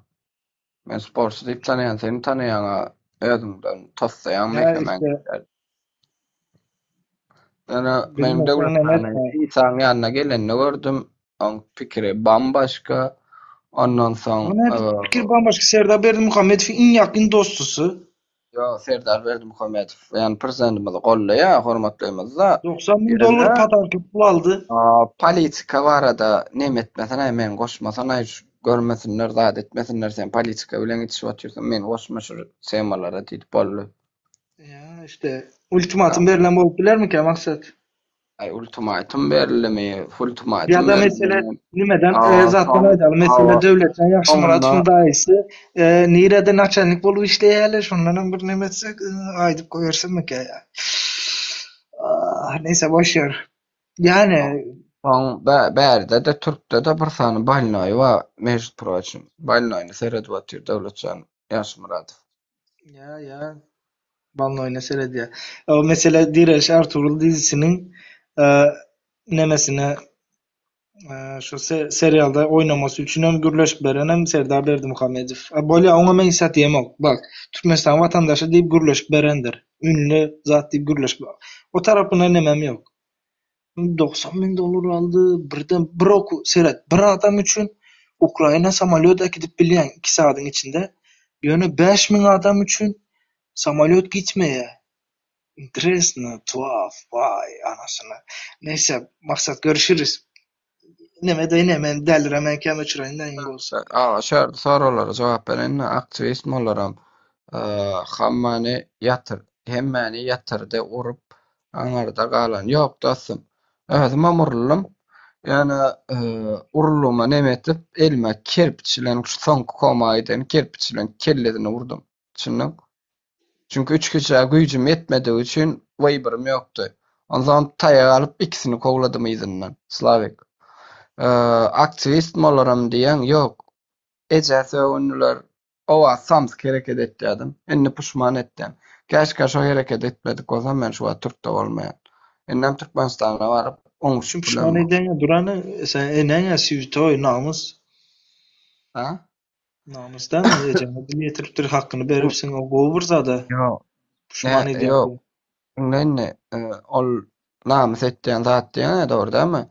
Men sportçy diýip tanaýan seni tanaýaňa özüňden tossaýaň Ýa mekemäň işte gitýär. Ýöne men bilmeseň Döwlet näme hanyň etme. Isaň ýanyna gelende gördüm. Oň pikiri bambaşga. Ondan soň O nädip pikir bambaşga Serdar Berdimuhamedowyň iň ýakyn dostusy. Ýok, Serdar Berdimuhamedow, ýagny prezidentimizi goldaýar, hormatlaýmyz-da. 90 müň dollar Ýöne podarka pul aldy. politika barada neme etmesene, meni goşmasana, şu görmesinler, zat etmesinler, sen politika bilen gidişip otyrsyň, meni goşma şu temalara diýdi, boldy. Ýa, işte, ultimatum berlen bolup bilermikä Maksat? Aý ultimatum berildimi, ultimatum Ýa-da mesele berildimi? nimeden Aa, e, zatdan soň aýdaly, mesele hawa, Döwletjan Ýagşymyradowyň soňunda daýysy e, nirede naçalnik bolup işleýärler, şondan hem bir neme etsek, e, aýdyp goýbersemmikä ýa. Ah, neýse boş ýer. Ýani soň bä- bärde-de türkde-de bir sany bolnoý bar, между прочим. Bolnoýny seredip otyr Döwletjan Ýagşymyradow. Ýa, ýa. Bolnoýna seredýär. O mesele Direliş Ertugrul dizisiniň e, nemesine e, şu se serialda oýnamasy üçin hem gürleşip beren hem Serdar Berdimuhamedow. A bolýa oňa men hiç zat diýemok. Bak, Türkmenistan watandaşy diýip gürleşip berendir. Ünlü zat diýip gürleşip. O tarapyna nemem ýok. 90 müň dollar aldy. Birden bir oku seret, bir adam üçin Ukraina samolýot äkidip bilýäň 2 sagadyň içinde. Ýöne 5000 adam üçin samolýot gitmeýär. Interesno, tuhaf, waý anasyny. Neyse, maksat görüşürüz. Neme deýin, men däliremäňkäm öçüräýin-dä iň gowusy. Aga şu ýerde soraglara jogap bereýin-de, aktiwist molaram hammany ýatyr, hemmäni ýatyrdy urup aňyrda galan ýok dostum. Özümem uruldym. Ýöne uruldygyma neme etip elime kerpiç bilen şu soňky koma giden kerpiç bilen kellesine urdum. Düşündiň? Çünki üç kişä güýjüm ýetmedigi üçin wyborym ýokdy. Onsoň taýak alyp ikisini kowladym yzyndan. Slawik. Aktiwist bolaram diýýäň, ýok. Ejä sögündiler. O wagt samsyk hereket etýärdim. Indi puşman etýän. Käşgä şo hereketi etmedik bolsam men şu wagt türkde bolmaýan. Indem Türkmenistana baryp oňuşyp Puşman bilemok. edeňe durany sen eneňe switoý namys. Ha? Namys dälmi ejeňe dil ýetiripdir hakyny beripsiň o gowy bir zada. Ýok. Puşman Nä edýän. ýok. Diňle indi, ol namys etýän zat diýýäň-ä, dogry dälmi?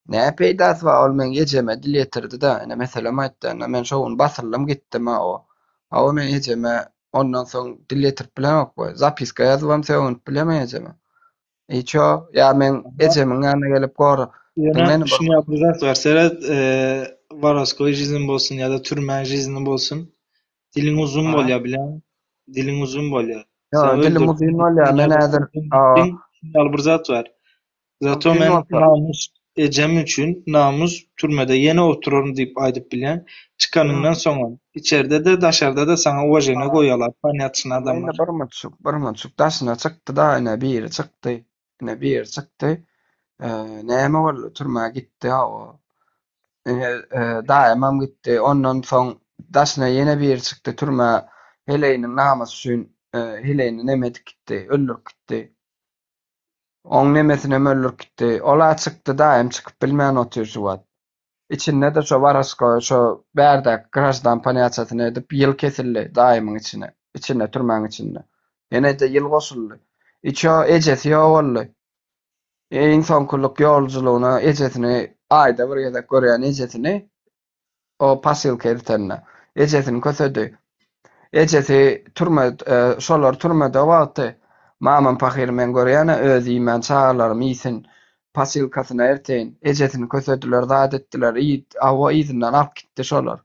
Nä peýdasy bar, ol meň ejeme dil ýetirdi-dä. Ine, meselem aýtýan-da, men şo gün basyldym gitdim-ä o. Hawa, men ejeme ondan soň dil ýetirip bilemok we zapiska ýazybam sögünip bilemen ejeme. Hiç ýok. Ýa meň ejemiň ýanyna gelip gora. Ýöne Diňle indi bir şuny ýaly bir zat bar, seret, woroskoý žizn bolsun ýa-da türmäň žizni bolsun, Diliň uzyn bolýar bilýäňmi? Diliň uzyn bolýar. Ýok, Sen dilim öldürdüň, uzyn bolýar. Men ýa-da häzir öldürdüň, gitdiň, şunuň ýaly bir zat bar. Zato mümkin men bolsa. namys ejem üçin namys türmede ýene oturaryn diýip aýdyp bilýän. Çykanyňdan soňam içerde-de, daşarda-da saňa uwaženiýe goýarlar, ponýatçyny Indi adamlar. bir munçuk, bir munçuk daşyna çykdy-da, ine biri çykdy. Ine biri çykdy. Näme boldy? Türmä gitdi hawa. Ine daýymam gitdi. Ondan soň daşyna ýene biri çykdy türmä. Heleýiniň namysy üçin heleýini neme edip gitdi, öldürip gitdi. Oň nemesinem öldürip gitdi. Ol-a çykdy, daýym çykyp bilmän otyr şu wagt. Içinde-de şo woroskoý, şo bärdäki graždan ponýatiýasyny edip ýyl kesildi daýymyň içine, içinde, türmäň içinde. Ýene-de ýyl goşuldy. Iço ejesi ýogaldy. Iň soňkulyk ýolujylygyna ejesini aýda bir gezek görýän ejesini o posylka eltende. Ejesini kösedi. Ejesi türme, şolar türmede wagty mamam pahyry men görýän-ä özi iýmän çagalarym iýsin, posylkasyna erteýin. Ejesini kösediler, zat etdiler, hawa yzyndan alyp gitdi şolar.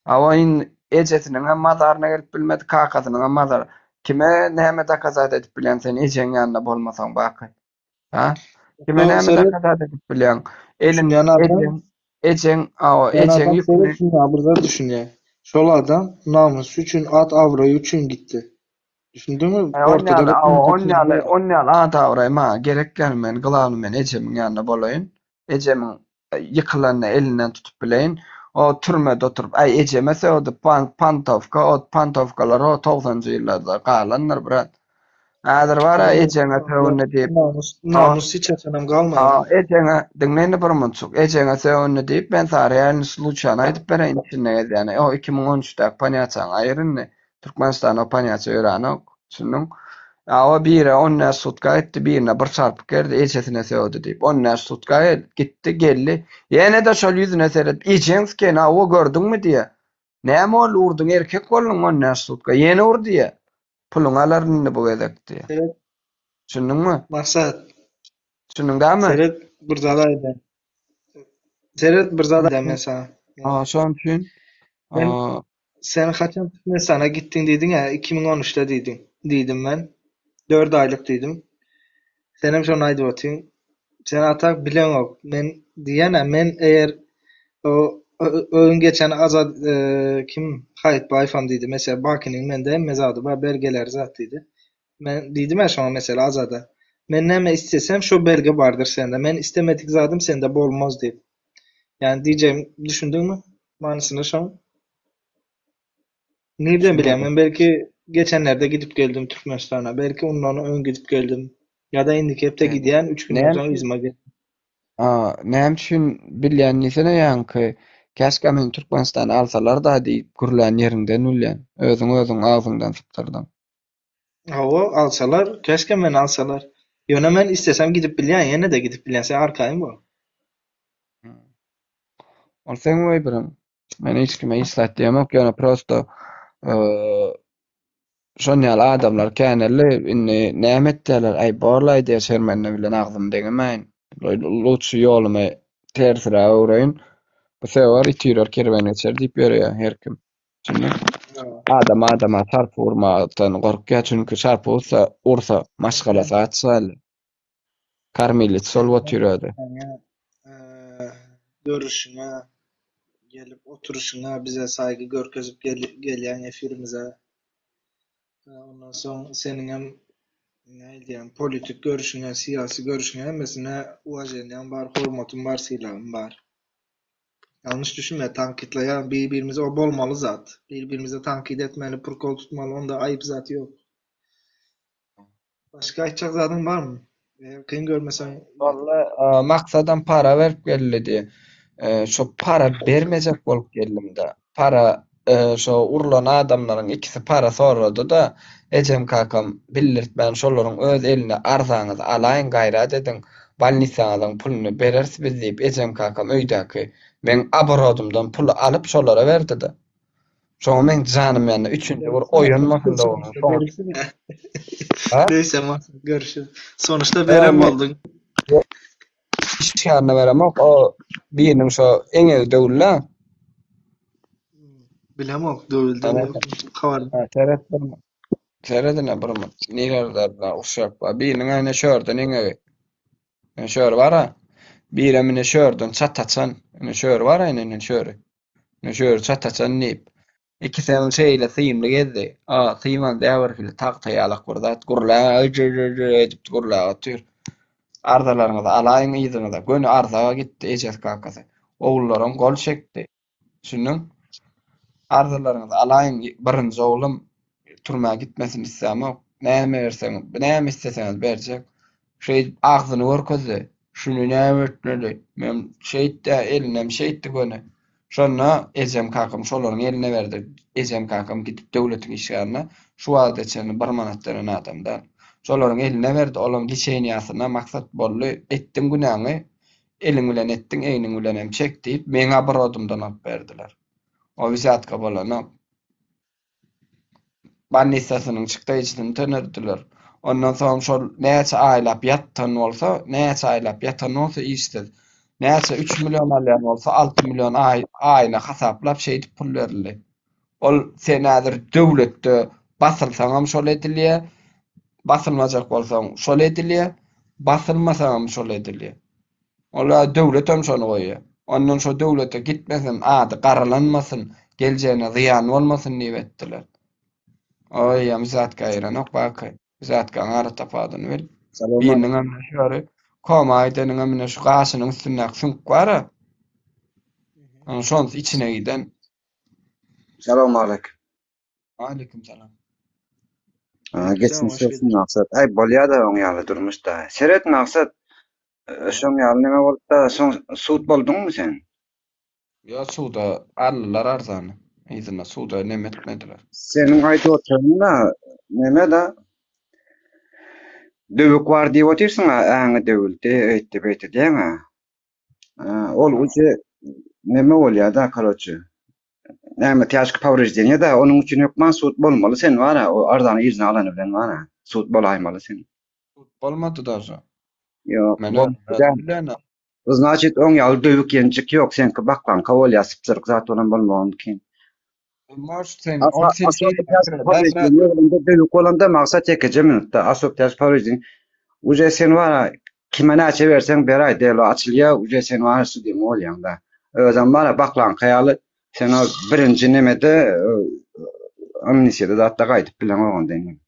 Hawa indi ejesiniňem mazaryna gelip bilmedi, kakasynyňam mazary. Kime näme dokazat edip bilýäň sen ejeň ýanynda bolmasaň baky? Ha? Kime Ýok, näme seret. dokazat edip bilýäň? Eliň Düşünýän adam, ejeň ejeň awa düşünýän ejeň adam ýüküni seret şuňa bir zat düşünýär. Şol adam namysy üçin, at-abraýy üçin gitdi. Düşündiňmi? Aý, on Ortada ýaly, bir awa, on konflikt ýaly, ýok. on ýaly at-abraý maňa gerek däl, men glawny men ejemiň ýanynda bolaýyn. Ejemiň ýykylanda elinden tutup bileýin. O türmede oturyp, aý ejeme sögdi, pan, pantowka, o pantowkalar o togsanjy ýyllarda galandyr, brat. Häzir bar-a ejeňe sögündi diýip. Namys, namys hiç haçanam galmaýar. Ha, ejeňe, diňle indi bir munçuk. Ejeňe sögündi diýip, men saňa realny sluçany aýdyp bereýin içinde gezýäni. O 2013-däki ponýatiýaňy aýyr indi. Türkmenistanda o ponýatiýa ýöränok. Düşündiň? A o biri on bäş sutka gitdi, birine bir çarpyk berdi, ejesine sögdi diýip. On bäş sutka gitdi, geldi. Ýene-de şol ýüzüne seredip, ejeň sikeýin, hawa gördüňmi diýýär. Näme boldy, urduň, erkek bolduň on bäş sutka, ýene ur diýýär. Puluňy alaryn indi bu gezek diýýär. Seret. Düşündiňmi? Maksat. Düşündiň dämi? Seret, bir zat aýdaýyn. Seret, bir zat aýdaýyn men saňa. Ha, şonuň üçin Sen, sen haçan Türkmenistana gitdiň diýdiň-ä, 2013-de diýdiň, diýdim men. Dört aýlyk diýdim. Senem şony aýdyp otyň. Sen atak bileňok. Men diýýän-ä, men eger o öň geçen Azat kim Haýytbaýewam diýdi, meselem, Bakiniň mende hemme zady bar, belgeleri zat diýdi. Men diýdim-ä şoňa mesele Azada. Men näme istesem şo belge bardyr sende. Men istemedik zadym sende bolmaz diýip. Ýani diýjegim düşündiňmi manysyna şoň? Nirden bilýän men belki geçenlerde gidip geldim Türkmenistana. Belki ondan öň gidip geldim. Ýa-da indiki hepde gidýän, üç günden soň yzyma geldim. Näme üçin bilýän diýsene ýaňky käşgä meni Türkmenistana alsalar-da diýip gürlän ýeriňden bilýän. Özüň özüň agzyňdan sypdyrdyň. Hawa, alsalar, käşgä meni alsalar. Ýöne men istesem gidip bilýän, ýene-de gidip bilýän, sen arkaýyn bol. Ol seň weýbiriň. Men hiç kime hiç zat diýemok, ýöne prosto şon ýaly adamlar käneldi. Indi näme etýärler? Aý, borlaý diýýär, şermende bilen agzymy deňemäýin. Lutşy ýolumy tersiräk öwreýin. Bu söwer it üýrer, kerwen geçer diýip ýörýär her kim. Düşündiň? Adam adama çarpy urmakdan gorkýar, çünki çarpy ursa, ursa maşgalasy aç galýar. Karmilits bolup otyr özi. Görüşiňe, gelip oturyşyňa bize saýgy görkezip gelýäň efirimize. Ondan soň seniňem. Nädýän, politik görüşiňe, syýasy görüşiňe hemmesine uwaženiýam bar, hormatym bar, sylagym bar. Ýalňyş düşünme, tankytlaýan bir-birimizi o bolmaly zat. Bir-birimize tankyt etmeli, prkol tutmaly, onda aýyp zat ýok. Başga aýtjak zadyň barmy? Eger kyn görmeseň. Walla, maksadam para berip geldi diýip. Şo para bermejek bolup geldim-de. Para şo urlan adamlaryň ikisi para sorady-da, ejem kakam bildirtmän şolaryň öz eline arzaňyzy alaýyň gaýrat ediň, bolnisaňyzyň puluny bereris biz diýip ejem kakam öýdäki meň oborodymdan puly alyp şolara berdi-de. Şoňa meň janym ýandy. Üçünji bir oýanmasyn dogany. Şoňa. Ha? Neyse Maksat görüşürüz. Sonuçta beren bolduň. Işgärine beremok. O biriniň şo eňegi döwüldi. Bilemok döwüldi. Habar. Seret bir. Seredine bir minut. Nirede urşak bar. Biriniň aýna şörden eňegi. Ine şöri bar-a. Birem ine şörden çat açan. Ine şöri bar-a ine ine şöri. Ine şöri çat açan diýip. Ikisem şeýle symly gezdi. A, syman dä bir hili tagta ýalak bir zat gürläp edip gürläp otyr. Arzalaryňyzy alaýyň yzyňyza. Göni arzaga gitdi ejesi kakasy. Ogullaram gol çekdi. Düşündiň? Arzalaryňyzy alaýyň, birinji oglum türmä gitmesin islämok. Näme berseňiz, näme isleseňiz berjek. Şeýdip agzyny görkezdi. Şuny näme etmeli? Men şeýtdi, elinem şeýtdi göni. Şonda ejem kakam şolaryň eline berdi. Ejem kakam gidip döwletiň işgärine şu wagta çenli bir manat beren adam däl. Şolaryň eline berdi, olam liçeniýasyna maksat boldy. Etdiň günäňi, Eliň bilen etdiň, egniň bilenem çek diýip, meň obrodymdan alyp berdiler. O wzýatka bolanok. Bolnisasynyň çykdaýjysyny tönerdiler. Ondan soň şol näçe aýlap ýatan bolsa, näçe aýlap ýatan bolsa işsiz, näçe üç million alýan bolsa, 6 million aý, aýyna hasaplap şeýdip pul berildi. Ol sen häzir döwletde basylsaňam şol edilýär, basylmajak bolsaň şol edilýär, basylmasaňam şol edilýär. Ol döwletem şony goýýar. Ondan şo döwlete gitmesin, ady garalanmasyn, geljegine zyýan bolmasyn diýip etdiler. Oý, ýa wzýatka aýyranok baky. Wzýatkaň ara tapadyny bil. Biriniňem ine şöri, koma gideniňem ine şu gaşynyň üstündäki süňk bar-a. Şonsy içine giden. Salowmaleýkim. Aleýkum salam. Geçmiş bolsun Maksat. Aý bolýada oň ýaly durmuşda. Seret Maksat, şoň ýaly neme bolupda, soň sud bolduňmy sen? Ýok suda aldylar arzany. Yzyna suda neme etmediler. Seniň aýdyp oturanyň-da neme-da döwük bar diýip otyrsyň-a, äňi döwüldi, öýtdi beýtdi diýeň-ä. Ol uje neme bolýar-da, karoçe. Näme týažki powreždeniýe-da, onuň üçin hökman sud bolmaly sen bar-a, o arzany yzyna alany bilen bar-a, sud bolaýmaly sen. Sud bolmady daže. Ýok, Men bolmady däl. bilen. Znaçit oň ýaly döwük ýenjik ýok, seňki baklanka bolýar, sypjyryk zat bolan bolmagy mümkin. Может sen, ol sen şeýle Döwük bolanda maksat ýekeje minutda osob týažki powreždeniýe uje sen bar-a kime näçe berseň beräý delo açylýar uje sen bar sudýa bolýaň-da. Özem bar-a baklanka ýaly sen o birinji nemede amnistiýada zatda gaýdyp bileňok onda indi.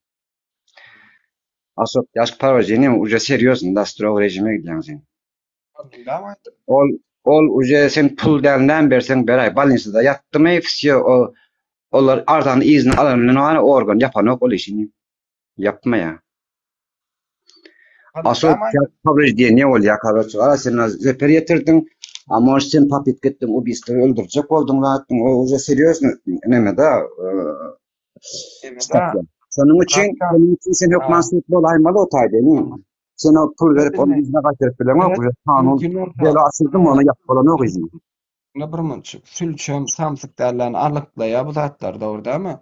Osob týažki powreždeniýe uje serýozny da strog režime gidýäň sen. Ol ol uje sen pul däl näme berseň beräý bolnisada ýatdymy wsýo o olar arzany yzyna alan bilen bar organ ýapanok ol işini ýapmaýa. Aso powreždeniýe bolýa karoçe gara sen zeper ýetirdiň a может sen popytka etdiň ubiystvo öldürjek bolduň zatdyň o uje serýozny neme da Şonuň üçin şonuň üçin sen hökman sud bolaýmaly o taýda ine. Sen o pul berip ony yzyna gaýtaryp bileňok, uje kanun delo açyldymy ony ýapyp bolanok yzyna. Ine bir munçuk sülçem samsyk dällerini alyklaýa bu zatlary dogry dälmi?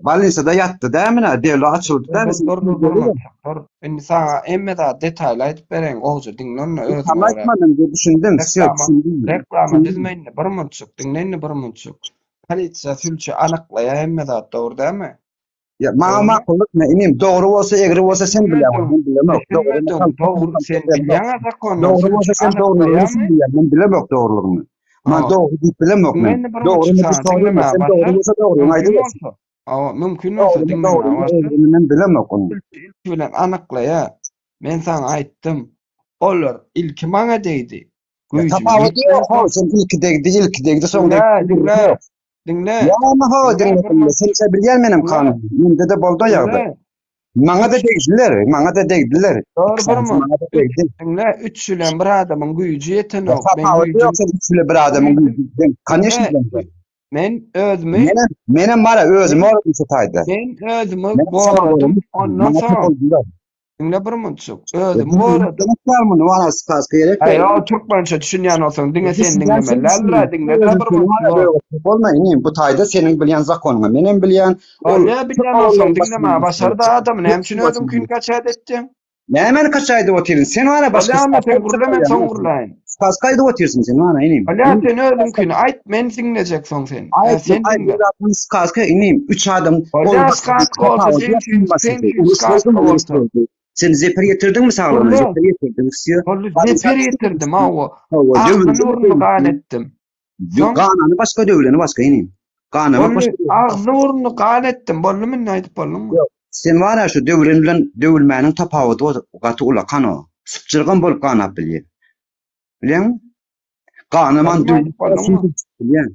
Bolnisada ýatdy dämi nä delo açyldy dämi? Dur dur dur dur dur. Indi saňa hemme zady detaýly aýdyp bereýin gowja diňle onda özüňe Tam görä. aýtmadym düşündim, wsýo düşündim. Reklama düzme indi bir munçuk diňle indi bir munçuk. Polisiýa sülçi anyklaýa hemme zat dogry dälmi? Ýa maňa makullyk me inim dogry bolsa egri bolsa sen bilýäň men bilemok. Düşünmedim dogry sen bilýäňä zakony Dogry bolsa sen dogrulygyny sen bilýäň men bilemok dogrulygyny. Man dogry diýip bilemok men. Dogry sen dogry bolsa dogryňy aýdyber. Hawa, mümkin bolsa Dogrymy diňlemäge dogrymy başla. özümi men bilemok ony. Ilki ilki bilen anyklaýa. Men saňa aýtdym. Olar ilki maňa degdi. Ya Güýjüm tapawudy ýok ýetmänsoň. how sen ilki degdi ilki degdi soň Diňle, degdi diňle, ýok. diňle. Ýa ho Diňle diňle bir diňle minut. sen şe bilýän menem Diňle, kanun. Mende-de boldy o ýagdaý. diňle. Maňa-da Üç, degdiler, maňa-da degdiler. dogry Iki bir sanysy minut. maňa-da Üç, degdi. diňle, üç bilen bir adamyň güýji Ya ýetenok. Men tapawudy güýjüm ýok sen üç bile bir adamyň güýjüm güýji. Ben koneşno diňle, bilemok. men özümi Menem menem bara özümi men goradym şu taýda. men özümi Menem sana goradym. goradım. Ondan Maňa soň tapyldylar. diňle bir minutjyk. Ya Özümi dinlemek goradym. gerek däl muny. Bana spaska gerek Aý, däl. o türkmençe düşünýän bolsaň diňe sen Düşünýän sen diňlemeli däldir-ä, düşünýän. diňle-dä Özüň bir seni minut. bara Ýok. bolma inim. Bu taýda seniň bilýän zakonyňy menem bilýän. Ol Bolýa, köp bilýän bolsaň oglanlaryň diňlemäge başyndan başardy geçdi. adamy. Näme üçin Köp özüňkini kaçat etdiň? Nämeni kaça aýdyp otyryn? Sen bara başga Bolýa, onda spaska sen aýtjak gürle, men bolýaň. soň gürläýin. Spaska aýdyp otyrsyň sen bana inim. Bolýa, Inim. sen özüňkini aýt, men diňlejek soň sen. Hä, Aýt, sen aýt, diňle. bir adam skaska inim. Üç adam ol Bolýa, başga skaska bolsa tapawudy sen ýok üçin, sen sen başgasy. üçin Uruş skaska boldumy, uruş bolsa. boldy. Sen zeper ýetirdiňmi saglygyna? Gürle. Zeper ýetirdiň. Wsýo. Boldy, Baryn zeper satdyň. ýetirdim, hawa. Hawa, Agzyny döwüldi. burnuny gan etdim. Soň Ganany başga, döwüleni başga inim. Ganamak Boldy, başga. agzy burnuny gan etdim. Boldumy indi aýdyp bolduňmy? Ýok. Sen bar-a şu döwlen bilen döwülmäniň tapawudy gaty ulakan o. Sypjyrgam bolup ganap bilýär. Bilýäňmi? Ganaman Boldumy aýdyp bolduňmy? bilýän.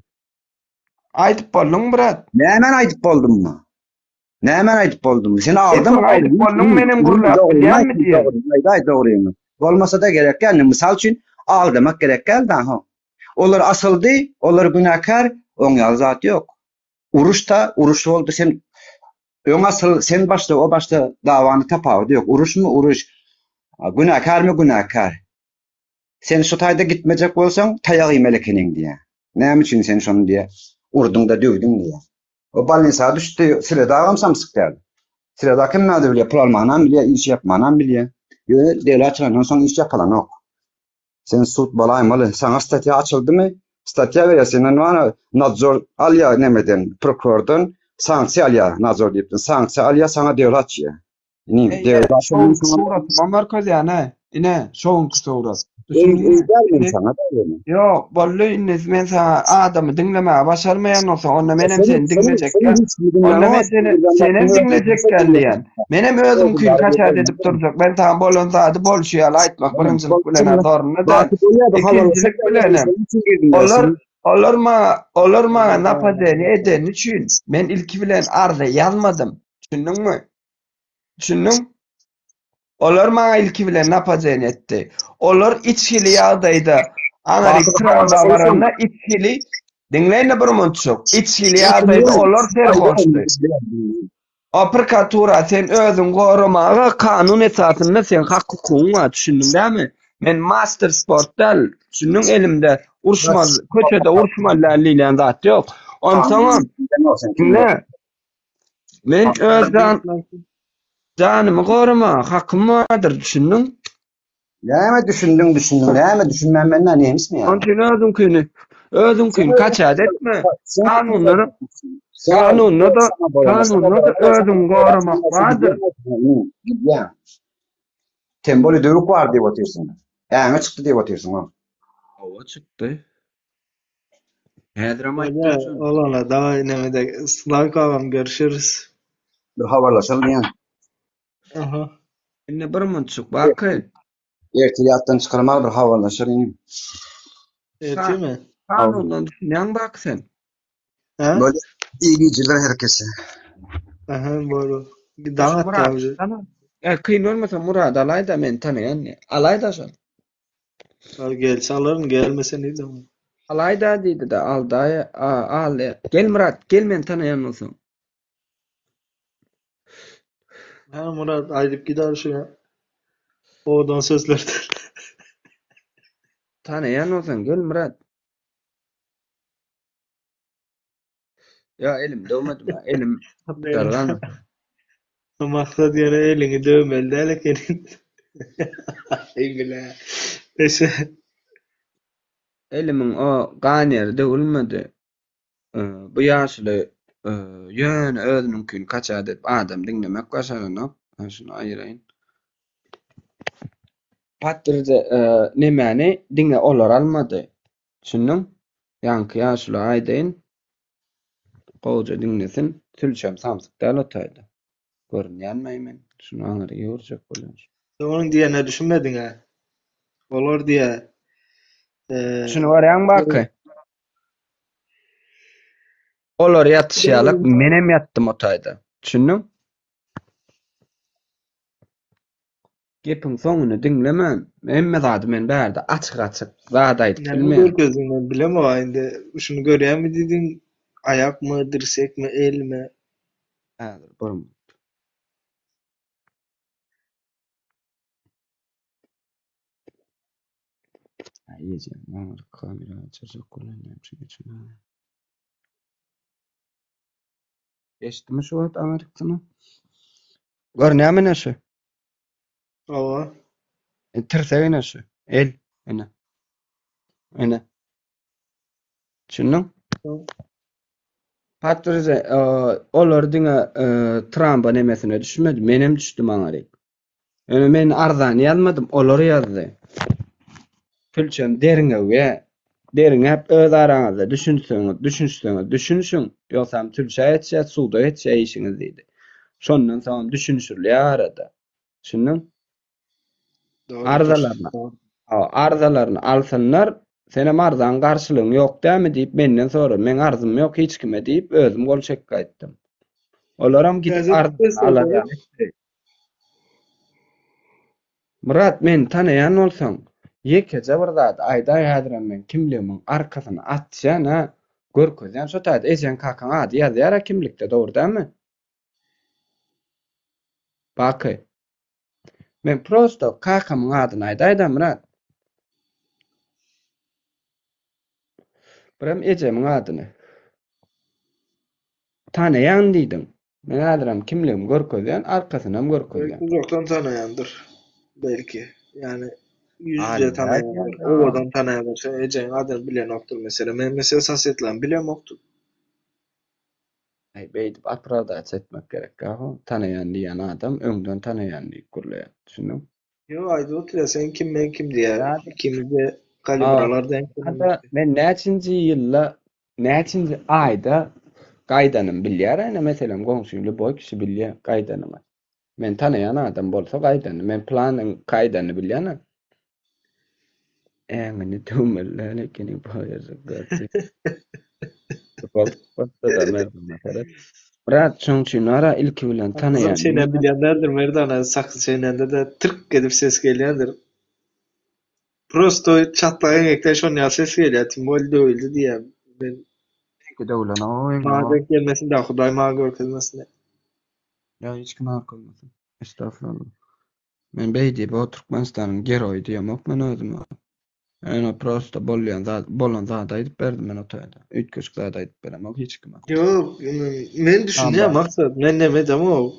Aýdyp bolduňmy brat? Nämäni aýdyp boldummy? Nämäni aýdyp boldummy? Sen Sen aldamy? soň aýdyp bolduň menem gürläp bilýänmi diýen. Aýdaý dogryňy. Bolmasa-da gerek däl. Mysal üçin aldamak gerek däl da ho. Olar asyldy, olar günäkär, oň ýaly zat ýok. Uruş-da, uruş boldy. Sen öň asyl, sen başda, o başda dawany tapawudy ýok. Uruşmy, uruş. Günäkärmi, günäkär. Sen şu taýda gitmejek bolsaň, taýak iýmeli ekeniň diýýär. Näme üçin sen şony diýýär, urduň-da döwdüň diýýär. O bolnisa düşdi, Sreda agam samsyk däl. Sreda kim näde bilýär, pul almanam bilýär, iş ýapmanam bilýär. Ýöne deli açylandan soň iş ýapylanok. Sen sud bolaýmaly. Saňa statýa açyldymy? Statýa berýär, senden bar nadzor alýar nemeden, prokurordan sanksiýa alýar, nadzor diýipdim. Sanksiýa alýar, saňa deli açýar. Inim, Eý, deli şoň açandan soň suratyma görkezýän-ä. Ine, şoňky surat. Eý, Düşündiňmi? eý däl men Indi saňa däl. Ýok, boldy indi men saňa adamy diňlemäge başarmaýan bolsaň, onda menem Seni, seni seni, seni diňlejekgä. hiç kim Onda men dinlemez. seni senem diňlejekgän diýýän. Menem özümkini kaçat edip durjak. Men saňa bolan zady bolşy ýaly aýtmak birinjilik bilen-ä zorunda däl. Ikinjilik bilenem olar olar maňa olar maňa napadeniýe edeni üçin men ilki bilen arza ýazmadym. Düşündiňmi? Düşündiň? Olar maňa ilki bilen napadeniýe etdi. Olar içgili ýagdaýda aňryk tramwa baranda içgili diňle indi bir munçuk. Içgili ýagdaýda olar serhoşdy. O prokuratura sen özüňi goramaga kanun esasynda seň hak hukugyň bar düşündiň dämi? Men master sport däl düşündiň elimde uruşmaly köçede uruşmaly däl diýlen zat ýok. Onsoňam diňle Men öz jan janymy goramaga hakym bardyr, düşündiň? Näme düşündiň, düşündiň, näme düşünmän men nä nemismi ýa? Onuň üçin özüňkini, özüňkini kaçat etme. Kanunlara, kanunda-da, kanunda-da özüňi goramak bardyr. Gidýän. Temboli döwük bar diýip otyrsyň. Äňe çykdy diýip otyrsyň. Hawa çykdy. Häzirem Bolýa, aýtdym şony. Oglanlar daway nemede Slawik agam görüşürüz. Bir habarlaşaly diýen. Aha. Indi bir munçuk baky. Ertir ýatdan çykarmaly bir habarlaşar inim. Ertirmi? Kanundan düşünýäň baky sen. Hä? Bolýa. Iyi gijeler herkese. Aha, bor. Daň atýar Murat, uje. E, kyn bolmasa Murady alaý-da, meni tanaýan. Alaý-da şony. Al gelse alaryn, gelmese nirden? Alaý-da diýdi-de, aldaý, aldy. Gel Myrat, gel meni tanaýan bolsaň. Ha Murat aýdyp gider şu owadan sözlerden. Tanaýan bolsaň gel Myrat. Ýa elim döwmedim, elim dargan. Maksat ýöne eliňi döwmeli däl ekeni. Aý bile. Eşe. Elimiň o gan ýeri döwülmedi. Bu ýaşuly ýöne özüniňkini kaçat edip adam diňlemek başaranok. Şuny aýyraýyn. Patyrja nemäni diňe olar almady. Düşündiň? Ýaňky ýaşula aýdaýyn. Gowuja diňlesin. Sülçem samsyk däl o taýda. Görünýänmi men? Şuny aňyry ýüwürjek bolýan. Sen onuň diýenine düşünmediň-ä. Olar diýýär. Şuny görýäňmi Baky? Olar ýatyşy ýalak menem ýatdym o taýda. Düşündiň? Gepiň soňuny diňlemän, hemme zady men bärde açyk-açyk zat aýdyp Näme bilmeýän. görkezdiň men bilemok indi şuny görýäňmi diýdiň aýakmy dirsekmi elmi. Häzir bir minut. Ejem maňa kamera açjak bolýan näme üçin geçenok. Geçdimi şu wagt aňyrkysyna? Görünýärmi ine şu? Hawa. E, tirsek ine şu. El ine. Ine. Düşündiň? Patrize, e, olar diňe e, Trumpa nemesine düşmedi. Menem düşdüm aňaryk. Ýöne men arzany ýazmadym, olar ýazdy. Sülçem derňewge, derňäp öz araňyzda düşünseňiz, düşünişseňiz düşünişiň, ýogsam sülçä geçýär, suda geçýär işiňiz diýdi. Şondan soňam düşünişilýär arada. Düşündiň? Dogrudyr. Arzalaryny, hawa, arzalaryny alsynlar, senem arzaň garşylygyň ýok dämi diýip menden sorady. Meň arzym ýok hiç kime diýip, özüm gol çekip gaýtdym. Olaram gidip Täze arzasyny alar ýaly etdi. Myrat meni tanaýan bolsaň ýekeje bir zady aýdaý häzirem men kimligimiň arkasyny açýan a görkezýän şo taýda ejeň kakaň ady ýazýara kimlikde dogry dälmi Baky men prosto kakamyň adyny aýdaýda Myrat birem ejemiň adyny tanaýan diýdiň Men häzirem kimligimi görkezýän, arkasynam görkezýän. Belki uzakdan tanaýandyr. Belki. Ýani ýüz-ýüze tanaýandyr. Owadan tanaýandyr. Sen ejeňiň adyny bilenokdyr meselem. Men meselem sosedlerimi bilemokdym. Aý beýdip opravdats etmek gerek ýa-how. Tanaýan diýýän adam öňden tanaýan diýip gürleýär. Düşündiňmi? Ýok aýdyp otyrýa sen kim men kim diýýär. Ikimiz-de kalibralar deň. Men näçinji ýylda Näçinji aýda gaýdanymy bilýär ene meselem goňşym lýuboý kişi bilýär gaýdanymy. Men tanaýan adam bolsa gaýdanyny men planyň gaýdanyny bilýän a. Äňini döwmeli däl ekeni bu ýerde gördi. Brat şoň üçin ara ilki bilen Sakgyzam tanaýan çeýnäp bilýän däldir Merdana sakgyz çeýnände-de tyrk edip ses gelýändir. Prosto çatlak eňekden şon ýaly ses gelýär, tim bolýa döwüldi diýýär. Men Seňki döwülen-ow maňa eňek. denk gelmesin da Hudaý maňa görkezmesin. Ýa hiç kime görkezmesin. Estagfurullah. Men beý diýip o Türkmenistanyň geroýy diýemok men özüme. Ýöne prosto bolýan zat, bolan zady aýdyp berdim men o taýda. Üýtgeşik zat aýdyp beremok hiç kime. Ýok, men düşünýän maksat, men neme edemok.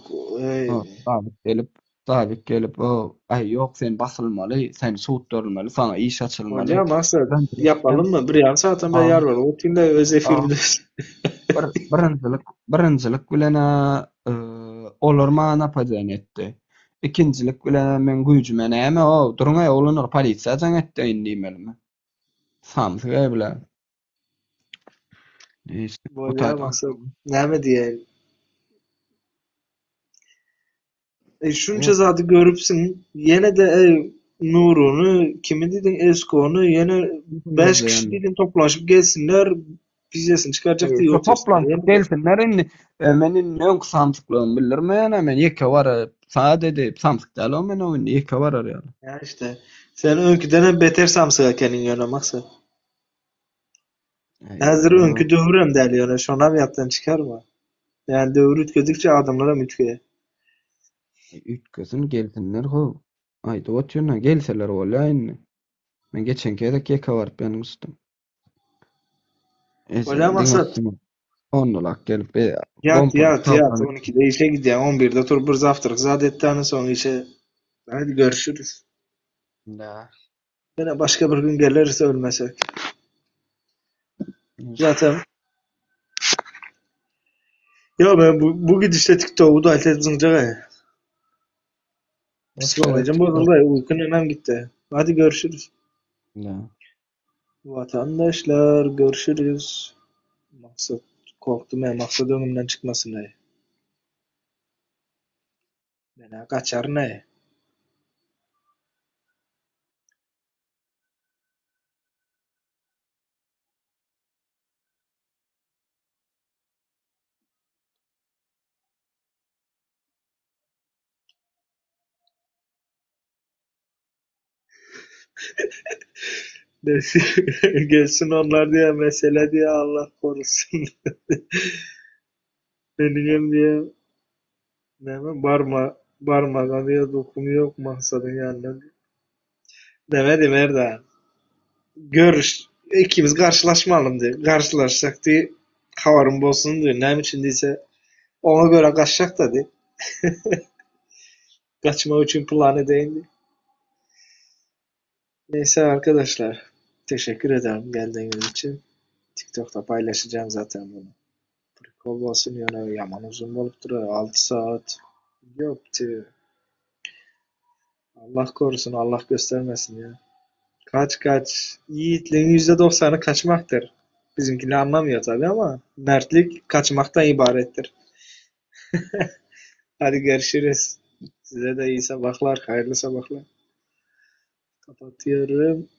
Zabit gelip, zabit gelip, o, aý ýok sen basylmaly, sen sudlanmaly, saňa iş açylmaly. Bolýar maksat, ýapalymmy? Bir ýarym sagatdan bäri ýarbaryp otyryn-da öz efirimde. Bir, birinjilik, birinjilik bilen-ä olar maňa napadeniýe etdi. Ikinjilik bilenem meň güýjüme näme o, duruň-aý oglanlar polisiýa jaň etdeýin diýmelimi? Samsyk-aý bular. Neyse, bu Bolýar taýda Maksat, näme diýeýin. Eý şunça zady görüpsiň, ýene-de eý Nuruny, kimi diýdiň, Eskony, ýene 5 kişi diýdiň toplanşyp gelsinler, Pizdesini çykarjak diýip Şu otyrsyň. toplanyp gelsinler indi. E, men indi öňki samsyklygymy bildirmeýän men ýeke baryp, sada edip, samsyk däl o men o indi ýeke barar ýaly. Ýa işte. Sen öňküden hem beter samsyk ekeniň ýöne Maksat. Häzir öňki döwürem däl ýöne şonam ýatdan çykarma. Ýani döwür üýtgedikçe adamlar hem üýtgeýär. Üýtgesin gelsinler how. Aýdyp otyryn-a gelseler bolýa indi. Men geçenki gezek ýeke baryp ýalňyşdym. Bolýa Maksat. Onlak gelip e, Ýat ýat ýat 12-de işe gidýäň 11-de turup bir zawtrak zat etdäni soň işe Hadi görüşürüz. Da. Ýene başga bir gün geleris ölmesek. Zaten Ýo men bu, bu gidişde TikTok-u da edip zyňjak. Psikolojim bozuldy, uykun hemen gitdi. Hadi görüşürüz. Da. Watandaşlar görüşürüz. Maksat. Korkdum men Maksat öňümden çykmasyn-aý. Men-ä gaçaryn-aý. Gelsin onlar diýýär, mesele diýýär, Allah korusun. Meniňem diýýär, näme barma barmaga diýýär, duhum ýok Maksadyň ýanyna diýýär. Näme diý Merdan? Görüş ikimiz garşylaşmalym diý. Garşylaşsak diý, habarym bolsun diý. Näme üçin diýse, oňa görä gaçjak-da diý. Gaçmak üçin plan edeýin diý. Neyse arkadaşlar, teşekkür ederim geldiğiniz için. TikTok'ta paylaşacağım zaten bunu. Prikol bolsun ýöne ýaman uzun bolupdyr, 6 saat. Ýok, Allah korusun, Allah göstermesin ya. Kaç kaç. Yiğitliğin %90'ı kaçmaktır. Bizimkiler anlamıyor tabii ama mertlik kaçmaktan ibarettir. Hadi görüşürüz. Size de iyi sabahlar, hayırlı sabahlar. Kapatıyorum.